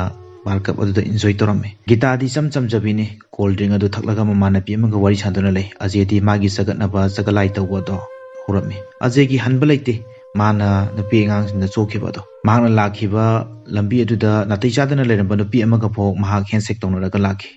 ꯕꯥꯔ ꯀꯞ ꯑꯗꯨꯗ ꯏꯟꯖꯣꯏ ꯇꯧꯔꯝꯃꯤ꯫ ꯒꯤꯇꯥꯗꯤ ꯏꯆꯝ ꯆꯝꯖꯕꯤꯅꯤ, ꯀꯣꯜ ꯗ꯭ꯔꯤꯡ ꯑꯗꯨ ꯊꯛꯂꯒ ꯃꯃꯥꯟꯅꯕꯤ ꯑꯃꯒ ꯋꯥꯔꯤ ꯁꯥꯗꯨꯅ ꯂꯩ꯫ ꯑꯖꯦꯗꯤ ꯃꯥꯒꯤ ꯆꯒꯠꯅꯕ ꯆꯒꯂꯥꯏ ꯇꯧꯕ ꯑꯗꯣ ꯍꯧꯔꯝꯃꯤ꯫ ꯑꯖꯦꯒꯤ ꯍꯟꯕ ꯂꯩꯇꯦ, ꯃꯥꯅ ꯅꯨꯄꯤ ꯑꯉꯥꯡꯁꯤꯡꯗ ꯆꯣꯛꯈꯤꯕ ꯑꯗꯣ꯫ ꯃꯍꯥꯛꯅ ꯂꯥꯛꯈꯤꯕ ꯂꯝꯕꯤ ꯑꯗꯨꯗ ꯅꯥꯇꯩ ꯆꯥꯗꯅ ꯂꯩꯔꯝꯕ ꯅꯨꯄꯤ ꯑꯃꯒ ꯐꯥꯎ ꯃꯍꯥꯛ ꯍꯦꯟꯁꯦꯛ ꯇꯧꯅꯔꯒ ꯂꯥꯛꯈꯤ꯫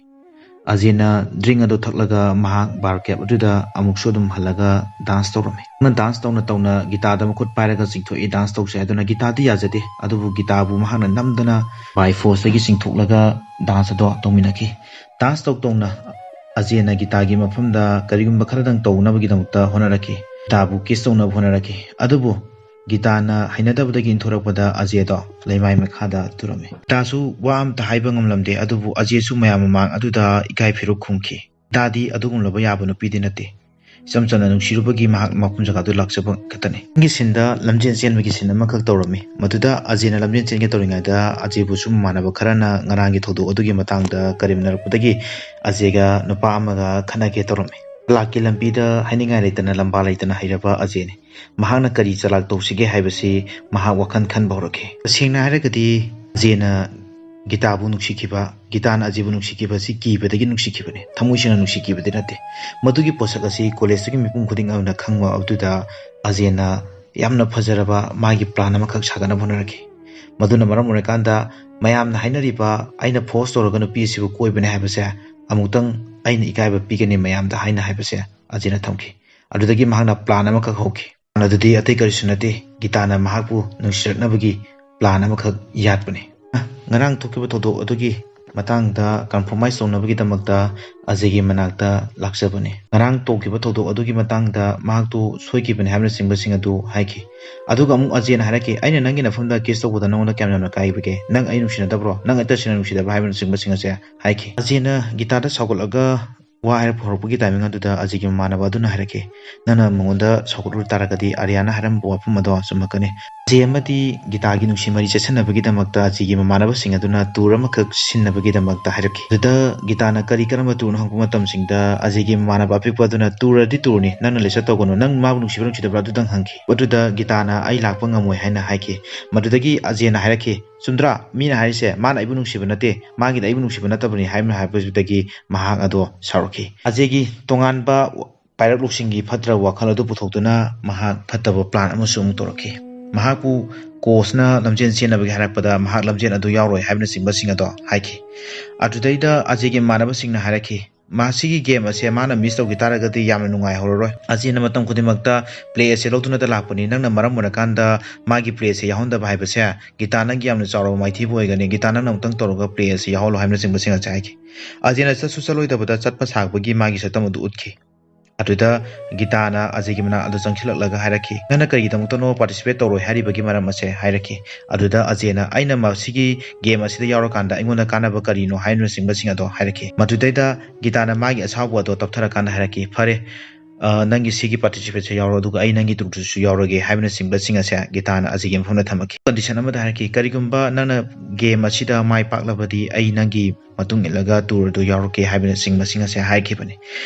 ꯑꯖꯦꯅ ꯗ꯭ꯔꯤꯡ ꯑꯗꯨ ꯊꯛꯂꯒ ꯃꯍꯥꯛ ꯕꯥꯔ ꯀꯦꯞ ꯑꯗꯨꯗ ꯑꯃꯨꯛꯁꯨ ꯑꯗꯨꯝ ꯍꯜꯂꯒ ꯗꯥꯟꯁ ꯇꯧꯔꯝꯃꯤ꯫ ꯃꯥꯅ ꯗꯥꯟꯁ ꯇꯧꯅ ꯇꯧꯅ ꯒꯤꯇꯥꯗ ꯃꯈꯨꯠ ꯄꯥꯏꯔꯒ ꯆꯤꯡꯊꯣꯛꯏ, ꯗꯥꯟꯁ ꯇꯧꯁꯦ ꯍꯥꯏꯗꯨꯅ꯫ ꯒꯤꯇꯥꯗꯤ ꯌꯥꯖꯗꯦ, ꯑꯗꯨꯕꯨ ꯒꯤꯇꯥꯕꯨ ꯃꯍꯥꯛꯅ ꯅꯝꯗꯅ ꯕꯥꯏ ꯐꯣꯔꯁꯇꯒꯤ ꯆꯤꯡꯊꯣꯛꯂꯒ ꯗꯥꯟꯁ ꯑꯗꯣ ꯇꯧꯃꯤꯟꯅꯈꯤ꯫ ꯗꯥꯟꯁ ꯇꯧ ꯇꯧꯅ ꯑꯖꯦꯅ ꯒꯤꯇꯥꯒꯤ ꯃꯐꯝꯗ ꯀꯔꯤꯒꯨꯝꯕ ꯈꯔꯗꯪ ꯇꯧꯅꯕꯒꯤꯗꯃꯛꯇ ꯍꯣꯠꯅꯔꯛꯈꯤ꯫ ꯒꯤꯇꯥꯕꯨ ꯀꯤꯁ ꯇꯧꯅꯕ ꯍꯣꯠꯅꯔꯛꯈꯤ꯫ ꯑꯗꯨꯕꯨ ꯒꯤꯇꯥꯅ ꯍꯩꯅꯗꯕꯗꯒꯤ ꯏꯟꯊꯣꯔꯛꯄꯗ ꯑꯖꯦꯗꯣ ꯂꯩꯃꯥꯏ ꯃꯈꯥꯗ ꯇꯨꯔꯝꯃꯤ꯫ ꯒꯤꯇꯥꯁꯨ ꯋꯥ ꯑꯝꯇ ꯍꯥꯏꯕ ꯉꯝꯂꯝꯗꯦ, ꯑꯗꯨꯕꯨ ꯑꯖꯦꯁꯨ ꯃꯌꯥꯝ ꯃꯃꯥꯡ ꯑꯗꯨꯗ ꯏꯀꯥꯏ ꯐꯤꯔꯨꯛ ꯈꯨꯝꯈꯤ꯫ ꯒꯤꯇꯥꯗꯤ ꯑꯗꯨꯒꯨꯝꯂꯕ ꯌꯥꯕ ꯅꯨꯄꯤꯗꯤ ꯅꯠꯇꯦ꯫ ꯏꯆꯝ ꯆꯝꯅ ꯅꯨꯡꯁꯤꯔꯨꯕꯒꯤ ꯃꯍꯥꯛ ꯃꯐꯝ ꯖꯒꯥꯗꯨ ꯂꯥꯛꯆꯕ ꯈꯛꯇꯅꯤ꯫ ꯃꯊꯪꯒꯤ ꯁꯤꯟꯗ ꯂꯝꯖꯦꯟ ꯆꯦꯟꯕꯒꯤ ꯁꯤꯟ ꯑꯃꯈꯛ ꯇꯧꯔꯝꯃꯤ꯫ ꯃꯗꯨꯗ ꯑꯖꯦꯅ ꯂꯝꯖꯦꯟ ꯆꯦꯟꯒꯦ ꯇꯧꯔꯤꯉꯩꯗ ꯑꯖꯦꯕꯨꯁꯨ ꯃꯃꯥꯟꯅꯕ ꯈꯔꯅ ꯉꯔꯥꯡꯒꯤ ꯊꯧꯗꯣꯛ ꯑꯗꯨꯒꯤ ꯃꯇꯥꯡꯗ ꯀꯔꯦꯝꯅꯔꯛꯄꯗꯒꯤ ꯑꯖꯦꯒ ꯅꯨꯄꯥ ꯑꯃꯒ ꯈꯠꯅꯒꯦ ꯇꯧꯔꯝꯃꯤ꯫ ꯂꯥꯛꯀꯤ ꯂꯝꯕꯤꯗ ꯍꯥꯏꯅꯤꯡꯉꯥꯏ ꯂꯩꯇꯅ ꯂꯝꯕꯥ ꯂꯩꯇꯅ ꯍꯩꯔꯕ ꯑꯖꯦꯅꯤ꯫ ꯃꯍꯥꯛꯅ ꯀꯔꯤ ꯆꯂꯥꯛ ꯇꯧꯁꯤꯒꯦ ꯍꯥꯏꯕꯁꯤ ꯃꯍꯥꯛ ꯋꯥꯈꯜ ꯈꯟꯕ ꯍꯧꯔꯛꯈꯤ꯫ ꯇꯁꯦꯡꯅ ꯍꯥꯏꯔꯒꯗꯤ ꯑꯖꯦꯅ ꯒꯤꯇꯥꯕꯨ ꯅꯨꯡꯁꯤꯈꯤꯕ, ꯒꯤꯇꯥꯅ ꯑꯖꯦꯕꯨ ꯅꯨꯡꯁꯤꯈꯤꯕ ꯑꯁꯤ ꯀꯤꯕꯗꯒꯤ ꯅꯨꯡꯁꯤꯈꯤꯕꯅꯤ, ꯊꯃꯣꯏ ꯁꯦꯡꯅ ꯅꯨꯡꯁꯤꯈꯤꯕꯗꯤ ꯅꯠꯇꯦ꯫ ꯃꯗꯨꯒꯤ ꯄꯣꯠꯁꯛ ꯑꯁꯤ ꯀꯣꯂꯦꯖꯇꯨꯒꯤ ꯃꯤꯄꯨꯝ ꯈꯨꯗꯤꯡ ꯑꯃꯅ ꯈꯪꯕ ꯑꯗꯨꯗ ꯑꯖꯦꯅ ꯌꯥꯝꯅ ꯐꯖꯔꯕ ꯃꯥꯒꯤ ꯄ꯭ꯂꯥꯟ ꯑꯃꯈꯛ ꯁꯥꯒꯠꯅꯕ ꯍꯣꯠꯅꯔꯛꯈꯤ꯫ ꯃꯗꯨꯅ ꯃꯔꯝ ꯑꯣꯏꯔꯀꯥꯟꯗ ꯃꯌꯥꯝꯅ ꯍꯥꯏꯅꯔꯤꯕ "ꯑꯩꯅ ꯐꯣꯔꯁ ꯇꯧꯔꯒ ꯅꯨꯄꯤ ꯑꯁꯤꯕꯨ ꯀꯣꯏꯕꯅꯦ" ꯍꯥꯏꯕꯁꯦ ꯑꯃꯨꯛꯇꯪ ꯑꯩꯅ ꯏꯀꯥꯏꯕ ꯄꯤꯒꯅꯤ ꯃꯌꯥꯝꯗ ꯍꯥꯏꯅ ꯍꯥꯏꯕꯁꯦ ꯑꯖꯦꯅ ꯊꯝꯈꯤ꯫ ꯑꯗꯨꯗꯒꯤ ꯃꯍꯥꯛꯅ ꯄ꯭ꯂꯥꯟ ꯑꯃꯈꯛ ꯍꯧꯈꯤ꯫ ꯄ꯭ꯂꯥꯟ ꯑꯗꯨꯗꯤ ꯑꯇꯩ ꯀꯔꯤꯁꯨ ꯅꯠꯇꯦ, ꯒꯤꯇꯥꯅ ꯃꯍꯥꯛꯄꯨ ꯅꯨꯡꯁꯤꯔꯛꯅꯕꯒꯤ ꯄ꯭ꯂꯥꯟ ꯑꯃꯈꯛ ꯌꯥꯠꯄꯅꯤ꯫ ꯉꯔꯥꯡ ꯊꯣꯛꯈꯤꯕ ꯊꯧꯗꯣꯛ ꯑꯗꯨꯒꯤ ꯃꯇꯥꯡꯗ compromise ꯇꯧꯅꯕꯒꯤꯗꯃꯛꯇ ꯑꯖꯦꯒꯤ ꯃꯅꯥꯛꯇ ꯂꯥꯛꯆꯕꯅꯤ꯫ ꯉꯔꯥꯡ ꯇꯧꯈꯤꯕ ꯊꯧꯗꯣꯛ ꯑꯗꯨꯒꯤ ꯃꯇꯥꯡꯗ ꯃꯍꯥꯛꯇꯨ ꯁꯣꯏꯈꯤꯕꯅꯤ ꯍꯥꯏꯕꯅꯆꯤꯡꯕꯁꯤꯡ ꯑꯗꯨ ꯍꯥꯏꯈꯤ꯫ ꯑꯗꯨꯒ ꯑꯃꯨꯛ ꯑꯖꯦꯅ ꯍꯥꯏꯔꯛꯈꯤ, "ꯑꯩꯅ ꯅꯪꯒꯤ ꯅꯐꯝꯗ kiss ꯇꯧꯕꯗ ꯅꯪꯉꯣꯟꯗ ꯀꯌꯥꯝ ꯌꯥꯝꯅ ꯀꯥꯏꯕꯒꯦ? ꯅꯪ ꯑꯩ ꯅꯨꯡꯁꯤꯅꯗꯕ꯭ꯔꯣ? ꯅꯪ ꯑꯩ ꯇꯁꯦꯡꯅ ꯅꯨꯡꯁꯤꯗꯕ꯭ꯔꯥ?" ꯍꯥꯏꯕꯅꯆꯤꯡꯕꯁꯤꯡ ꯑꯁꯦ ꯍꯥꯏꯈꯤ꯫ ꯑꯖꯦꯅ ꯒꯤꯇꯥꯗ ꯁꯥꯎꯒꯠꯂꯒ ꯋꯥ ꯍꯥꯏꯔꯛꯄ ꯍꯧꯔꯛꯄꯒꯤ timing ꯑꯗꯨꯗ ꯑꯖꯦꯒꯤ ꯃꯃꯥꯟꯅꯕ ꯑꯗꯨꯅ ꯍꯥꯏꯔꯛꯈꯤ, "ꯅꯪꯅ ꯃꯉꯣꯟꯗ ꯁꯥꯎꯒꯠꯂꯨ ꯇꯥꯔꯒꯗꯤ ꯑꯥꯔꯤꯌꯥꯅ ꯍꯥꯏꯔꯝꯕ ꯋꯥꯐꯝ ꯑꯗꯣ ꯆꯨꯝꯃꯛꯀꯅꯤ꯫" ꯑꯖꯦ ꯑꯃꯗꯤ ꯒꯤꯇꯥꯒꯤ ꯅꯨꯡꯁꯤ ꯃꯔꯤ ꯆꯦꯠꯁꯤꯟꯅꯕꯒꯤꯗꯃꯛꯇ ꯑꯖꯦꯒꯤ ꯃꯃꯥꯟꯅꯕꯁꯤꯡ ꯑꯗꯨꯅ tour ꯑꯃꯈꯛ ꯁꯤꯟꯅꯕꯒꯤꯗꯃꯛꯇ ꯍꯥꯏꯔꯛꯈꯤ꯫ ꯑꯗꯨꯗ ꯒꯤꯇꯥꯅ ꯀꯔꯤ ꯀꯔꯝꯕ tourꯅꯣ ꯍꯪꯉꯛꯄ ꯃꯇꯝꯁꯤꯡꯗ ꯑꯖꯦꯒꯤ ꯃꯃꯥꯟꯅꯕ ꯑꯄꯤꯛꯄ ꯑꯗꯨꯅ, "Tourꯗꯤ tourꯅꯤ, ꯅꯪꯅ ꯂꯩꯁꯠ ꯇꯧꯒꯅꯨ, ꯅꯪ ꯃꯥꯕꯨ ꯅꯨꯡꯁꯤꯕ꯭ꯔꯥ ꯅꯨꯡꯁꯤꯗꯕ꯭ꯔꯥ ꯑꯗꯨꯗꯪ ꯍꯪꯈꯤ꯫" ꯑꯗꯨꯗ ꯒꯤꯇꯥꯅ, "ꯑꯩ ꯂꯥꯛꯄ ꯉꯝꯃꯣꯏ" ꯍꯥꯏꯅ ꯍꯥꯏꯈꯤ꯫ ꯃꯗꯨꯗꯒꯤ ꯑꯖꯦꯅ ꯍꯥꯏꯔꯛꯈꯤ, "ꯆꯨꯝꯗ꯭ꯔꯥ? ꯃꯤꯅ ꯍꯥꯏꯔꯤꯁꯦ ꯃꯥꯅ ꯑꯩꯕꯨ ꯅꯨꯡꯁꯤꯕ ꯅꯠꯇꯦ, ꯃꯥꯒꯤꯗꯤ ꯑꯩꯕꯨ ꯅꯨꯡꯁꯤꯕ ꯅꯠꯇꯕꯅꯤ" ꯍꯥꯏꯅ ꯍꯥꯏꯕꯗꯨꯗꯒꯤ ꯃꯍꯥꯛ ꯑꯗꯣ ꯁꯥꯎꯔꯛꯈꯤ꯫ ꯑꯖꯦꯒꯤ ꯇꯣꯉꯥꯟꯕ ꯄꯥꯏꯔꯛ ꯂꯨꯛꯁꯤꯡꯒꯤ ꯐꯠꯇ꯭ꯔꯕ ꯋꯥꯈꯜ ꯑꯗꯨ ꯄꯨꯊꯣꯛꯇꯨꯅ ꯃꯍꯥꯛ ꯐꯠꯇꯕ plan ꯑꯃꯁꯨ ꯑꯃꯨꯛ ꯇꯧꯔꯛꯈꯤ꯫ ꯃꯍꯥꯛꯄꯨ coachꯅ ꯂꯝꯖꯦꯟ ꯆꯦꯟꯅꯕꯒꯤ ꯍꯥꯏꯔꯛꯄꯗ ꯃꯍꯥꯛ ꯂꯝꯖꯦꯟ ꯑꯗꯨ ꯌꯥꯎꯔꯣꯏ ꯍꯥꯏꯕꯅꯆꯤꯡꯕꯁꯤꯡ ꯑꯗꯣ ꯍꯥꯏꯈꯤ꯫ ꯑꯗꯨꯗꯩꯗ ꯑꯖꯦꯒꯤ ꯃꯃꯥꯟꯅꯕꯁꯤꯡꯅ ꯍꯥꯏꯔꯛꯈꯤ, "ꯃꯁꯤꯒꯤ game ꯑꯁꯦ ꯃꯥꯅ miss ꯇꯧꯈꯤ ꯇꯥꯔꯒꯗꯤ ꯌꯥꯝꯅ ꯅꯨꯡꯉꯥꯏꯍꯧꯔꯔꯣꯏ꯫ ꯑꯖꯦꯅ ꯃꯇꯝ ꯈꯨꯗꯤꯡꯃꯛꯇ play ꯑꯁꯦ ꯂꯧꯗꯨꯅꯇ ꯂꯥꯛꯄꯅꯤ꯫ ꯅꯪꯅ ꯃꯔꯝ ꯑꯣꯏꯔꯀꯥꯟꯗ ꯃꯥꯒꯤ play ꯑꯁꯦ ꯌꯥꯎꯍꯟꯗꯕ ꯍꯥꯏꯕꯁꯦ ꯒꯤꯇꯥ ꯅꯪꯒꯤ ꯌꯥꯝꯅ ꯆꯥꯎꯔꯕ ꯃꯥꯏꯊꯤꯕ ꯑꯣꯏꯒꯅꯤ꯫ ꯒꯤꯇꯥ ꯅꯪꯅ ꯑꯃꯨꯛꯇꯪ ꯇꯧꯔꯒ play ꯑꯁꯦ ꯌꯥꯎꯍꯜꯂꯣ" ꯍꯥꯏꯕꯅꯆꯤꯡꯕꯁꯤꯡ ꯑꯁꯦ ꯍꯥꯏꯈꯤ꯫ ꯑꯖꯦꯅ ꯆꯠꯁꯨ ꯆꯠꯂꯣꯏꯗꯕꯗ ꯆꯠꯄ ꯁꯥꯕꯒꯤ ꯃꯥꯒꯤ ꯁꯛꯇꯝ ꯑꯗꯨ ꯎꯠꯈꯤ꯫ ꯑꯗꯨꯗ ꯒꯤꯇꯥꯅ ꯑꯖꯦꯒꯤ ꯃꯅꯥꯛ ꯑꯗꯨ ꯆꯪꯁꯤꯜꯂꯛꯂꯒ ꯍꯥꯏꯔꯛꯈꯤ, "ꯅꯪꯅ ꯀꯔꯤꯒꯤꯗꯃꯛꯇꯅꯣ participate ꯇꯧꯔꯣꯏ ꯍꯥꯏꯔꯤꯕꯒꯤ ꯃꯔꯝ ꯑꯁꯦ?" ꯍꯥꯏꯔꯛꯈꯤ꯫ ꯑꯗꯨꯗ ꯑꯖꯦꯅ, "ꯑꯩꯅ ꯃꯁꯤꯒꯤ game ꯑꯁꯤꯗ ꯌꯥꯎꯔꯀꯥꯟꯗ ꯑꯩꯉꯣꯟꯗ ꯀꯥꯟꯅꯕ ꯀꯔꯤꯅꯣ?" ꯍꯥꯏꯕꯅꯆꯤꯡꯕꯁꯤꯡ ꯑꯗꯣ ꯍꯥꯏꯔꯛꯈꯤ꯫ ꯃꯗꯨꯗꯩꯗ ꯒꯤꯇꯥꯅ ꯃꯥꯒꯤ ꯑꯁꯥꯎꯕ ꯑꯗꯣ ꯇꯞꯊꯔꯀꯥꯟꯗ ꯍꯥꯏꯔꯛꯈꯤ, "ꯐꯔꯦ, ꯑ, ꯅꯪꯒꯤ ꯁꯤꯒꯤ participate ꯁꯦ ꯌꯥꯎꯔꯣ, ꯑꯗꯨꯒ ꯑꯩ ꯅꯪꯒꯤ tour ꯗꯨꯁꯨ ꯌꯥꯎꯔꯒꯦ" ꯍꯥꯏꯕꯅꯆꯤꯡꯕꯁꯤꯡ ꯑꯁꯦ ꯒꯤꯇꯥꯅ ꯑꯖꯦꯒꯤ ꯃꯐꯝꯗ ꯊꯝꯃꯛꯈꯤ꯫ Condition ꯑꯃꯗ ꯍꯥꯏꯔꯛꯈꯤ, "ꯀꯔꯤꯒꯨꯝꯕ ꯅꯪꯅ game ꯑꯁꯤꯗ ꯃꯥꯏ ꯄꯥꯛꯂꯕꯗꯤ ꯑꯩ ꯅꯪꯒꯤ ꯃꯇꯨꯡ ꯏꯜꯂꯒ tour ꯑꯗꯨ ꯌꯥꯎꯔꯛꯀꯦ" ꯍꯥꯏꯕꯅꯆꯤꯡꯕꯁꯤꯡ ꯑꯁꯦ ꯍꯥꯏꯈꯤꯕꯅꯤ꯫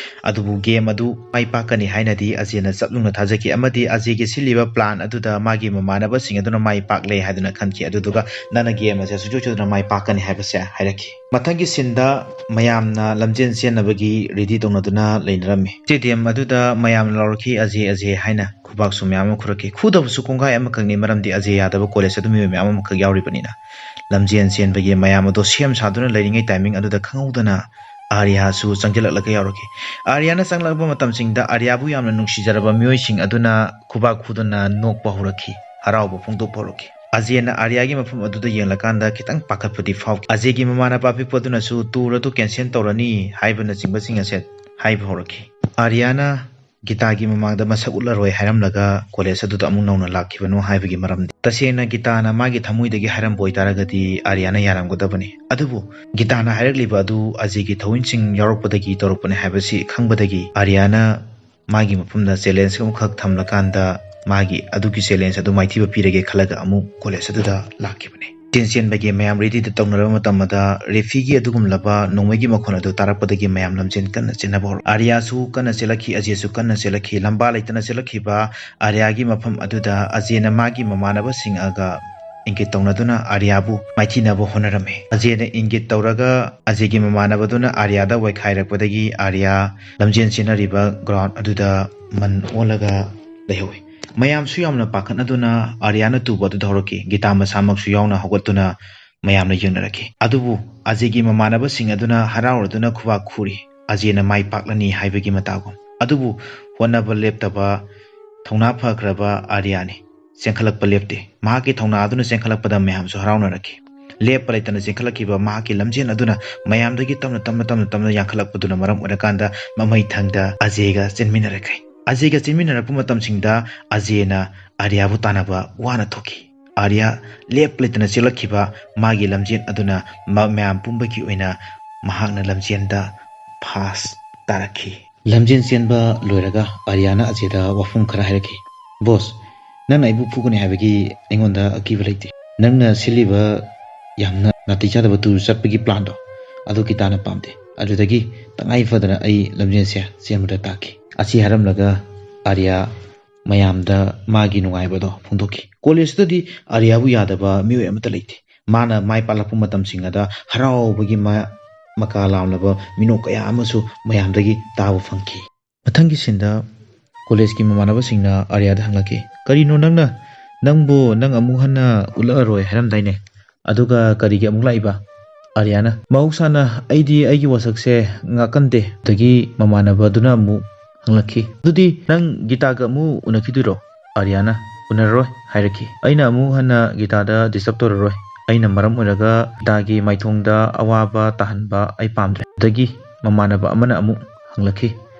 ꯑꯗꯨꯕꯨ game ꯑꯗꯨ ꯃꯥꯏ ꯄꯥꯛꯀꯅꯤ ꯍꯥꯏꯅꯗꯤ ꯑꯖꯦꯅ ꯆꯞ ꯌꯨꯡꯅ ꯊꯥꯖꯈꯤ, ꯑꯃꯗꯤ ꯑꯖꯦꯒꯤ ꯁꯤꯜꯂꯤꯕ plan ꯑꯗꯨꯗ ꯃꯥꯒꯤ ꯃꯃꯥꯟꯅꯕꯁꯤꯡ ꯑꯗꯨꯅ ꯃꯥꯏ ꯄꯥꯛꯂꯦ ꯍꯥꯏꯗꯨꯅ ꯈꯟꯈꯤ꯫ ꯑꯗꯨꯗꯨꯒ ꯅꯪꯅ game ꯑꯁꯦ ꯁꯨꯡꯁꯣꯏ ꯁꯣꯏꯗꯅ ꯃꯥꯏ ꯄꯥꯛꯀꯅꯤ ꯍꯥꯏꯕꯁꯦ ꯍꯥꯏꯔꯛꯈꯤ꯫ ꯃꯊꯪꯒꯤ scene ꯗ ꯃꯌꯥꯝꯅ ꯂꯝꯖꯦꯟ ꯆꯦꯟꯅꯕꯒꯤ ready ꯇꯧꯅꯗꯨꯅ ꯂꯩꯅꯔꯝꯃꯤ꯫ Stadium ꯑꯗꯨꯗ ꯃꯌꯥꯝꯅ ꯂꯥꯎꯔꯛꯈꯤ, "ꯑꯖꯦ, ꯑꯖꯦ" ꯍꯥꯏꯅ ꯈꯨꯕꯥꯛꯁꯨ ꯃꯌꯥꯝ ꯑꯃ ꯈꯨꯔꯛꯈꯤ꯫ ꯈꯨꯗꯕꯁꯨ ꯀꯣꯡꯒꯥꯏ ꯑꯃꯈꯛꯅꯤ, ꯃꯔꯝꯗꯤ ꯑꯖꯦ ꯌꯥꯗꯕ college ꯑꯗꯨ ꯃꯤꯑꯣꯏ ꯃꯌꯥꯝ ꯑꯃꯈꯛ ꯌꯥꯎꯔꯤꯕꯅꯤꯅ꯫ ꯂꯝꯖꯦꯟ ꯆꯦꯟꯕꯒꯤ ꯃꯌꯥꯝ ꯑꯗꯣ ꯁꯦꯝ ꯁꯥꯗꯨꯅ ꯂꯩꯔꯤꯉꯩ timing ꯑꯗꯨꯗ ꯈꯪꯍꯧꯗꯅ ꯑꯥꯔꯤꯌꯥꯁꯨ ꯆꯪꯁꯤꯜꯂꯛꯂꯒ ꯌꯥꯎꯔꯛꯈꯤ꯫ ꯑꯥꯔꯤꯌꯥꯅ ꯆꯪꯂꯛꯄ ꯃꯇꯝꯁꯤꯡꯗ ꯑꯥꯔꯤꯌꯥꯕꯨ ꯌꯥꯝꯅ ꯅꯨꯡꯁꯤꯖꯔꯕ ꯃꯤꯑꯣꯏꯁꯤꯡ ꯑꯗꯨꯅ ꯈꯨꯕꯥꯛ ꯈꯨꯗꯨꯅ ꯅꯣꯛꯄ ꯍꯧꯔꯛꯈꯤ, ꯍꯔꯥꯎꯕ ꯐꯣꯡꯗꯣꯛꯄ ꯍꯧꯔꯛꯈꯤ꯫ ꯑꯖꯦꯅ ꯑꯥꯔꯤꯌꯥꯒꯤ ꯃꯐꯝ ꯑꯗꯨꯗ ꯌꯦꯡꯂꯀꯥꯟꯗ ꯈꯤꯇꯪ ꯄꯥꯈꯠꯄꯗꯤ ꯐꯥꯎꯈꯤ꯫ ꯑꯖꯦꯒꯤ ꯃꯃꯥꯟꯅꯕ ꯑꯄꯤꯛꯄ ꯑꯗꯨꯅꯁꯨ tour ꯑꯗꯨ cancel ꯇꯧꯔꯅꯤ ꯍꯥꯏꯕꯅꯆꯤꯡꯕꯁꯤꯡ ꯑꯁꯦ ꯍꯥꯏꯕ ꯍꯧꯔꯛꯈꯤ꯫ ꯑꯥꯔꯤꯌꯥꯅ ꯒꯤꯇꯥꯒꯤ ꯃꯃꯥꯡꯗ ꯃꯁꯛ ꯎꯠꯂꯔꯣꯏ ꯍꯥꯏꯔꯝꯂꯒ college ꯑꯗꯨꯗ ꯑꯃꯨꯛ ꯅꯧꯅ ꯂꯥꯛꯈꯤꯕꯅꯣ ꯍꯥꯏꯕꯒꯤ ꯃꯔꯝꯗꯤ꯫ ꯇꯁꯦꯡꯅ ꯒꯤꯇꯥꯅ ꯃꯥꯒꯤ ꯊꯃꯣꯏꯗꯒꯤ ꯍꯥꯏꯔꯝꯕ ꯑꯣꯏꯇꯥꯔꯒꯗꯤ ꯑꯥꯔꯤꯌꯥꯅ ꯌꯥꯔꯝꯒꯗꯕꯅꯤ꯫ ꯑꯗꯨꯕꯨ ꯒꯤꯇꯥꯅ ꯍꯥꯏꯔꯛꯂꯤꯕ ꯑꯗꯨ ꯑꯖꯦꯒꯤ ꯊꯧꯑꯣꯏꯟꯁꯤꯡ ꯌꯥꯎꯔꯛꯄꯗꯒꯤ ꯇꯧꯔꯛꯄꯅꯤ ꯍꯥꯏꯕꯁꯤ ꯈꯪꯕꯗꯒꯤ ꯑꯥꯔꯤꯌꯥꯅ ꯃꯥꯒꯤ ꯃꯐꯝꯗ challenge ꯑꯃꯈꯛ ꯊꯝꯂꯀꯥꯟꯗ ꯃꯥꯒꯤ ꯑꯗꯨꯒꯤ challenge ꯑꯗꯨ ꯃꯥꯏꯊꯤꯕ ꯄꯤꯔꯒꯦ ꯈꯜꯂꯒ ꯑꯃꯨꯛ college ꯑꯗꯨꯗ ꯂꯥꯛꯈꯤꯕꯅꯤ꯫ ꯆꯦꯟ ꯆꯦꯟꯕꯒꯤ ꯃꯌꯥꯝ readyꯗ ꯇꯧꯅꯔꯕ ꯃꯇꯝ ꯑꯗ ꯔꯦꯐꯤꯒꯤ ꯑꯗꯨꯒꯨꯝꯂꯕ ꯅꯣꯡꯃꯩꯒꯤ ꯃꯈꯣꯟ ꯑꯗꯨ ꯇꯥꯔꯛꯄꯗꯒꯤ ꯃꯌꯥꯝ ꯂꯝꯖꯦꯟ ꯀꯟꯅ ꯆꯦꯟꯅꯕ ꯍꯧꯔꯛ꯫ ꯑꯥꯔꯤꯌꯥꯁꯨ ꯀꯟꯅ ꯆꯦꯜꯂꯛꯈꯤ, ꯑꯖꯦꯁꯨ ꯀꯟꯅ ꯆꯦꯜꯂꯛꯈꯤ꯫ ꯂꯝꯕꯥ ꯂꯩꯇꯅ ꯆꯦꯜꯂꯛꯈꯤꯕ ꯑꯥꯔꯤꯌꯥꯒꯤ ꯃꯐꯝ ꯑꯗꯨꯗ ꯑꯖꯦꯅ ꯃꯥꯒꯤ ꯃꯃꯥꯟꯅꯕꯁꯤꯡ ꯑꯒ ꯏꯪꯒꯤꯠ ꯇꯧꯅꯗꯨꯅ ꯑꯥꯔꯤꯌꯥꯕꯨ ꯃꯥꯏꯊꯤꯅꯕ ꯍꯣꯠꯅꯔꯝꯃꯤ꯫ ꯑꯖꯦꯅ ꯏꯪꯒꯤꯠ ꯇꯧꯔꯒ ꯑꯖꯦꯒꯤ ꯃꯃꯥꯟꯅꯕꯗꯨꯅ ꯑꯥꯔꯤꯌꯥꯗ ꯋꯥꯏꯈꯥꯏꯔꯛꯄꯗꯒꯤ ꯑꯥꯔꯤꯌꯥ ꯂꯝꯖꯦꯟ ꯆꯦꯟꯅꯔꯤꯕ ground ꯑꯗꯨꯗ ꯃꯟ ꯑꯣꯜꯂꯒ ꯂꯩꯍꯧꯏ꯫ ꯃꯌꯥꯝꯁꯨ ꯌꯥꯝꯅ ꯄꯥꯈꯠꯅꯗꯨꯅ ꯑꯥꯔꯤꯌꯥꯅ ꯇꯨꯕ ꯑꯗꯨꯗ ꯍꯧꯔꯛꯈꯤ꯫ ꯒꯤꯇꯥ ꯃꯁꯥꯃꯛꯁꯨ ꯌꯥꯎꯅ ꯍꯧꯒꯠꯇꯨꯅ ꯃꯌꯥꯝꯅ ꯌꯦꯡꯅꯔꯛꯈꯤ꯫ ꯑꯗꯨꯕꯨ ꯑꯖꯦꯒꯤ ꯃꯃꯥꯟꯅꯕꯁꯤꯡ ꯑꯗꯨꯅ ꯍꯔꯥꯎꯔꯗꯨꯅ ꯈꯨꯕꯥꯛ ꯈꯨꯔꯤ꯫ ꯑꯖꯦꯅ ꯃꯥꯏ ꯄꯥꯛꯂꯅꯤ ꯍꯥꯏꯕꯒꯤ ꯃꯇꯥꯒꯨꯝ꯫ ꯑꯗꯨꯕꯨ ꯍꯣꯠꯅꯕ ꯂꯦꯞꯇꯕ ꯊꯧꯅꯥ ꯐꯈ꯭ꯔꯕ ꯑꯥꯔꯤꯌꯥꯅꯤ꯫ ꯆꯦꯟꯈꯠꯂꯛꯄ ꯂꯦꯞꯇꯦ꯫ ꯃꯍꯥꯛꯀꯤ ꯊꯧꯅꯥ ꯑꯗꯨꯅ ꯆꯦꯟꯈꯠꯂꯛꯄꯗ ꯃꯌꯥꯝꯁꯨ ꯍꯔꯥꯎꯅꯔꯛꯈꯤ꯫ ꯂꯦꯞꯄ ꯂꯩꯇꯅ ꯆꯦꯟꯈꯠꯂꯛꯈꯤꯕ ꯃꯍꯥꯛꯀꯤ ꯂꯝꯖꯦꯟ ꯑꯗꯨꯅ ꯃꯌꯥꯝꯗꯒꯤ ꯇꯞꯅ ꯇꯞꯅ ꯇꯞꯅ ꯇꯞꯅ ꯌꯥꯡꯈꯠꯂꯛꯄꯗꯨꯅ ꯃꯔꯝ ꯑꯣꯏꯔꯀꯥꯟꯗ ꯃꯃꯩ ꯊꯪꯗ ꯑꯖꯦꯒ ꯆꯦꯟꯃꯤꯟꯅꯔꯛꯈꯤ꯫ ꯑꯖꯦꯒ ꯆꯦꯟꯃꯤꯟꯅꯔꯛꯄ ꯃꯇꯝꯁꯤꯡꯗ ꯑꯖꯦꯅ ꯑꯥꯔꯤꯌꯥꯕꯨ ꯇꯥꯟꯅꯕ ꯋꯥꯅ ꯊꯣꯛꯈꯤ꯫ ꯑꯥꯔꯤꯌꯥ ꯂꯦꯞ ꯂꯩꯇꯅ ꯆꯦꯜꯂꯛꯈꯤꯕ ꯃꯥꯒꯤ ꯂꯝꯖꯦꯟ ꯑꯗꯨꯅ ꯃ-, ꯃꯌꯥꯝ ꯄꯨꯝꯕꯒꯤ ꯑꯣꯏꯅ ꯃꯍꯥꯛꯅ ꯂꯝꯖꯦꯟꯗ first ꯇꯥꯔꯛꯈꯤ꯫ ꯂꯝꯖꯦꯟ ꯆꯦꯟꯕ ꯂꯣꯏꯔꯒ ꯑꯥꯔꯤꯌꯥꯅ ꯑꯖꯦꯗ ꯋꯥꯐꯝ ꯈꯔ ꯍꯥꯏꯔꯛꯈꯤ꯫ "ꯕꯣꯁ, ꯅꯪꯅ ꯑꯩꯕꯨ ꯐꯨꯒꯅꯤ ꯍꯥꯏꯕꯒꯤ ꯑꯩꯉꯣꯟꯗ ꯑꯀꯤꯕ ꯂꯩꯇꯦ꯫ ꯅꯪꯅ ꯁꯤꯜꯂꯤꯕ ꯌꯥꯝꯅ ꯅꯥꯇꯩ ꯆꯥꯗꯕ tour ꯆꯠꯄꯒꯤ planꯗꯣ ꯑꯗꯨ ꯒꯤꯇꯥꯅ ꯄꯥꯝꯗꯦ꯫ ꯑꯗꯨꯗꯒꯤ ꯇꯉꯥꯏ ꯐꯗꯅ ꯑꯩ ꯂꯝꯖꯦꯟꯁꯦ ꯆꯦꯟꯕꯗ ꯇꯥꯈꯤ"꯫ ꯑꯁꯤ ꯍꯥꯏꯔꯝꯂꯒ ꯑꯥꯔꯤꯌꯥ ꯃꯌꯥꯝꯗ ꯃꯥꯒꯤ ꯅꯨꯡꯉꯥꯏꯕꯗꯣ ꯐꯣꯡꯗꯣꯛꯈꯤ꯫ Collegeꯇꯗꯤ ꯑꯥꯔꯤꯌꯥꯕꯨ ꯌꯥꯗꯕ ꯃꯤꯑꯣꯏ ꯑꯃꯠꯇ ꯂꯩꯇꯦ꯫ ꯃꯥꯅ ꯃꯥꯏ ꯄꯥꯛꯂꯛꯄ ꯃꯇꯝꯁꯤꯡ ꯑꯗ ꯍꯔꯥꯎꯕꯒꯤ ꯃ-, ꯃꯀꯥ ꯂꯥꯝꯂꯕ ꯃꯤꯅꯣꯛ ꯀꯌꯥ ꯑꯃꯁꯨ ꯃꯌꯥꯝꯗꯒꯤ ꯇꯥꯕ ꯐꯪꯈꯤ꯫ ꯃꯊꯪꯒꯤ sceneꯗ collegeꯀꯤ ꯃꯃꯥꯟꯅꯕꯁꯤꯡꯅ ꯑꯥꯔꯤꯌꯥꯗ ꯍꯪꯂꯛꯈꯤ, "ꯀꯔꯤꯅꯣ ꯅꯪꯅ, ꯅꯪꯕꯨ ꯅꯪ ꯑꯃꯨꯛ ꯍꯟꯅ ꯎꯠꯂꯛꯑꯔꯣꯏ ꯍꯥꯏꯔꯝꯗꯥꯏꯅꯦ? ꯑꯗꯨꯒ ꯀꯔꯤꯒꯤ ꯑꯃꯨꯛ ꯂꯥꯛꯏꯕ?" ꯑꯥꯔꯤꯌꯥꯅ, "ꯃꯍꯧꯁꯥꯅ ꯑꯩꯗꯤ ꯑꯩꯒꯤ ꯋꯥꯁꯛꯁꯦ ꯉꯥꯛꯀꯟꯗꯦ"꯫ ꯑꯗꯒꯤ ꯃꯃꯥꯟꯅꯕꯗꯨꯅ ꯑꯃꯨꯛ ꯍꯪꯂꯛꯈꯤ, "ꯑꯗꯨꯗꯤ ꯅꯪ ꯒꯤꯇꯥꯒ ꯑꯃꯨꯛ ꯎꯅꯈꯤꯗꯣꯏꯔꯣ?" ꯑꯥꯔꯤꯌꯥꯅ, ꯎꯅꯔꯔꯣꯏ ꯍꯥꯏꯔꯛꯈꯤ꯫ ꯑꯩꯅ ꯑꯃꯨꯛ ꯍꯟꯅ ꯒꯤꯇꯥꯗ ꯗꯤꯁꯇꯔꯕ ꯇꯧꯔꯔꯣꯏ꯫ ꯑꯩꯅ ꯃꯔꯝ ꯑꯣꯏꯔꯒ ꯒꯤꯇꯥꯒꯤ ꯃꯥꯏꯊꯣꯡꯗ ꯑꯋꯥꯕ ꯇꯥꯍꯟꯕ ꯑꯩ ꯄꯥꯝꯗ꯭ꯔꯦ꯫ ꯑꯗꯒꯤ ꯃꯃꯥꯟꯅꯕ ꯑꯃꯅ ꯑꯃꯨꯛ ꯍꯪꯂꯛꯈꯤ,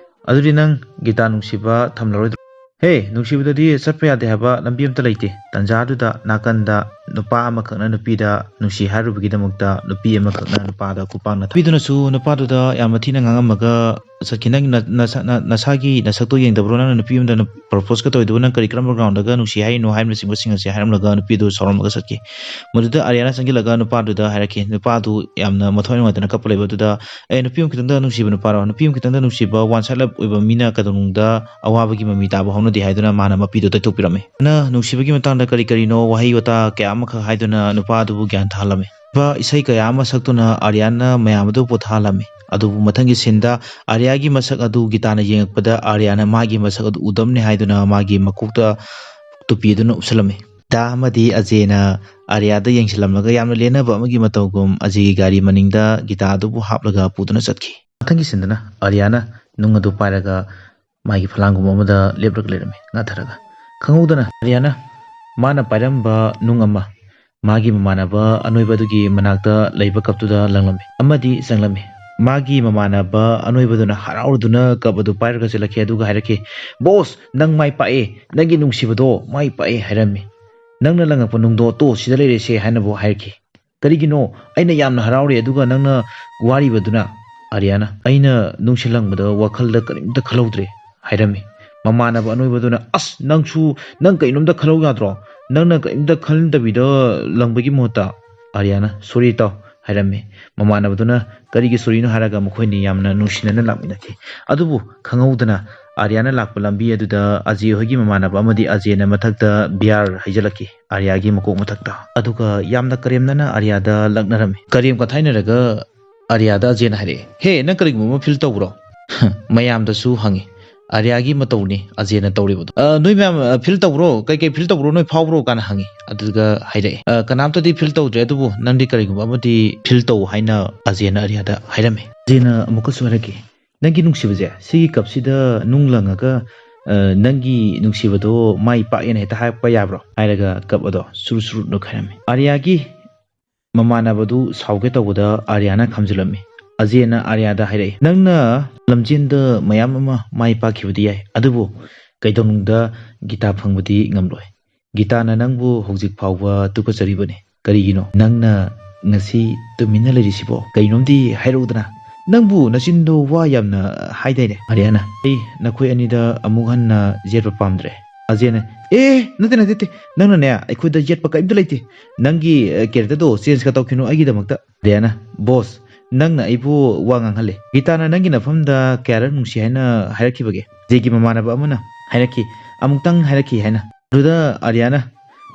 "ꯑꯗꯨꯗꯤ ꯅꯪ ꯒꯤꯇꯥ ꯅꯨꯡꯁꯤꯕ ꯊꯝꯂꯔꯣꯏꯗ꯭ꯔꯣ?" "ꯍꯦ, ꯅꯨꯡꯁꯤꯕꯗꯗꯤ ꯆꯠꯄ ꯌꯥꯗꯦ ꯍꯥꯏꯕ ꯂꯝꯕꯤ ꯑꯝꯇ ꯂꯩꯇꯦ꯫ ꯇꯟꯖꯥꯗꯨꯗ ꯅꯥꯀꯟꯗ ꯅꯨꯄꯥ ꯑꯃꯈꯛꯅ ꯅꯨꯄꯤꯗ ꯅꯨꯡꯁꯤ ꯍꯥꯏꯔꯨꯕꯒꯤꯗꯃꯛꯇ ꯅꯨꯄꯤ ꯑꯃꯈꯛꯅ ꯅꯨꯄꯥꯗ ꯈꯨꯄꯥꯛꯅ ꯊꯥ-" ꯅꯨꯄꯤꯗꯨꯅꯁꯨ ꯅꯨꯄꯥꯗꯨꯗ ꯌꯥꯝꯅ ꯊꯤꯅ ꯉꯥꯡꯉꯝꯃꯒ ꯆꯠꯈꯤ꯫ "ꯅꯪ ꯅ-, ꯅꯁꯥ-, ꯅ-, ꯅꯁꯥꯒꯤ ꯅꯁꯛꯇꯣ ꯌꯦꯡꯗꯕ꯭ꯔꯣ? ꯅꯪꯅ ꯅꯨꯄꯤ ꯑꯃꯗ ꯅꯨ-, ꯄ꯭ꯔꯣꯄꯣꯁꯀ ꯇꯧꯔꯤꯗꯨꯕꯨ ꯅꯪ ꯀꯔꯤ ꯀꯔꯝꯕ ꯒ꯭ꯔꯥꯎꯟꯗꯒ ꯅꯨꯡꯁꯤ ꯍꯥꯏꯔꯤꯅꯣ?" ꯍꯥꯏꯕꯅꯆꯤꯡꯕꯁꯤꯡ ꯑꯁꯤ ꯍꯥꯏꯔꯝꯂꯒ ꯅꯨꯄꯤꯗꯨ ꯁꯥꯎꯔꯝꯂꯒ ꯆꯠꯈꯤ꯫ ꯃꯗꯨꯗ ꯑꯥꯔꯤꯌꯥꯅ ꯆꯪꯁꯤꯜꯂꯒ ꯅꯨꯄꯥꯗꯨꯗ ꯍꯥꯏꯔꯛꯈꯤ꯫ ꯅꯨꯄꯥꯗꯨ ꯌꯥꯝꯅ ꯃꯊꯋꯥꯏ ꯅꯨꯡꯉꯥꯏꯇꯅ ꯀꯞꯄ ꯂꯩꯕ ꯑꯗꯨꯗ, "ꯑꯦ, ꯅꯨꯄꯤ ꯑꯃ ꯈꯤꯇꯪꯗ ꯅꯨꯡꯁꯤꯕ ꯅꯨꯄꯥꯔꯣ? ꯅꯨꯄꯤ ꯑꯃ ꯈꯤꯇꯪꯗ ꯅꯨꯡꯁꯤꯕ ꯋꯥꯟ ꯁꯥꯏꯗ ꯂꯞ ꯑꯣꯏꯕ ꯃꯤꯅ ꯀꯩꯗꯧꯅꯨꯡꯗ ꯑꯋꯥꯕꯒꯤ ꯃꯃꯤ ꯇꯥꯕ ꯍꯧꯅꯗꯦ" ꯍꯥꯏꯗꯨꯅ ꯃꯥꯅ ꯃꯄꯤꯗꯨ ꯇꯩꯊꯣꯛꯄꯤꯔꯝꯃꯤ꯫ ꯅ ꯅꯨꯡꯁꯤꯕꯒꯤ ꯃꯇꯥꯡꯗ ꯀꯔꯤ ꯀꯔꯤꯅꯣ ꯋꯥꯍꯩ ꯋꯥꯇꯥ ꯀꯌꯥ ꯑꯃꯈꯛ ꯍꯥꯏꯗꯨꯅ ꯅꯨꯄꯥꯗꯨꯕꯨ ꯒ꯭ꯌꯥꯟ ꯊꯥꯍꯜꯂꯝꯃꯤ꯫ ꯏꯁꯩ ꯀꯌꯥ ꯑꯃ ꯁꯛꯇꯨꯅ ꯑꯥꯔꯤꯌꯥꯅ ꯃꯌꯥꯝ ꯑꯗꯨ ꯄꯣꯊꯥꯍꯜꯂꯝꯃꯤ꯫ ꯑꯗꯨꯕꯨ ꯃꯊꯪꯒꯤ ꯁꯤꯟꯗ ꯑꯥꯔꯤꯌꯥꯒꯤ ꯃꯁꯛ ꯑꯗꯨ ꯒꯤꯇꯥꯅ ꯌꯦꯡꯉꯛꯄꯗ ꯑꯥꯔꯤꯌꯥꯅ ꯃꯥꯒꯤ ꯃꯁꯛ ꯑꯗꯨ ꯎꯗꯕꯅꯤ ꯍꯥꯏꯗꯨꯅ ꯃꯥꯒꯤ ꯃꯀꯣꯛꯇ ꯇꯨꯄꯤ ꯑꯗꯨꯅ ꯎꯞꯁꯜꯂꯝꯃꯤ꯫ ꯒꯤꯇꯥ ꯑꯃꯗꯤ ꯑꯖꯦꯅ ꯑꯥꯔꯤꯌꯥꯗ ꯌꯦꯡꯁꯤꯜꯂꯝꯂꯒ ꯌꯥꯝꯅ ꯂꯦꯟꯅꯕ ꯑꯃꯒꯤ ꯃꯇꯧꯒꯨꯝ ꯑꯖꯦꯒꯤ ꯒꯥꯔꯤ ꯃꯅꯤꯡꯗ ꯒꯤꯇꯥ ꯑꯗꯨꯕꯨ ꯍꯥꯞꯂꯒ ꯄꯨꯗꯨꯅ ꯆꯠꯈꯤ꯫ ꯃꯊꯪꯒꯤ ꯁꯤꯟꯗꯅ ꯑꯥꯔꯤꯌꯥꯅ ꯅꯨꯡ ꯑꯗꯨ ꯄꯥꯏꯔꯒ ꯃꯥꯒꯤ ꯐꯂꯥꯡꯒꯨꯝꯕ ꯑꯃꯗ ꯂꯦꯞꯂꯒ ꯂꯩꯔꯝꯃꯤ꯫ ꯉꯥꯊꯔꯒ ꯈꯪꯍꯧꯗꯅ ꯑꯥꯔꯤꯌꯥꯅ ꯃꯥꯅ ꯄꯥꯏꯔꯝꯕ ꯅꯨꯡ ꯑꯃ ꯃꯥꯒꯤ ꯃꯃꯥꯟꯅꯕ ꯑꯅꯣꯏꯕ ꯑꯗꯨꯒꯤ ꯃꯅꯥꯛꯇ ꯂꯩꯕ ꯀꯞꯇꯨꯗ ꯂꯪꯂꯝꯃꯤ ꯑꯃꯗꯤ ꯆꯪꯂꯝꯃꯤ꯫ ꯃꯥꯒꯤ ꯃꯃꯥꯟꯅꯕ ꯑꯅꯣꯏꯕꯗꯨꯅ ꯍꯔꯥꯎꯔꯗꯨꯅ ꯀꯞ ꯑꯗꯨ ꯄꯥꯏꯔꯒ ꯆꯦꯜꯂꯛꯈꯤ, ꯑꯗꯨꯒ ꯍꯥꯏꯔꯛꯈꯤ, "ꯕꯣꯁ, ꯅꯪ ꯃꯥꯏ ꯄꯥꯛꯑꯦ, ꯅꯪꯒꯤ ꯅꯨꯡꯁꯤꯕꯗꯣ ꯃꯥꯏ ꯄꯥꯛꯑꯦ" ꯍꯥꯏꯔꯝꯃꯤ꯫ "ꯅꯪꯅ ꯂꯪꯉꯛꯄ ꯅꯨꯡꯗꯣ ꯇꯣ ꯁꯤꯗ ꯂꯩꯔꯦꯁꯦ" ꯍꯥꯏꯅꯕꯨ ꯍꯥꯏꯔꯛꯈꯤ꯫ "ꯀꯔꯤꯒꯤꯅꯣ? ꯑꯩꯅ ꯌꯥꯝꯅ ꯍꯔꯥꯎꯔꯤ, ꯑꯗꯨꯒ ꯅꯪꯅ ꯋꯥꯔꯤꯕꯗꯨꯅ?" ꯑꯥꯔꯤꯌꯥꯅ, "ꯑꯩꯅ ꯅꯨꯡꯁꯤ ꯂꯪꯕꯗ ꯋꯥꯈꯜꯗ ꯀꯔꯤꯝꯇ ꯈꯜꯍꯧꯗ꯭ꯔꯦ" ꯍꯥꯏꯔꯝꯃꯤ꯫ ꯃꯃꯥꯟꯅꯕ ꯑꯅꯣꯏꯕꯗꯨꯅ, "ꯑꯁ, ꯅꯪꯁꯨ, ꯅꯪ ꯀꯩꯅꯣꯝꯇ ꯈꯜꯍꯧ ꯌꯥꯗ꯭ꯔꯣ? ꯅꯪꯅ ꯀꯔꯤꯝꯇ ꯈꯟꯗꯕꯤꯗ ꯂꯪꯕꯒꯤ ꯃꯍꯨꯠꯇ?" ꯑꯥꯔꯤꯌꯥꯅ, "ꯁꯣꯔꯤ ꯏꯇꯥꯎ" ꯍꯥꯏꯔꯝꯃꯤ꯫ ꯃꯃꯥꯟꯅꯕꯗꯨꯅ, "ꯀꯔꯤꯒꯤ ꯁꯣꯔꯤꯅꯣ?" ꯍꯥꯏꯔꯒ ꯃꯈꯣꯏꯅꯤ ꯌꯥꯝꯅ ꯅꯨꯡꯁꯤꯅꯅ ꯂꯥꯛꯃꯤꯟꯅꯈꯤ꯫ ꯑꯗꯨꯕꯨ ꯈꯪꯍꯧꯗꯅ ꯑꯥꯔꯤꯌꯥꯅ ꯂꯥꯛꯄ ꯂꯝꯕꯤ ꯑꯗꯨꯗ ꯑꯖꯦ ꯍꯣꯏꯒꯤ ꯃꯃꯥꯟꯅꯕ ꯑꯃꯗꯤ ꯑꯖꯦꯅ ꯃꯊꯛꯇ ꯕꯤꯌꯥꯔ ꯍꯩꯖꯤꯜꯂꯛꯈꯤ ꯑꯥꯔꯤꯌꯥꯒꯤ ꯃꯀꯣꯛ ꯃꯊꯛꯇ꯫ ꯑꯗꯨꯒ ꯌꯥꯝꯅ ꯀꯔꯦꯝꯅꯅ ꯑꯥꯔꯤꯌꯥꯗ ꯂꯛꯅꯔꯝꯃꯤ꯫ ꯀꯔꯦꯝ ꯀꯊꯥꯏꯅꯔꯒ ꯑꯥꯔꯤꯌꯥꯗ ꯑꯖꯦꯅ ꯍꯥꯏꯔꯛꯑꯦ, "ꯍꯦ, ꯅꯪ ꯀꯔꯤꯒꯨꯝꯕ ꯑꯃ ꯐꯤꯜ ꯇꯧꯕ꯭ꯔꯣ?" ꯃꯌꯥꯝꯗꯁꯨ ꯍꯪꯉꯤ꯫ "ꯑꯥꯔꯤꯌꯥꯒꯤ ꯃꯇꯧꯅꯤ ꯑꯖꯦꯅ ꯇꯧꯔꯤꯕꯗꯣ꯫ ꯑ, ꯅꯣꯏ ꯃꯌꯥꯝ, ꯑ, ꯐꯤꯜ ꯇꯧꯕ꯭ꯔꯣ? ꯀꯩꯀꯩ ꯐꯤꯜ ꯇꯧꯕ꯭ꯔꯣ? ꯅꯣꯏ ꯐꯥꯎꯕ꯭ꯔꯣ?" ꯀꯥꯏꯅ ꯍꯪꯉꯤ꯫ ꯑꯗꯨꯒ ꯍꯥꯏꯔꯛꯑꯦ, "ꯑ, ꯀꯅꯥꯝꯇꯗꯤ ꯐꯤꯜ ꯇꯧꯗ꯭ꯔꯦ, ꯑꯗꯨꯕꯨ ꯅꯪꯗꯤ ꯀꯔꯤꯒꯨꯝꯕ ꯑꯃꯗꯤ ꯐꯤꯜ ꯇꯧ" ꯍꯥꯏꯅ ꯑꯖꯦꯅ ꯑꯥꯔꯤꯌꯥꯗ ꯍꯥꯏꯔꯝꯃꯤ꯫ ꯑꯖꯦꯅ ꯑꯃꯨꯛꯀꯁꯨ ꯍꯥꯏꯔꯛꯈꯤ, "ꯅꯪꯒꯤ ꯅꯨꯡꯁꯤꯕꯁꯦ ꯁꯤꯒꯤ ꯀꯞꯁꯤꯗ ꯅꯨꯡ ꯂꯪꯉꯒ "ꯑ, ꯅꯪꯒꯤ ꯅꯨꯡꯁꯤꯕꯗꯣ ꯃꯥꯏ ꯄꯥꯛꯑꯦꯅ ꯍꯦꯛꯇ ꯍꯥꯏꯔꯛꯄ ꯌꯥꯕ꯭ꯔꯣ?" ꯍꯥꯏꯔꯒ ꯀꯞ ꯑꯗꯣ ꯁꯨꯔꯨ ꯁꯨꯔꯨ ꯅꯣꯛꯈꯥꯏꯔꯝꯃꯤ꯫ ꯑꯥꯔꯤꯌꯥꯒꯤ ꯃꯃꯥꯟꯅꯕꯗꯨ ꯁꯥꯎꯒꯦ ꯇꯧꯕꯗ ꯑꯥꯔꯤꯌꯥꯅ ꯈꯥꯝꯖꯤꯜꯂꯝꯃꯤ꯫ ꯑꯖꯦꯅ ꯑꯥꯔꯤꯌꯥꯗ ꯍꯥꯏꯔꯛꯏ, "ꯅꯪꯅ ꯂꯝꯖꯦꯟꯗ ꯃꯌꯥꯝ ꯑꯃ ꯃꯥꯏ ꯄꯥꯛꯈꯤꯕꯗꯤ ꯌꯥꯏ, ꯑꯗꯨꯕꯨ ꯀꯩꯗꯧꯅꯨꯡꯗ ꯒꯤꯇꯥ ꯐꯪꯕꯗꯤ ꯉꯝꯂꯣꯏ꯫ ꯒꯤꯇꯥꯅ ꯅꯪꯕꯨ ꯍꯧꯖꯤꯛ ꯐꯥꯎꯕ ꯇꯨꯀꯠꯆꯔꯤꯕꯅꯤ꯫ ꯀꯔꯤꯒꯤꯅꯣ ꯅꯪꯅ ꯉꯁꯤ ꯇꯨꯃꯤꯟꯅ ꯂꯩꯔꯤꯁꯤꯕꯣ? ꯀꯩꯅꯣꯝꯗꯤ ꯍꯥꯏꯔꯛꯎꯗꯅ꯫ ꯅꯪꯕꯨ ꯅꯆꯤꯟꯗꯣ ꯋꯥ ꯌꯥꯝꯅ ꯍꯥꯏꯗꯥꯏꯅꯦ?" ꯑꯥꯔꯤꯌꯥꯅ, "ꯑꯩ ꯅꯈꯣꯏ ꯑꯅꯤꯗ ꯑꯃꯨꯛ ꯍꯟꯅ ꯌꯦꯠꯄ ꯄꯥꯝꯗ꯭ꯔꯦ꯫" ꯑꯖꯦꯅ, "ꯑꯦ, ꯅꯠꯇꯦ, ꯅꯠꯇꯦ, ꯅꯠꯇꯦ꯫ ꯅꯪꯅꯅꯦ, ꯑꯩꯈꯣꯏꯗ ꯌꯦꯠꯄ ꯀꯔꯤꯝꯇ ꯂꯩꯇꯦ꯫ ꯅꯪꯒꯤ, ꯑ, characterꯗꯣ change ꯀ ꯇꯧꯈꯤꯅꯨ ꯑꯩꯒꯤꯗꯃꯛꯇ꯫" ꯑꯥꯔꯤꯌꯥꯅ, "ꯕꯣꯁ, ꯅꯪꯅ ꯑꯩꯕꯨ ꯋꯥ ꯉꯥꯡꯍꯜꯂꯦ꯫ ꯒꯤꯇꯥꯅ ꯅꯪꯒꯤ ꯅꯐꯝꯗ ꯀꯌꯥꯔꯛ ꯅꯨꯡꯁꯤ ꯍꯥꯏꯅ ꯍꯥꯏꯔꯛꯈꯤꯕꯒꯦ?" ꯑꯖꯦꯒꯤ ꯃꯃꯥꯟꯅꯕ ꯑꯃꯅ ꯍꯥꯏꯔꯛꯈꯤ, "ꯑꯃꯨꯛꯇꯪ ꯍꯥꯏꯔꯛꯈꯤ" ꯍꯥꯏꯅ꯫ ꯑꯗꯨꯗ ꯑꯥꯔꯤꯌꯥꯅ,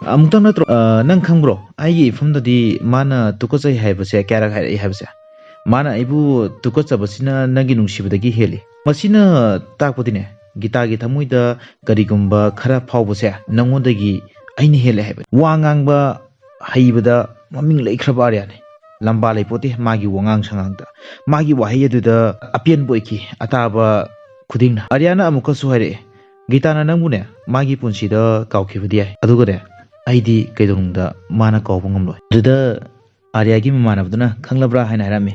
"ꯑꯃꯨꯛꯇꯪ ꯅꯠꯇ꯭ꯔꯣ? ꯑ, ꯅꯪ ꯈꯪꯕ꯭ꯔꯣ? ꯑꯩꯒꯤ ꯏꯐꯝꯗꯗꯤ ꯃꯥꯅ ꯇꯨꯀꯠꯆꯩ ꯍꯥꯏꯕꯁꯦ ꯀꯌꯥꯔꯛ ꯍꯥꯏꯔꯛꯏ ꯍꯥꯏꯕꯁꯦ? ꯃꯥꯅ ꯑꯩꯕꯨ ꯇꯨꯀꯠꯆꯕꯁꯤꯅ ꯅꯪꯒꯤ ꯅꯨꯡꯁꯤꯕꯗꯒꯤ ꯍꯦꯜꯂꯤ꯫ ꯃꯁꯤꯅ ꯇꯥꯛꯄꯗꯤꯅꯦ, ꯒꯤꯇꯥꯒꯤ ꯊꯃꯣꯏꯗ ꯀꯔꯤꯒꯨꯝꯕ ꯈꯔ ꯐꯥꯎꯕꯁꯦ ꯅꯪꯉꯣꯟꯗꯒꯤ ꯑꯩꯅ ꯍꯦꯜꯂꯦ ꯍꯥꯏꯕꯅꯤ꯫" ꯋꯥ ꯉꯥꯡꯕ ꯍꯩꯕꯗ ꯃꯃꯤꯡ ꯂꯩꯈ꯭ꯔꯕ ꯑꯥꯔꯤꯌꯥꯅꯤ꯫ ꯂꯝꯕꯥ ꯂꯩꯄꯣꯠꯇꯦ ꯃꯥꯒꯤ ꯋꯥꯉꯥꯡ ꯁꯉꯥꯡꯗ꯫ ꯃꯥꯒꯤ ꯋꯥꯍꯩ ꯑꯗꯨꯗ ꯑꯄꯦꯟꯕ ꯑꯣꯏꯈꯤ ꯑꯇꯥꯕ ꯈꯨꯗꯤꯡꯅ꯫ ꯑꯥꯔꯤꯌꯥꯅ ꯑꯃꯨꯛꯀꯁꯨ ꯍꯥꯏꯔꯛꯑꯦ, "ꯒꯤꯇꯥꯅ ꯅꯪꯕꯨꯅꯦ ꯃꯥꯒꯤ ꯄꯨꯟꯁꯤꯗ ꯀꯥꯎꯈꯤꯕꯗꯤ ꯌꯥꯏ, ꯑꯗꯨꯒꯅꯦ ꯑꯩꯗꯤ ꯀꯩꯗꯧꯅꯨꯡꯗ ꯃꯥꯅ ꯀꯥꯎꯕ ꯉꯝꯂꯣꯏ꯫" ꯑꯗꯨꯗ ꯑꯥꯔꯤꯌꯥꯒꯤ ꯃꯃꯥꯟꯅꯕꯗꯨꯅ, "ꯈꯪꯂꯕ꯭ꯔꯥ?" ꯍꯥꯏꯅ ꯍꯥꯏꯔꯝꯃꯤ꯫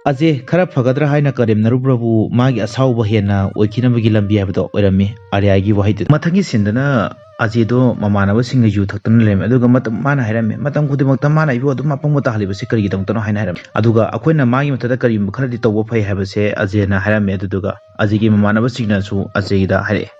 ꯑꯖꯦ ꯈꯔ ꯐꯒꯗ꯭ꯔꯥ ꯍꯥꯏꯅ ꯀꯔꯦꯝꯅꯔꯨꯕ꯭ꯔꯕꯨ ꯃꯥꯒꯤ ꯑꯁꯥꯎꯕ ꯍꯦꯟꯅ ꯑꯣꯏꯈꯤꯅꯕꯒꯤ ꯂꯝꯕꯤ ꯍꯥꯏꯕꯗꯣ ꯑꯣꯏꯔꯝꯃꯤ ꯑꯥꯔꯤꯌꯥꯒꯤ ꯋꯥꯍꯩꯗꯨꯗ꯫ ꯃꯊꯪꯒꯤ ꯁꯤꯟꯗꯅ ꯑꯖꯦꯗꯣ ꯃꯃꯥꯟꯅꯕꯁꯤꯡꯒ ꯌꯨ ꯊꯛꯇꯨꯅ ꯂꯩꯔꯝꯃꯤ꯫ ꯑꯗꯨꯒ ꯃꯇꯝ, ꯃꯥꯅ ꯍꯥꯏꯔꯝꯃꯤ, "ꯃꯇꯝ ꯈꯨꯗꯤꯡꯃꯛꯇ ꯃꯥꯅ ꯑꯩꯕꯨ ꯑꯗꯨꯝ ꯑꯄꯪꯕ ꯇꯥꯍꯜꯂꯤꯕꯁꯤ ꯀꯔꯤꯒꯤꯗꯃꯛꯇꯅꯣ?" ꯍꯥꯏꯅ ꯍꯥꯏꯔꯝꯃꯤ꯫ ꯑꯗꯨꯒ ꯑꯩꯈꯣꯏꯅ ꯃꯥꯒꯤ ꯃꯊꯛꯇ ꯀꯔꯤꯒꯨꯝꯕ ꯈꯔꯗꯤ ꯇꯧꯕ ꯐꯩ ꯍꯥꯏꯕꯁꯦ ꯑꯖꯦꯅ ꯍꯥꯏꯔꯝꯃꯤ꯫ ꯑꯗꯨꯗꯨꯒ ꯑꯖꯦꯒꯤ ꯃꯃꯥꯟꯅꯕꯁꯤꯡꯅꯁꯨ ꯑꯖꯦꯗ ꯍꯥꯏꯔꯛꯑꯦ,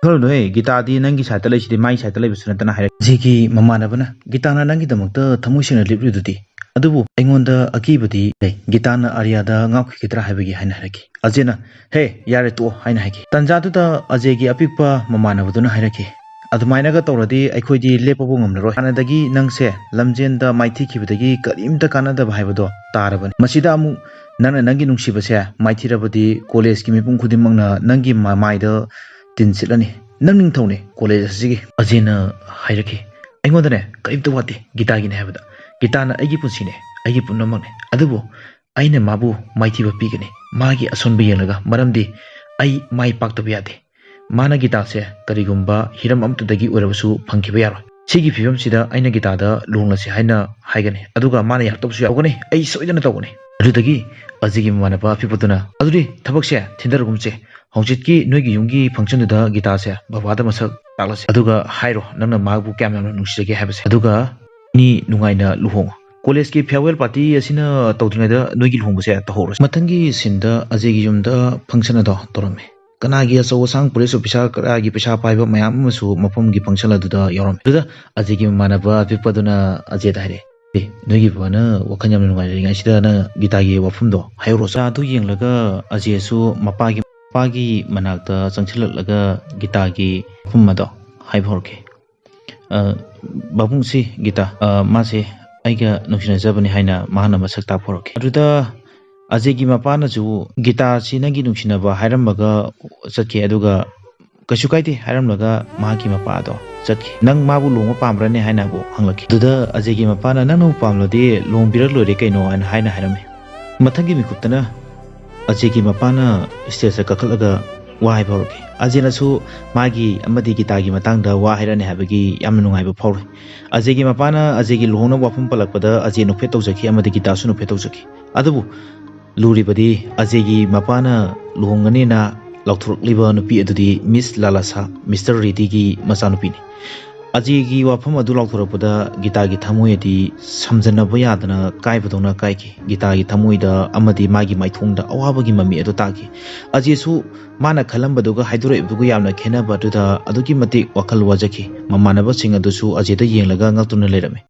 "ꯈꯜꯂꯨꯅꯨꯍꯦ, ꯒꯤꯇꯥꯗꯤ ꯅꯪꯒꯤ side ꯂꯩꯁꯤꯗꯤ ꯃꯥꯒꯤ side ꯂꯩꯕꯁꯨ ꯅꯠꯇꯅ" ꯍꯥꯏꯔꯛꯑꯦ꯫ ꯑꯖꯦꯒꯤ ꯃꯃꯥꯟꯅꯕꯅ, "ꯒꯤꯇꯥꯅ ꯅꯪꯒꯤꯗꯃꯛꯇ ꯊꯃꯣꯏ ꯁꯦꯡꯅ ꯂꯦꯞꯂꯤꯗꯨꯗꯤ, ꯑꯗꯨꯕꯨ ꯑꯩꯉꯣꯟꯗ ꯑꯀꯤꯕꯗꯤ ꯂꯩ, ꯒꯤꯇꯥꯅ ꯑꯥꯔꯤꯌꯥꯗ ꯉꯥꯎꯈꯤꯒꯗ꯭ꯔꯥ ꯍꯥꯏꯕꯒꯤ" ꯍꯥꯏꯅ ꯍꯥꯏꯔꯛꯈꯤ꯫ ꯑꯖꯦꯅ, "ꯍꯦ, ꯌꯥꯔꯦ, ꯇꯣꯛꯑꯣ" ꯍꯥꯏꯅ ꯍꯥꯏꯈꯤ꯫ ꯇꯟꯖꯥꯗꯨꯗ ꯑꯖꯦꯒꯤ ꯑꯄꯤꯛꯄ ꯃꯃꯥꯟꯅꯕꯗꯨꯅ ꯍꯥꯏꯔꯛꯈꯤ, "ꯑꯗꯨꯃꯥꯏꯅꯒ ꯇꯧꯔꯗꯤ ꯑꯩꯈꯣꯏꯗꯤ ꯂꯦꯞꯄꯕꯨ ꯉꯝꯂꯔꯣꯏ꯫ ꯍꯥꯟꯅꯗꯒꯤ ꯅꯪꯁꯦ ꯂꯝꯖꯦꯟꯗ ꯃꯥꯏꯊꯤꯈꯤꯕꯗꯒꯤ ꯀꯔꯤꯝꯇ ꯀꯥꯟꯅꯗꯕ ꯍꯥꯏꯕꯗꯣ ꯇꯥꯔꯕꯅꯤ꯫ ꯃꯁꯤꯗ ꯑꯃꯨꯛ ꯅꯪꯅ ꯅꯪꯒꯤ ꯅꯨꯡꯁꯤꯕꯁꯦ ꯃꯥꯏꯊꯤꯔꯕꯗꯤ ꯀꯣꯂꯦꯖꯀꯤ ꯃꯤꯄꯨꯝ ꯈꯨꯗꯤꯡꯃꯛꯅ ꯅꯪꯒꯤ ꯃꯃꯥꯏꯗ ꯇꯤꯟ ꯁꯤꯠꯂꯅꯤ꯫ ꯅꯪ ꯅꯤꯡꯊꯧꯅꯦ ꯀꯣꯂꯦꯖ ꯑꯁꯤꯒꯤ꯫" ꯑꯖꯦꯅ ꯍꯥꯏꯔꯛꯈꯤ, "ꯑꯩꯉꯣꯟꯗꯅꯦ ꯀꯔꯤꯝꯇ ꯋꯥꯠꯇꯦ ꯒꯤꯇꯥꯒꯤꯅꯦ ꯍꯥꯏꯕꯗ꯫ ꯒꯤꯇꯥꯅ ꯑꯩꯒꯤ ꯄꯨꯟꯁꯤꯅꯦ, ꯑꯩꯒꯤ ꯄꯨꯝꯅꯃꯛꯅꯦ꯫ ꯑꯗꯨꯕꯨ ꯑꯩꯅ ꯃꯥꯕꯨ ꯃꯥꯏꯊꯤꯕ ꯄꯤꯒꯅꯤ, ꯃꯥꯒꯤ ꯑꯁꯣꯟꯕ ꯌꯦꯡꯂꯒ, ꯃꯔꯝꯗꯤ ꯑꯩ ꯃꯥꯏ ꯄꯥꯛꯇꯕ ꯌꯥꯗꯦ꯫ ꯃꯥꯅ ꯒꯤꯇꯥꯁꯦ ꯀꯔꯤꯒꯨꯝꯕ ꯍꯤꯔꯝ ꯑꯃꯠꯇꯗꯒꯤ ꯑꯣꯏꯔꯕꯁꯨ ꯐꯪꯈꯤꯕ ꯌꯥꯔꯣꯏ꯫ ꯁꯤꯒꯤ ꯐꯤꯕꯝꯁꯤꯗ ꯑꯩꯅ ꯒꯤꯇꯥꯗ ꯂꯨꯍꯣꯡꯂꯁꯤ ꯍꯥꯏꯅ ꯍꯥꯏꯒꯅꯤ, ꯑꯗꯨꯒ ꯃꯥꯅ ꯌꯥꯔꯛꯇꯕꯁꯨ ꯌꯥꯎꯒꯅꯤ, ꯑꯩ ꯁꯣꯏꯗꯅ ꯇꯧꯒꯅꯤ꯫ ꯑꯗꯨꯗꯒꯤ ꯑꯖꯦꯒꯤ ꯃꯃꯥꯟꯅꯕ ꯑꯄꯤꯛꯄꯗꯨꯅ, "ꯑꯗꯨꯗꯤ ꯊꯕꯛꯁꯦ ꯊꯤꯟꯊꯔꯒꯨꯝꯁꯦ, ꯍꯧꯖꯤꯛꯀꯤ ꯅꯣꯏꯒꯤ ꯌꯨꯝꯒꯤ functionꯗꯨꯗ ꯒꯤꯇꯥꯁꯦ ꯕꯕꯥꯗ ꯃꯁꯛ ꯇꯥꯛꯂꯁꯦ, ꯑꯗꯨꯒ ꯍꯥꯏꯔꯣ ꯅꯪꯅ ꯃꯥꯕꯨ ꯀꯌꯥꯝ ꯌꯥꯝꯅ ꯅꯨꯡꯁꯤꯖꯒꯦ ꯍꯥꯏꯕꯁꯦ, ꯑꯗꯨꯒ ꯅꯤ ꯅꯨꯡꯉꯥꯏꯅ ꯂꯨꯍꯣꯡꯉꯣ꯫ Collegeꯀꯤ farewell party ꯑꯁꯤꯅ ꯇꯧꯗ꯭ꯔꯤꯉꯩꯗ ꯅꯣꯏꯒꯤ ꯂꯨꯍꯣꯡꯕꯁꯦ ꯇꯧꯍꯧꯔꯁꯤ꯫" ꯃꯊꯪꯒꯤ sceneꯗ ꯑꯖꯦꯒꯤ ꯌꯨꯝꯗ function ꯑꯗꯣ ꯇꯧꯔꯝꯃꯤ꯫ ꯀꯅꯥꯒꯤ ꯑꯆꯧ ꯑꯁꯥꯡ police officer, ꯀꯗꯥꯏꯒꯤ ꯄꯩꯁꯥ ꯄꯥꯏꯕ ꯃꯌꯥꯝ ꯑꯃꯁꯨ ꯃꯐꯝꯒꯤ function ꯑꯗꯨꯗ ꯌꯥꯎꯔꯝꯃꯤ꯫ ꯑꯗꯨꯗ ꯑꯖꯦꯒꯤ ꯃꯃꯥꯟꯅꯕ ꯑꯄꯤꯛꯄꯗꯨꯅ ꯑꯖꯦꯗ ꯍꯥꯏꯔꯦ, "ꯑꯦ, ꯅꯣꯏꯒꯤ ꯕꯕꯥꯅ ꯋꯥꯈꯜ ꯌꯥꯝꯅ ꯅꯨꯡꯉꯥꯏꯔꯤꯉꯩꯁꯤꯗ ꯅꯪ ꯒꯤꯇꯥꯒꯤ ꯋꯥꯐꯝꯗꯣ ꯍꯥꯏꯍꯧꯔꯣ꯫" ꯆꯥꯗꯨ ꯌꯦꯡꯂꯒ ꯑꯖꯦꯁꯨ ꯃꯄꯥꯒꯤ, ꯃꯄꯥꯒꯤ ꯃꯅꯥꯛꯇ ꯆꯪꯁꯤꯜꯂꯛꯂꯒ ꯒꯤꯇꯥꯒꯤ ꯋꯥꯐꯝ ꯑꯗꯣ ꯍꯥꯏꯕ ꯍꯧꯔꯛꯈꯤ꯫ "ꯑ, ꯄꯥꯕꯨꯡꯁꯤ ꯒꯤꯇꯥ, ꯑ, ꯃꯥꯁꯦ ꯑꯩꯒ ꯅꯨꯡꯁꯤꯅꯖꯕꯅꯤ" ꯍꯥꯏꯅ ꯃꯍꯥꯛꯅ ꯃꯁꯛ ꯇꯥꯛꯄ ꯍꯧꯔꯛꯈꯤ꯫ ꯑꯗꯨꯗ ꯑꯖꯦꯒꯤ ꯃꯄꯥꯅꯁꯨ, "ꯒꯤꯇꯥꯁꯤ ꯅꯪꯒꯤ ꯅꯨꯡꯁꯤꯅꯕ ꯍꯥꯏꯔꯝꯃꯒ ꯆꯠꯈꯤ, ꯑꯗꯨꯒ ꯀꯩꯁꯨ ꯀꯥꯏꯗꯦ" ꯍꯥꯏꯔꯝꯂꯒ ꯃꯍꯥꯛꯀꯤ ꯃꯄꯥꯗꯣ ꯆꯠꯈꯤ꯫ "ꯅꯪ ꯃꯥꯕꯨ ꯂꯨꯍꯣꯡꯕ ꯄꯥꯝꯕ꯭ꯔꯅꯦ?" ꯍꯥꯏꯅꯕꯨ ꯍꯪꯂꯛꯈꯤ꯫ ꯑꯗꯨꯗ ꯑꯖꯦꯒꯤ ꯃꯄꯥꯅ, "ꯅꯪꯅꯕꯨ ꯄꯥꯝꯂꯗꯤ ꯂꯨꯍꯣꯡꯕꯤꯔ ꯂꯣꯏꯔꯦ ꯀꯩꯅꯣ" ꯍꯥꯏꯅ, ꯍꯥꯏꯅ ꯍꯥꯏꯔꯝꯃꯤ꯫ ꯃꯊꯪꯒꯤ ꯃꯤꯀꯨꯞꯇꯅ ꯑꯖꯦꯒꯤ ꯃꯄꯥꯅ stageꯇ ꯀꯥꯈꯠꯂꯒ ꯋꯥ ꯍꯥꯏꯕ ꯍꯧꯔꯛꯈꯤ꯫ ꯑꯖꯦꯅꯁꯨ ꯃꯥꯒꯤ ꯑꯃꯗꯤ ꯒꯤꯇꯥꯒꯤ ꯃꯇꯥꯡꯗ ꯋꯥ ꯍꯥꯏꯔꯛꯑꯅꯤ ꯍꯥꯏꯕꯒꯤ ꯌꯥꯝꯅ ꯅꯨꯡꯉꯥꯏꯕ ꯐꯥꯎꯔꯤ꯫ ꯑꯖꯦꯒꯤ ꯃꯄꯥꯅ ꯑꯖꯦꯒꯤ ꯂꯨꯍꯣꯡꯅꯕ ꯋꯥꯐꯝ ꯄꯜꯂꯛꯄꯗ ꯑꯖꯦ ꯅꯣꯛꯐꯦꯠ ꯇꯧꯖꯈꯤ ꯑꯃꯗꯤ ꯒꯤꯇꯥꯁꯨ ꯅꯣꯛꯐꯦꯠ ꯇꯧꯖꯈꯤ꯫ ꯑꯗꯨꯕꯨ ꯂꯨꯔꯤꯕꯗꯤ ꯑꯖꯦꯒꯤ ꯃꯄꯥꯅ ꯂꯨꯍꯣꯡꯒꯅꯤꯅ ꯂꯥꯎꯊꯣꯔꯛꯂꯤꯕ ꯅꯨꯄꯤ ꯑꯗꯨꯗꯤ Miss ꯂꯥꯂꯥꯁꯥ, Mister ꯔꯦꯗꯤꯒꯤ ꯃꯆꯥꯅꯨꯄꯤꯅꯤ꯫ ꯑꯖꯦꯒꯤ ꯋꯥꯐꯝ ꯑꯗꯨ ꯂꯥꯎꯊꯣꯔꯛꯄꯗ ꯒꯤꯇꯥꯒꯤ ꯊꯃꯣꯏ ꯑꯗꯤ ꯁꯝꯖꯟꯅꯕ ꯌꯥꯗꯅ ꯀꯥꯏꯕꯗꯧꯅ ꯀꯥꯏꯈꯤ꯫ ꯒꯤꯇꯥꯒꯤ ꯊꯃꯣꯏꯗ ꯑꯃꯗꯤ ꯃꯥꯒꯤ ꯃꯥꯏꯊꯣꯡꯗ ꯑꯋꯥꯕꯒꯤ ꯃꯃꯤ ꯑꯗꯨ ꯇꯥꯈꯤ꯫ ꯑꯖꯦꯁꯨ ꯃꯥꯅ ꯈꯜꯂꯝꯕꯗꯨꯒ ꯍꯥꯏꯗꯣꯔꯛꯏꯕꯗꯨꯒ ꯌꯥꯝꯅ ꯈꯦꯠꯅꯕ ꯑꯗꯨꯗ ꯑꯗꯨꯛꯀꯤ ꯃꯇꯤꯛ ꯋꯥꯈꯜ ꯋꯥꯖꯈꯤ꯫ ꯃꯃꯥꯟꯅꯕꯁꯤꯡ ꯑꯗꯨꯁꯨ ꯑꯖꯦꯗ ꯌꯦꯡꯂꯒ ꯉꯛꯇꯨꯅ ꯂꯩꯔꯝꯃꯤ꯫